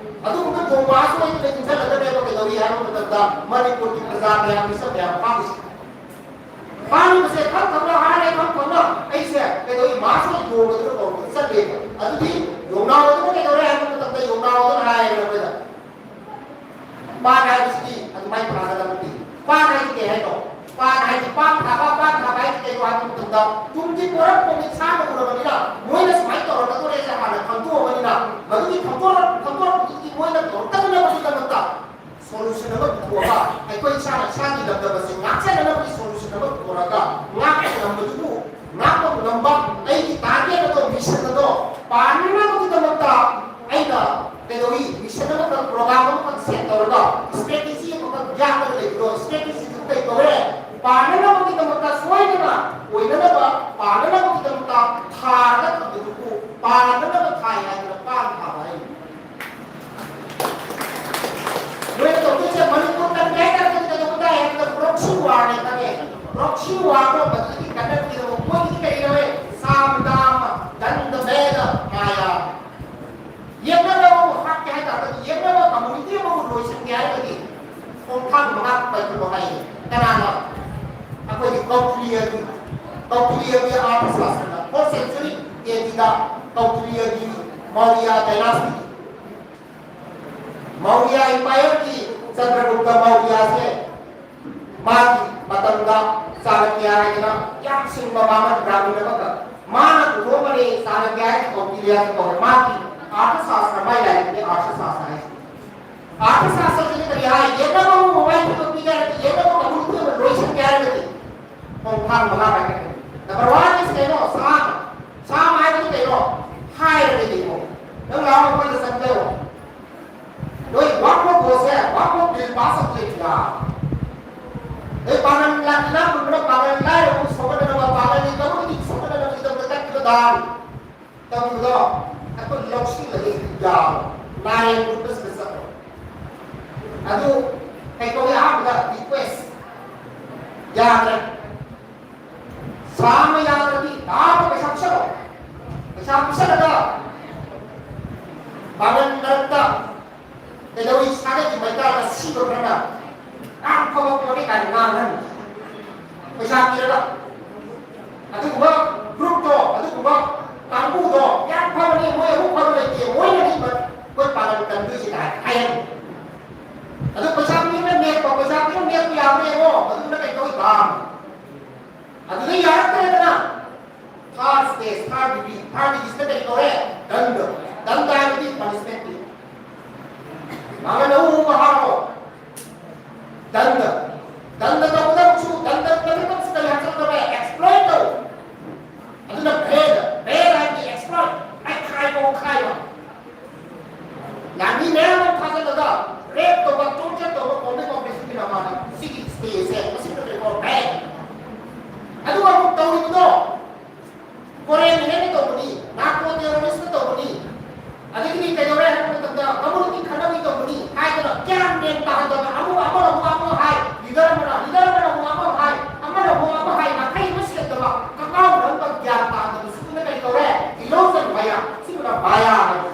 ꯑꯗꯨꯒꯨꯝꯕ ꯌꯣꯡ ꯃꯍꯥꯁꯣꯏꯗꯨꯅ ꯏꯟꯁꯤꯜꯂꯒꯅꯦꯕ ꯀꯩꯗꯧꯔꯤ ꯍꯥꯏꯕ ꯃꯇꯝꯗ ꯃꯅꯤꯄꯨꯔꯒꯤ ꯄ꯭ꯔꯖꯥ ꯃꯌꯥꯝ, ꯃꯤꯁꯛ ꯃꯌꯥꯝ ꯐꯥꯔꯤꯁꯦ꯫ ꯐꯥꯔꯤꯕꯁꯦ ꯈꯪ ꯈꯪꯅ ꯍꯥꯏꯔꯦ, ꯈꯪ ꯈꯪꯅ ꯑꯩꯁꯦ ꯀꯩꯗꯧꯔꯤ, ꯃꯍꯥꯁꯣꯏ ꯌꯣꯡ ꯑꯗꯨꯅ ꯀꯧꯔꯛꯄꯗ ꯆꯠꯂꯦꯕ꯫ ꯑꯗꯨꯗꯤ ꯌꯣꯡꯅꯥꯎ ꯑꯗꯨꯅ ꯀꯩꯗꯧꯔꯦ ꯍꯥꯏꯕ ꯃꯇꯝꯗ ꯌꯣꯡꯅꯥꯎ ꯑꯗꯨꯅ ꯍꯥꯏꯔꯦ ꯑꯩꯈꯣꯏꯗ, ꯄꯥꯟ ꯍꯥꯏꯕꯁꯤꯗꯤ ꯑꯗꯨꯃꯥꯏꯅ ꯊꯥꯒꯗꯕ ꯅꯠꯇꯦ꯫ ꯄꯥꯟ ꯍꯥꯏꯗꯤ ꯀꯩ ꯍꯥꯏꯅꯣ? ꯄꯥꯟ ꯍꯥꯏꯗꯤ ꯄꯥꯟ ꯊꯥꯕ, ꯄꯥꯟ ꯊꯥꯕ ꯍꯥꯏꯗꯤ ꯀꯩꯅꯣ ꯍꯥꯏꯕ ꯃꯇꯝꯗ ꯇꯨꯡꯒꯤ ꯄꯣꯔꯛꯄ ꯃꯤꯠꯁꯥꯅ ꯎꯔꯕꯅꯤꯅ ꯃꯣꯏꯅ ꯁꯨꯃꯥꯏꯅ ꯇꯧꯔꯛꯀꯗꯣꯔꯦꯁꯦ ꯍꯥꯟꯅ ꯈꯪꯗꯣꯛꯑꯕꯅꯤꯅ ꯃꯗꯨꯒꯤ ꯈꯪꯗꯣꯔꯛ-, ꯈꯪꯗꯣꯔꯛꯄꯗꯨꯒꯤ ꯃꯣꯏꯅ ꯇꯧꯔꯛꯇꯅꯕꯒꯤꯗꯃꯛꯇ ꯁꯣꯂꯨꯁꯟ ꯑꯃ ꯄꯨꯊꯣꯛꯑꯒ ꯑꯩꯈꯣꯏ ꯏꯁꯥꯅ ꯏꯁꯥꯒꯤ ꯂꯝꯗꯝ ꯑꯁꯤ ꯉꯥꯛꯆꯅꯅꯕꯒꯤ ꯁꯣꯂꯨꯁꯟ ꯑꯃ ꯄꯨꯊꯣꯔꯛꯑꯒ ꯉꯥꯛꯄ ꯉꯝꯕꯗꯨꯕꯨ ꯉꯥꯛꯄ ꯉꯝꯕ ꯑꯩꯒꯤ ꯇꯥꯔꯒꯦꯠ ꯑꯗꯣ, ꯃꯤꯁꯟ ꯑꯗꯣ ꯄꯥꯟꯅꯅꯕꯒꯤꯗꯃꯛꯇ ꯑꯩꯅ ꯀꯩꯗꯧꯏ? ꯃꯤꯁꯟ ꯑꯃꯈꯛ, ꯄ꯭ꯔꯣꯒ꯭ꯔꯥꯝ ꯑꯃꯈꯛ ꯁꯦꯠ ꯇꯧꯔꯒ ꯏꯁꯇ꯭ꯔꯦꯇꯦꯖꯤ ꯑꯃꯈꯛ ꯌꯥꯠꯂꯒ ꯂꯩꯕꯗꯣ, ꯏꯁꯇ꯭ꯔꯦꯇꯦꯖꯤꯗꯨ ꯀꯩ ꯀꯧꯔꯦ? ꯄꯥꯟꯅꯅꯕꯒꯤꯗꯃꯛꯇ, ꯁꯣꯏꯗꯅ ꯑꯣꯏꯅꯅꯕ ꯄꯥꯟꯅꯅꯕꯒꯤꯗꯃꯛꯇ ꯊꯥꯔꯒ ꯊꯝꯕꯗꯨꯕꯨ ꯄꯥꯟꯅꯅꯕ ꯊꯥꯏ ꯍꯥꯏꯗꯅ ꯄꯥꯟ ꯊꯥꯕ ꯍꯥꯏꯔꯤꯕꯅꯤ꯫ ꯅꯣꯏꯅ ꯇꯧꯗꯣꯏꯁꯦ ꯃꯅꯤꯄꯨꯔ ꯀꯟꯒꯦ ꯍꯥꯏ ꯇꯥꯔꯒꯗꯤ ꯀꯩꯗꯧꯕ ꯇꯥꯏ ꯍꯥꯏꯕꯗ ꯄ꯭ꯔꯣꯛꯁꯤ ꯋꯥꯔꯅꯦ ꯈꯪꯉꯦ꯫ ꯄ꯭ꯔꯣꯛꯁꯤ ꯋꯥꯔꯗꯣ ꯃꯗꯨꯗꯒꯤ ꯀꯟꯅꯕꯒꯤꯗꯃꯛ ꯃꯣꯏꯒꯤꯗꯤ ꯀꯔꯤꯅꯣ? ꯁꯥꯝ ꯗꯥꯝ ꯗꯟꯗ ꯚꯦꯗ ꯃꯥꯌꯥ꯫ ꯌꯦꯛꯅꯕ ꯑꯃꯕꯨ ꯍꯥꯠꯀꯦ ꯍꯥꯏ ꯇꯥꯔꯒꯗꯤ, ꯌꯦꯛꯅꯕ ꯀꯝꯃꯨꯅꯤꯇꯤ ꯑꯃꯕꯨ ꯂꯣꯏꯁꯤꯟꯒꯦ ꯍꯥꯏꯔꯒꯗꯤ ꯈꯣꯡꯊꯥꯡ ꯃꯉꯥ ꯄꯥꯏꯈꯠꯂꯣ ꯍꯥꯏꯌꯦ꯫ ꯀꯅꯥꯅ? ꯑꯩꯈꯣꯏꯒꯤ ꯀꯧꯇꯤꯜꯌꯒꯤ, ꯀꯧꯇꯤꯜꯌꯒꯤ ꯑꯥꯔꯊ ꯁꯥꯁꯇ꯭ꯔꯗ, fourth century A D the ꯀꯧꯇꯤꯜꯌꯒꯤ Maurya dynasty, Maurya ꯏꯝꯄꯥꯌꯔꯒꯤ Chandragupta ꯃꯧꯔꯤꯌꯥꯁꯦ ꯃꯥꯒꯤ ꯃꯇꯝꯗ ꯆꯥꯂꯛꯌ ꯍꯥꯏꯗꯅ ꯌꯥꯝ ꯁꯤꯡꯕ ꯃꯥꯃꯟ ꯕ꯭ꯔꯥꯍꯃꯤꯟ ꯑꯃꯈꯛ, ꯃꯥꯅ ꯄꯨꯊꯣꯛꯄꯅꯦ ꯆꯥꯂꯛꯌ ꯍꯥꯏꯁꯦ, ꯀꯧꯇꯤꯜꯌꯁꯨ ꯀꯧꯋꯦ꯫ ꯃꯥꯒꯤ ꯑꯥꯔꯊ ꯁꯥꯁꯇ꯭ꯔ, ꯃꯥꯏ ꯂꯥꯏꯔꯤꯛꯅꯦ ꯑꯥꯔꯊ ꯁꯥꯁꯇ꯭ꯔ ꯍꯥꯏꯁꯦ꯫ ꯑꯥꯔꯊ ꯁꯥꯁꯇ꯭ꯔꯁꯤꯗꯤ ꯀꯔꯤ ꯍꯥꯏ? ꯌꯦꯛꯅꯕꯕꯨ ꯃꯥꯏ ꯊꯤꯕ ꯄꯤꯒꯦ ꯍꯥꯏꯔꯒꯗꯤ, ꯌꯦꯛꯅꯕ ꯀꯝꯃꯨꯅꯤꯇꯤ ꯑꯃ ꯂꯣꯏꯁꯤꯟꯒꯦ ꯍꯥꯏꯔꯒꯗꯤ ꯈꯣꯡꯊꯥꯡ ꯃꯉꯥ ꯄꯥꯏꯈꯠꯀꯅꯤ꯫ Number one is ꯀꯩꯅꯣ? ꯁꯥ꯫ ꯁꯥ ꯍꯥꯏꯕꯗꯤ ꯀꯩꯅꯣ? ꯍꯥꯏꯔꯒꯗꯤ ꯌꯦꯡꯉꯣ꯫ ꯅꯪ ꯂꯥꯛꯑꯣ, ꯑꯩꯈꯣꯏꯗ ꯆꯪꯖꯔꯣ꯫ ꯄꯥꯁ ꯑꯃ ꯂꯩꯕ꯫ ꯑꯗꯩ ꯄꯥꯡꯒꯜ ꯂꯥꯏ-, ꯏꯅꯥꯛ ꯈꯨꯟꯕꯅ ꯄꯥꯡꯒꯜ ꯂꯥꯏꯔꯕꯕꯨ ꯁꯣꯛꯍꯟꯗꯅꯕ, ꯄꯥꯡꯒꯜ ꯂꯩꯇꯕꯕꯨꯗꯤ ꯁꯣꯛꯍꯟꯗꯅꯕꯒꯤꯗꯃꯛꯇ ꯀꯠꯈꯤꯕ ꯗꯥꯟ ꯇꯧꯈꯤꯕꯗꯣ ꯑꯩꯈꯣꯏ ꯂꯧꯁꯤꯜꯂꯒ ꯌꯥꯕ ꯂꯥꯏ ꯈꯨꯔꯨꯝꯕꯁꯤꯗ ꯆꯠꯂꯣ꯫ ꯑꯗꯨ ꯀꯩꯗꯧꯏ? ꯑꯍꯥꯟꯕꯗ ꯔꯤꯀ꯭ꯋꯦꯁ ꯌꯥꯗ꯭ꯔꯦ꯫ ꯁꯥ ꯑꯃ ꯌꯥꯗ꯭ꯔꯗꯤ ꯂꯥꯛꯑꯒ ꯄꯩꯁꯥ ꯄꯤꯁꯜꯂꯣ꯫ ꯄꯩꯁꯥ ꯄꯤꯁꯜꯂꯒ ꯄꯥꯡꯒꯜ ꯃꯔꯛꯇ ꯀꯩꯗꯧꯏ? ꯁꯥꯒꯩꯒꯤ ꯃꯩꯇꯥꯜ ꯑꯁꯤꯕ ꯈꯔꯅ ꯌꯥꯝ ꯐꯕ ꯄꯣꯠꯅꯤ ꯀꯥꯏꯅ ꯉꯥꯡꯍꯟ꯫ ꯄꯩꯁꯥ ꯄꯤꯔꯒ ꯑꯗꯨꯒꯨꯝꯕ ꯒ꯭ꯔꯨꯞꯇꯣ, ꯑꯗꯨꯒꯨꯝꯕ ꯀꯥꯡꯕꯨꯗꯣ ꯌꯥꯝ ꯐꯕꯅꯤ, ꯃꯣꯏ ꯑꯃꯨꯛ ꯐꯕ ꯂꯩꯇꯦ, ꯃꯣꯏꯅ ꯍꯤꯡꯕ ꯑꯩꯈꯣꯏ ꯄꯥꯡꯒꯜ ꯀꯟꯗꯣꯏꯁꯦ ꯀꯥꯏꯅ ꯍꯥꯏꯍꯟ꯫ ꯑꯗꯨ ꯄꯩꯁꯥ ꯄꯤꯔꯒ ꯅꯦꯛꯄ, ꯄꯩꯁꯥ ꯄꯤꯔꯒ ꯅꯦꯛꯄ ꯌꯥꯕ꯭ꯔꯥ ꯌꯦꯡꯉꯣ, ꯑꯗꯨꯅ ꯀꯩꯗꯧꯏ? ꯄꯥꯝ꯫ ꯑꯗꯨꯗ ꯌꯥꯔꯛꯇ꯭ꯔꯦꯗꯅ, ꯊꯥꯔꯠ ꯁ꯭ꯇꯦꯖ, ꯊꯥꯔꯠ ꯗꯤꯒ꯭ꯔꯤ, ꯊꯥꯔꯠ ꯗꯤꯒ꯭ꯔꯤꯁꯤꯗ ꯀꯔꯤ ꯀꯧꯔꯦ? ꯗꯟꯗ꯫ ꯗꯟꯗ ꯍꯥꯏꯕꯗꯤ ꯄꯅꯤꯁꯃꯦꯟꯠ ꯄꯤ꯫ ꯃꯥꯡꯍꯟ ꯑꯍꯨꯝ ꯍꯥꯞꯄꯣ꯫ ꯗꯟꯗ꯫ ꯗꯟꯗ ꯇꯧꯒꯗꯕꯁꯨ, ꯗꯟꯗ ꯇꯧꯒꯗꯕꯁꯨ ꯀꯔꯤ ꯍꯥꯞꯆꯤꯟꯒꯗꯕ? ꯑꯦꯛꯁꯄ꯭ꯂꯣꯏꯠ ꯇꯧ꯫ ꯑꯗꯨꯅ ꯚꯦꯗ, ꯚꯦꯗ ꯍꯥꯏꯕꯗꯤ ꯑꯦꯛꯁꯄ꯭ꯂꯣꯏꯠ, ꯍꯥꯏꯈꯥꯏꯕ, ꯑꯣꯠꯈꯥꯏꯕ꯫ ꯂꯥꯟꯃꯤ ꯃꯌꯥꯝ ꯑꯃ ꯐꯥꯖꯤꯜꯂꯒ ꯔꯦꯞ ꯇꯧꯕ, ꯇꯣꯔꯆꯔ ꯇꯧꯕ, ꯀꯣꯃꯤꯛ ꯑꯣꯄꯔꯦꯁꯟꯒꯤ ꯃꯃꯥꯡꯗ ꯁꯤꯒꯤ ꯁ꯭ꯇꯦꯖꯁꯦ ꯃꯁꯤ ꯀꯔꯤ ꯀꯧꯔꯦ? ꯚꯦꯗ꯫ ꯑꯗꯨꯒ ꯑꯃꯨꯛ ꯇꯧꯔꯤꯕꯗꯣ ꯐꯣꯔꯦꯟ ꯍꯦꯟꯅ ꯇꯧꯕꯅꯤ, ꯅꯥꯔꯀꯣ ꯇꯦꯔꯣꯔꯤꯁꯅ ꯇꯧꯕꯅꯤ, ꯑꯗꯒꯤꯗꯤ ꯀꯩꯗꯧꯔꯦ ꯍꯥꯏꯕ ꯃꯇꯝꯗ ꯀꯝꯃꯨꯅꯤꯇꯤ ꯈꯠꯅꯕꯒꯤ ꯇꯧꯕꯅꯤ ꯍꯥꯏꯗꯅ ꯒ꯭ꯌꯥꯟ ꯃꯦꯟ ꯇꯥꯍꯟꯗꯕ, ꯑꯃꯕꯨ ꯑꯃꯅ ꯑꯃꯨꯛ ꯑꯃ ꯍꯥꯏ, ꯂꯤꯗꯔ ꯑꯃꯅ, ꯂꯤꯗꯔ ꯑꯃꯅ ꯑꯃꯨꯛ ꯑꯃ ꯍꯥꯏ, ꯑꯃꯅ ꯑꯃꯨꯛ ꯑꯃ ꯍꯥꯏ, ꯅꯥꯈꯩ ꯑꯃ ꯁꯦꯝꯗꯕ, ꯀꯀꯥꯎ ꯅꯝꯕ ꯒ꯭ꯌꯥꯟ ꯇꯥꯍꯟꯗꯕ, ꯁꯤꯒꯨꯝꯕ ꯀꯔꯤ ꯀꯧꯔꯦ? ꯏꯂꯣꯖꯟ ꯃꯌꯥꯝ, ꯁꯤꯕꯨꯅ ꯃꯥꯌꯥ ꯍꯥꯏꯕ꯫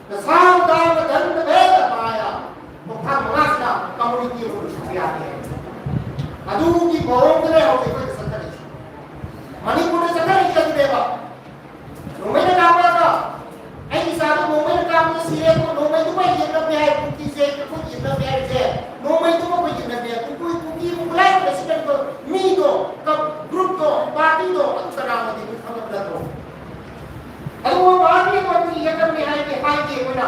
ꯅꯁꯥ ꯅꯗꯥꯎꯅ ꯗꯟꯗ ꯚꯦꯗ ꯃꯥꯌꯥ꯫ ꯈꯣꯡꯊꯥꯡ ꯃꯉꯥꯁꯤꯅ ꯀꯝꯃꯨꯅꯤꯇꯤ ꯑꯃ ꯂꯣꯏꯁꯤꯟꯕ ꯌꯥꯗꯦ꯫ ꯑꯗꯨꯒꯤ ꯃꯑꯣꯡꯗꯅꯦ ꯍꯧꯖꯤꯛ ꯑꯩꯈꯣꯏꯅ ꯆꯠꯊꯔꯤꯁꯦ꯫ ꯃꯅꯤꯄꯨꯔꯗ ꯆꯠꯊꯔꯤꯁꯦ ꯑꯗꯨꯅꯦꯕ꯫ ꯅꯣꯡꯃꯩꯅ ꯀꯥꯞꯄꯒ ꯑꯩ ꯏꯆꯥꯗꯣ ꯅꯣꯡꯃꯩꯅ ꯀꯥꯞꯄꯗ ꯁꯤꯔꯦ, ꯑꯗꯨꯒ ꯅꯣꯡꯃꯩꯗꯨꯃ ꯌꯦꯡꯂꯝꯃꯦ ꯍꯥꯏ, ꯀꯨꯀꯤꯁꯦ ꯑꯩꯈꯣꯏ ꯌꯦꯡꯂꯝꯃꯦ ꯍꯥꯏꯁꯦ, ꯅꯣꯡꯃꯩꯗꯨꯃ ꯑꯩꯈꯣꯏ ꯌꯦꯡꯂꯝꯃꯦ꯫ ꯀꯨꯀꯤ, ꯀꯨꯀꯤ ꯃꯨꯛꯂꯥꯏ ꯄ꯭ꯔꯁꯤꯗꯦꯟꯠꯇꯣ, ꯃꯤꯗꯣ, ꯀ-, ꯒ꯭ꯔꯨꯞꯇꯣ, ꯄꯥꯔꯇꯤꯗꯣ ꯑꯗꯨ ꯀꯅꯥꯅꯣꯗꯤ ꯑꯩꯈꯣꯏ ꯈꯪꯉꯕ ꯅꯠꯇ꯭ꯔꯣ? ꯑꯗꯨꯒ ꯃꯍꯥꯛꯀꯤ ꯑꯩꯈꯣꯏꯒꯤ ꯌꯦꯛꯂꯝꯃꯤ ꯍꯥꯏꯒꯦ, ꯍꯥꯏꯒꯦ ꯑꯩꯈꯣꯏꯅ꯫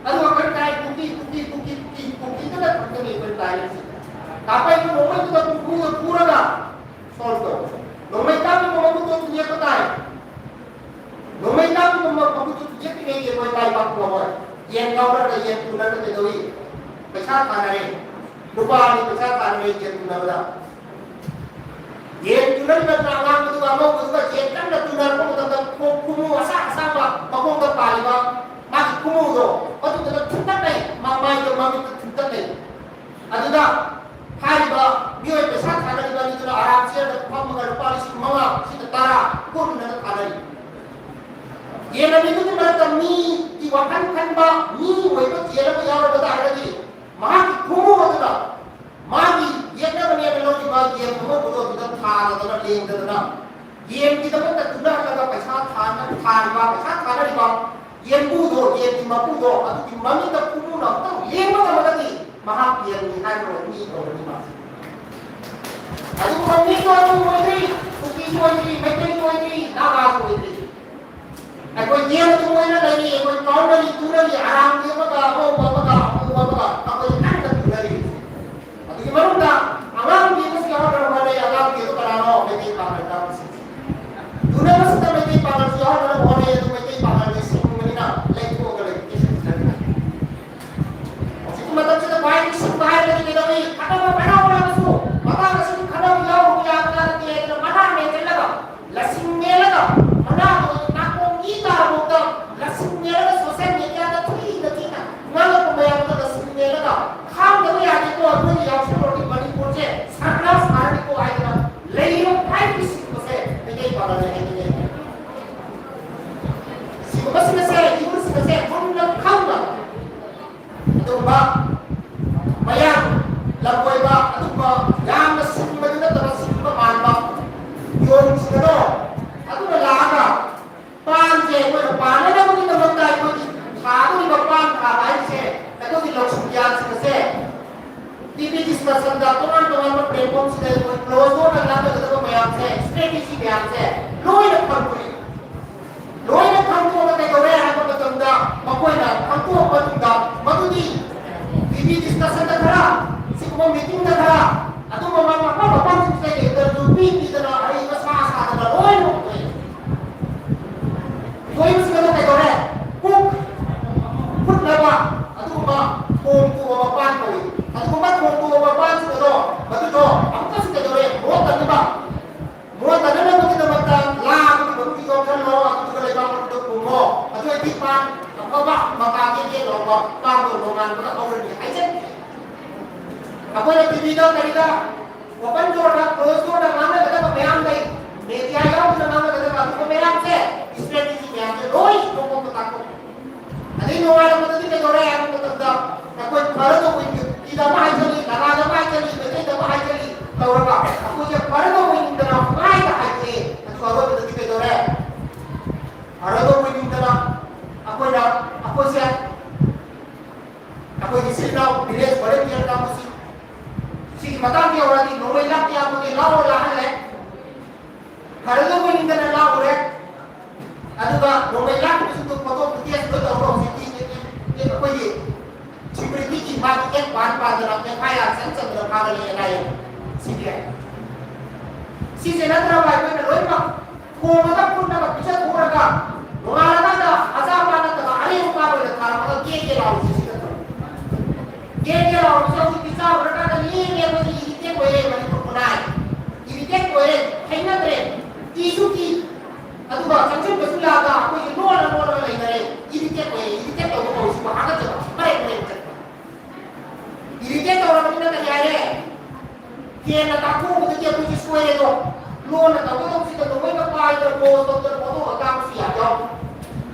ꯑꯗꯨꯒ ꯑꯩꯈꯣꯏ ꯇꯥꯏ ꯀꯨꯀꯤ, ꯀꯨꯀꯤ, ꯀꯨꯀꯤ, ꯀꯨꯀꯤ, ꯀꯨꯀꯤꯗꯨꯗ ꯈꯛꯇꯅꯤ ꯑꯩꯈꯣꯏ ꯇꯥꯏꯔꯤꯁꯤ꯫ ꯀꯥꯄꯩꯗꯨ ꯅꯣꯡꯃꯩꯗꯨꯗ ꯀꯨꯀꯨꯗ ꯐꯨꯔꯒ ꯁꯣꯜꯕ ꯇꯧ꯫ ꯅꯣꯡꯃꯩ ꯀꯥꯞꯄꯤꯕ ꯃꯈꯨꯠꯇꯣ ꯊꯨꯗꯦꯛꯄ ꯇꯥꯏ꯫ ꯅꯣꯡꯃꯩ ꯀꯥꯞꯄꯤꯕ ꯃ-, ꯃꯈꯨꯠꯇꯣ ꯊꯨꯗꯦꯛꯇ꯭ꯔꯤꯉꯩꯒꯤ ꯑꯩꯈꯣꯏ ꯇꯥꯏ ꯄꯥꯛꯄ ꯉꯝꯃꯣꯏ꯫ ꯌꯦꯟ ꯉꯥꯎꯔꯒ ꯌꯦꯟ ꯄꯨꯅꯔꯒ ꯀꯩꯗꯧꯏ? ꯄꯩꯁꯥ ꯊꯥꯅꯔꯦ꯫ ꯅꯨꯄꯥ ꯑꯅꯤ ꯄꯩꯁꯥ ꯊꯥꯅꯔꯦ ꯌꯦꯟ ꯇꯨꯅꯕꯗ꯫ ꯌꯦꯟ ꯇꯨꯅꯔꯤꯕ ꯑꯉꯥꯡꯕꯗꯨꯒ ꯑꯉꯧꯕꯗꯨꯒ ꯌꯦꯟ ꯀꯟꯅ ꯇꯨꯅꯔꯛꯄ ꯃꯇꯝꯗ ꯈꯣꯡ ꯈꯨꯃꯨ ꯑꯁꯥꯡ ꯑꯁꯥꯡꯕ ꯃꯈꯣꯡꯗ ꯄꯥꯜꯂꯤꯕ ꯃꯥꯒꯤ ꯈꯨꯃꯨꯗꯣ ꯑꯗꯨꯗꯨꯅ ꯊꯨꯝꯇꯛꯅꯩ, ꯃꯃꯥꯏꯗ ꯃꯃꯤꯠꯇ ꯊꯨꯝꯇꯛꯅꯩ꯫ ꯑꯗꯨꯗ ꯍꯥꯏꯔꯤꯕ ꯃꯤꯑꯣꯏ ꯄꯩꯁꯥ ꯊꯥꯅꯔꯤꯕ ꯑꯅꯤꯗꯨꯅ ꯑꯔꯥꯝ ꯆꯤꯌꯔꯗ ꯐꯝꯃꯒ ꯂꯨꯄꯥ ꯂꯤꯁꯤꯡ ꯃꯉꯥ, ꯁꯤꯗ ꯇꯔꯥ, ꯀꯨꯟ ꯑꯅ ꯊꯥꯅꯔꯤ꯫ ꯌꯦꯟ ꯑꯅꯤꯗꯨꯒꯤ ꯃꯔꯛꯇ ꯃꯤꯒꯤ ꯋꯥꯈꯜ ꯈꯟꯕ ꯃꯤ ꯑꯣꯏꯕ ꯌꯦꯟ ꯑꯃ ꯌꯥꯎꯔꯕ ꯇꯥꯔꯒꯗꯤ ꯃꯍꯥꯛꯀꯤ ꯈꯨꯃꯨ ꯑꯗꯨꯅ ꯃꯥꯒꯤ ꯌꯦꯛꯅꯕꯅꯦꯅ ꯂꯧꯔꯤꯕ ꯌꯦꯟ ꯑꯉꯧꯕꯗꯣ ꯑꯗꯨꯗ ꯊꯥꯗꯗꯅ ꯂꯦꯡꯗꯗꯅ ꯌꯦꯟꯒꯤꯗꯃꯛꯇ ꯇꯨꯅꯍꯜꯂꯒ ꯄꯩꯁꯥ ꯊꯥꯅ ꯊꯥꯔꯤꯕ, ꯄꯩꯁꯥ ꯊꯥꯅꯔꯤꯕ ꯌꯦꯟꯕꯨꯗꯣ, ꯌꯦꯟꯒꯤ ꯃꯄꯨꯗꯣ ꯑꯗꯨꯒꯤ ꯃꯃꯤꯠꯇ ꯈꯨꯃꯨꯅ ꯑꯃꯨꯛꯇꯪ ꯌꯦꯡꯕ ꯉꯝꯃꯒꯗꯤ ꯃꯍꯥꯛ ꯌꯦꯟꯅꯤ ꯍꯥꯏꯕ ꯃꯤ ꯀꯧꯔꯅꯤ ꯃꯥ꯫ ꯑꯗꯨꯒꯨꯝꯕ ꯃꯤꯁꯨ ꯑꯗꯨꯝ ꯑꯣꯏꯗ꯭ꯔꯤ, ꯀꯨꯀꯤꯁꯨ ꯑꯣꯏꯗ꯭ꯔꯤ, ꯃꯩꯇꯩꯁꯨ ꯑꯣꯏꯗ꯭ꯔꯤ, ꯅꯥꯒꯥꯁꯨ ꯑꯣꯏꯗ꯭ꯔꯤ꯫ ꯑꯩꯈꯣꯏ ꯌꯦꯟ ꯑꯗꯨꯝ ꯑꯣꯏꯅ ꯂꯩꯔꯤ, ꯑꯩꯈꯣꯏ ꯀꯥꯎꯅꯔꯤ, ꯇꯨꯅꯔꯤ, ꯑꯔꯥꯝꯕꯤ ꯑꯃꯒ, ꯑꯉꯧꯕ ꯑꯃꯒ, ꯑꯃꯨꯕ ꯑꯃꯒ, ꯑꯩꯈꯣꯏ ꯀꯟꯅ ꯇꯨꯅꯔꯤ꯫ ꯑꯗꯨꯒꯤ ꯃꯅꯨꯡꯗ ꯑꯉꯥꯡꯕꯤ ꯑꯃꯁꯨ ꯌꯥꯎꯍꯟꯅꯕ ꯍꯣꯠꯅꯩ꯫ ꯑꯉꯥꯡꯕꯤ ꯑꯗꯨ ꯀꯅꯥꯅꯣ? ꯃꯩꯇꯩ ꯄꯥꯡꯒꯜ ꯀꯥꯡꯕꯨꯁꯤꯡ꯫ ꯇꯨꯅꯕꯁꯤꯗ ꯃꯩꯇꯩ ꯄꯥꯡꯒꯜꯁꯨ ꯌꯥꯎꯍꯟꯅꯕ ꯍꯣꯠꯅꯩ, ꯑꯗꯨ ꯃꯩꯇꯩ ꯄꯥꯡꯒꯜꯗꯤ ꯁꯤꯡꯕꯅꯤꯅ ꯂꯩꯊꯣꯛꯑꯒ ꯂꯩ, ꯀꯩꯁꯨ ꯐꯖꯗꯦ꯫ ꯍꯧꯖꯤꯛꯀꯤ ꯃꯇꯝꯁꯤꯗ ꯈ꯭ꯋꯥꯏꯗꯒꯤ ꯁꯤꯡꯕ ꯍꯥꯏꯔꯒꯗꯤ ꯀꯩꯗꯧꯏ? ꯈꯠꯅꯕ ꯐꯅ ꯍꯧꯔꯕꯁꯨ ꯃꯇꯥꯡ ꯑꯁꯤꯗ ꯈꯠꯅꯕ ꯌꯥꯎꯔꯨꯕ ꯌꯥꯕ ꯅꯠꯇꯦ ꯍꯥꯏꯗꯅ ꯃꯅꯥ ꯃꯦꯟꯁꯤꯜꯂꯒ, ꯂꯁꯤꯡ ꯃꯦꯜꯂꯒ, ꯃꯅꯥꯗꯣ ꯅꯥꯀꯣꯡ ꯏ ꯇꯥꯔꯕꯧꯗ ꯂꯁꯤꯡ ꯃꯦꯜꯂꯒ social mediaꯗ ꯊꯤꯅ ꯊꯤꯅ ꯉꯥꯡꯂꯛꯄ ꯃꯌꯥꯝꯗꯨꯗ ꯂꯁꯤꯡ ꯃꯦꯜꯂꯒ ꯈꯥꯡꯗꯕ ꯌꯥꯗꯦꯀꯣ, ꯑꯩꯈꯣꯏꯅ ꯌꯥꯎꯁꯜꯂꯨꯔꯗꯤ ꯃꯅꯤꯄꯨꯔꯁꯦ ꯁꯔꯀꯥꯔ ꯁꯥꯔꯅꯤꯀꯣ ꯍꯥꯏꯗꯅ ꯂꯩꯔꯤꯕ ꯈ꯭ꯋꯥꯏꯗꯒꯤ ꯁꯤꯡꯕꯁꯦ ꯃꯩꯇꯩ ꯄꯥꯡꯒꯜꯅꯤ ꯍꯥꯏꯅꯤꯡꯉꯦ꯫ ꯁꯤꯒꯨꯝꯕꯁꯤꯡ ꯑꯁꯦ, ꯌꯨꯝꯁꯤꯡ ꯑꯁꯦ ꯃꯨꯟꯅ ꯈꯪꯅ ꯑꯗꯨꯒꯨꯝꯕ ꯃꯌꯥꯡ ꯂꯝꯀꯣꯏꯕ ꯑꯗꯨꯒꯨꯝꯕ ꯌꯥꯝꯅ ꯁꯤꯡꯕꯗꯤ ꯅꯠꯇꯕ ꯁꯤꯡꯕ ꯃꯥꯟꯕ ꯌꯣꯡꯁꯤꯡ ꯑꯗꯣ ꯑꯗꯨꯅ ꯂꯥꯛꯑꯒ ꯄꯥꯟꯁꯦ ꯑꯩꯈꯣꯏꯅ ꯄꯥꯟꯅꯅꯕꯒꯤꯗꯃꯛꯇ ꯑꯩꯈꯣꯏꯒꯤ ꯊꯥꯗꯧꯔꯤꯕ ꯄꯥꯟ ꯊꯥꯕ ꯍꯥꯏꯁꯦ ꯑꯩꯈꯣꯏꯒꯤ ꯂꯧꯁꯤꯡ ꯒ꯭ꯌꯥꯟꯁꯤꯡ ꯑꯁꯦ ꯇꯤ ꯚꯤ ꯗꯤꯁꯀꯁꯟꯗ ꯇꯣꯉꯥꯟ ꯇꯣꯉꯥꯟꯕ ꯄ꯭ꯂꯦꯠꯐꯣꯝꯁꯤꯗ ꯑꯩꯈꯣꯏ ꯀ꯭ꯂꯣꯖ ꯗꯣꯔꯗ ꯉꯥꯡꯅꯒꯗꯕ ꯃꯌꯥꯝꯁꯦ, ꯁ꯭ꯇ꯭ꯔꯦꯇꯦꯖꯤ ꯃꯌꯥꯝꯁꯦ ꯂꯣꯏꯅ ꯈꯪꯗꯣꯛꯏ꯫ ꯂꯣꯏꯅ ꯈꯪꯗꯣꯛꯑꯒ ꯀꯩꯗꯧꯔꯦ ꯍꯥꯏꯕ ꯃꯇꯝꯗ ꯃꯈꯣꯏꯅ ꯈꯪꯗꯣꯛꯑꯕ ꯃꯇꯨꯡꯗ ꯃꯗꯨꯗꯤ ꯇꯤ ꯚꯤ ꯗꯤꯁꯀꯁꯟꯗ ꯈꯔ, ꯁꯤꯒꯨꯝꯕ ꯃꯤꯇꯤꯡꯗ ꯈꯔ, ꯑꯗꯨꯒꯨꯝꯕ ꯃꯐꯝ ꯃꯐꯝꯁꯤꯡꯁꯤꯗ ꯏꯟꯇꯔꯚ꯭ꯌꯨ ꯄꯤ ꯄꯤꯗꯅ ꯑꯍꯩꯕ ꯁꯥ ꯁꯥꯗꯅ ꯂꯣꯏꯅ ꯎꯠꯊꯣꯛꯏ꯫ ꯊꯣꯛꯏꯕꯁꯤꯡ ꯑꯗꯨ ꯀꯩꯗꯧꯔꯦ? ꯀꯣꯛ ꯐꯨꯠꯅꯕ ꯑꯗꯨꯒꯨꯝꯕ ꯊꯣꯡ ꯇꯣꯛꯑꯕ ꯄꯥꯟ ꯀꯧꯏ꯫ ꯑꯗꯨꯒꯨꯝꯕ ꯊꯣꯡ ꯇꯣꯛꯑꯕ ꯄꯥꯟꯁꯤꯡ ꯑꯗꯣ ꯃꯗꯨꯗꯣ ꯑꯃꯨꯛꯀꯁꯨ ꯀꯩꯗꯧꯔꯦ? ꯃꯣꯠꯇꯅꯕ, ꯃꯣꯠꯇꯅꯕꯒꯤꯗꯃꯛꯇ ꯂꯥ ꯑꯃꯒꯤ ꯃꯅꯨꯡꯒꯤ ꯌꯣꯝꯁꯤꯜꯂꯣ, ꯑꯗꯨꯗꯨꯒ ꯂꯩꯕꯥꯛ ꯃꯅꯨꯡꯗ ꯐꯨꯝꯃꯣ꯫ ꯑꯗꯨ ꯑꯣꯏꯔꯗꯤ ꯄꯥꯟ ꯑꯐꯕ ꯃꯀꯥ ꯀꯦꯛ ꯀꯦꯛ ꯂꯥꯎꯕ ꯄꯥꯟꯗꯣ ꯅꯣꯡꯉꯥꯟꯕꯒ ꯍꯧꯔꯅꯤ ꯍꯥꯏꯖꯩ꯫ ꯑꯩꯈꯣꯏꯅ ꯇꯤꯚꯤꯗ ꯀꯔꯤꯗ open doorꯗ, close doorꯗ ꯉꯥꯡꯅꯒꯗꯕ ꯃꯌꯥꯝ ꯂꯩ, media ꯌꯥꯎꯗꯅ ꯉꯥꯡꯅꯒꯗꯕ ꯑꯗꯨꯒꯨꯝꯕ ꯃꯌꯥꯝꯁꯦ, strategy ꯃꯌꯥꯝꯁꯦ ꯂꯣꯏ ꯃꯀꯣꯛꯇ ꯇꯥꯛꯊꯣꯛ꯫ ꯑꯗꯩ ꯅꯣꯡꯉꯥꯜꯂꯛꯄꯗꯗꯤ ꯀꯩꯗꯧꯔꯦ ꯍꯥꯏꯕ ꯃꯇꯝꯗ ꯑꯩꯈꯣꯏ ꯐꯔꯗꯧꯕ ꯏꯪꯒꯤꯠ, ꯀꯤꯗꯕ ꯍꯥꯏꯖꯜꯂꯤ, ꯅꯥꯒꯥꯗꯕ ꯍꯥꯏꯖꯜꯂꯤ, ꯃꯩꯇꯩꯗꯕ ꯍꯥꯏꯖꯜꯂꯤ ꯇꯧꯔꯒ ꯑꯩꯈꯣꯏꯁꯦ ꯐꯔꯗꯧꯕ ꯏꯪꯗꯅ ꯄꯨꯡꯍꯥꯏꯗ ꯍꯥꯏꯗꯣꯛꯑꯦ꯫ ꯑꯗꯨꯒ ꯑꯔꯣꯏꯕꯗꯗꯤ ꯀꯩꯗꯧꯔꯦ? ꯐꯔꯗꯧꯕ ꯏꯪꯗꯅ ꯑꯩꯈꯣꯏꯅ, ꯑꯩꯈꯣꯏꯁꯦ, ꯑꯩꯈꯣꯏꯒꯤ ꯏꯆꯤꯜ ꯏꯅꯥꯎ village volunteer ꯀꯥꯡꯕꯨꯁꯤ ꯁꯤꯒꯤ ꯃꯇꯥꯡꯗ ꯌꯧꯔꯗꯤ ꯅꯣꯡꯃꯩ ꯂꯥꯛꯇ ꯌꯥꯄꯣꯠꯇꯦ, ꯂꯥꯎꯔ ꯂꯥꯛꯍꯜꯂꯦ꯫ ꯐꯔꯗꯧꯕ ꯏꯪꯗꯅ ꯂꯥꯎꯔꯦ꯫ ꯑꯗꯨꯒ ꯅꯣꯡꯃꯩ ꯂꯥꯛꯈꯤꯕꯁꯤꯡꯗꯣ photo footage ꯂꯣꯏ ꯇꯧꯔꯒ ꯍꯧꯖꯤꯛꯇꯤ ꯑꯩꯈꯣꯏꯒꯤ securityꯒꯤ ꯃꯥꯒꯤ act ꯄꯥꯟ ꯄꯥꯟꯗꯅ FIR ꯆꯟ ꯆꯟꯗꯅ ꯐꯥꯒꯠꯂꯛꯑꯦ ꯍꯥꯏꯌꯦ CBI꯫ ꯁꯤꯁꯦ ꯅꯠꯇ꯭ꯔꯕ ꯑꯩꯈꯣꯏꯅ ꯂꯣꯏꯅꯃꯛ ꯊꯣꯡꯉꯒ ꯐꯨꯠꯂꯒ ꯄꯤꯖꯊꯣꯛꯎꯔꯒ ꯅꯣꯡꯉꯥꯜꯂꯀꯥꯟꯗ ꯑꯆꯥꯄꯣꯠ ꯅꯠꯇꯕ ꯑꯔꯦꯝꯕ ꯑꯣꯏꯅ ꯊꯥꯔꯝꯃꯒ ꯀꯦꯛ ꯀꯦꯛ ꯂꯥꯎꯔꯤꯁꯦ ꯁꯤ ꯅꯠꯇ꯭ꯔꯣ? ꯀꯦꯛ ꯀꯦꯛ ꯂꯥꯎꯔꯤꯁꯦ ꯍꯧꯖꯤꯛꯇꯤ ꯆꯥꯎꯔꯀꯥꯟꯗ ꯂꯦꯡꯉꯦ, ꯑꯩꯈꯣꯏꯁꯦ irritate ꯑꯣꯏꯔꯦ, ꯃꯅꯤꯄꯨꯔ ꯈꯨꯟꯅꯥꯏ꯫ Irritate ꯑꯣꯏꯔꯦ, ꯍꯩꯅꯗ꯭ꯔꯦ, ꯀꯤꯁꯨ ꯀꯤ꯫ ꯑꯗꯨꯒ ꯆꯪꯁꯤꯟꯕꯁꯨ ꯌꯥꯗ ꯑꯩꯈꯣꯏꯁꯦ ꯂꯣꯟꯅ ꯂꯣꯟꯅꯒ ꯂꯩꯅꯔꯦ꯫ Irritate ꯑꯣꯏꯔꯦ, irritate ꯇꯧꯕ ꯀꯧꯏꯁꯤꯕꯨ ꯍꯥꯀꯠꯆꯕ, ꯃꯔꯦꯡ ꯃꯔꯦꯡ ꯆꯠꯄ꯫ Irritate ꯇꯧꯔꯕꯅꯤꯅ ꯀꯔꯤ ꯍꯥꯏꯔꯦ? ꯍꯦꯟꯅ ꯇꯥꯛꯊꯣꯛꯎꯕꯗꯒꯤ ꯑꯩꯈꯣꯏꯁꯦ ꯁꯣꯏꯔꯦꯗꯣ꯫ ꯂꯣꯟꯅ ꯇꯧꯒꯗꯧꯕꯁꯤꯗ ꯅꯣꯡꯃꯩꯒ ꯄꯥꯏꯗꯅ pose ꯇꯧꯗꯅ photoꯒ ꯀꯥꯞꯄꯁꯨ ꯌꯥꯝ ꯌꯥꯎ꯫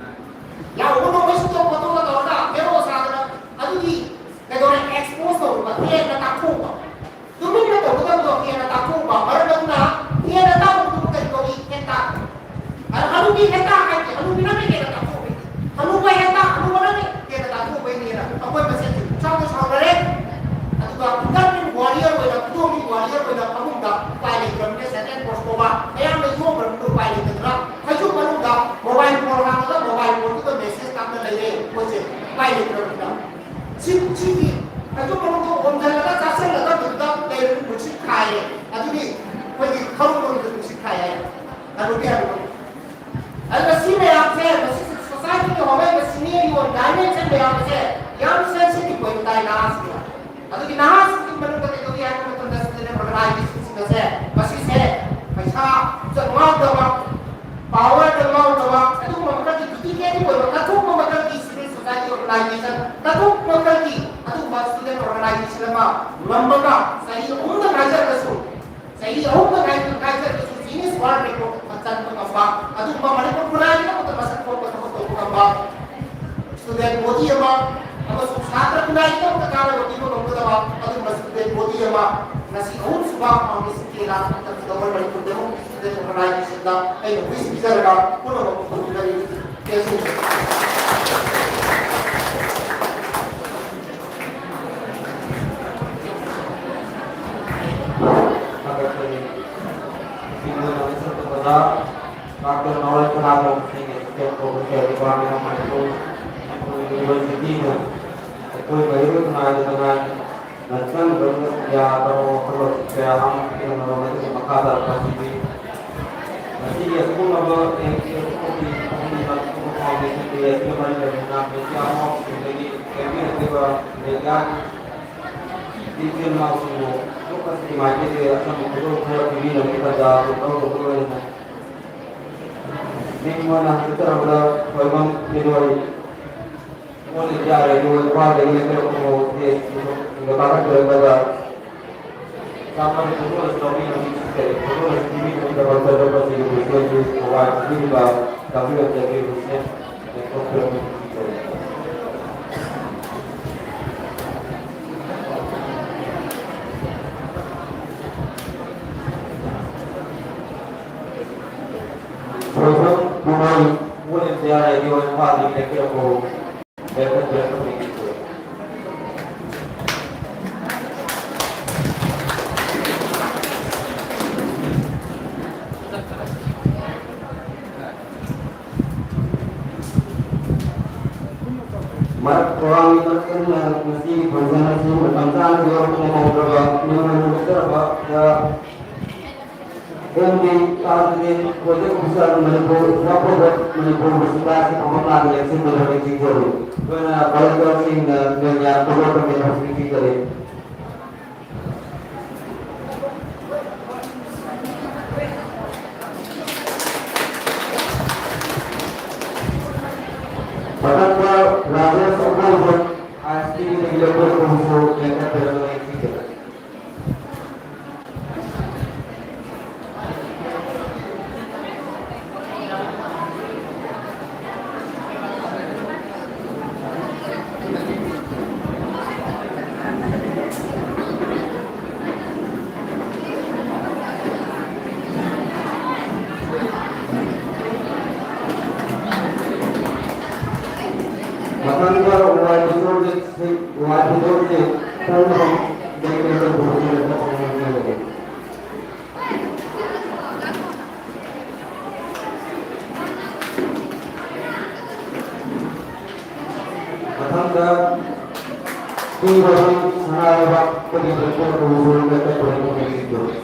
ꯌꯥꯎꯕ ꯅꯣꯡꯃꯩꯁꯤꯡꯗꯣ photoꯒ ꯇꯧꯔꯒ hero ꯁꯥꯗꯅ ꯑꯗꯨꯗꯤ ꯀꯩꯗꯧꯔꯦ? Expose ꯇꯧꯔꯨꯕ, ꯍꯦꯟꯅ ꯇꯥꯛꯊꯣꯛꯎꯕ꯫ ꯇꯨꯃꯤꯟꯅ ꯇꯧꯒꯗꯕꯗꯣ ꯍꯦꯟꯅ ꯇꯥꯛꯊꯣꯛꯎꯕ꯫ ꯃꯔꯝ ꯑꯗꯨꯅ ꯍꯦꯟꯅ ꯇꯥꯛꯎꯕꯗꯨꯕꯨ ꯀꯔꯤ ꯀꯧꯏ? ꯍꯦꯟꯇꯥꯛ꯫ ꯑꯗ ꯍꯅꯨꯕꯤ ꯍꯦꯟꯇꯥꯛ ꯍꯥꯏꯗꯤ ꯍꯅꯨꯕꯤꯅ ꯍꯦꯟꯅ ꯇꯥꯛꯊꯣꯛꯎꯕꯩ꯫ ꯍꯅꯨꯕ ꯍꯦꯟꯇꯥꯛ, ꯍꯅꯨꯕꯅ ꯍꯦꯟꯅ ꯇꯥꯛꯊꯣꯛꯎꯕꯩꯅꯦꯅ ꯑꯩꯈꯣꯏ ꯃꯁꯦꯟꯁꯦ ꯄꯨꯡꯁꯥꯎꯗ ꯁꯥꯎꯅꯔꯦ꯫ ꯑꯗꯨꯒ ꯈꯨꯗꯝ warrior ꯑꯣꯏꯅ, ꯈꯨꯗꯣꯝꯒꯤ warrior ꯑꯣꯏꯅ ꯐꯃꯨꯡꯗ ꯎꯄꯥꯏ ꯂꯩꯇ꯭ꯔꯕꯅꯤꯅ ꯁꯦꯇꯦꯟ ꯀꯣꯁꯀꯣꯕꯥ ꯃꯌꯥꯝꯅ ꯌꯣꯝꯈ꯭ꯔꯕꯅꯤꯅ ꯎꯄꯥꯏ ꯂꯩꯇꯗꯅ ꯐꯩꯖꯨꯞ ꯃꯅꯨꯡꯗ mobile phone ꯍꯥꯞꯄꯒ mobile phoneꯗꯨꯗ message ꯀꯥꯞꯅ ꯂꯩꯔꯦ ꯑꯩꯈꯣꯏꯁꯦ ꯎꯄꯥꯏ ꯂꯩꯇ꯭ꯔꯕꯅꯤꯅ꯫ ꯁꯤ, ꯁꯤꯒꯤ ꯐꯩꯖꯨꯞ ꯃꯅꯨꯡꯗ ꯑꯣꯝꯁꯤꯜꯂꯒ ꯆꯥꯁꯤꯜꯂꯒ ꯑꯗꯨꯗ ꯂꯩꯔꯕ ꯅꯨꯡꯁꯤꯠ ꯈꯥꯏꯔꯦ꯫ ꯑꯗꯨꯗꯤ ꯑꯩꯈꯣꯏꯒꯤ ꯈꯔꯨꯡ ꯃꯅꯨꯡꯗ ꯅꯨꯡꯁꯤꯠ ꯈꯥꯏ ꯍꯥꯏ꯫ ꯑꯗꯨꯗꯤ ꯍꯥꯏꯕ ꯑꯗꯨꯒ ꯁꯤ ꯃꯌꯥꯝꯁꯦ, ꯃꯁꯤ societyꯒꯤ ꯍꯧꯔꯛꯏꯕ scenario, dimension ꯃꯌꯥꯝ ꯑꯁꯦ ꯌꯥꯝ ꯁꯦꯟꯁꯤꯇꯤꯚ ꯑꯣꯏꯕ ꯇꯥꯏ ꯅꯍꯥꯁꯤꯡꯅ꯫ ꯑꯗꯨꯒꯤ ꯅꯍꯥꯁꯤꯡꯒꯤ ꯃꯅꯨꯡꯗ ꯀꯩꯗꯧꯏ ꯍꯥꯏꯕ ꯃꯇꯝꯗ ꯁ꯭ꯇꯨꯗꯦꯟꯠ ꯑꯣꯔꯒꯅꯥꯏꯖꯦꯁꯟꯁꯤꯡ ꯑꯁꯦ ꯃꯁꯤꯁꯦ ꯄꯩꯁꯥ ꯉꯥꯎꯗꯕ, ꯄꯥꯋꯔꯗ ꯉꯥꯎꯗꯕ, ꯑꯗꯨꯒꯨꯝꯕ ꯃꯈꯜꯒꯤ ꯗꯤꯗꯤꯀꯦꯇꯦꯗ ꯑꯣꯏꯕ ꯀꯠꯊꯣꯛꯄ ꯃꯈꯜꯒꯤ ꯁꯤꯚꯤꯜ ꯁꯣꯁꯥꯏꯇꯤ ꯑꯣꯔꯒꯅꯥꯏꯖꯦꯁꯟ, ꯀꯠꯊꯣꯛꯄ ꯃꯈꯜꯒꯤ ꯑꯗꯨꯒꯨꯝꯕ ꯁ꯭ꯇꯨꯗꯦꯟꯠ ꯑꯣꯔꯒꯅꯥꯏꯖꯦꯁꯟ ꯑꯃ ꯉꯝꯃꯒ ꯆꯍꯤ ꯑꯍꯨꯝꯗ ꯉꯥꯏꯖꯔꯒꯁꯨ ꯆꯍꯤ ꯑꯍꯨꯝꯗ ꯉꯥꯏ-, ꯉꯥꯏꯖꯔꯒꯁꯨ ꯒꯤꯅꯤꯁ ꯋꯥꯔꯜꯗ ꯔꯦꯀꯣꯔꯗ ꯆꯟꯕ ꯉꯝꯕ, ꯑꯗꯨꯒꯨꯝꯕ ꯃꯅꯤꯄꯨꯔ ꯈꯨꯟꯅꯥꯏꯒꯤꯗꯃꯛꯇ ꯃꯁꯛ ꯊꯣꯛꯄ ꯊꯕꯛ ꯇꯧꯕ ꯉꯝꯕ ꯁ꯭ꯇꯨꯗꯦꯟꯠ ꯕꯣꯗꯤ ꯑꯃ ꯑꯃꯁꯨꯡ ꯁꯥꯇ꯭ꯔ ꯈꯨꯟꯅꯥꯏꯒꯤꯗꯃꯛꯇ ꯀꯥꯟꯅꯕ ꯄꯤꯕ ꯉꯝꯒꯗꯕ ꯑꯗꯨꯒꯨꯝꯕ ꯁ꯭ꯇꯨꯗꯦꯟꯠ ꯕꯣꯗꯤ ꯑꯃ ꯉꯁꯤ ꯑꯍꯨꯝꯁꯨꯕ ꯐꯥꯎꯟꯗꯦꯁꯟ ꯗꯦ ꯂꯥꯛꯄ ꯃꯇꯝꯗ ꯋꯥꯔꯜꯗ ꯃꯅꯤꯄꯨꯔ ꯗꯦꯃꯣꯀ꯭ꯔꯦꯇꯤꯛ ꯁ꯭ꯇꯨꯗꯦꯟꯠ ꯑꯣꯔꯒꯅꯥꯏꯖꯦꯁꯟꯗ ꯑꯩꯅ ꯋꯤꯁ ꯄꯤꯖꯔꯒ ꯄꯨꯝꯅꯃꯛꯄꯨ ꯈꯨꯔꯨꯝꯖꯔꯤ꯫ ꯇꯦꯟꯁꯤꯟꯖꯔꯤ꯫ ꯊꯥꯒꯠꯆꯔꯤ꯫ ꯏꯁꯤꯡ ꯑꯣꯏꯅ ꯃꯤꯁꯛ ꯇꯣꯛꯄꯗ doctor Naorem Sanatomba Singh, assistant professor, department of Manipur, Manipur ꯌꯨꯅꯤꯚꯔꯁꯤꯇꯤꯅ ꯑꯩꯈꯣꯏ ꯃꯩꯔꯣꯏ ꯈꯨꯟꯅꯥꯏꯗ ꯈꯨꯟꯅꯥꯏ ꯅꯠꯇ꯭ꯔꯒ ꯌꯥꯗꯕ ꯋꯥꯈꯜꯂꯣꯟ ꯀꯌꯥ ꯑꯃ ꯄꯤꯔꯝꯂꯕ ꯃꯇꯨꯡꯗ ꯃꯈꯥ ꯇꯥꯔꯛꯄ ꯑꯁꯤꯗꯤ ꯃꯁꯤꯒꯤ ꯑꯁꯤꯒꯨꯝꯂꯕ ꯑꯦꯝ ꯁꯤ ꯑꯦꯐ ꯀꯣꯄꯤ ꯑꯍꯨꯝꯅ ꯐꯥꯎꯟꯗꯦꯁꯟ ꯗꯦ ꯑꯁꯤꯒ ꯃꯔꯤ ꯂꯩꯅꯅ ꯃꯦꯗꯤꯌꯥ ꯍꯥꯎꯁꯁꯤꯡꯗꯒꯤ ꯂꯦꯡꯕꯤꯔꯛꯂꯤꯕ ꯃꯦꯗꯤꯌꯥꯒꯤ ꯏꯆꯤꯜ ꯏꯅꯥꯎꯁꯤꯡꯕꯨ ꯌꯣꯛꯈꯠꯄꯒꯤ ꯃꯥꯏꯀꯩꯗ ꯑꯆꯝꯕ ꯈꯨꯗꯣꯜ ꯈꯔ ꯄꯤꯕꯤꯅꯕꯒꯤ ꯇꯥꯟꯖꯥ ꯑꯗꯨ ꯂꯧꯔꯨꯕ ꯑꯣꯏꯅ ꯃꯤꯡ ꯑꯣꯏꯅ ꯍꯟꯖꯤꯟꯖꯔꯕꯗ ꯊꯣꯏꯕꯝ ꯏꯔꯣꯏ, ꯑꯣꯜ ꯏꯟꯗꯤꯌꯥ ꯔꯦꯗꯤꯑꯣ ꯏꯝꯐꯥꯜꯗꯒꯤ ꯂꯦꯞꯄꯤꯔꯛꯄ ꯄꯥꯎ ꯆꯦꯁꯤꯡꯗ ꯀꯥꯈꯠꯆꯔꯛꯂꯒ ꯆꯥꯝꯃꯒꯤ ꯈꯨꯗꯣꯜ ꯑꯁꯤ ꯂꯧꯕꯤꯅꯕꯒꯤ ꯈꯨꯗꯣꯜ ꯑꯁꯤ ꯄꯤꯕꯤꯅꯕꯒꯤꯗꯃꯛꯇ ꯂꯧꯕꯁꯤꯡꯒꯤ ꯄ꯭ꯔꯦꯁꯤꯗꯦꯟꯠ ꯊꯧꯕꯥꯜ ꯄꯤꯕꯤꯔꯤꯕ ꯇꯥꯕꯤꯔꯝꯗꯕꯤ ꯍꯨꯁꯦꯟ ꯂꯦꯞꯊꯣꯛꯄꯤꯔꯛꯄ ꯈꯨꯗꯣꯜ꯫ ꯊꯣꯏꯕꯝ ꯏꯔꯣꯏ, ꯑꯣꯜ ꯏꯟꯗꯤꯌꯥ ꯔꯦꯗꯤꯑꯣ ꯏꯝꯐꯥꯜꯗꯒꯤ ꯂꯦꯞꯄꯤꯔꯛꯄ ꯄꯥꯎ ꯃꯔꯛ ꯊꯧꯔꯥꯡꯒꯤ ꯃꯔꯛ ꯊꯠꯅ ꯉꯁꯤꯒꯤ ꯐꯪꯁꯟ ꯑꯁꯤ ꯃꯇꯝ ꯆꯥꯅ ꯌꯥꯎꯔꯛꯄ ꯉꯝꯍꯧꯗ꯭ꯔꯕ ꯃꯤꯑꯣꯏ ꯍꯧꯒꯠꯆꯔꯕ M D Tajuddin, Project Officer, Manipur, Work for Work, Manipur, ꯃꯁꯤ ꯀ꯭ꯂꯥꯁꯀꯤ ꯐꯝꯐꯝ ꯂꯥꯡꯗ ꯂꯦꯡꯁꯤꯟꯕꯗ ꯍꯧꯅꯤꯡ ꯊꯤꯡꯖꯔꯤ꯫ ꯑꯩꯈꯣꯏꯅ ꯀꯂꯦꯛꯇꯔꯁꯤꯡꯅ ꯃꯦꯝꯌꯥ ꯈꯨꯗꯣꯜ ꯇꯝꯕꯤꯅ ꯍꯧꯅꯤꯡ ꯊꯤꯡꯖꯔꯤ꯫ ꯃꯊꯪꯗ ꯔꯥꯖꯦꯁ ꯑꯀꯣꯏꯕ, ꯑꯥꯏ ꯑꯦꯁ ꯇꯤꯒꯤ ꯂꯦꯡꯒꯣꯜ ꯀꯧꯕꯁꯨ ꯂꯦꯡꯈꯠꯄꯤꯔꯒ ꯍꯧꯅꯤꯡ ꯊꯤꯡꯖꯔꯤ꯫ ꯃꯊꯪꯗ ꯋꯥꯏ ꯄꯨꯊꯣꯛꯁꯤ, ꯋꯥꯏ ꯄꯨꯊꯣꯛꯁꯤ, ꯄꯨꯡ ꯑꯍꯨꯝ ꯂꯩꯀꯥꯏꯗ ꯄꯨꯊꯣꯛꯁꯤ꯫ ꯃꯊꯪꯗ ꯄꯤꯕ ꯁꯅꯥ ꯂꯩꯕꯥꯛ ꯀꯔꯤ ꯂꯩꯕꯥꯛ ꯀꯧꯕ ꯂꯩꯕꯥꯛ ꯀꯧꯕ ꯂꯩꯕꯥꯛ꯫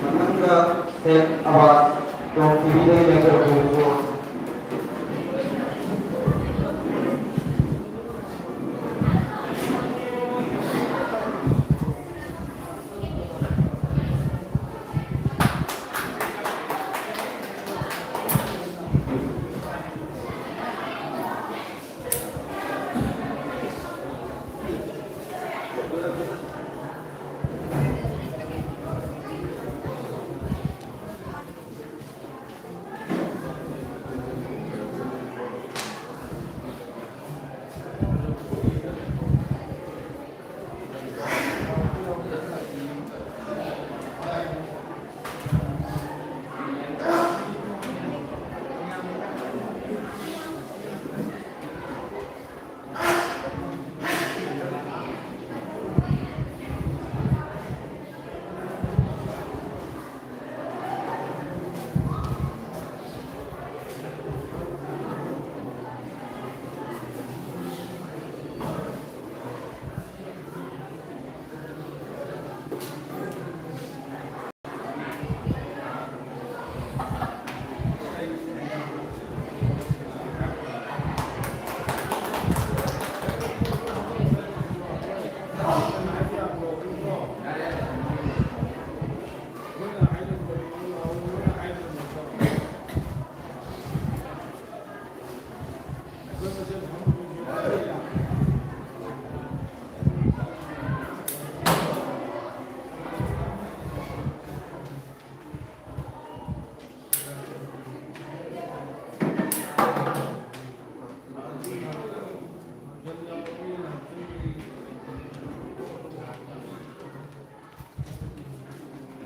ꯃꯊꯪꯗ ꯁꯦꯠ ꯑꯕꯥꯁ, ꯇꯣꯞ ꯇꯤꯚꯤꯗꯒꯤ ꯂꯦꯡꯊꯣꯔꯛꯄ ꯃꯤꯁꯛ꯫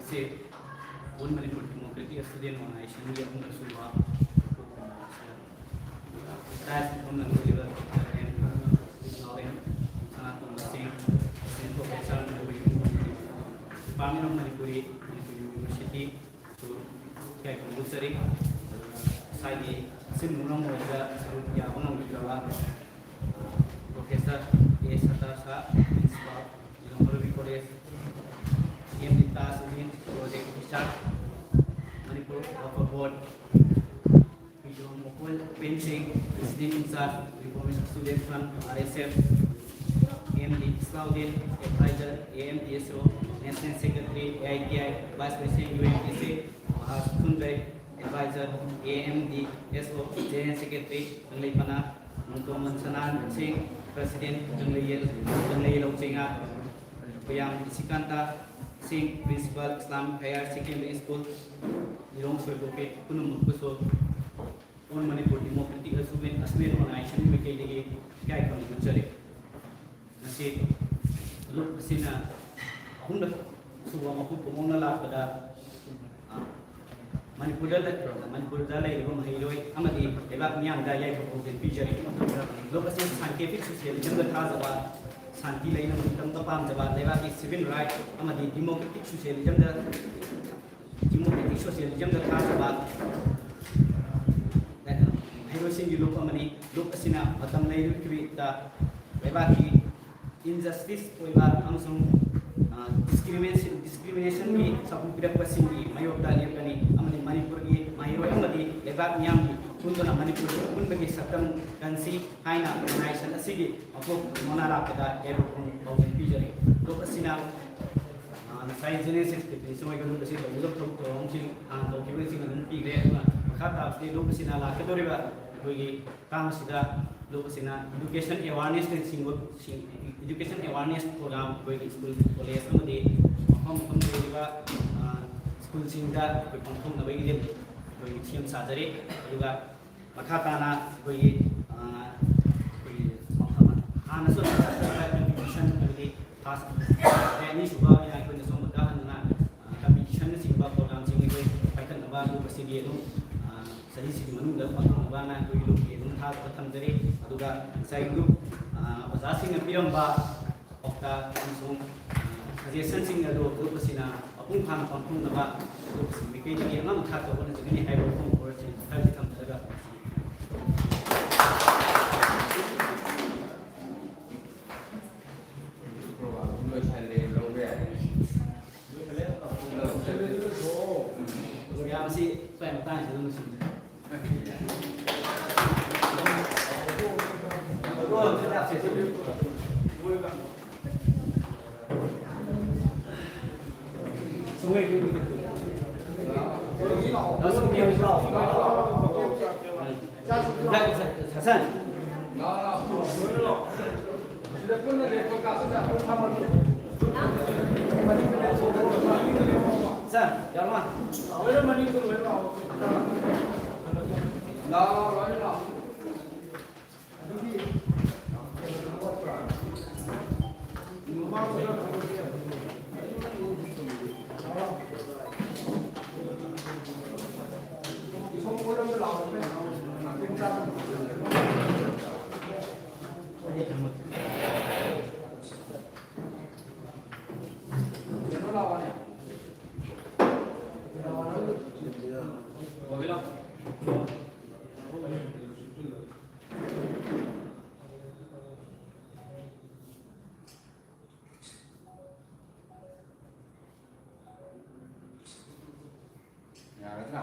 ꯁꯤ ꯑꯣꯜ ꯃꯅꯤꯄꯨꯔ ꯗꯦꯃꯣꯀ꯭ꯔꯦꯇꯤꯛ ꯁ꯭ꯇꯨꯗꯦꯟ ꯑꯣꯔꯒꯅꯥꯏꯖꯦꯁꯟꯒꯤ ꯑꯍꯨꯝꯂꯛ ꯁꯨꯕ ꯗꯥꯏꯁ ꯃꯐꯝꯗ ꯂꯩꯔꯤꯕ doctor and Lauren, Sanatomba Singh, assistant professor, Manipur university, department of Manipuri, Manipur university, ꯏꯀꯥꯏ ꯈꯨꯝꯅꯖꯔꯤ꯫ ꯉꯁꯥꯏꯒꯤ ꯑꯁꯤꯟꯕ ꯅꯨꯡꯂꯝ ꯑꯣꯏꯕꯗ ꯁꯔꯨꯛ ꯌꯥꯕ ꯉꯝꯈꯤꯗ꯭ꯔꯕ professor A Satasa, principal, Jilong college, C M D Tajuddin, project officer, Manipur Waqf board, ꯄꯤꯖꯣ ꯃꯣꯀꯣꯜ ꯄꯦꯟ ꯁꯤꯡ, president incharge, reformation student front, R S F, M D Islauddin, advisor, A M D S O, national secretary, A I T I, vice president, U N T C, ꯃꯍꯥꯖ ꯊꯨꯟꯗ꯭ꯔꯩ, adviser, A M D S ꯑꯣ, general secretary, ꯀꯪꯂꯩ ꯄꯅꯥ, ꯅꯣꯡꯇꯣꯝꯕꯝ ꯁꯅꯥ ꯁꯤꯡ, president, ꯀꯪꯂꯩ ꯌꯦꯜ-, ꯀꯪꯂꯩ ꯌꯦꯜꯍꯧ ꯆꯤꯡꯉꯥ, Khuyam Isikanta Singh, principal, Islamic higher secondary school, Lilong ꯁꯣꯏꯄꯣꯛꯄꯤ, ꯄꯨꯝꯅꯃꯛꯄꯨꯁꯨ all Manipur democratic ꯑꯦꯁꯨꯃꯦꯟ ꯑꯁꯨꯃꯦꯟ ꯑꯣꯔꯒꯅꯥꯏꯖꯦꯁꯟꯒꯤ ꯃꯥꯏꯀꯩꯗꯒꯤ ꯏꯀꯥꯏ ꯈꯨꯝꯅꯕ ꯎꯠꯆꯔꯤ꯫ ꯉꯁꯤ ꯂꯨꯞ ꯑꯁꯤꯅ ꯑꯍꯨꯝꯂꯛ ꯁꯨꯕ ꯃꯄꯨ ꯀꯨꯝꯑꯣꯟꯅ ꯂꯥꯛꯄꯗ, ꯑ, ꯃꯅꯤꯄꯨꯔꯗ ꯂꯩ-, ꯃꯅꯤꯄꯨꯔꯗ ꯂꯩꯔꯤꯕ ꯃꯍꯩꯔꯣꯏ ꯑꯃꯗꯤ ꯂꯩꯕꯥꯛ ꯃꯤꯌꯥꯝꯗ ꯌꯥꯏꯐ ꯄꯥꯎꯖꯦꯜ ꯄꯤꯖꯔꯤ꯫ ꯂꯨꯞ ꯑꯁꯤ ꯁꯥꯏꯟꯇꯤꯐꯤꯛ ꯁꯣꯁꯤꯌꯦꯂꯤꯖꯝꯗ ꯊꯥꯖꯕ, ꯁꯥꯟꯇꯤ ꯂꯩꯅꯕꯒꯤꯗꯃꯛꯇ ꯄꯥꯝꯖꯕ, ꯂꯩꯕꯥꯛꯀꯤ ꯁꯤꯚꯤꯜ ꯔꯥꯏꯠ ꯑꯃꯗꯤ ꯗꯤꯃꯣꯀ꯭ꯔꯦꯇꯤꯛ ꯁꯣꯁꯤꯌꯦꯂꯤꯖꯝꯗ ꯗꯤꯃꯣꯀ꯭ꯔꯦꯇꯤꯛ ꯁꯣꯁꯤꯌꯦꯂꯤꯖꯝꯗ ꯊꯥꯖꯕ ꯃꯍꯩꯔꯣꯏꯁꯤꯡꯒꯤ ꯂꯨꯞ ꯑꯃꯅꯤ꯫ ꯂꯨꯞ ꯑꯁꯤꯅ ꯃꯇꯝ ꯂꯩꯔꯤꯕ ꯈꯨꯗꯤꯡꯗ ꯂꯩꯕꯥꯛꯀꯤ ꯏꯟꯖꯁꯇꯤꯁ ꯑꯣꯏꯕ ꯑꯃꯁꯨꯡ, ꯑ, ꯗꯤꯁꯀ꯭ꯔꯤꯃꯤꯅꯦꯁꯟ, ꯗꯤꯁꯀ꯭ꯔꯤꯃꯤꯅꯦꯁꯟꯒꯤ ꯁꯥꯐꯨ ꯄꯤꯔꯛꯄꯁꯤꯡꯒꯤ ꯃꯥꯌꯣꯛꯇ ꯂꯦꯞꯀꯅꯤ ꯑꯃꯗꯤ ꯃꯅꯤꯄꯨꯔꯒꯤ ꯃꯍꯩꯔꯣꯏ ꯑꯃꯗꯤ ꯂꯩꯕꯥꯛ ꯃꯤꯌꯥꯝꯒꯤ ꯄꯨꯟꯗꯨꯅ ꯃꯅꯤꯄꯨꯔꯒꯤ ꯑꯄꯨꯟꯕꯒꯤ ꯁꯛꯇꯝ ꯀꯟꯁꯤ ꯍꯥꯏꯅ ꯑꯣꯔꯒꯅꯥꯏꯖꯦꯁꯟ ꯑꯁꯤꯒꯤ ꯃꯀꯣꯛ ꯃꯅꯥ ꯂꯥꯛꯄꯗ ꯌꯥꯏꯐ ꯄꯥꯎꯖꯦꯜ ꯄꯤꯖꯔꯤ꯫ ꯂꯨꯞ ꯑꯁꯤꯅ ꯑ, ꯉꯁꯥꯏ ꯖꯦꯅꯔꯦꯜ ꯁꯦꯀ꯭ꯔꯦꯇꯔꯤꯁꯨ ꯑꯣꯏꯒꯅꯤ, ꯃꯁꯤ ꯇꯧꯒꯗꯕ ꯊꯕꯛ ꯊꯧꯔꯝꯁꯤꯡ ꯍꯥꯟꯅ ꯇꯧꯈꯤꯕꯁꯤꯡ ꯑꯗꯨꯝ ꯄꯤꯈ꯭ꯔꯦ꯫ ꯑꯗꯨꯅ ꯃꯈꯥ ꯇꯥꯕꯁꯤꯗꯤ ꯂꯨꯞ ꯑꯁꯤꯅ ꯂꯥꯛꯀꯗꯧꯔꯤꯕ ꯑꯩꯈꯣꯏꯒꯤ ꯇꯥꯡ ꯑꯁꯤꯗ ꯂꯨꯞ ꯑꯁꯤꯅ ꯏꯗꯨꯀꯦꯁꯟ ꯑꯦꯋꯥꯔꯅꯦꯁꯅꯆꯤꯡꯕ, ꯏꯗꯨꯀꯦꯁꯟ ꯑꯦꯋꯥꯔꯅꯦꯁ ꯄ꯭ꯔꯣꯒ꯭ꯔꯥꯝ ꯑꯩꯈꯣꯏꯒꯤ ꯁ꯭ꯀꯨꯜ, ꯀꯣꯂꯦꯖ ꯑꯃꯗꯤ ꯃꯐꯝ ꯃꯐꯝꯗ ꯂꯩꯔꯤꯕ, ꯑ, ꯁ꯭ꯀꯨꯜꯁꯤꯡꯗ ꯑꯩꯈꯣꯏ ꯄꯥꯡꯊꯣꯛꯅꯕꯒꯤ ꯑꯩꯈꯣꯏꯒꯤ ꯁꯦꯝ ꯁꯥꯖꯔꯤ꯫ ꯑꯗꯨꯒ ꯃꯈꯥ ꯇꯥꯅ ꯑꯩꯈꯣꯏꯒꯤ, ꯑ, ꯑꯩꯈꯣꯏꯒꯤ ꯃꯐꯝ ꯍꯥꯟꯅꯁꯨ ꯀꯝꯄꯤꯇꯤꯁꯟ, ꯍꯥꯏꯕꯗꯤ ꯐꯥꯁ, ꯑꯅꯤꯁꯨꯕ ꯑꯣꯏꯅ ꯑꯩꯈꯣꯏꯅ ꯁꯣꯝꯗ ꯀꯥꯍꯟꯗꯨꯅ, ꯑ, ꯇꯝꯕꯤ-, ꯂꯨꯞ ꯑꯁꯤꯒꯤ ꯑꯗꯨꯝ, ꯑ, ꯆꯍꯤꯁꯤꯒꯤ ꯃꯅꯨꯡꯗ ꯄꯥꯡꯊꯣꯛꯅꯕꯅ ꯑꯩꯈꯣꯏꯒꯤ ꯂꯨꯞꯀꯤ ꯑꯗꯨꯝ ꯊꯥꯖꯕ ꯊꯝꯖꯔꯤ꯫ ꯑꯗꯨꯒ ꯉꯁꯥꯏ ꯂꯨꯞ, ꯑ, ꯑꯣꯖꯥꯁꯤꯡꯅ ꯄꯤꯔꯝꯕ ꯄꯥꯎꯇꯥꯛ ꯑꯃꯁꯨꯡ, ꯑ, ꯁꯖꯦꯁꯟꯁꯤꯡ ꯑꯗꯨ ꯂꯨꯞ ꯑꯁꯤꯅ ꯃꯄꯨꯡ ꯐꯥꯅ ꯄꯥꯡꯊꯣꯛꯅꯕ ꯂꯨꯞ ꯑꯁꯤ ꯃꯥꯏꯀꯩꯗꯒꯤ ꯑꯉꯝꯕ ꯊꯥꯛꯇ ꯍꯣꯠꯅꯖꯒꯅꯤ ꯍꯥꯏꯕ ꯋꯥꯐꯝ ꯈꯔꯁꯤꯡ ꯈꯔꯁꯤ ꯊꯝꯖꯔꯒ ꯂꯣꯏꯁꯜꯂꯦ, ꯂꯧꯕ ꯌꯥꯔꯦ꯫ ꯄ꯭ꯔꯣꯒ꯭ꯔꯥꯝꯁꯤ ꯁ꯭ꯋꯥꯏ ꯃꯇꯥꯡꯁꯤꯗ ꯂꯣꯏꯁꯤꯟꯖꯔꯦ꯫ ꯌꯥꯒꯗ꯭ꯔꯥ?